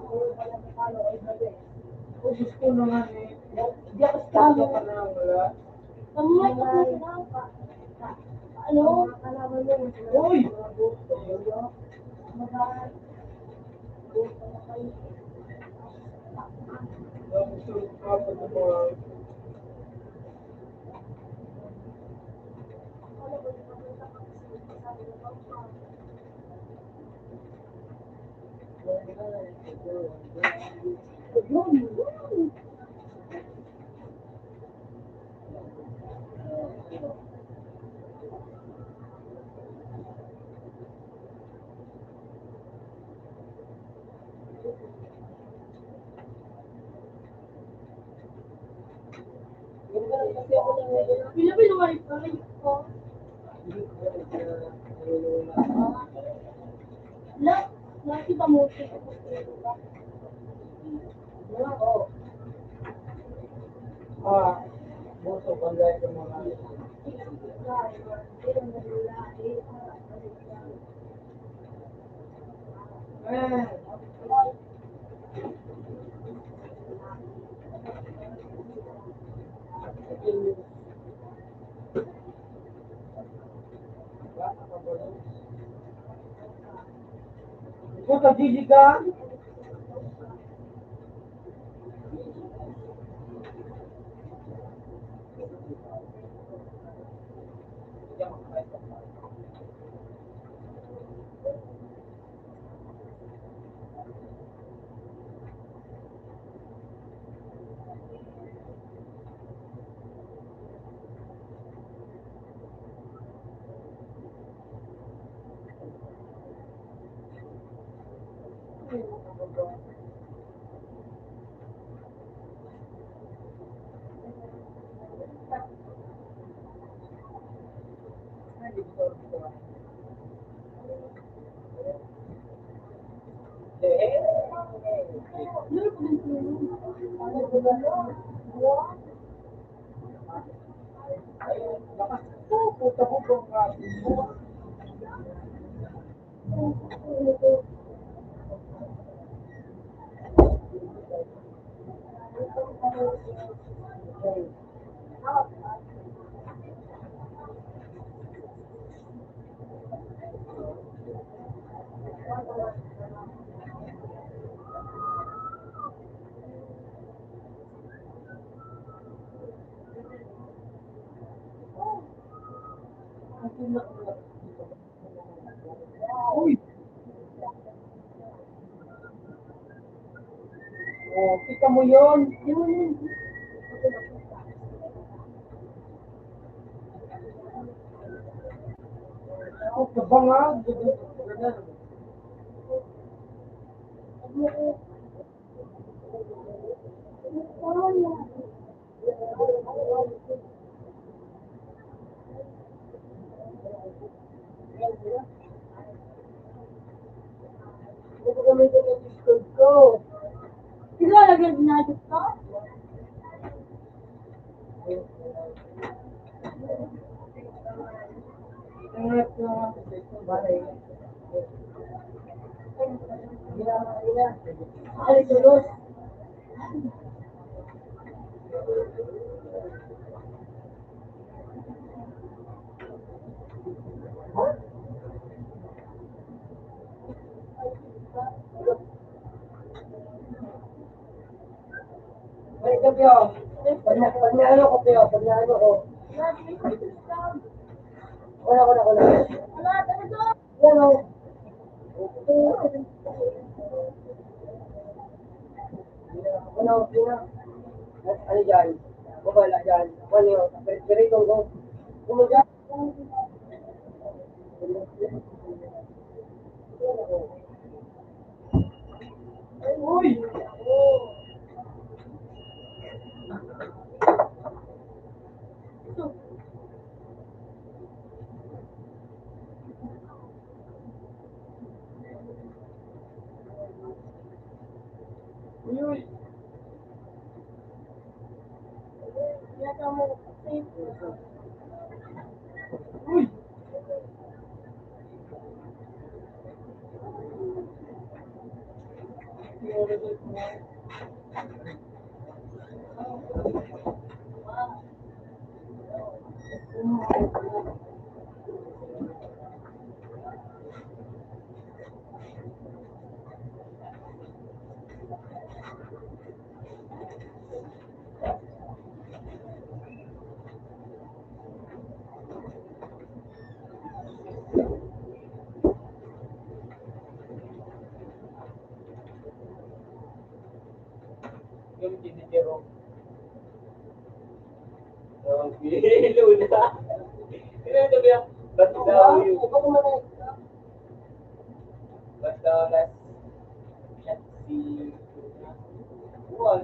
Ubus ko naman eh. Di ako sa tama. Wala. Ang mic, ano? Uy! Puta, Gigi ka? Uy! Oh, kita mo yun? Yun, yun. Oh, kabangag. Ano ba kami ito ng Discord ko? Ikaw, lagyan na ito. Ingat na. Bye. Ay, tulos. Ay, ito, Pio. Pag na, pag naano ko, Pio, pag naano ko. Wala, wala, wala. Yan, oh. Ano, ano, ano dyan? Wala dyan. Ano yun? Perito ko. Kung mag- Uy! Uy, uy. Uy. Yung tinitiro. Ang pilo na. Ano yung sabi niya? Ba't daw yung, ba't daw nas-, si Juan?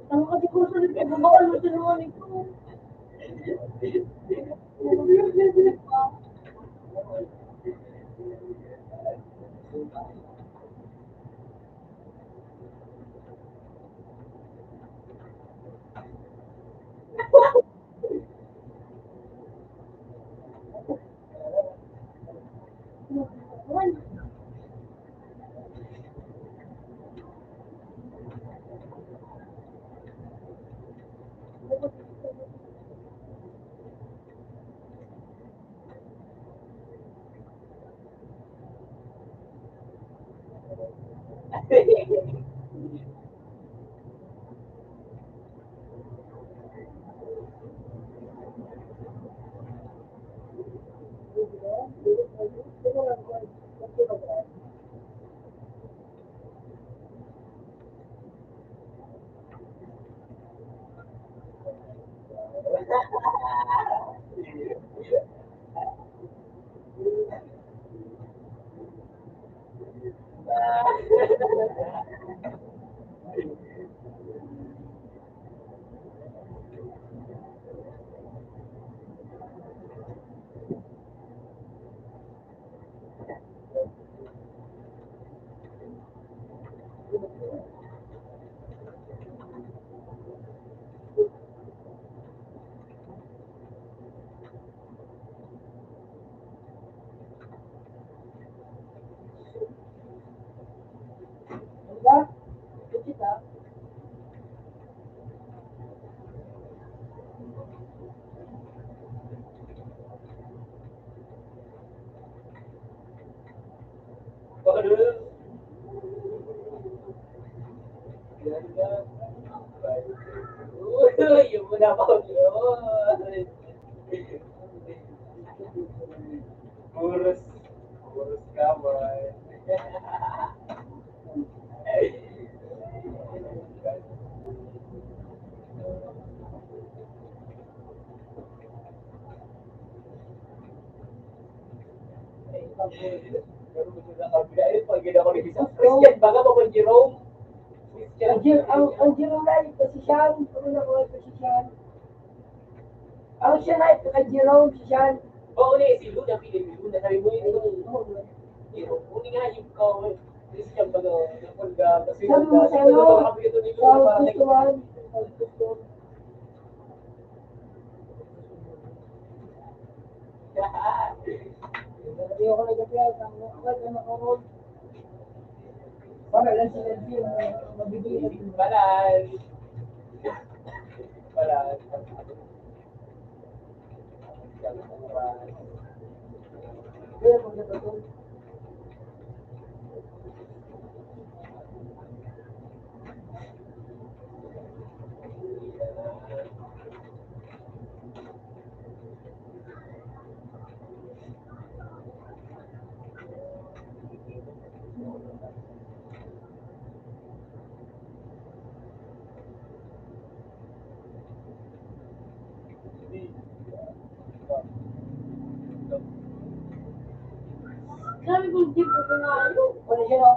Tama ka, di ko sa nagkagawa, ano sa naman ito? Christian ba nga, Papa Jerome? Christian. Ang Jer-, ang, ang Jerome na ito, si Sean. Ano na po ito, si Sean? Ang siya na ito, kay Jerome, si Sean. Oo, ni, si Luna, pili ni Luna. Sabi mo yun, Jerome. Uni nga, yung ikaw, eh. Christian ba nga, napon ka, kasi sabi mo sa ano? Sabi mo sa ano? Sabi mo sa ano? Para lang sila, mabibigyan. Balay. Balay. Sabi kong jeep ko na ano. Ano siya?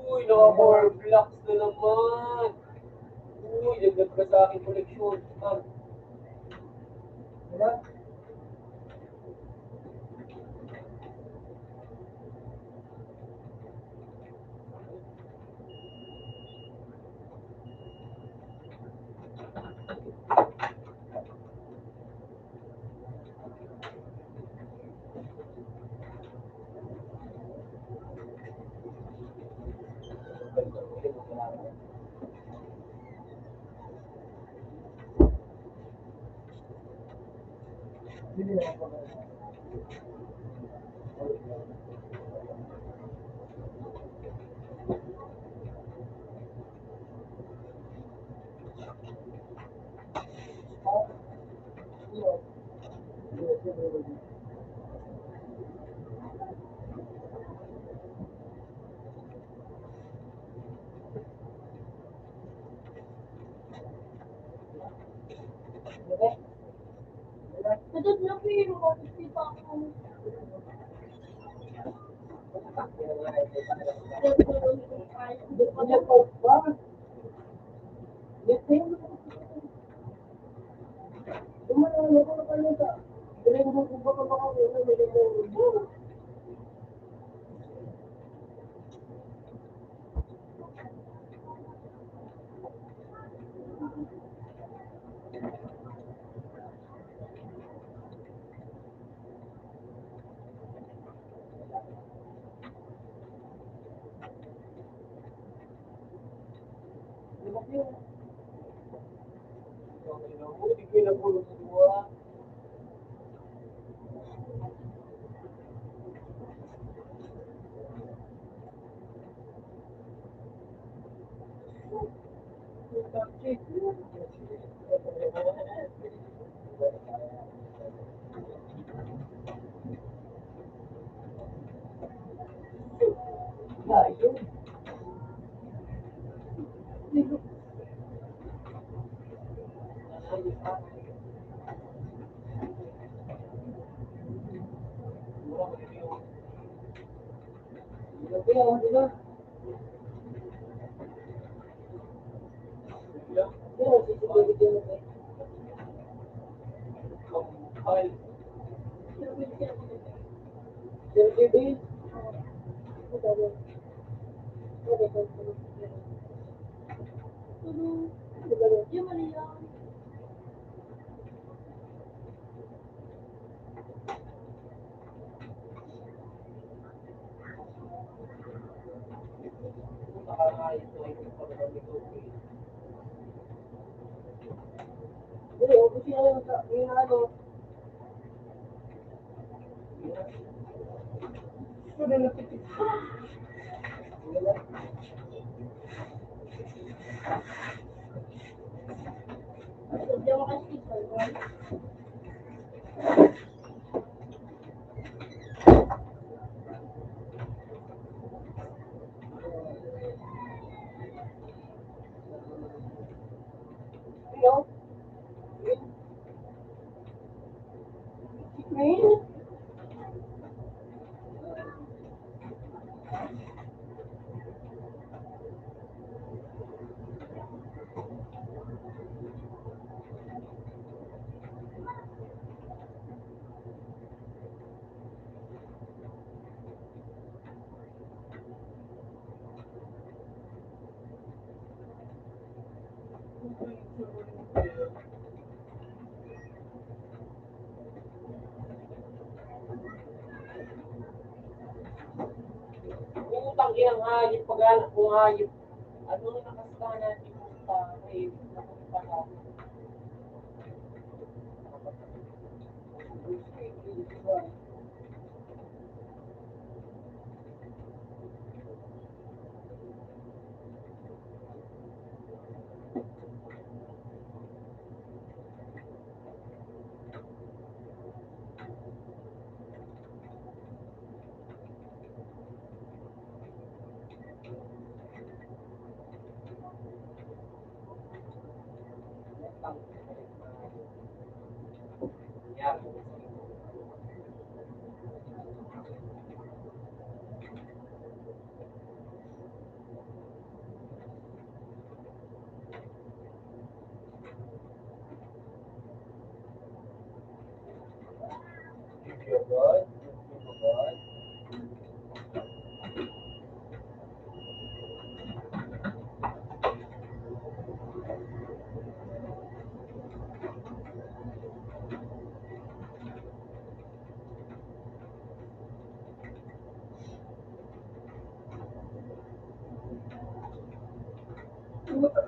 Uy, naka-four blocks na naman. Uy, dagdag ka sa aking koleksyon. Ah. Wala. Utang inang hayop, pag-anak kong hayop. Ano na nakasana, di mo pa, eh,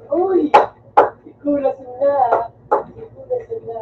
Uy! Ikula sila! Ikula sila!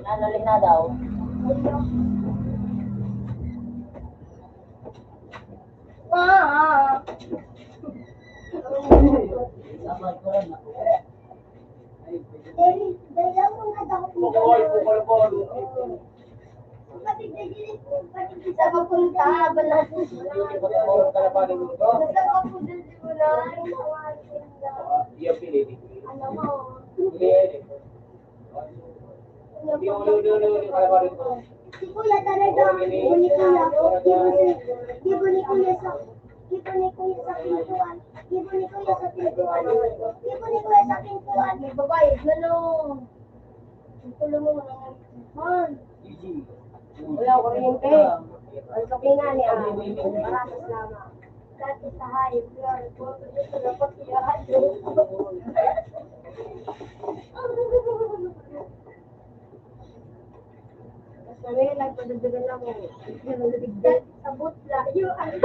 Nanalo na daw. Ah! Dali, dali ako nga dapat magano. Pati dali, pati sa papunta, bala. Sa papunta, di mo na. Alam mo. Hindi, hindi. Hindi, hindi, hindi, hindi, hindi, hindi, hindi. Si Kuya talaga, gibo ni Kuya. Gibo si, gibo ni Kuya sa, gibo ni Kuya sa pintuan. Gibo ni Kuya sa pintuan. Gibo ni Kuya sa pintuan. May babae, gano'n. Ito lang mo, mga man. Wala ko rin, eh. Ang sabi nga ni, ah, maraming salamat. Dati sa hayop, Lord. Dito na pati hayop. Basta ngayon, nagpadadala na ako. Sabot lang. Yung ano,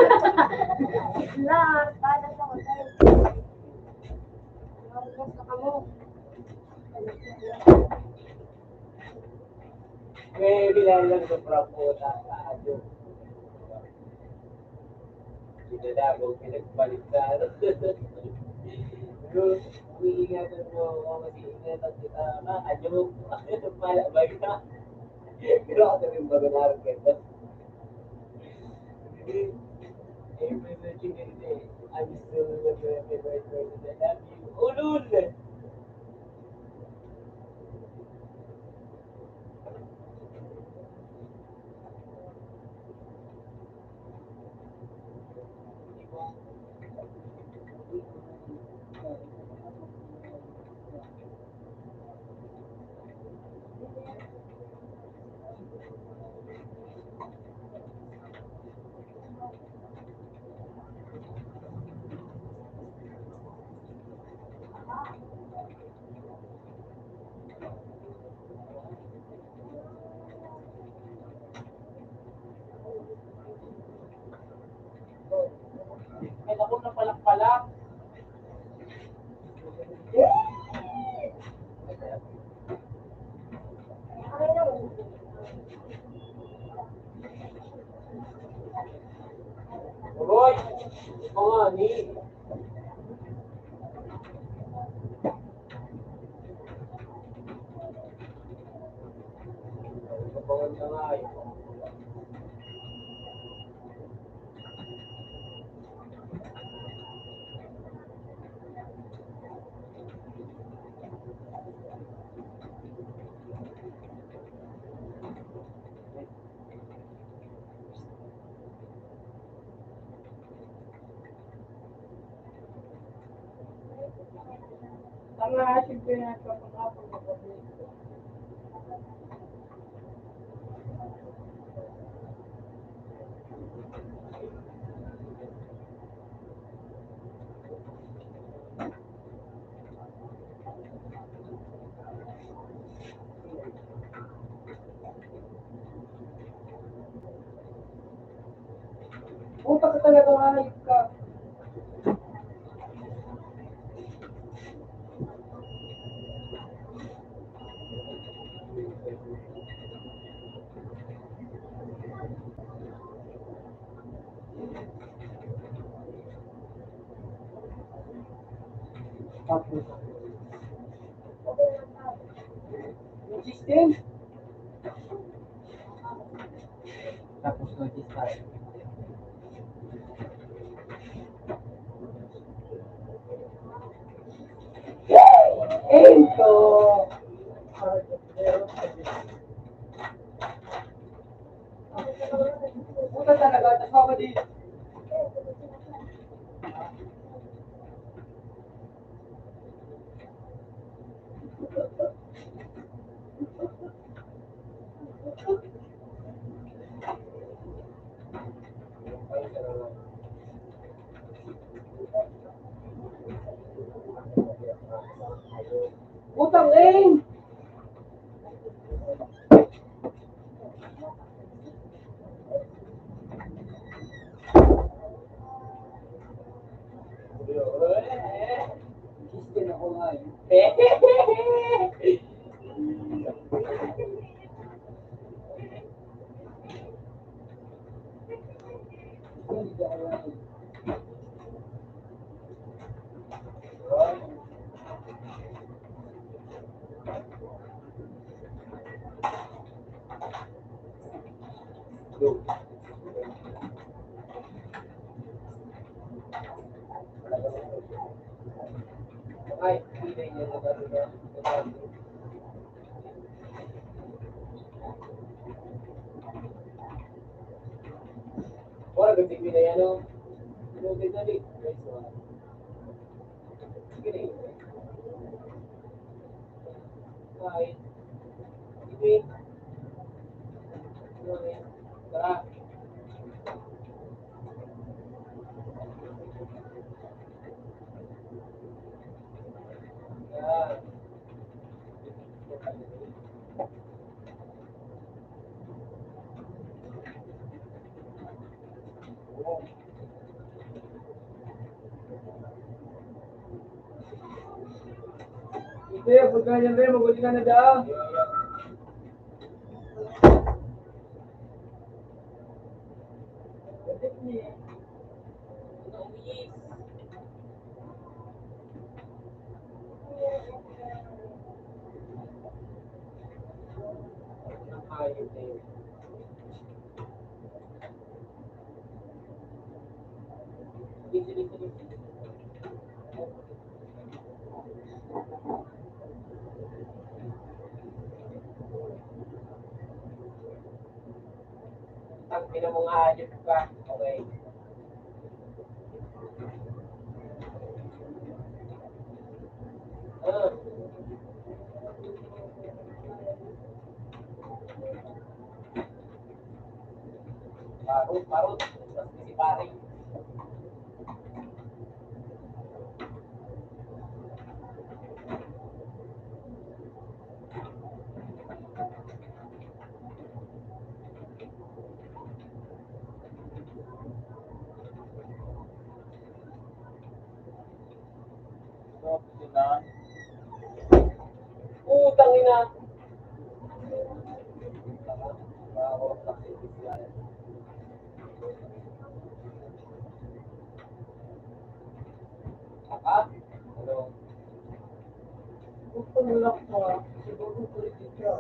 lahat, para sa hotel. Ang gusto ka mo. May bilang lang sa Prapo na, ah, yung Pinadagog, pinagbalik na, ano. Pero, iniingatan mo ako kasi ingatan kita, ma, ano, malabay ka. Pero ako na rin bago na rin. Every virgin in the, I'm still with you, every virgin in the, I love you. Ulul! Tanga, siyempre, nagpapangapon na kami. Puta ka talaga, hayop ka. Tapos, yung system. Tapos, notice tayo. Ito. Puta talaga, tas ako din. Putang ina! Ora que te cuida ya no. No te sale. Sige na yun. Ay. Sige. Tara. Yan. Ito yung pagkain niya, Remo. Buti ka na daan. Ang ina mo nga, ayos ka. Okay. Ah. Parot, parot. Mas si pare. Putang ina. Saka, ano? Putang ina ko, ah. Siguro ko rin siya.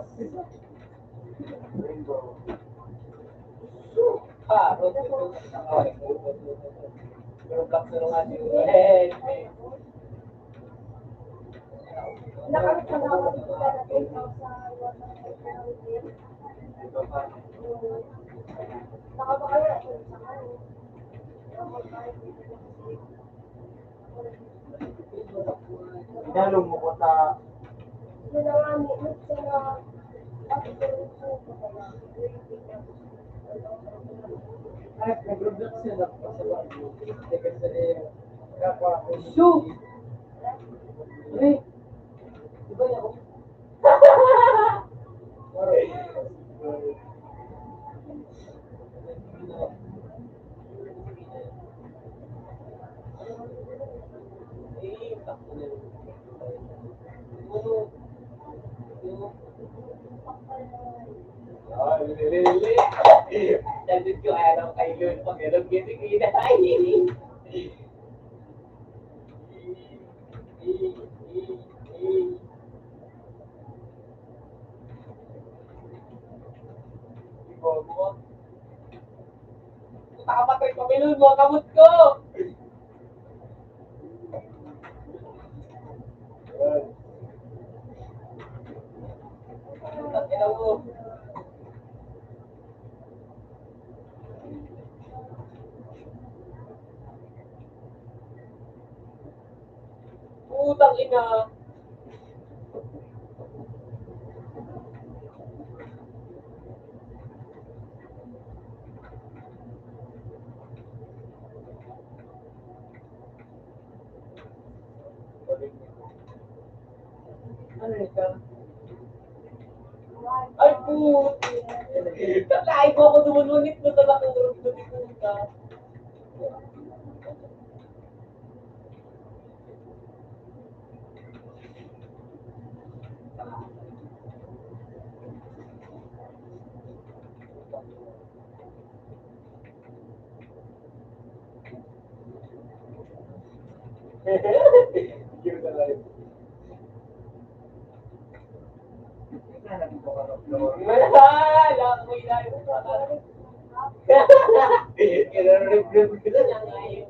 Inalong mo ko sa Ay, nag-relax siya, nagpasalamat. Teka, sa iyo. Shoot! Pre, di ba ako? Sagot ko, araw kay Lord, pag ganun, ganun, ganun. Ay! Puta ka, Patrick, pamilon mo ang kamot ko! Putang ina mo. Putang ina. Ano ito? Ay, puti. Tatay ko ako dumununit mo sa bakurog mo, di puta. Wala, wala ko yung layo. Kinararibrim ko na lang ngayon.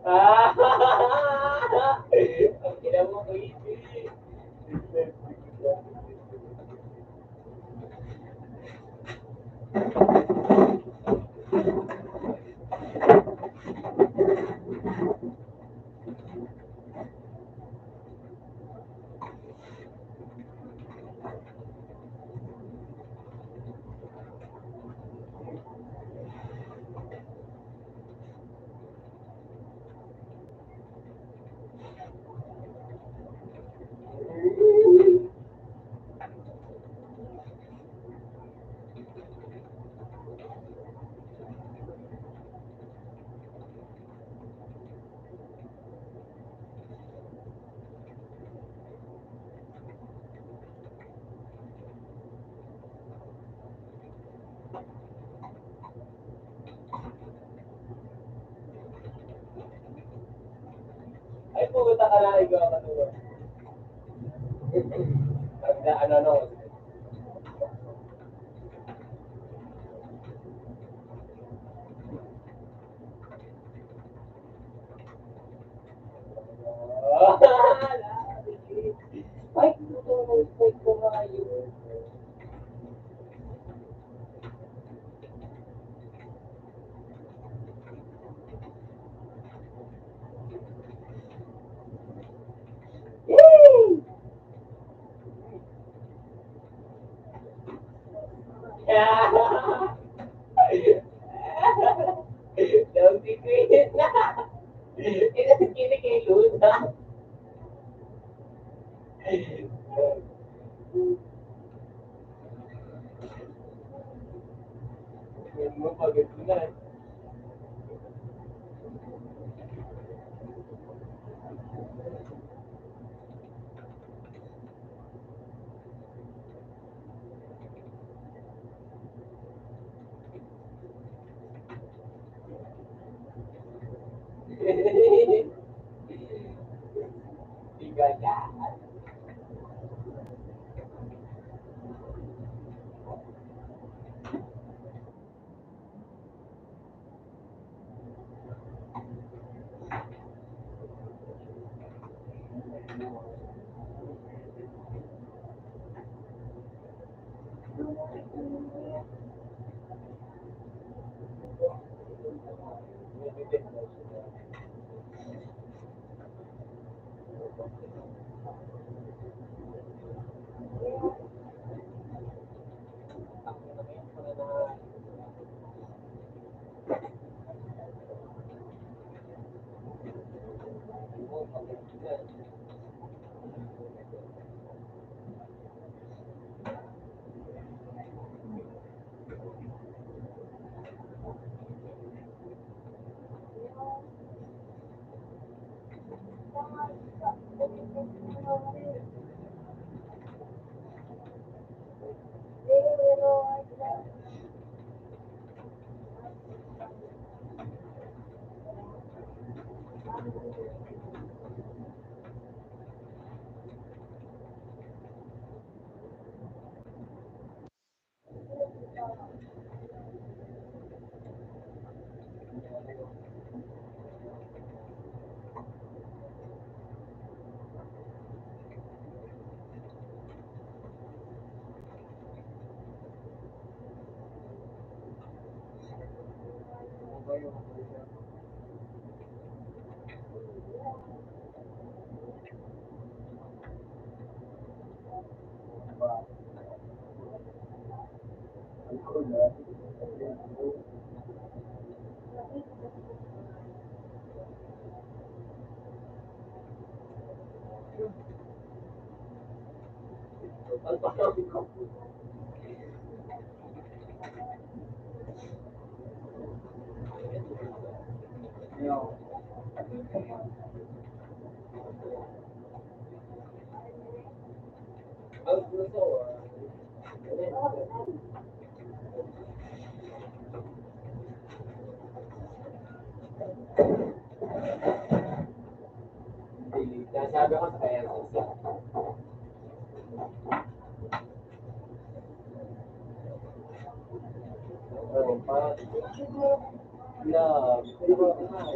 Ah! Ang ina mo, Kuya. Ay, pumunta ka na, ikaw ang matuwa. Pag na, ano, ano. Ay, Daw si Queen. Ito si Queen kay Luna. Yan mo, pagod ko na eh. Sabi ko sa kanya,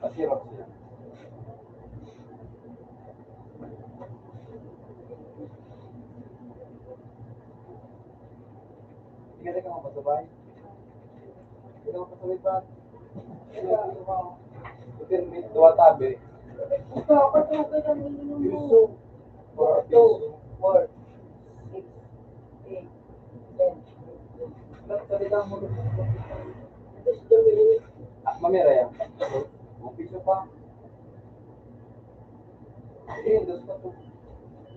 Pasirap siya. Tingnan ka nga pasabay. Tingnan ka pasabay pa. Ito, ito, ito, ito, tabi. Ito, ito, ito, ito, ito, ito, four, four, six, eight, ten. Ah, mamira yan. Ang piso pa. Ayun, dos pa to.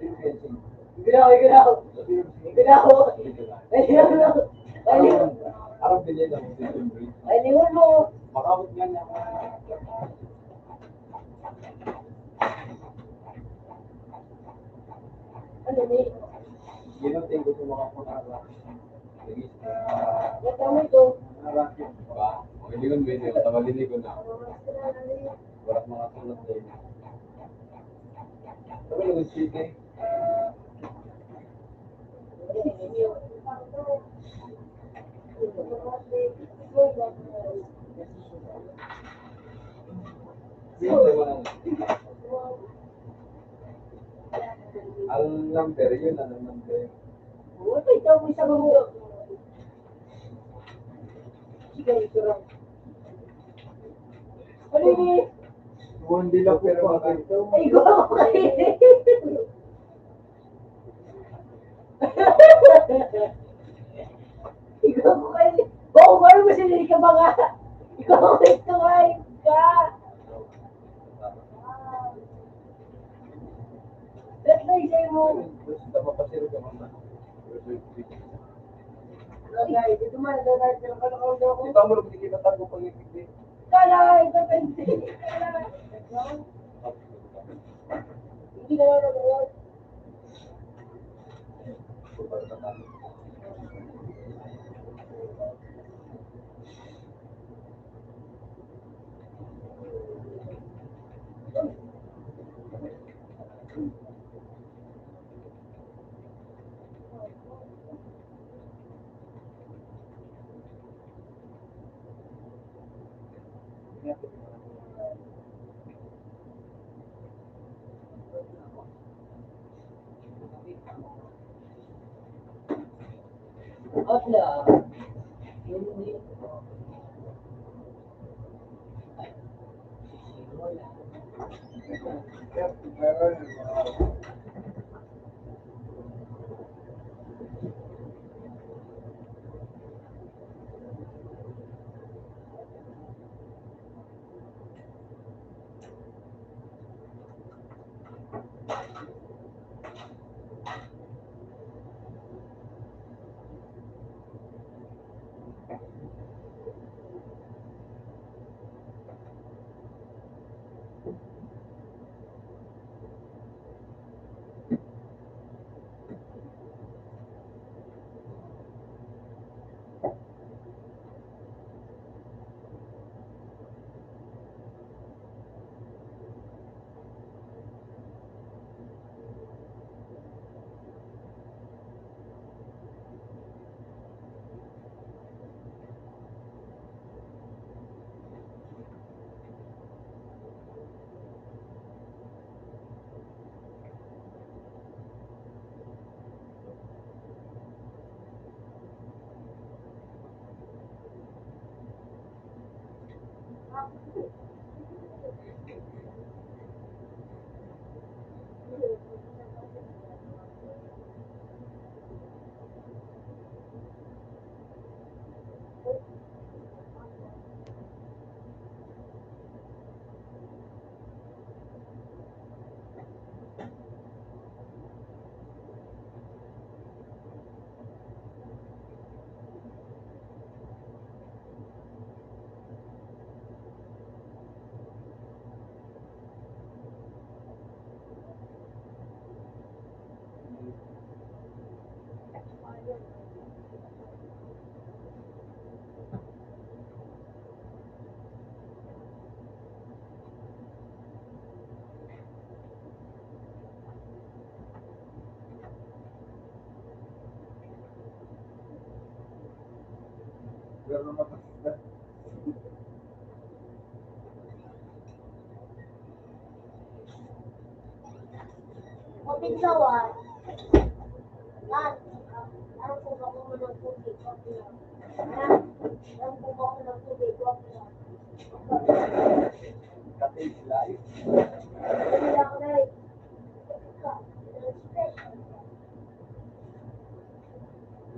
Hindi na ako, hindi na ako. Hindi na ako. Hindi na ako. Ayun. Parang binili lang. Ay, liwan mo. Makabot nga niya. Ano ni? Yun ang tingko sa mga pangarap. Ba't kami ito? Ba? O, hindi ko, hindi ko. Tamalini ko na. Wala mga sunod din. Sabi naman, sige. Ang number, yun ang number. Uy, ikaw, isa mo. Sige, ito lang. Ano ni? One day lang pero makakita. Ay, go! Ikaw ko kayo. Bako ko ano ba sila ka mga? Ikaw ko ito kayo ka. That's why say mo. Gusto ka mapasiro ka, mama. Lagay, dito man, lagay, pero kala ko daw ako. Ikaw mo, hindi kita tago pag-ibig. Kalay, kapatid. Kalay. Hindi na lang ako. At na, hindi. Pero mataas na. Minsawan, yan, ang kukuha ko ng tubig, wag na. Yan, ang kukuha ko ng tubig, wag na. Kapit life. Wala ko na eh. Ikaw, special.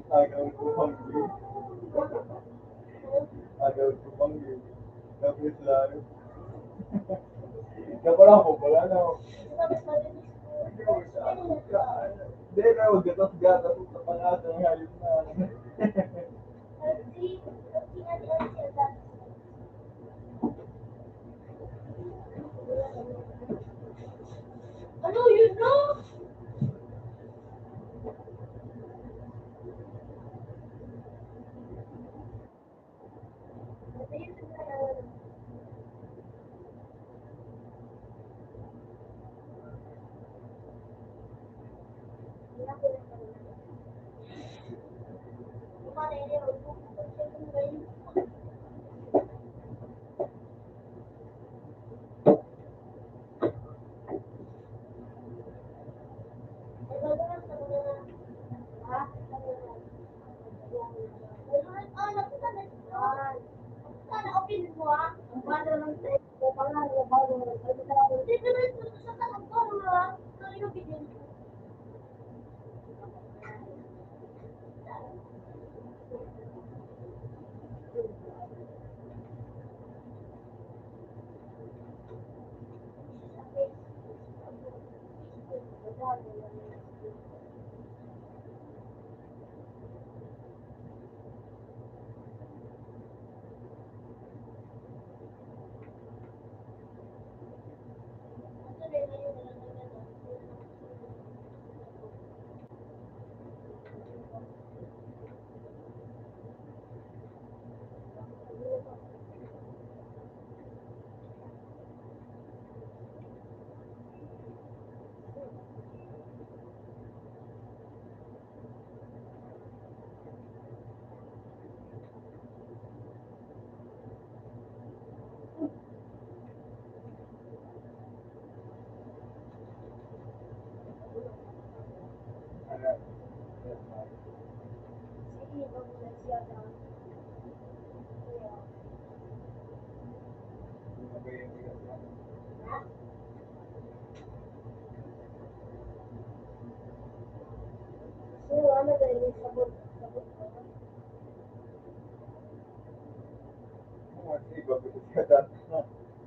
Agaw ko pang view. Agaw ko pang view. Tapos lang. Dapat ako pala, no? Hindi, pero gatas-gatas sa pangatang hayop na. Ano yun, no?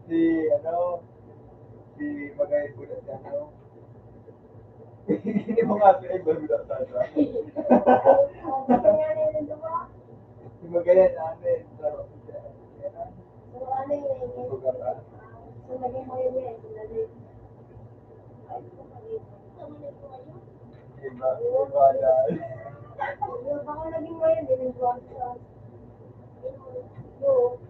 Si, ano, si Magay po na si ano. Hindi mo nga si Magay po na si ano. Si Magayan, ano eh, laro ko siya. Iba, iba na. Baka naging ngayon, din yung buwan sa, yung,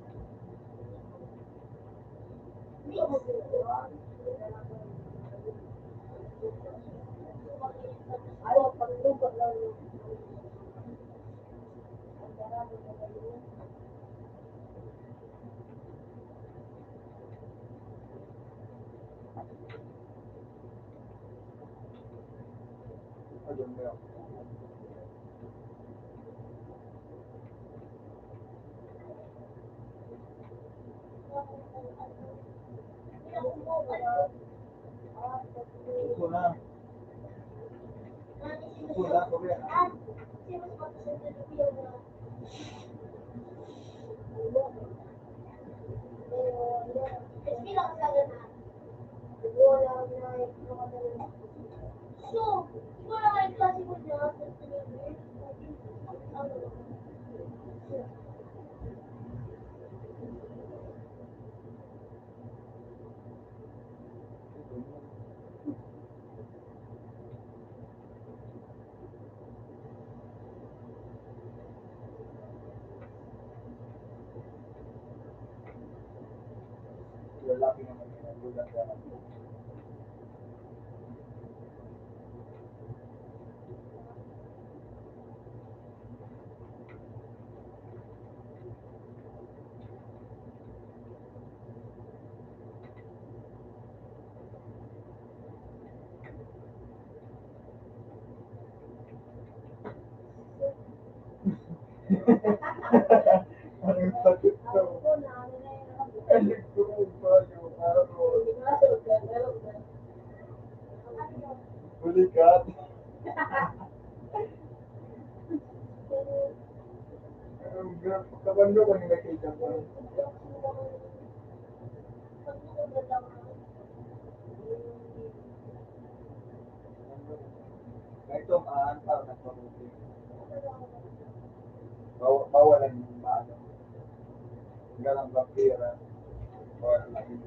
ayaw, pagluto lang yung, Ito na. Ito na, kuya. Lalaki naman yun, ang gulat ka lang. Ang sakit ko. Ang sakit ko. Balikat. Ang gra-, kabando ko nila kay Japan. Ito, maantar na pamukli. Bawa-, bawal ang maano. Galang vampira. Bawal ang maano.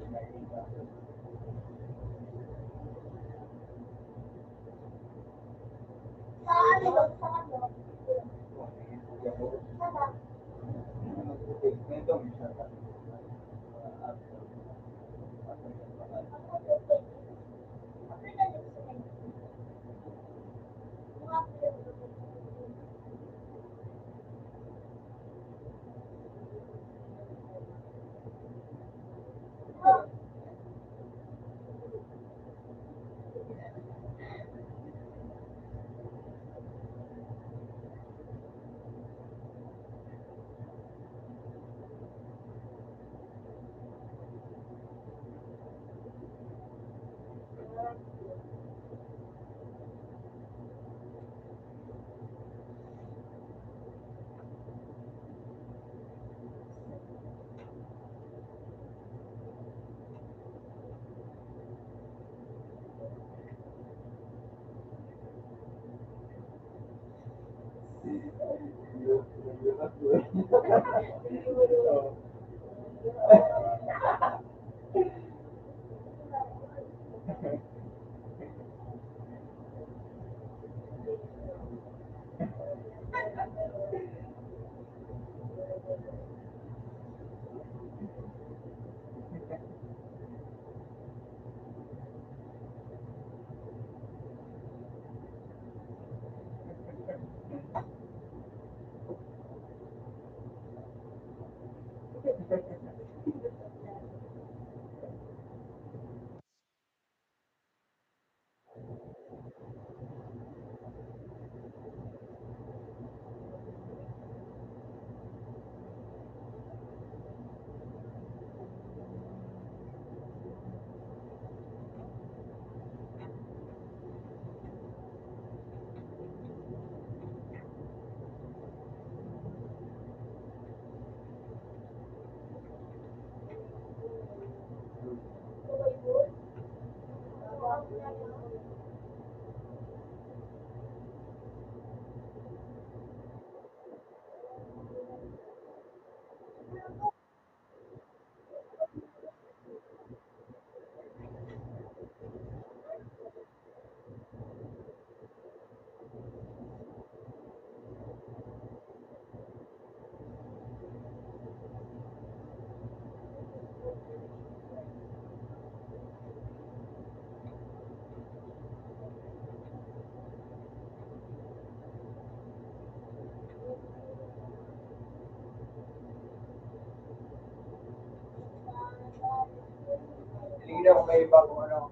Hindi na ako may bagong ano.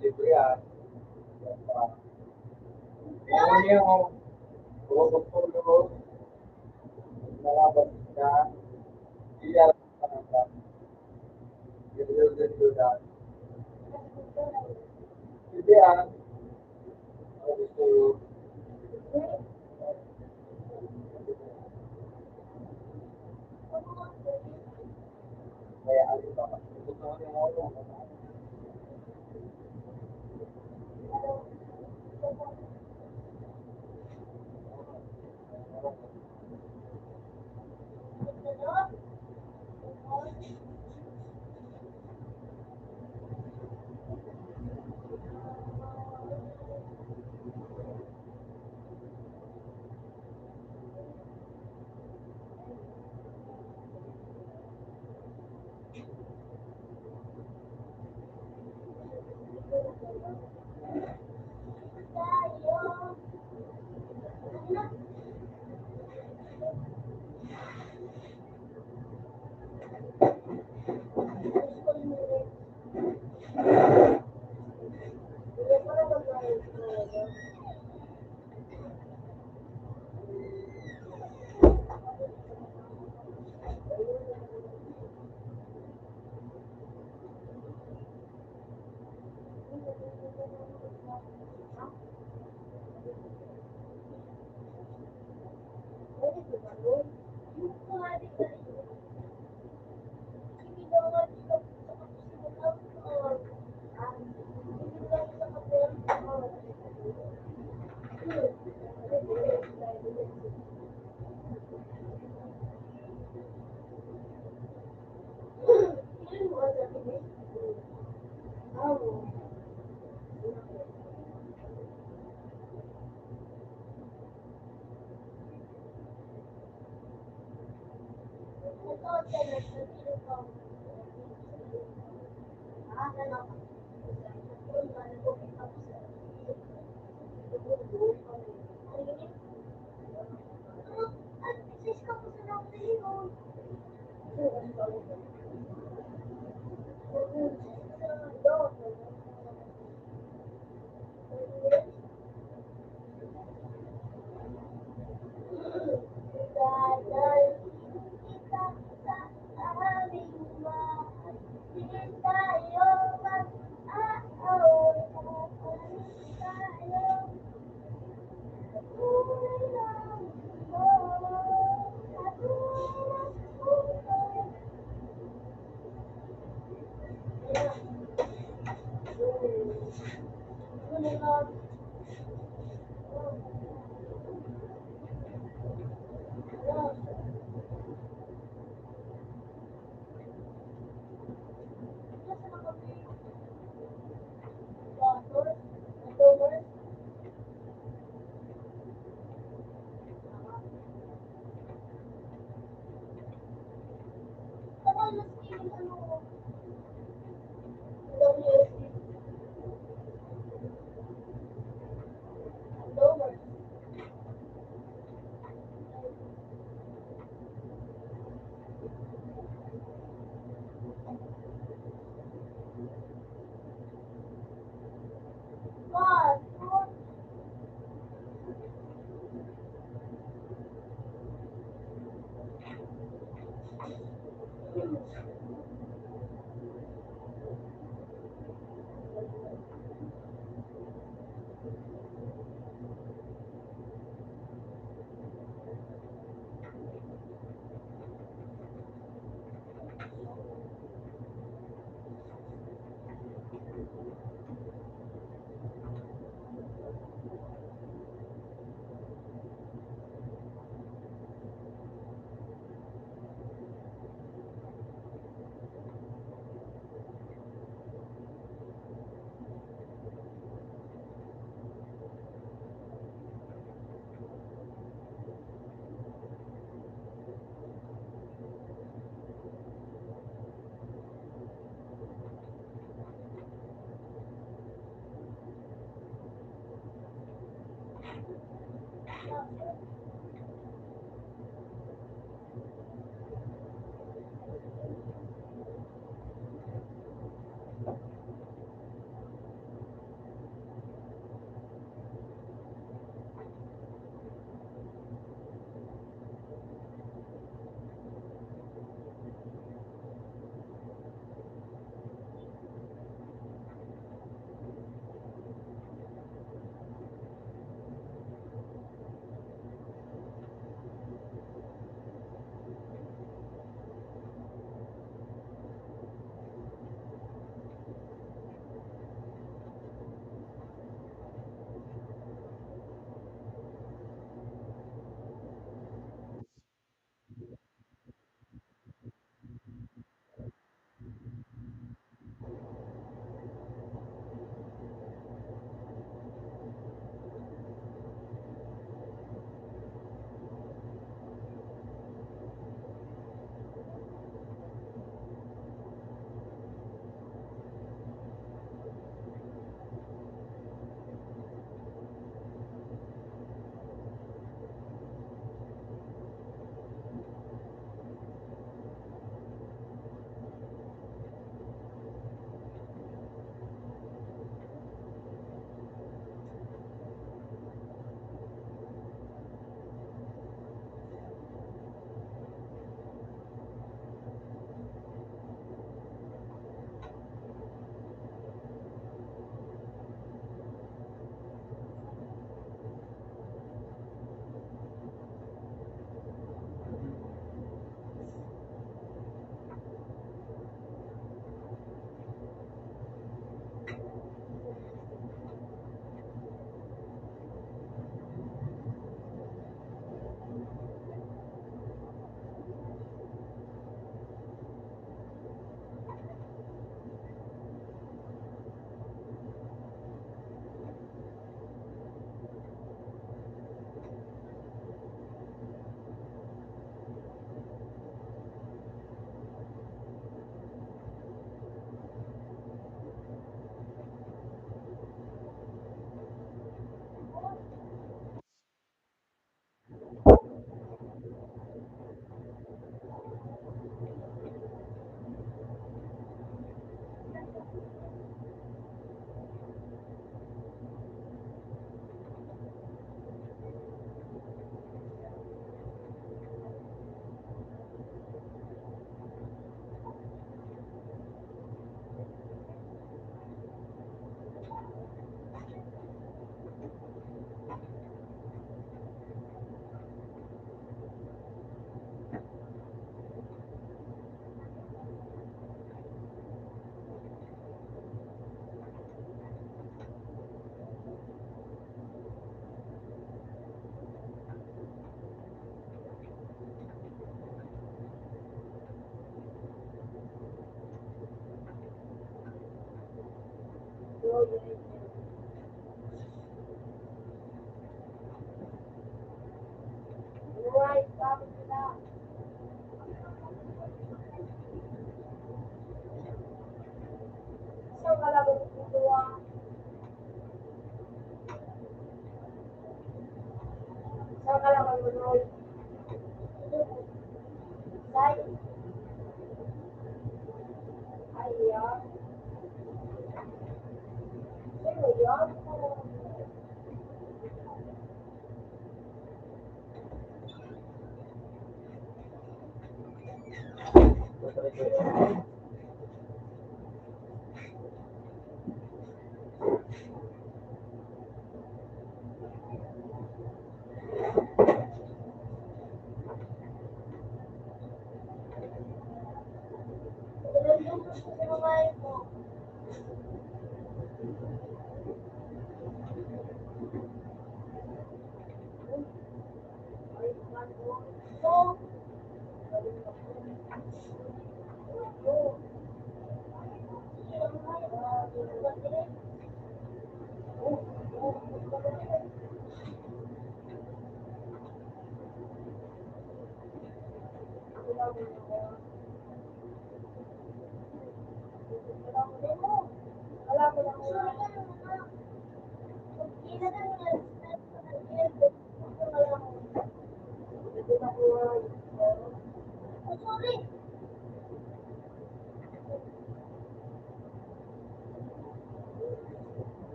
Libre yan. Ano niya, oh. Puro doktor yun, oh. Mga basta. Hindi yan. Hindi, ah.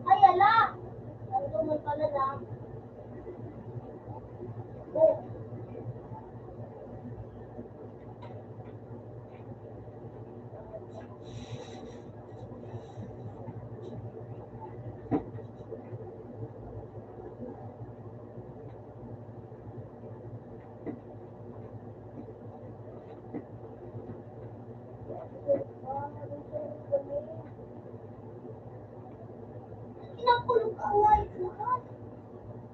Ay, ala! Ang tumal pala na. Oh. Pinakulog ang light na ka.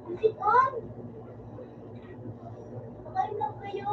Bisit an. Pakain lang kayo.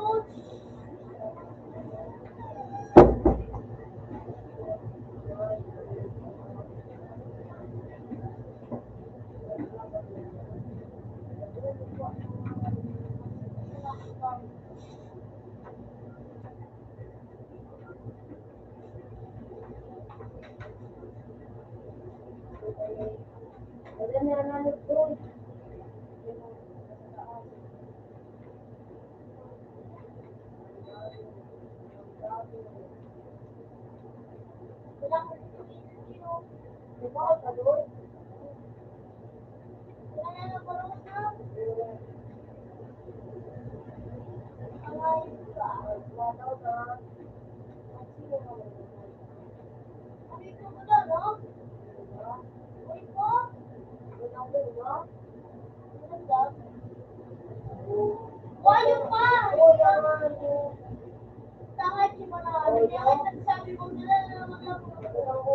Why you pa? Tanga, di mo na. Ano kaya nagsabi mo nila na naman ako?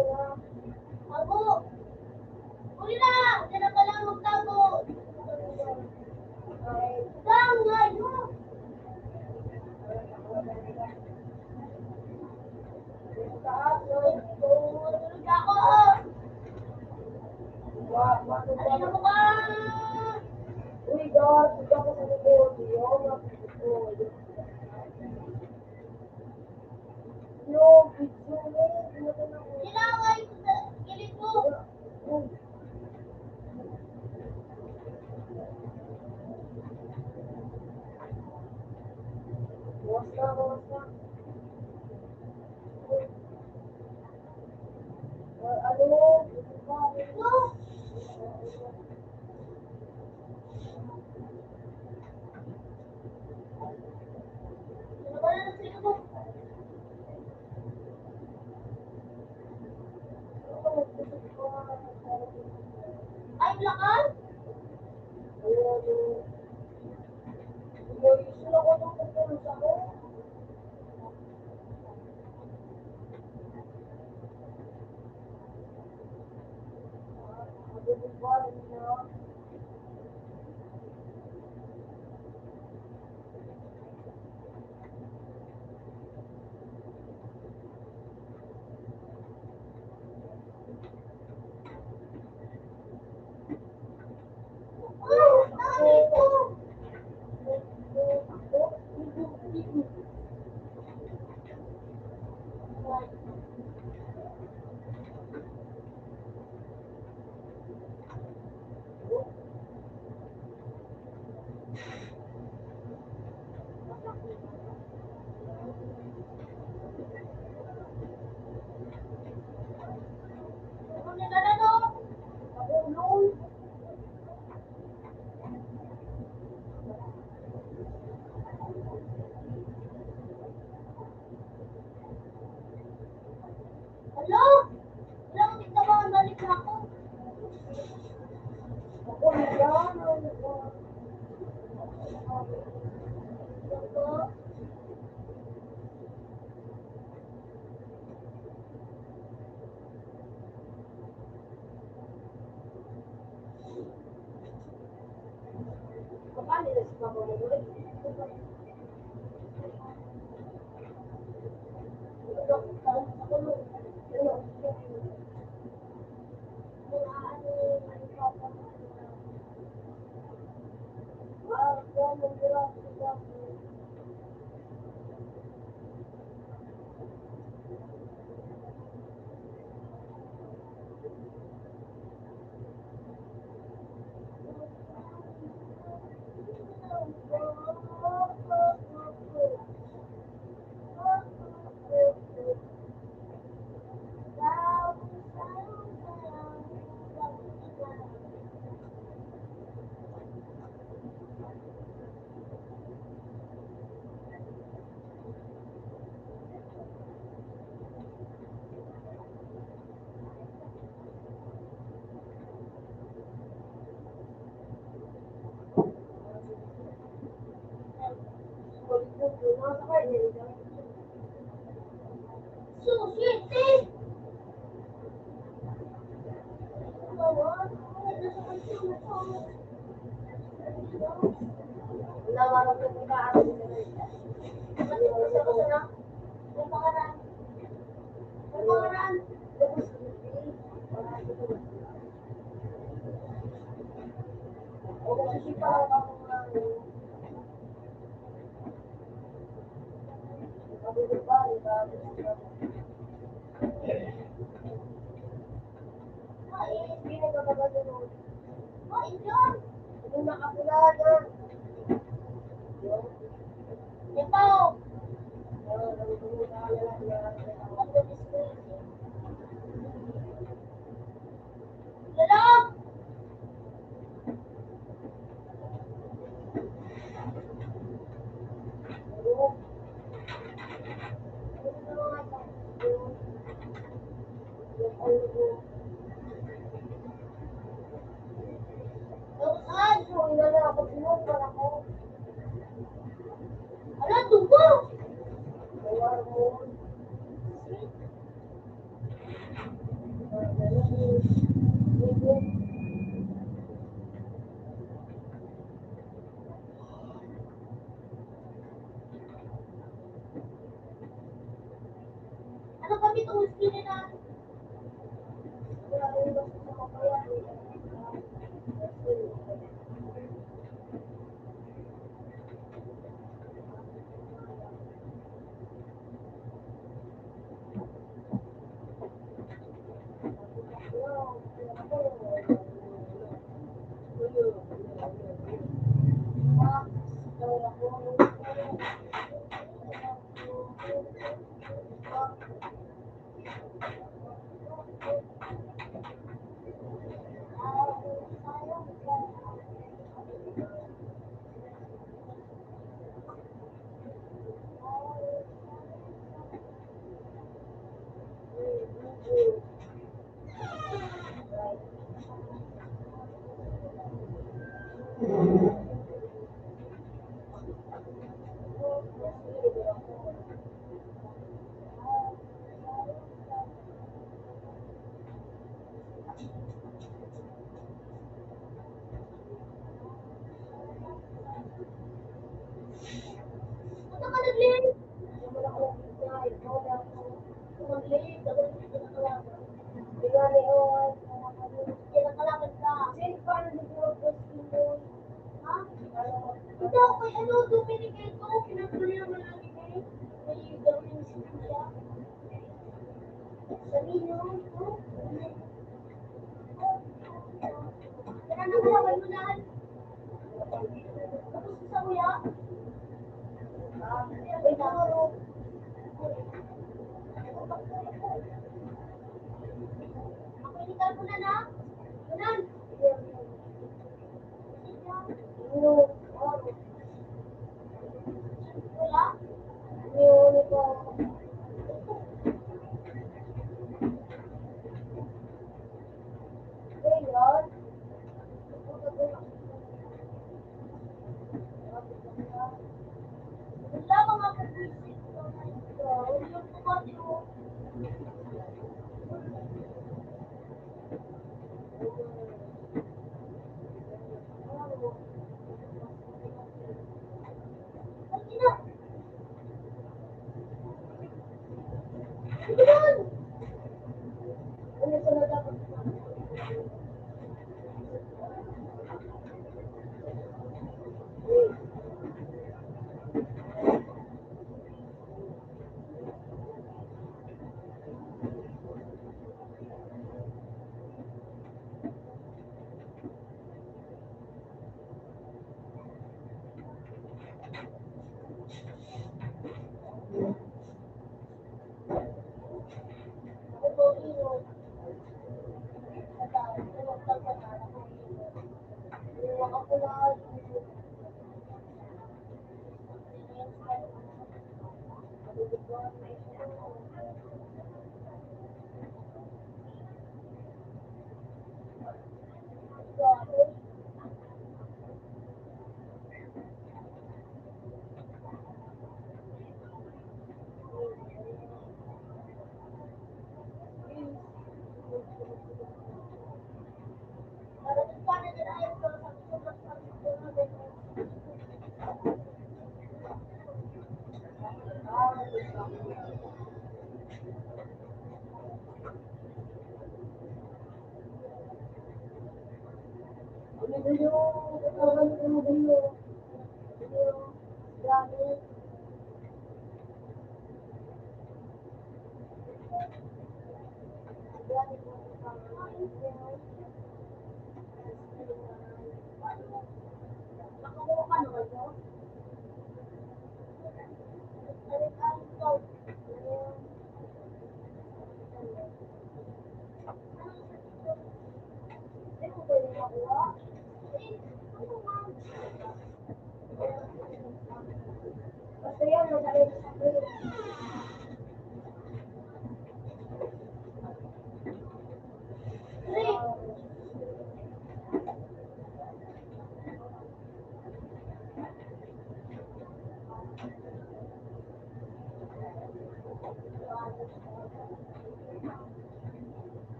Ako. Huli na! Diyan na pala magtago. Gang, ngayon. Tulog ako. Ano mo ba? Uy, God, ikaw ko sa likod. Di ako makikita. Ilaway ko sa kilid mo. Basta, basta. Ano? Ay, lakal? Hala! Wala akong tigtabangan, balik na ako. Ako na yan.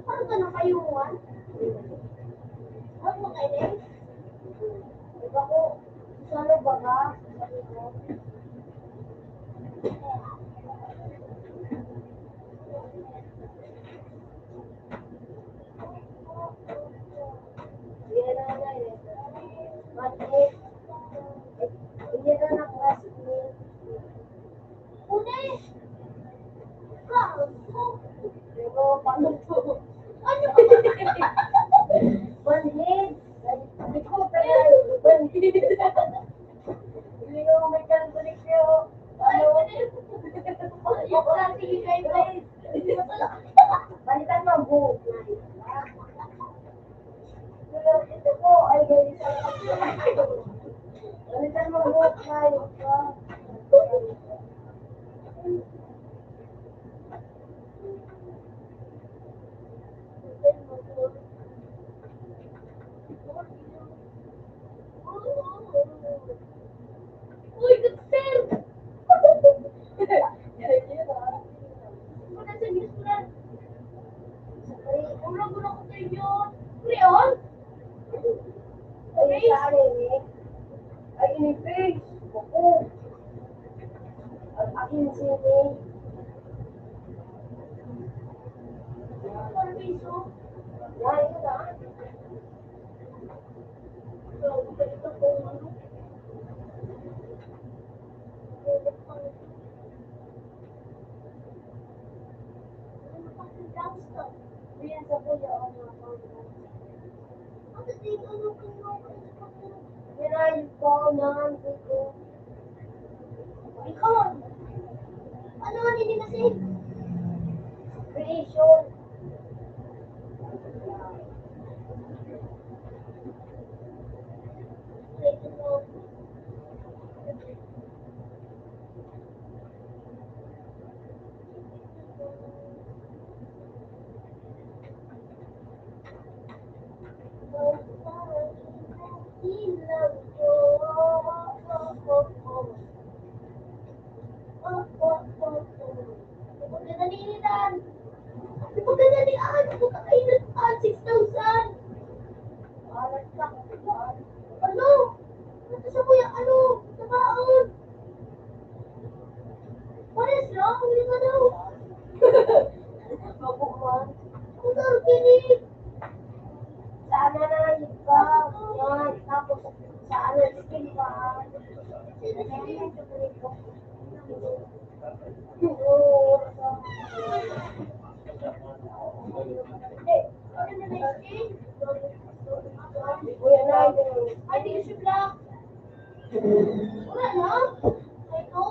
Ano ka na kayo, Juan? Huwag mo kayo, eh. Iba ko, sa ano ba ka? Sabi ko. Yan na nga, eh. Bakit? Yan na ang classmate. Uli! Gago! Pero paano to? Ano? One head! Ay, hindi ko kaya one head. Hindi ko may kalkulik niyo. Ano? Yung dati, yung kay Ano tayo mga buhat na yun? Uy, good sir! Wala sa English ko na. Ulo, ulo ko sa inyo. Pre, on? Ay, sorry, eh. Ay, ini-face. Ako. Ang akin, sini. Permiso. Yan, yun, ah. Ikaw, ano ang ini kasi? Creation. Pagkadalian! Pagkadalian! Pagkakainan! Six thousand! Alat ka! Ano? Ito sa kuya, ano? Sa baon? Pares lang, hindi ka daw. Ang dami ni. Sana na iba. Yan. Tapos, sana skin pa. Kuya na. Ay, di siya black. Wala na. Ito.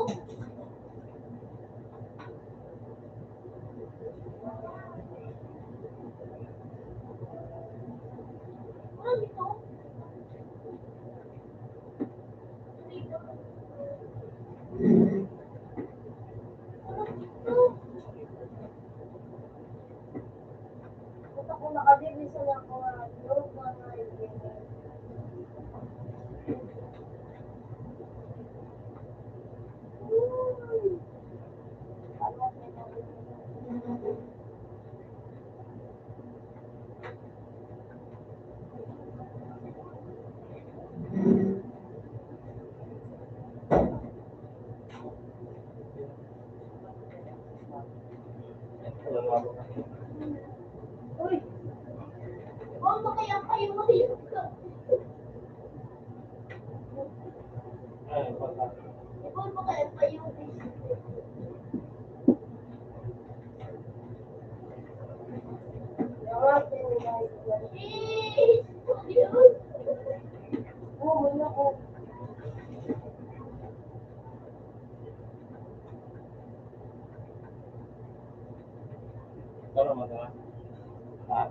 Wala dito. Wala dito. Basta kung nakadiri sa mga, mga, mga, Uy! Huwag mo kaya kayo, mayroon ka. Ikaw pa kaya pa yung Tama ba? Ha?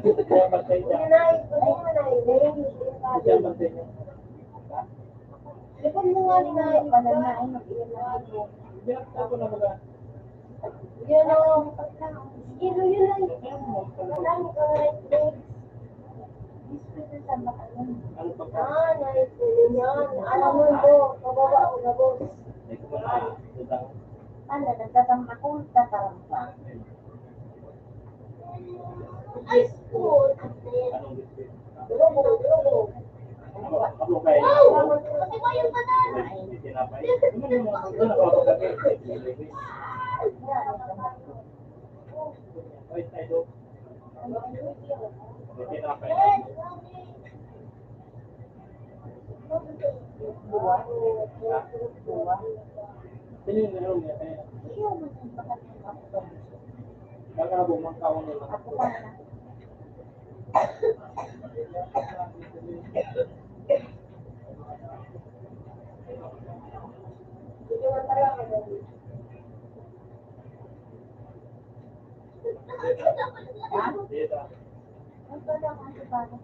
Kaya patay siya. Kaya patay niya. Ipon mo nga ni Nay. Pala na ay mag-iyan na ako. Hindi ako na mag- Yun o. Yun o, yun o. Wala mo ka right leg. Ah, nice. Yan. Alam mo ito, pababa ako na, boss. Ano, nagtatamba ko, nagtataramba. Ay, school. Durugo, durugo. Wow! Pati ba yung mata? Ha? Ang pala ang sapatos.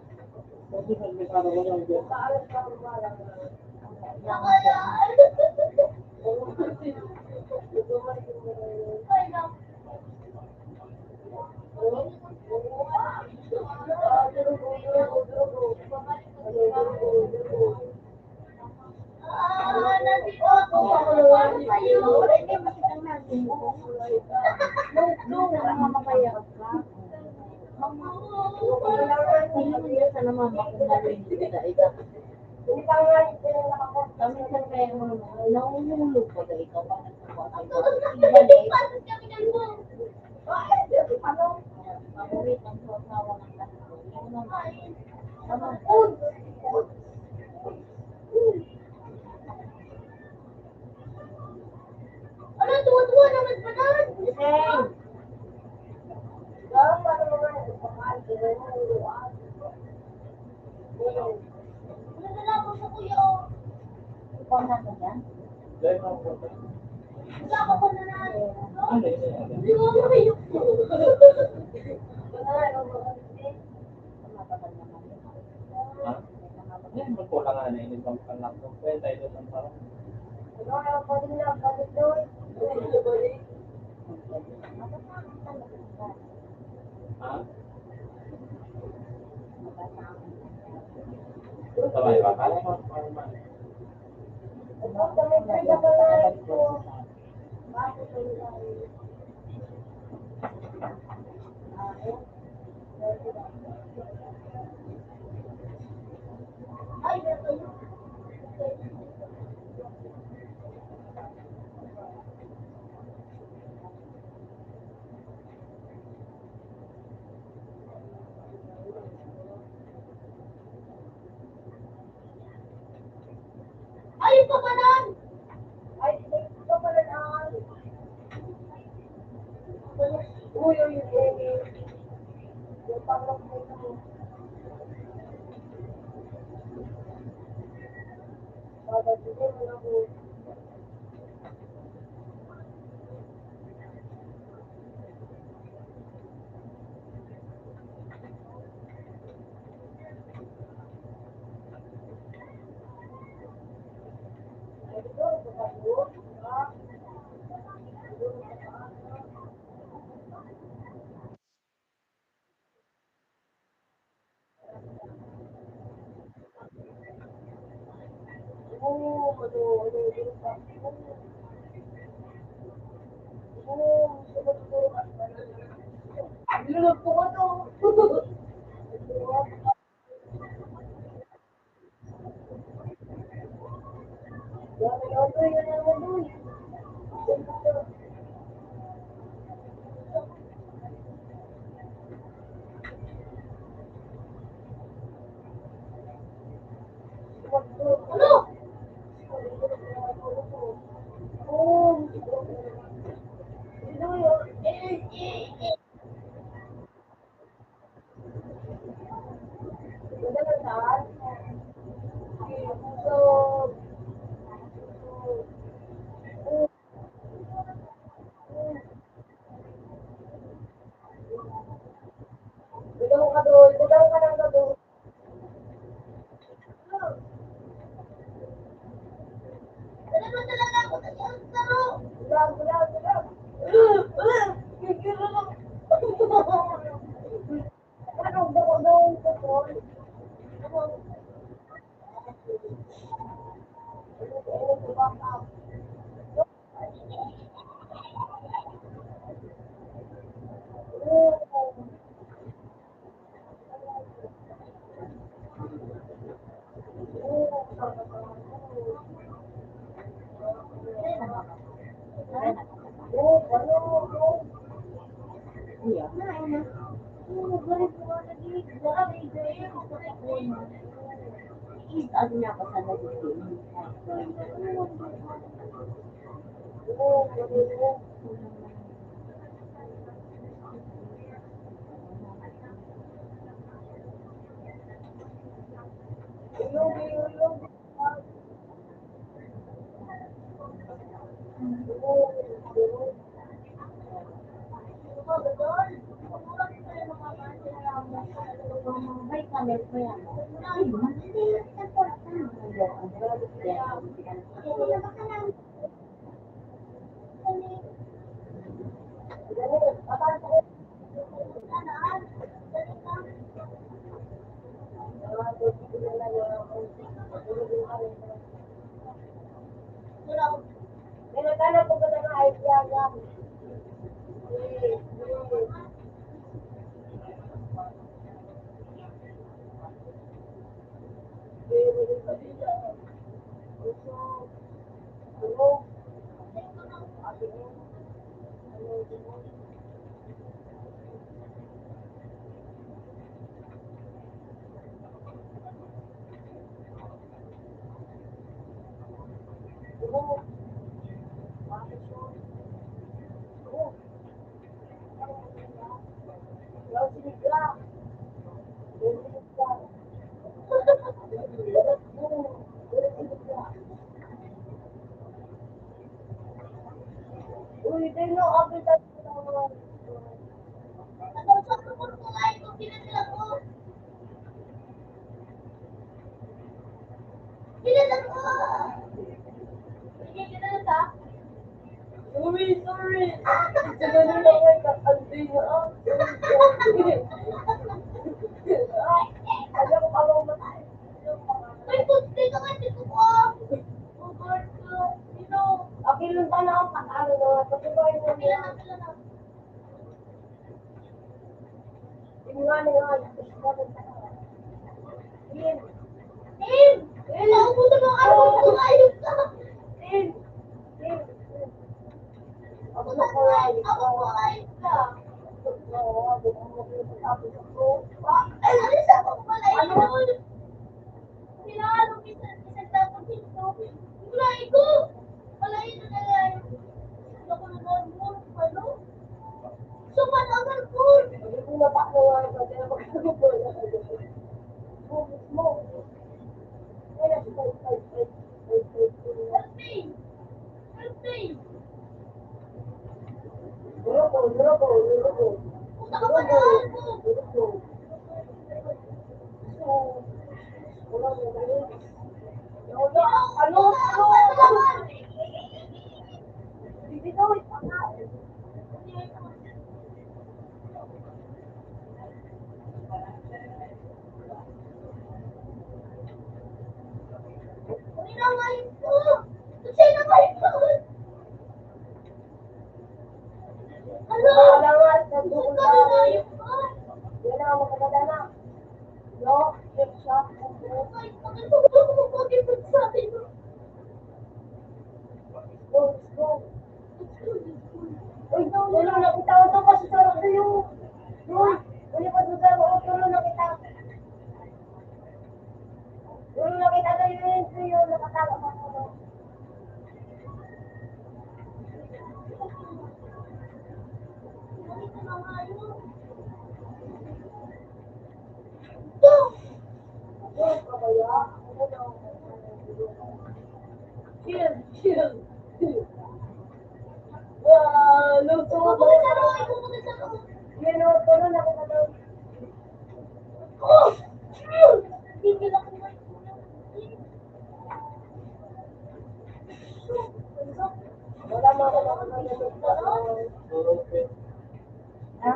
Paminsan kaya mo naman, nahuhulog pa ba ikaw? Bakit ka pa ibalik? Paborito ang sasawa ng anak ko. Yan naman. Ano? Ano, tuwa-tuwa naman pa na? Gising! Ano na lang ako sa kuya, oh. Ikaw na ba yan? Wala ka pa na na. Ano yun? Hindi ko ako kayo. Ha? Yan, magkulang nga na yun. Ibang panlakbo. Kaya tayo doon ang parang. Ha? Sabay ba? Kaya mo, Ay, ito pa lang! Ay, ito pa lang! Uy, uy, uy, uy. Yung pangkat mo ito. Babagyan mo na ako. Sorry, sorry. Sa ganun lang ay kakanding, ah. Ayaw ko pa lang matay. May puti ka kasi ko. Akin lang sana ako, patalo na nga. Pati ba yung mga Tim! Tim! Tim! Naubusan mo, ano mo, ayos ka! Tim! Tim! Tim! Ako na po, ayos ka! Ako po, ayos ka! Ay, alis ako pala yun! Kailangan mo minsan, minsan dapat yung tubig. Wala, ikaw! Wala yun, wala yun. Ako na lang mo, ano? Sobrang angal ko! Hindi ko natakbo nga ito, kaya magsagot ko na sa gusto. Mo, mo. Kaya, ay, ay, ay, ay, ay, ay. Help me! Help me! Loko, loko, loko. Puta ka pa na, Albo! Loko. Ano? Ano? Ano? Dito, ipakain. Ano? Yan ang magkakadala. No? Yes, siya. Uy, tulong na kita. Ito kasi sa iyo. Uy, uy, pag-usap mo, tulong na kita. Tulong na kita sa iyo, sa iyo, nakatawa ka. Chill, chill. Wow, luto na. Minuto na ako na daw. Oh! Wala mo ako. Ha?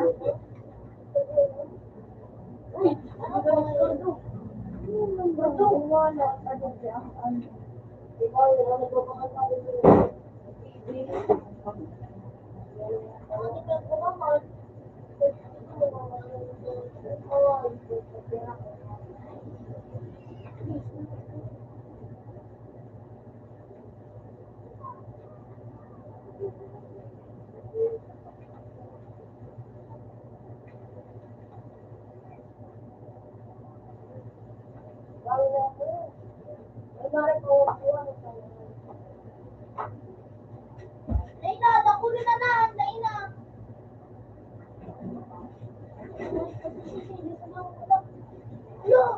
Uy, ano ba ang sundo? Ano ba ang sundo? Wala, ano ba ang ano? Di ba, yung ano ba ang ano? Dai na, dakulo na na, dai na. Alo.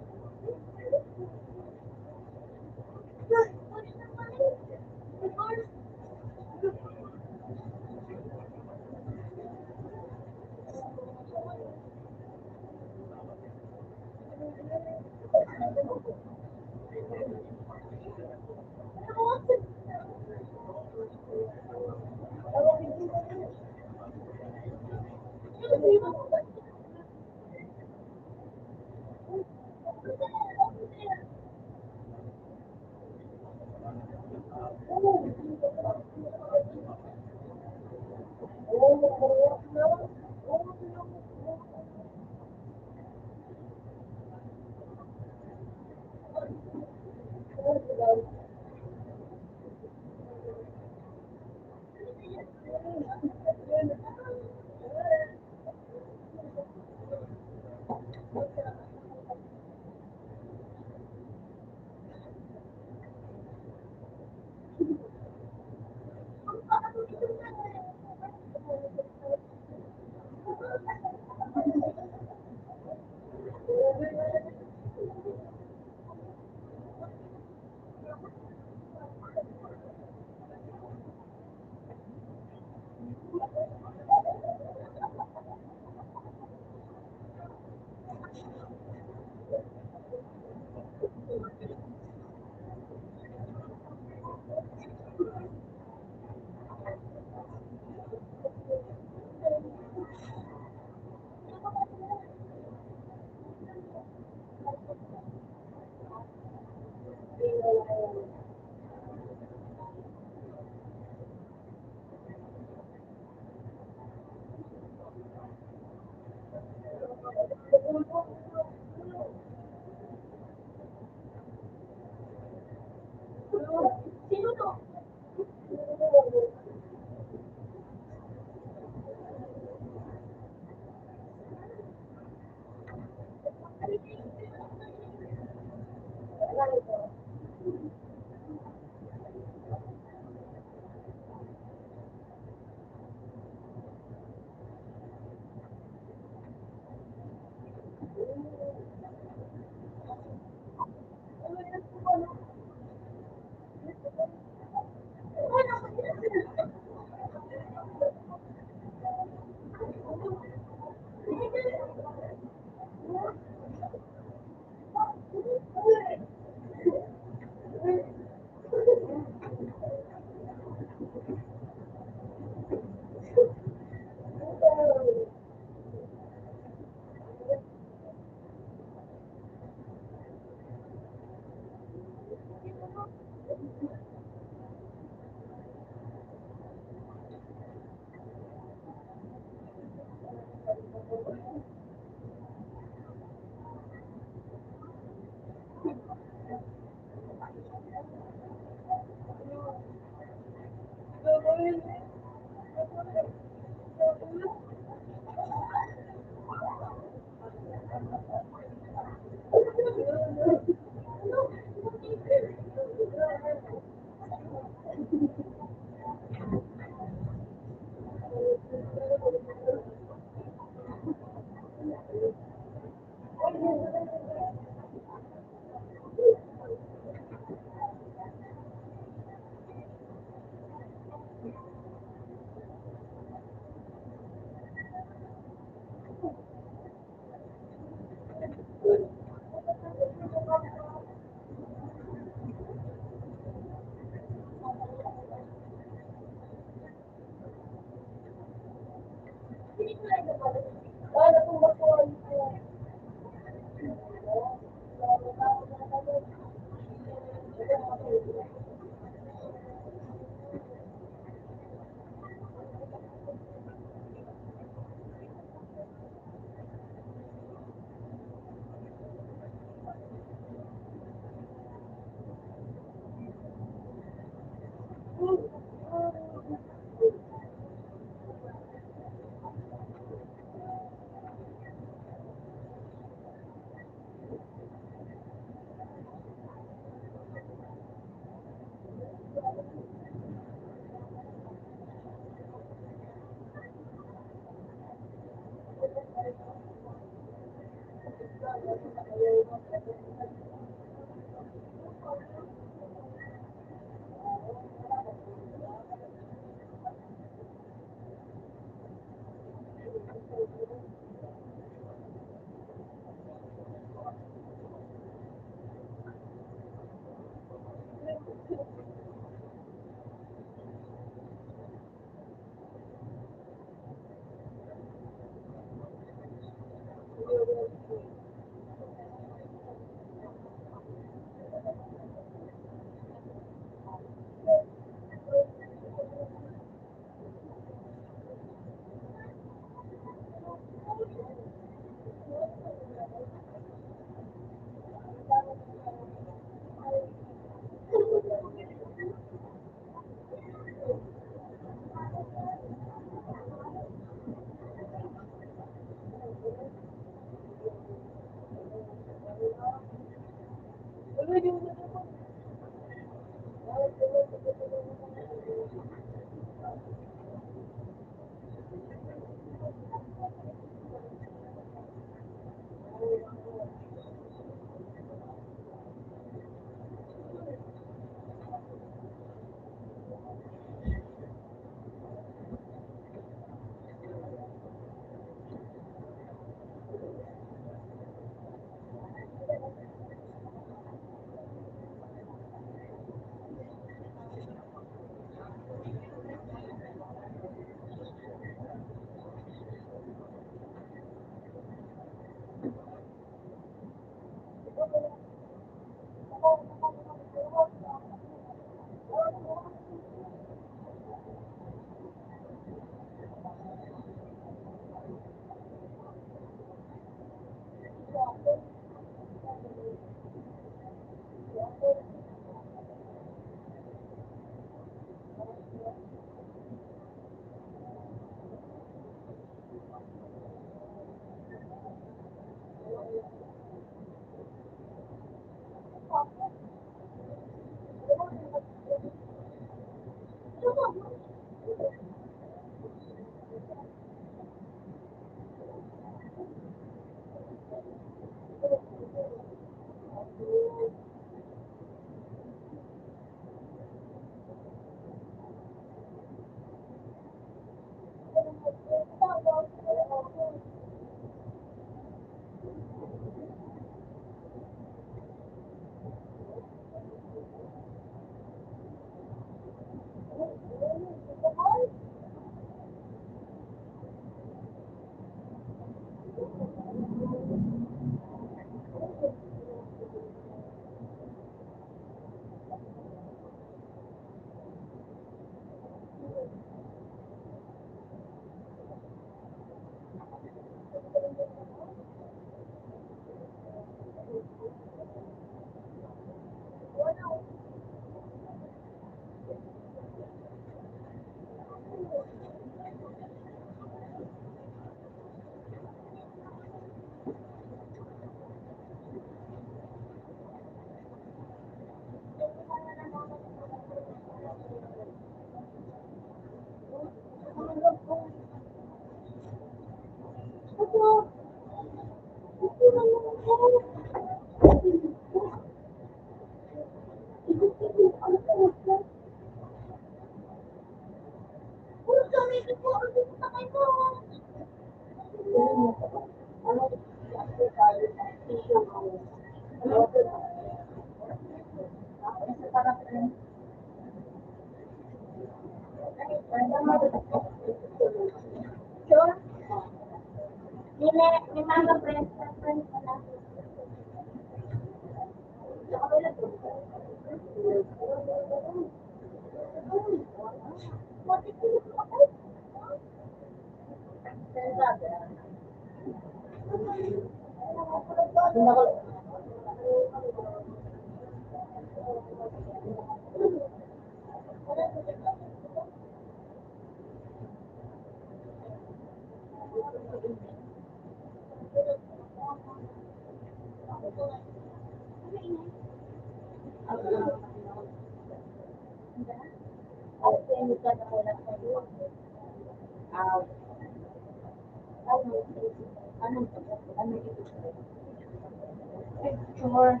Picture.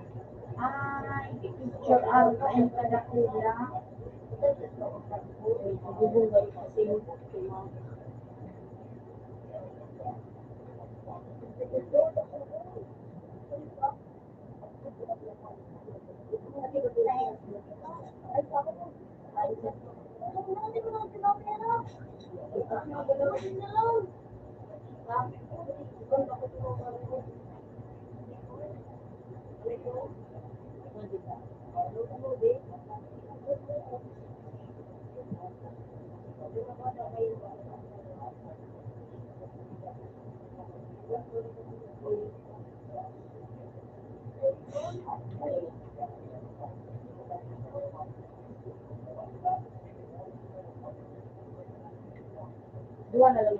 Ay, picture ang kain ka na, kuya. Bubungay kasi yung picture. Duwa na lang.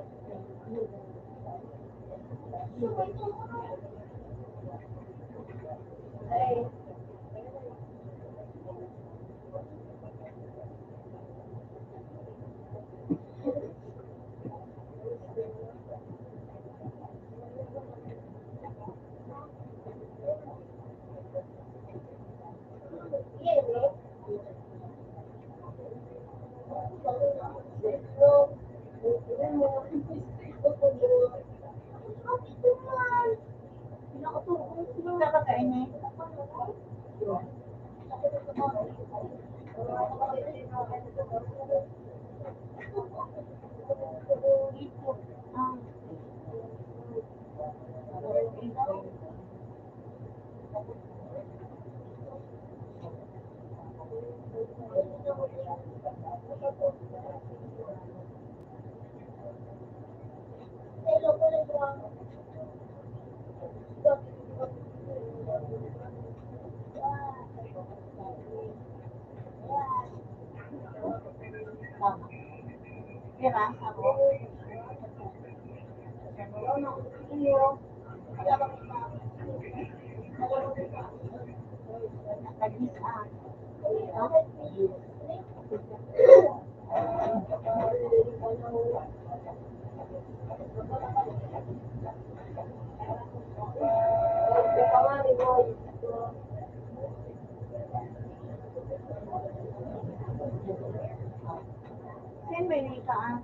Saan may nika, ah?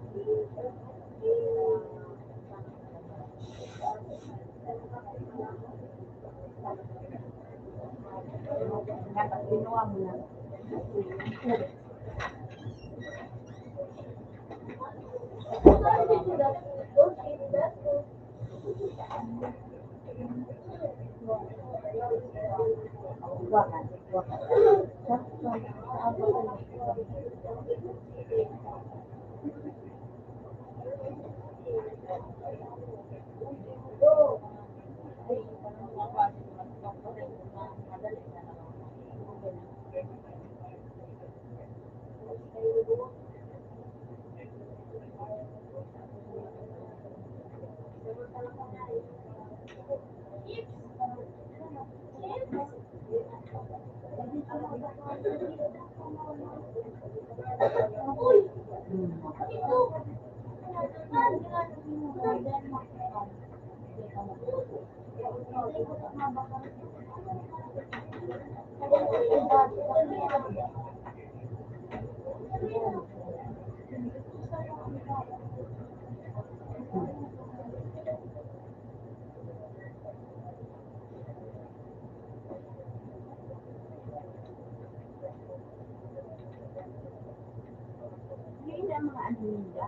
Dapat ginawa mo na. Yun ang mga ano nila.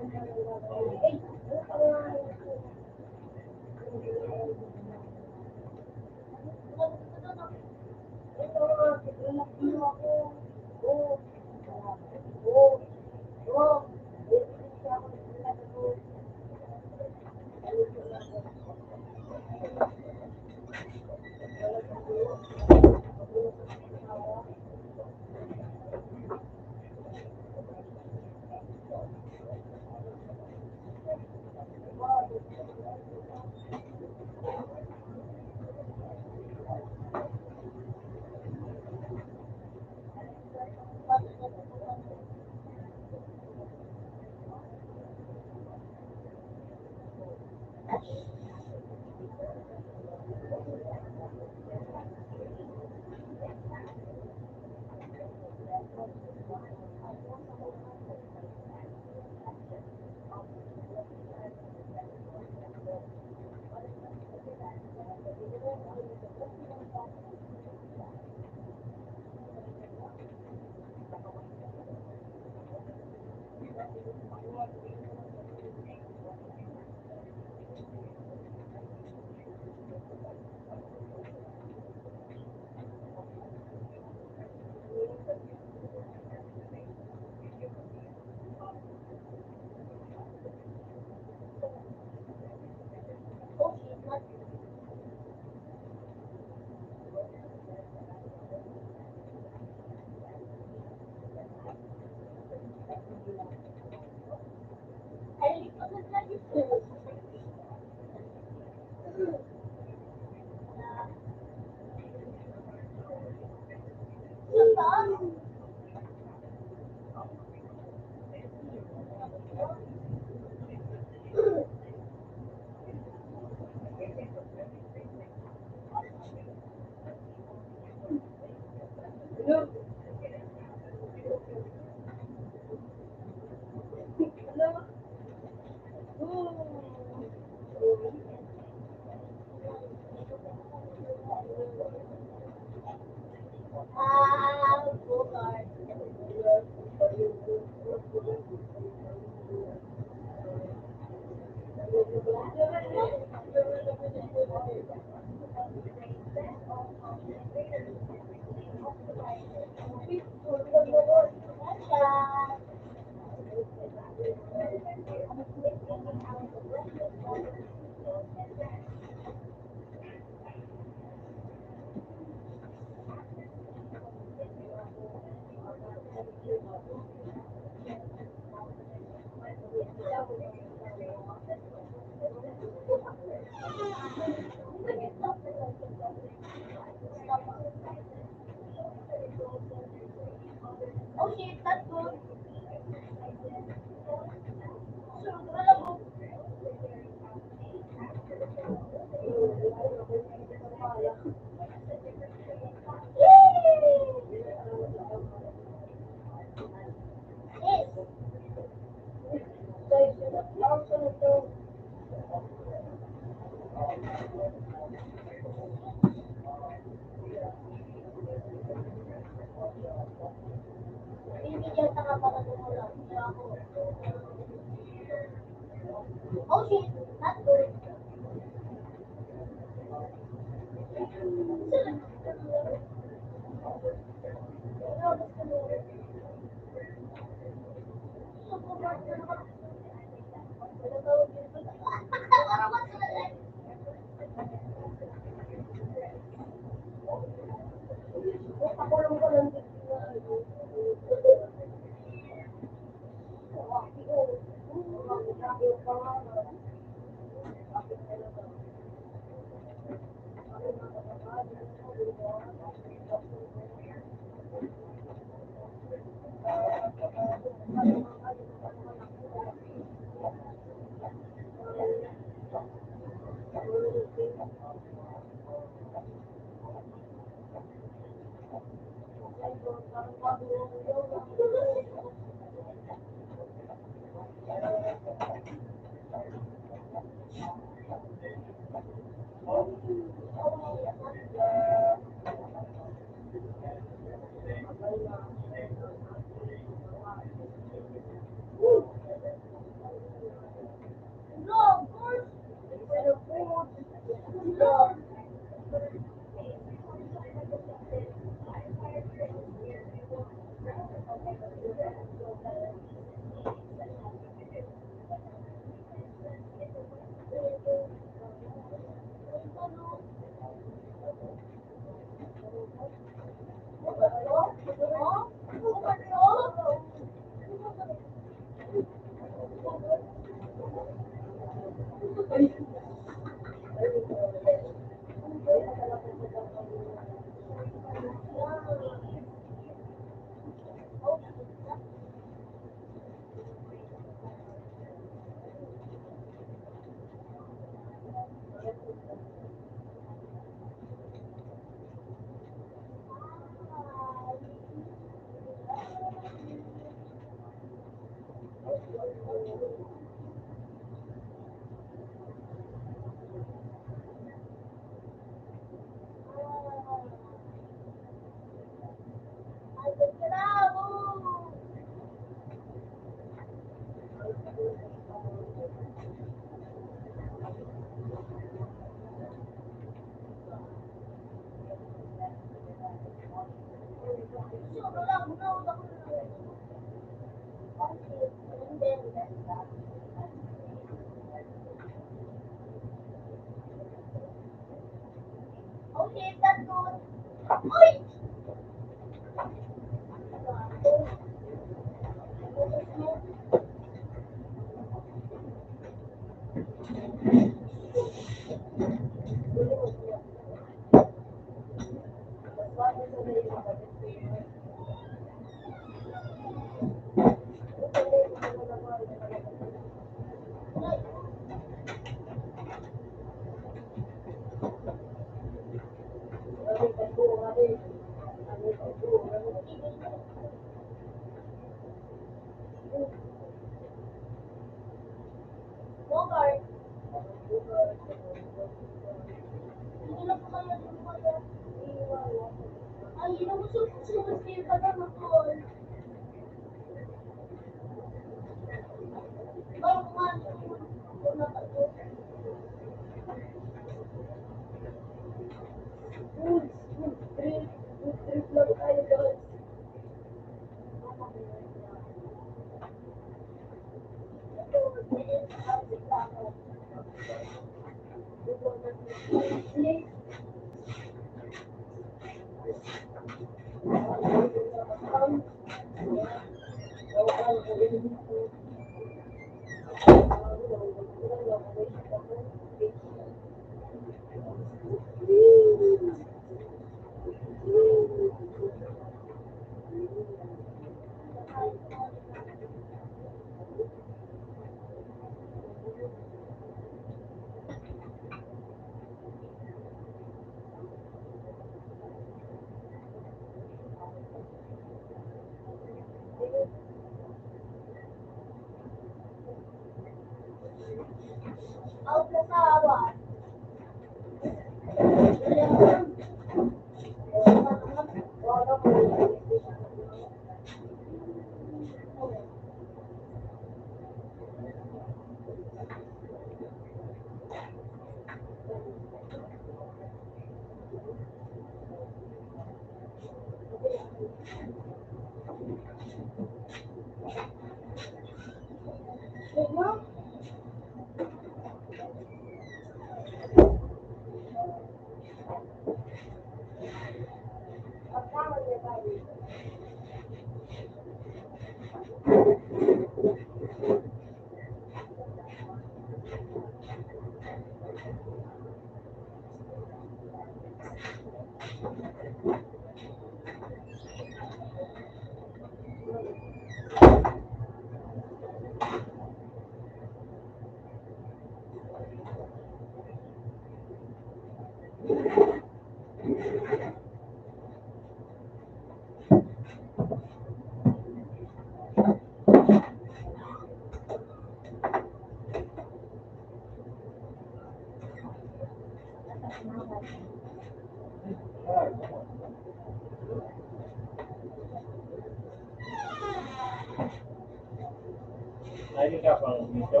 Ay, hindi ka pang ito.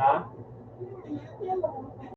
Ha?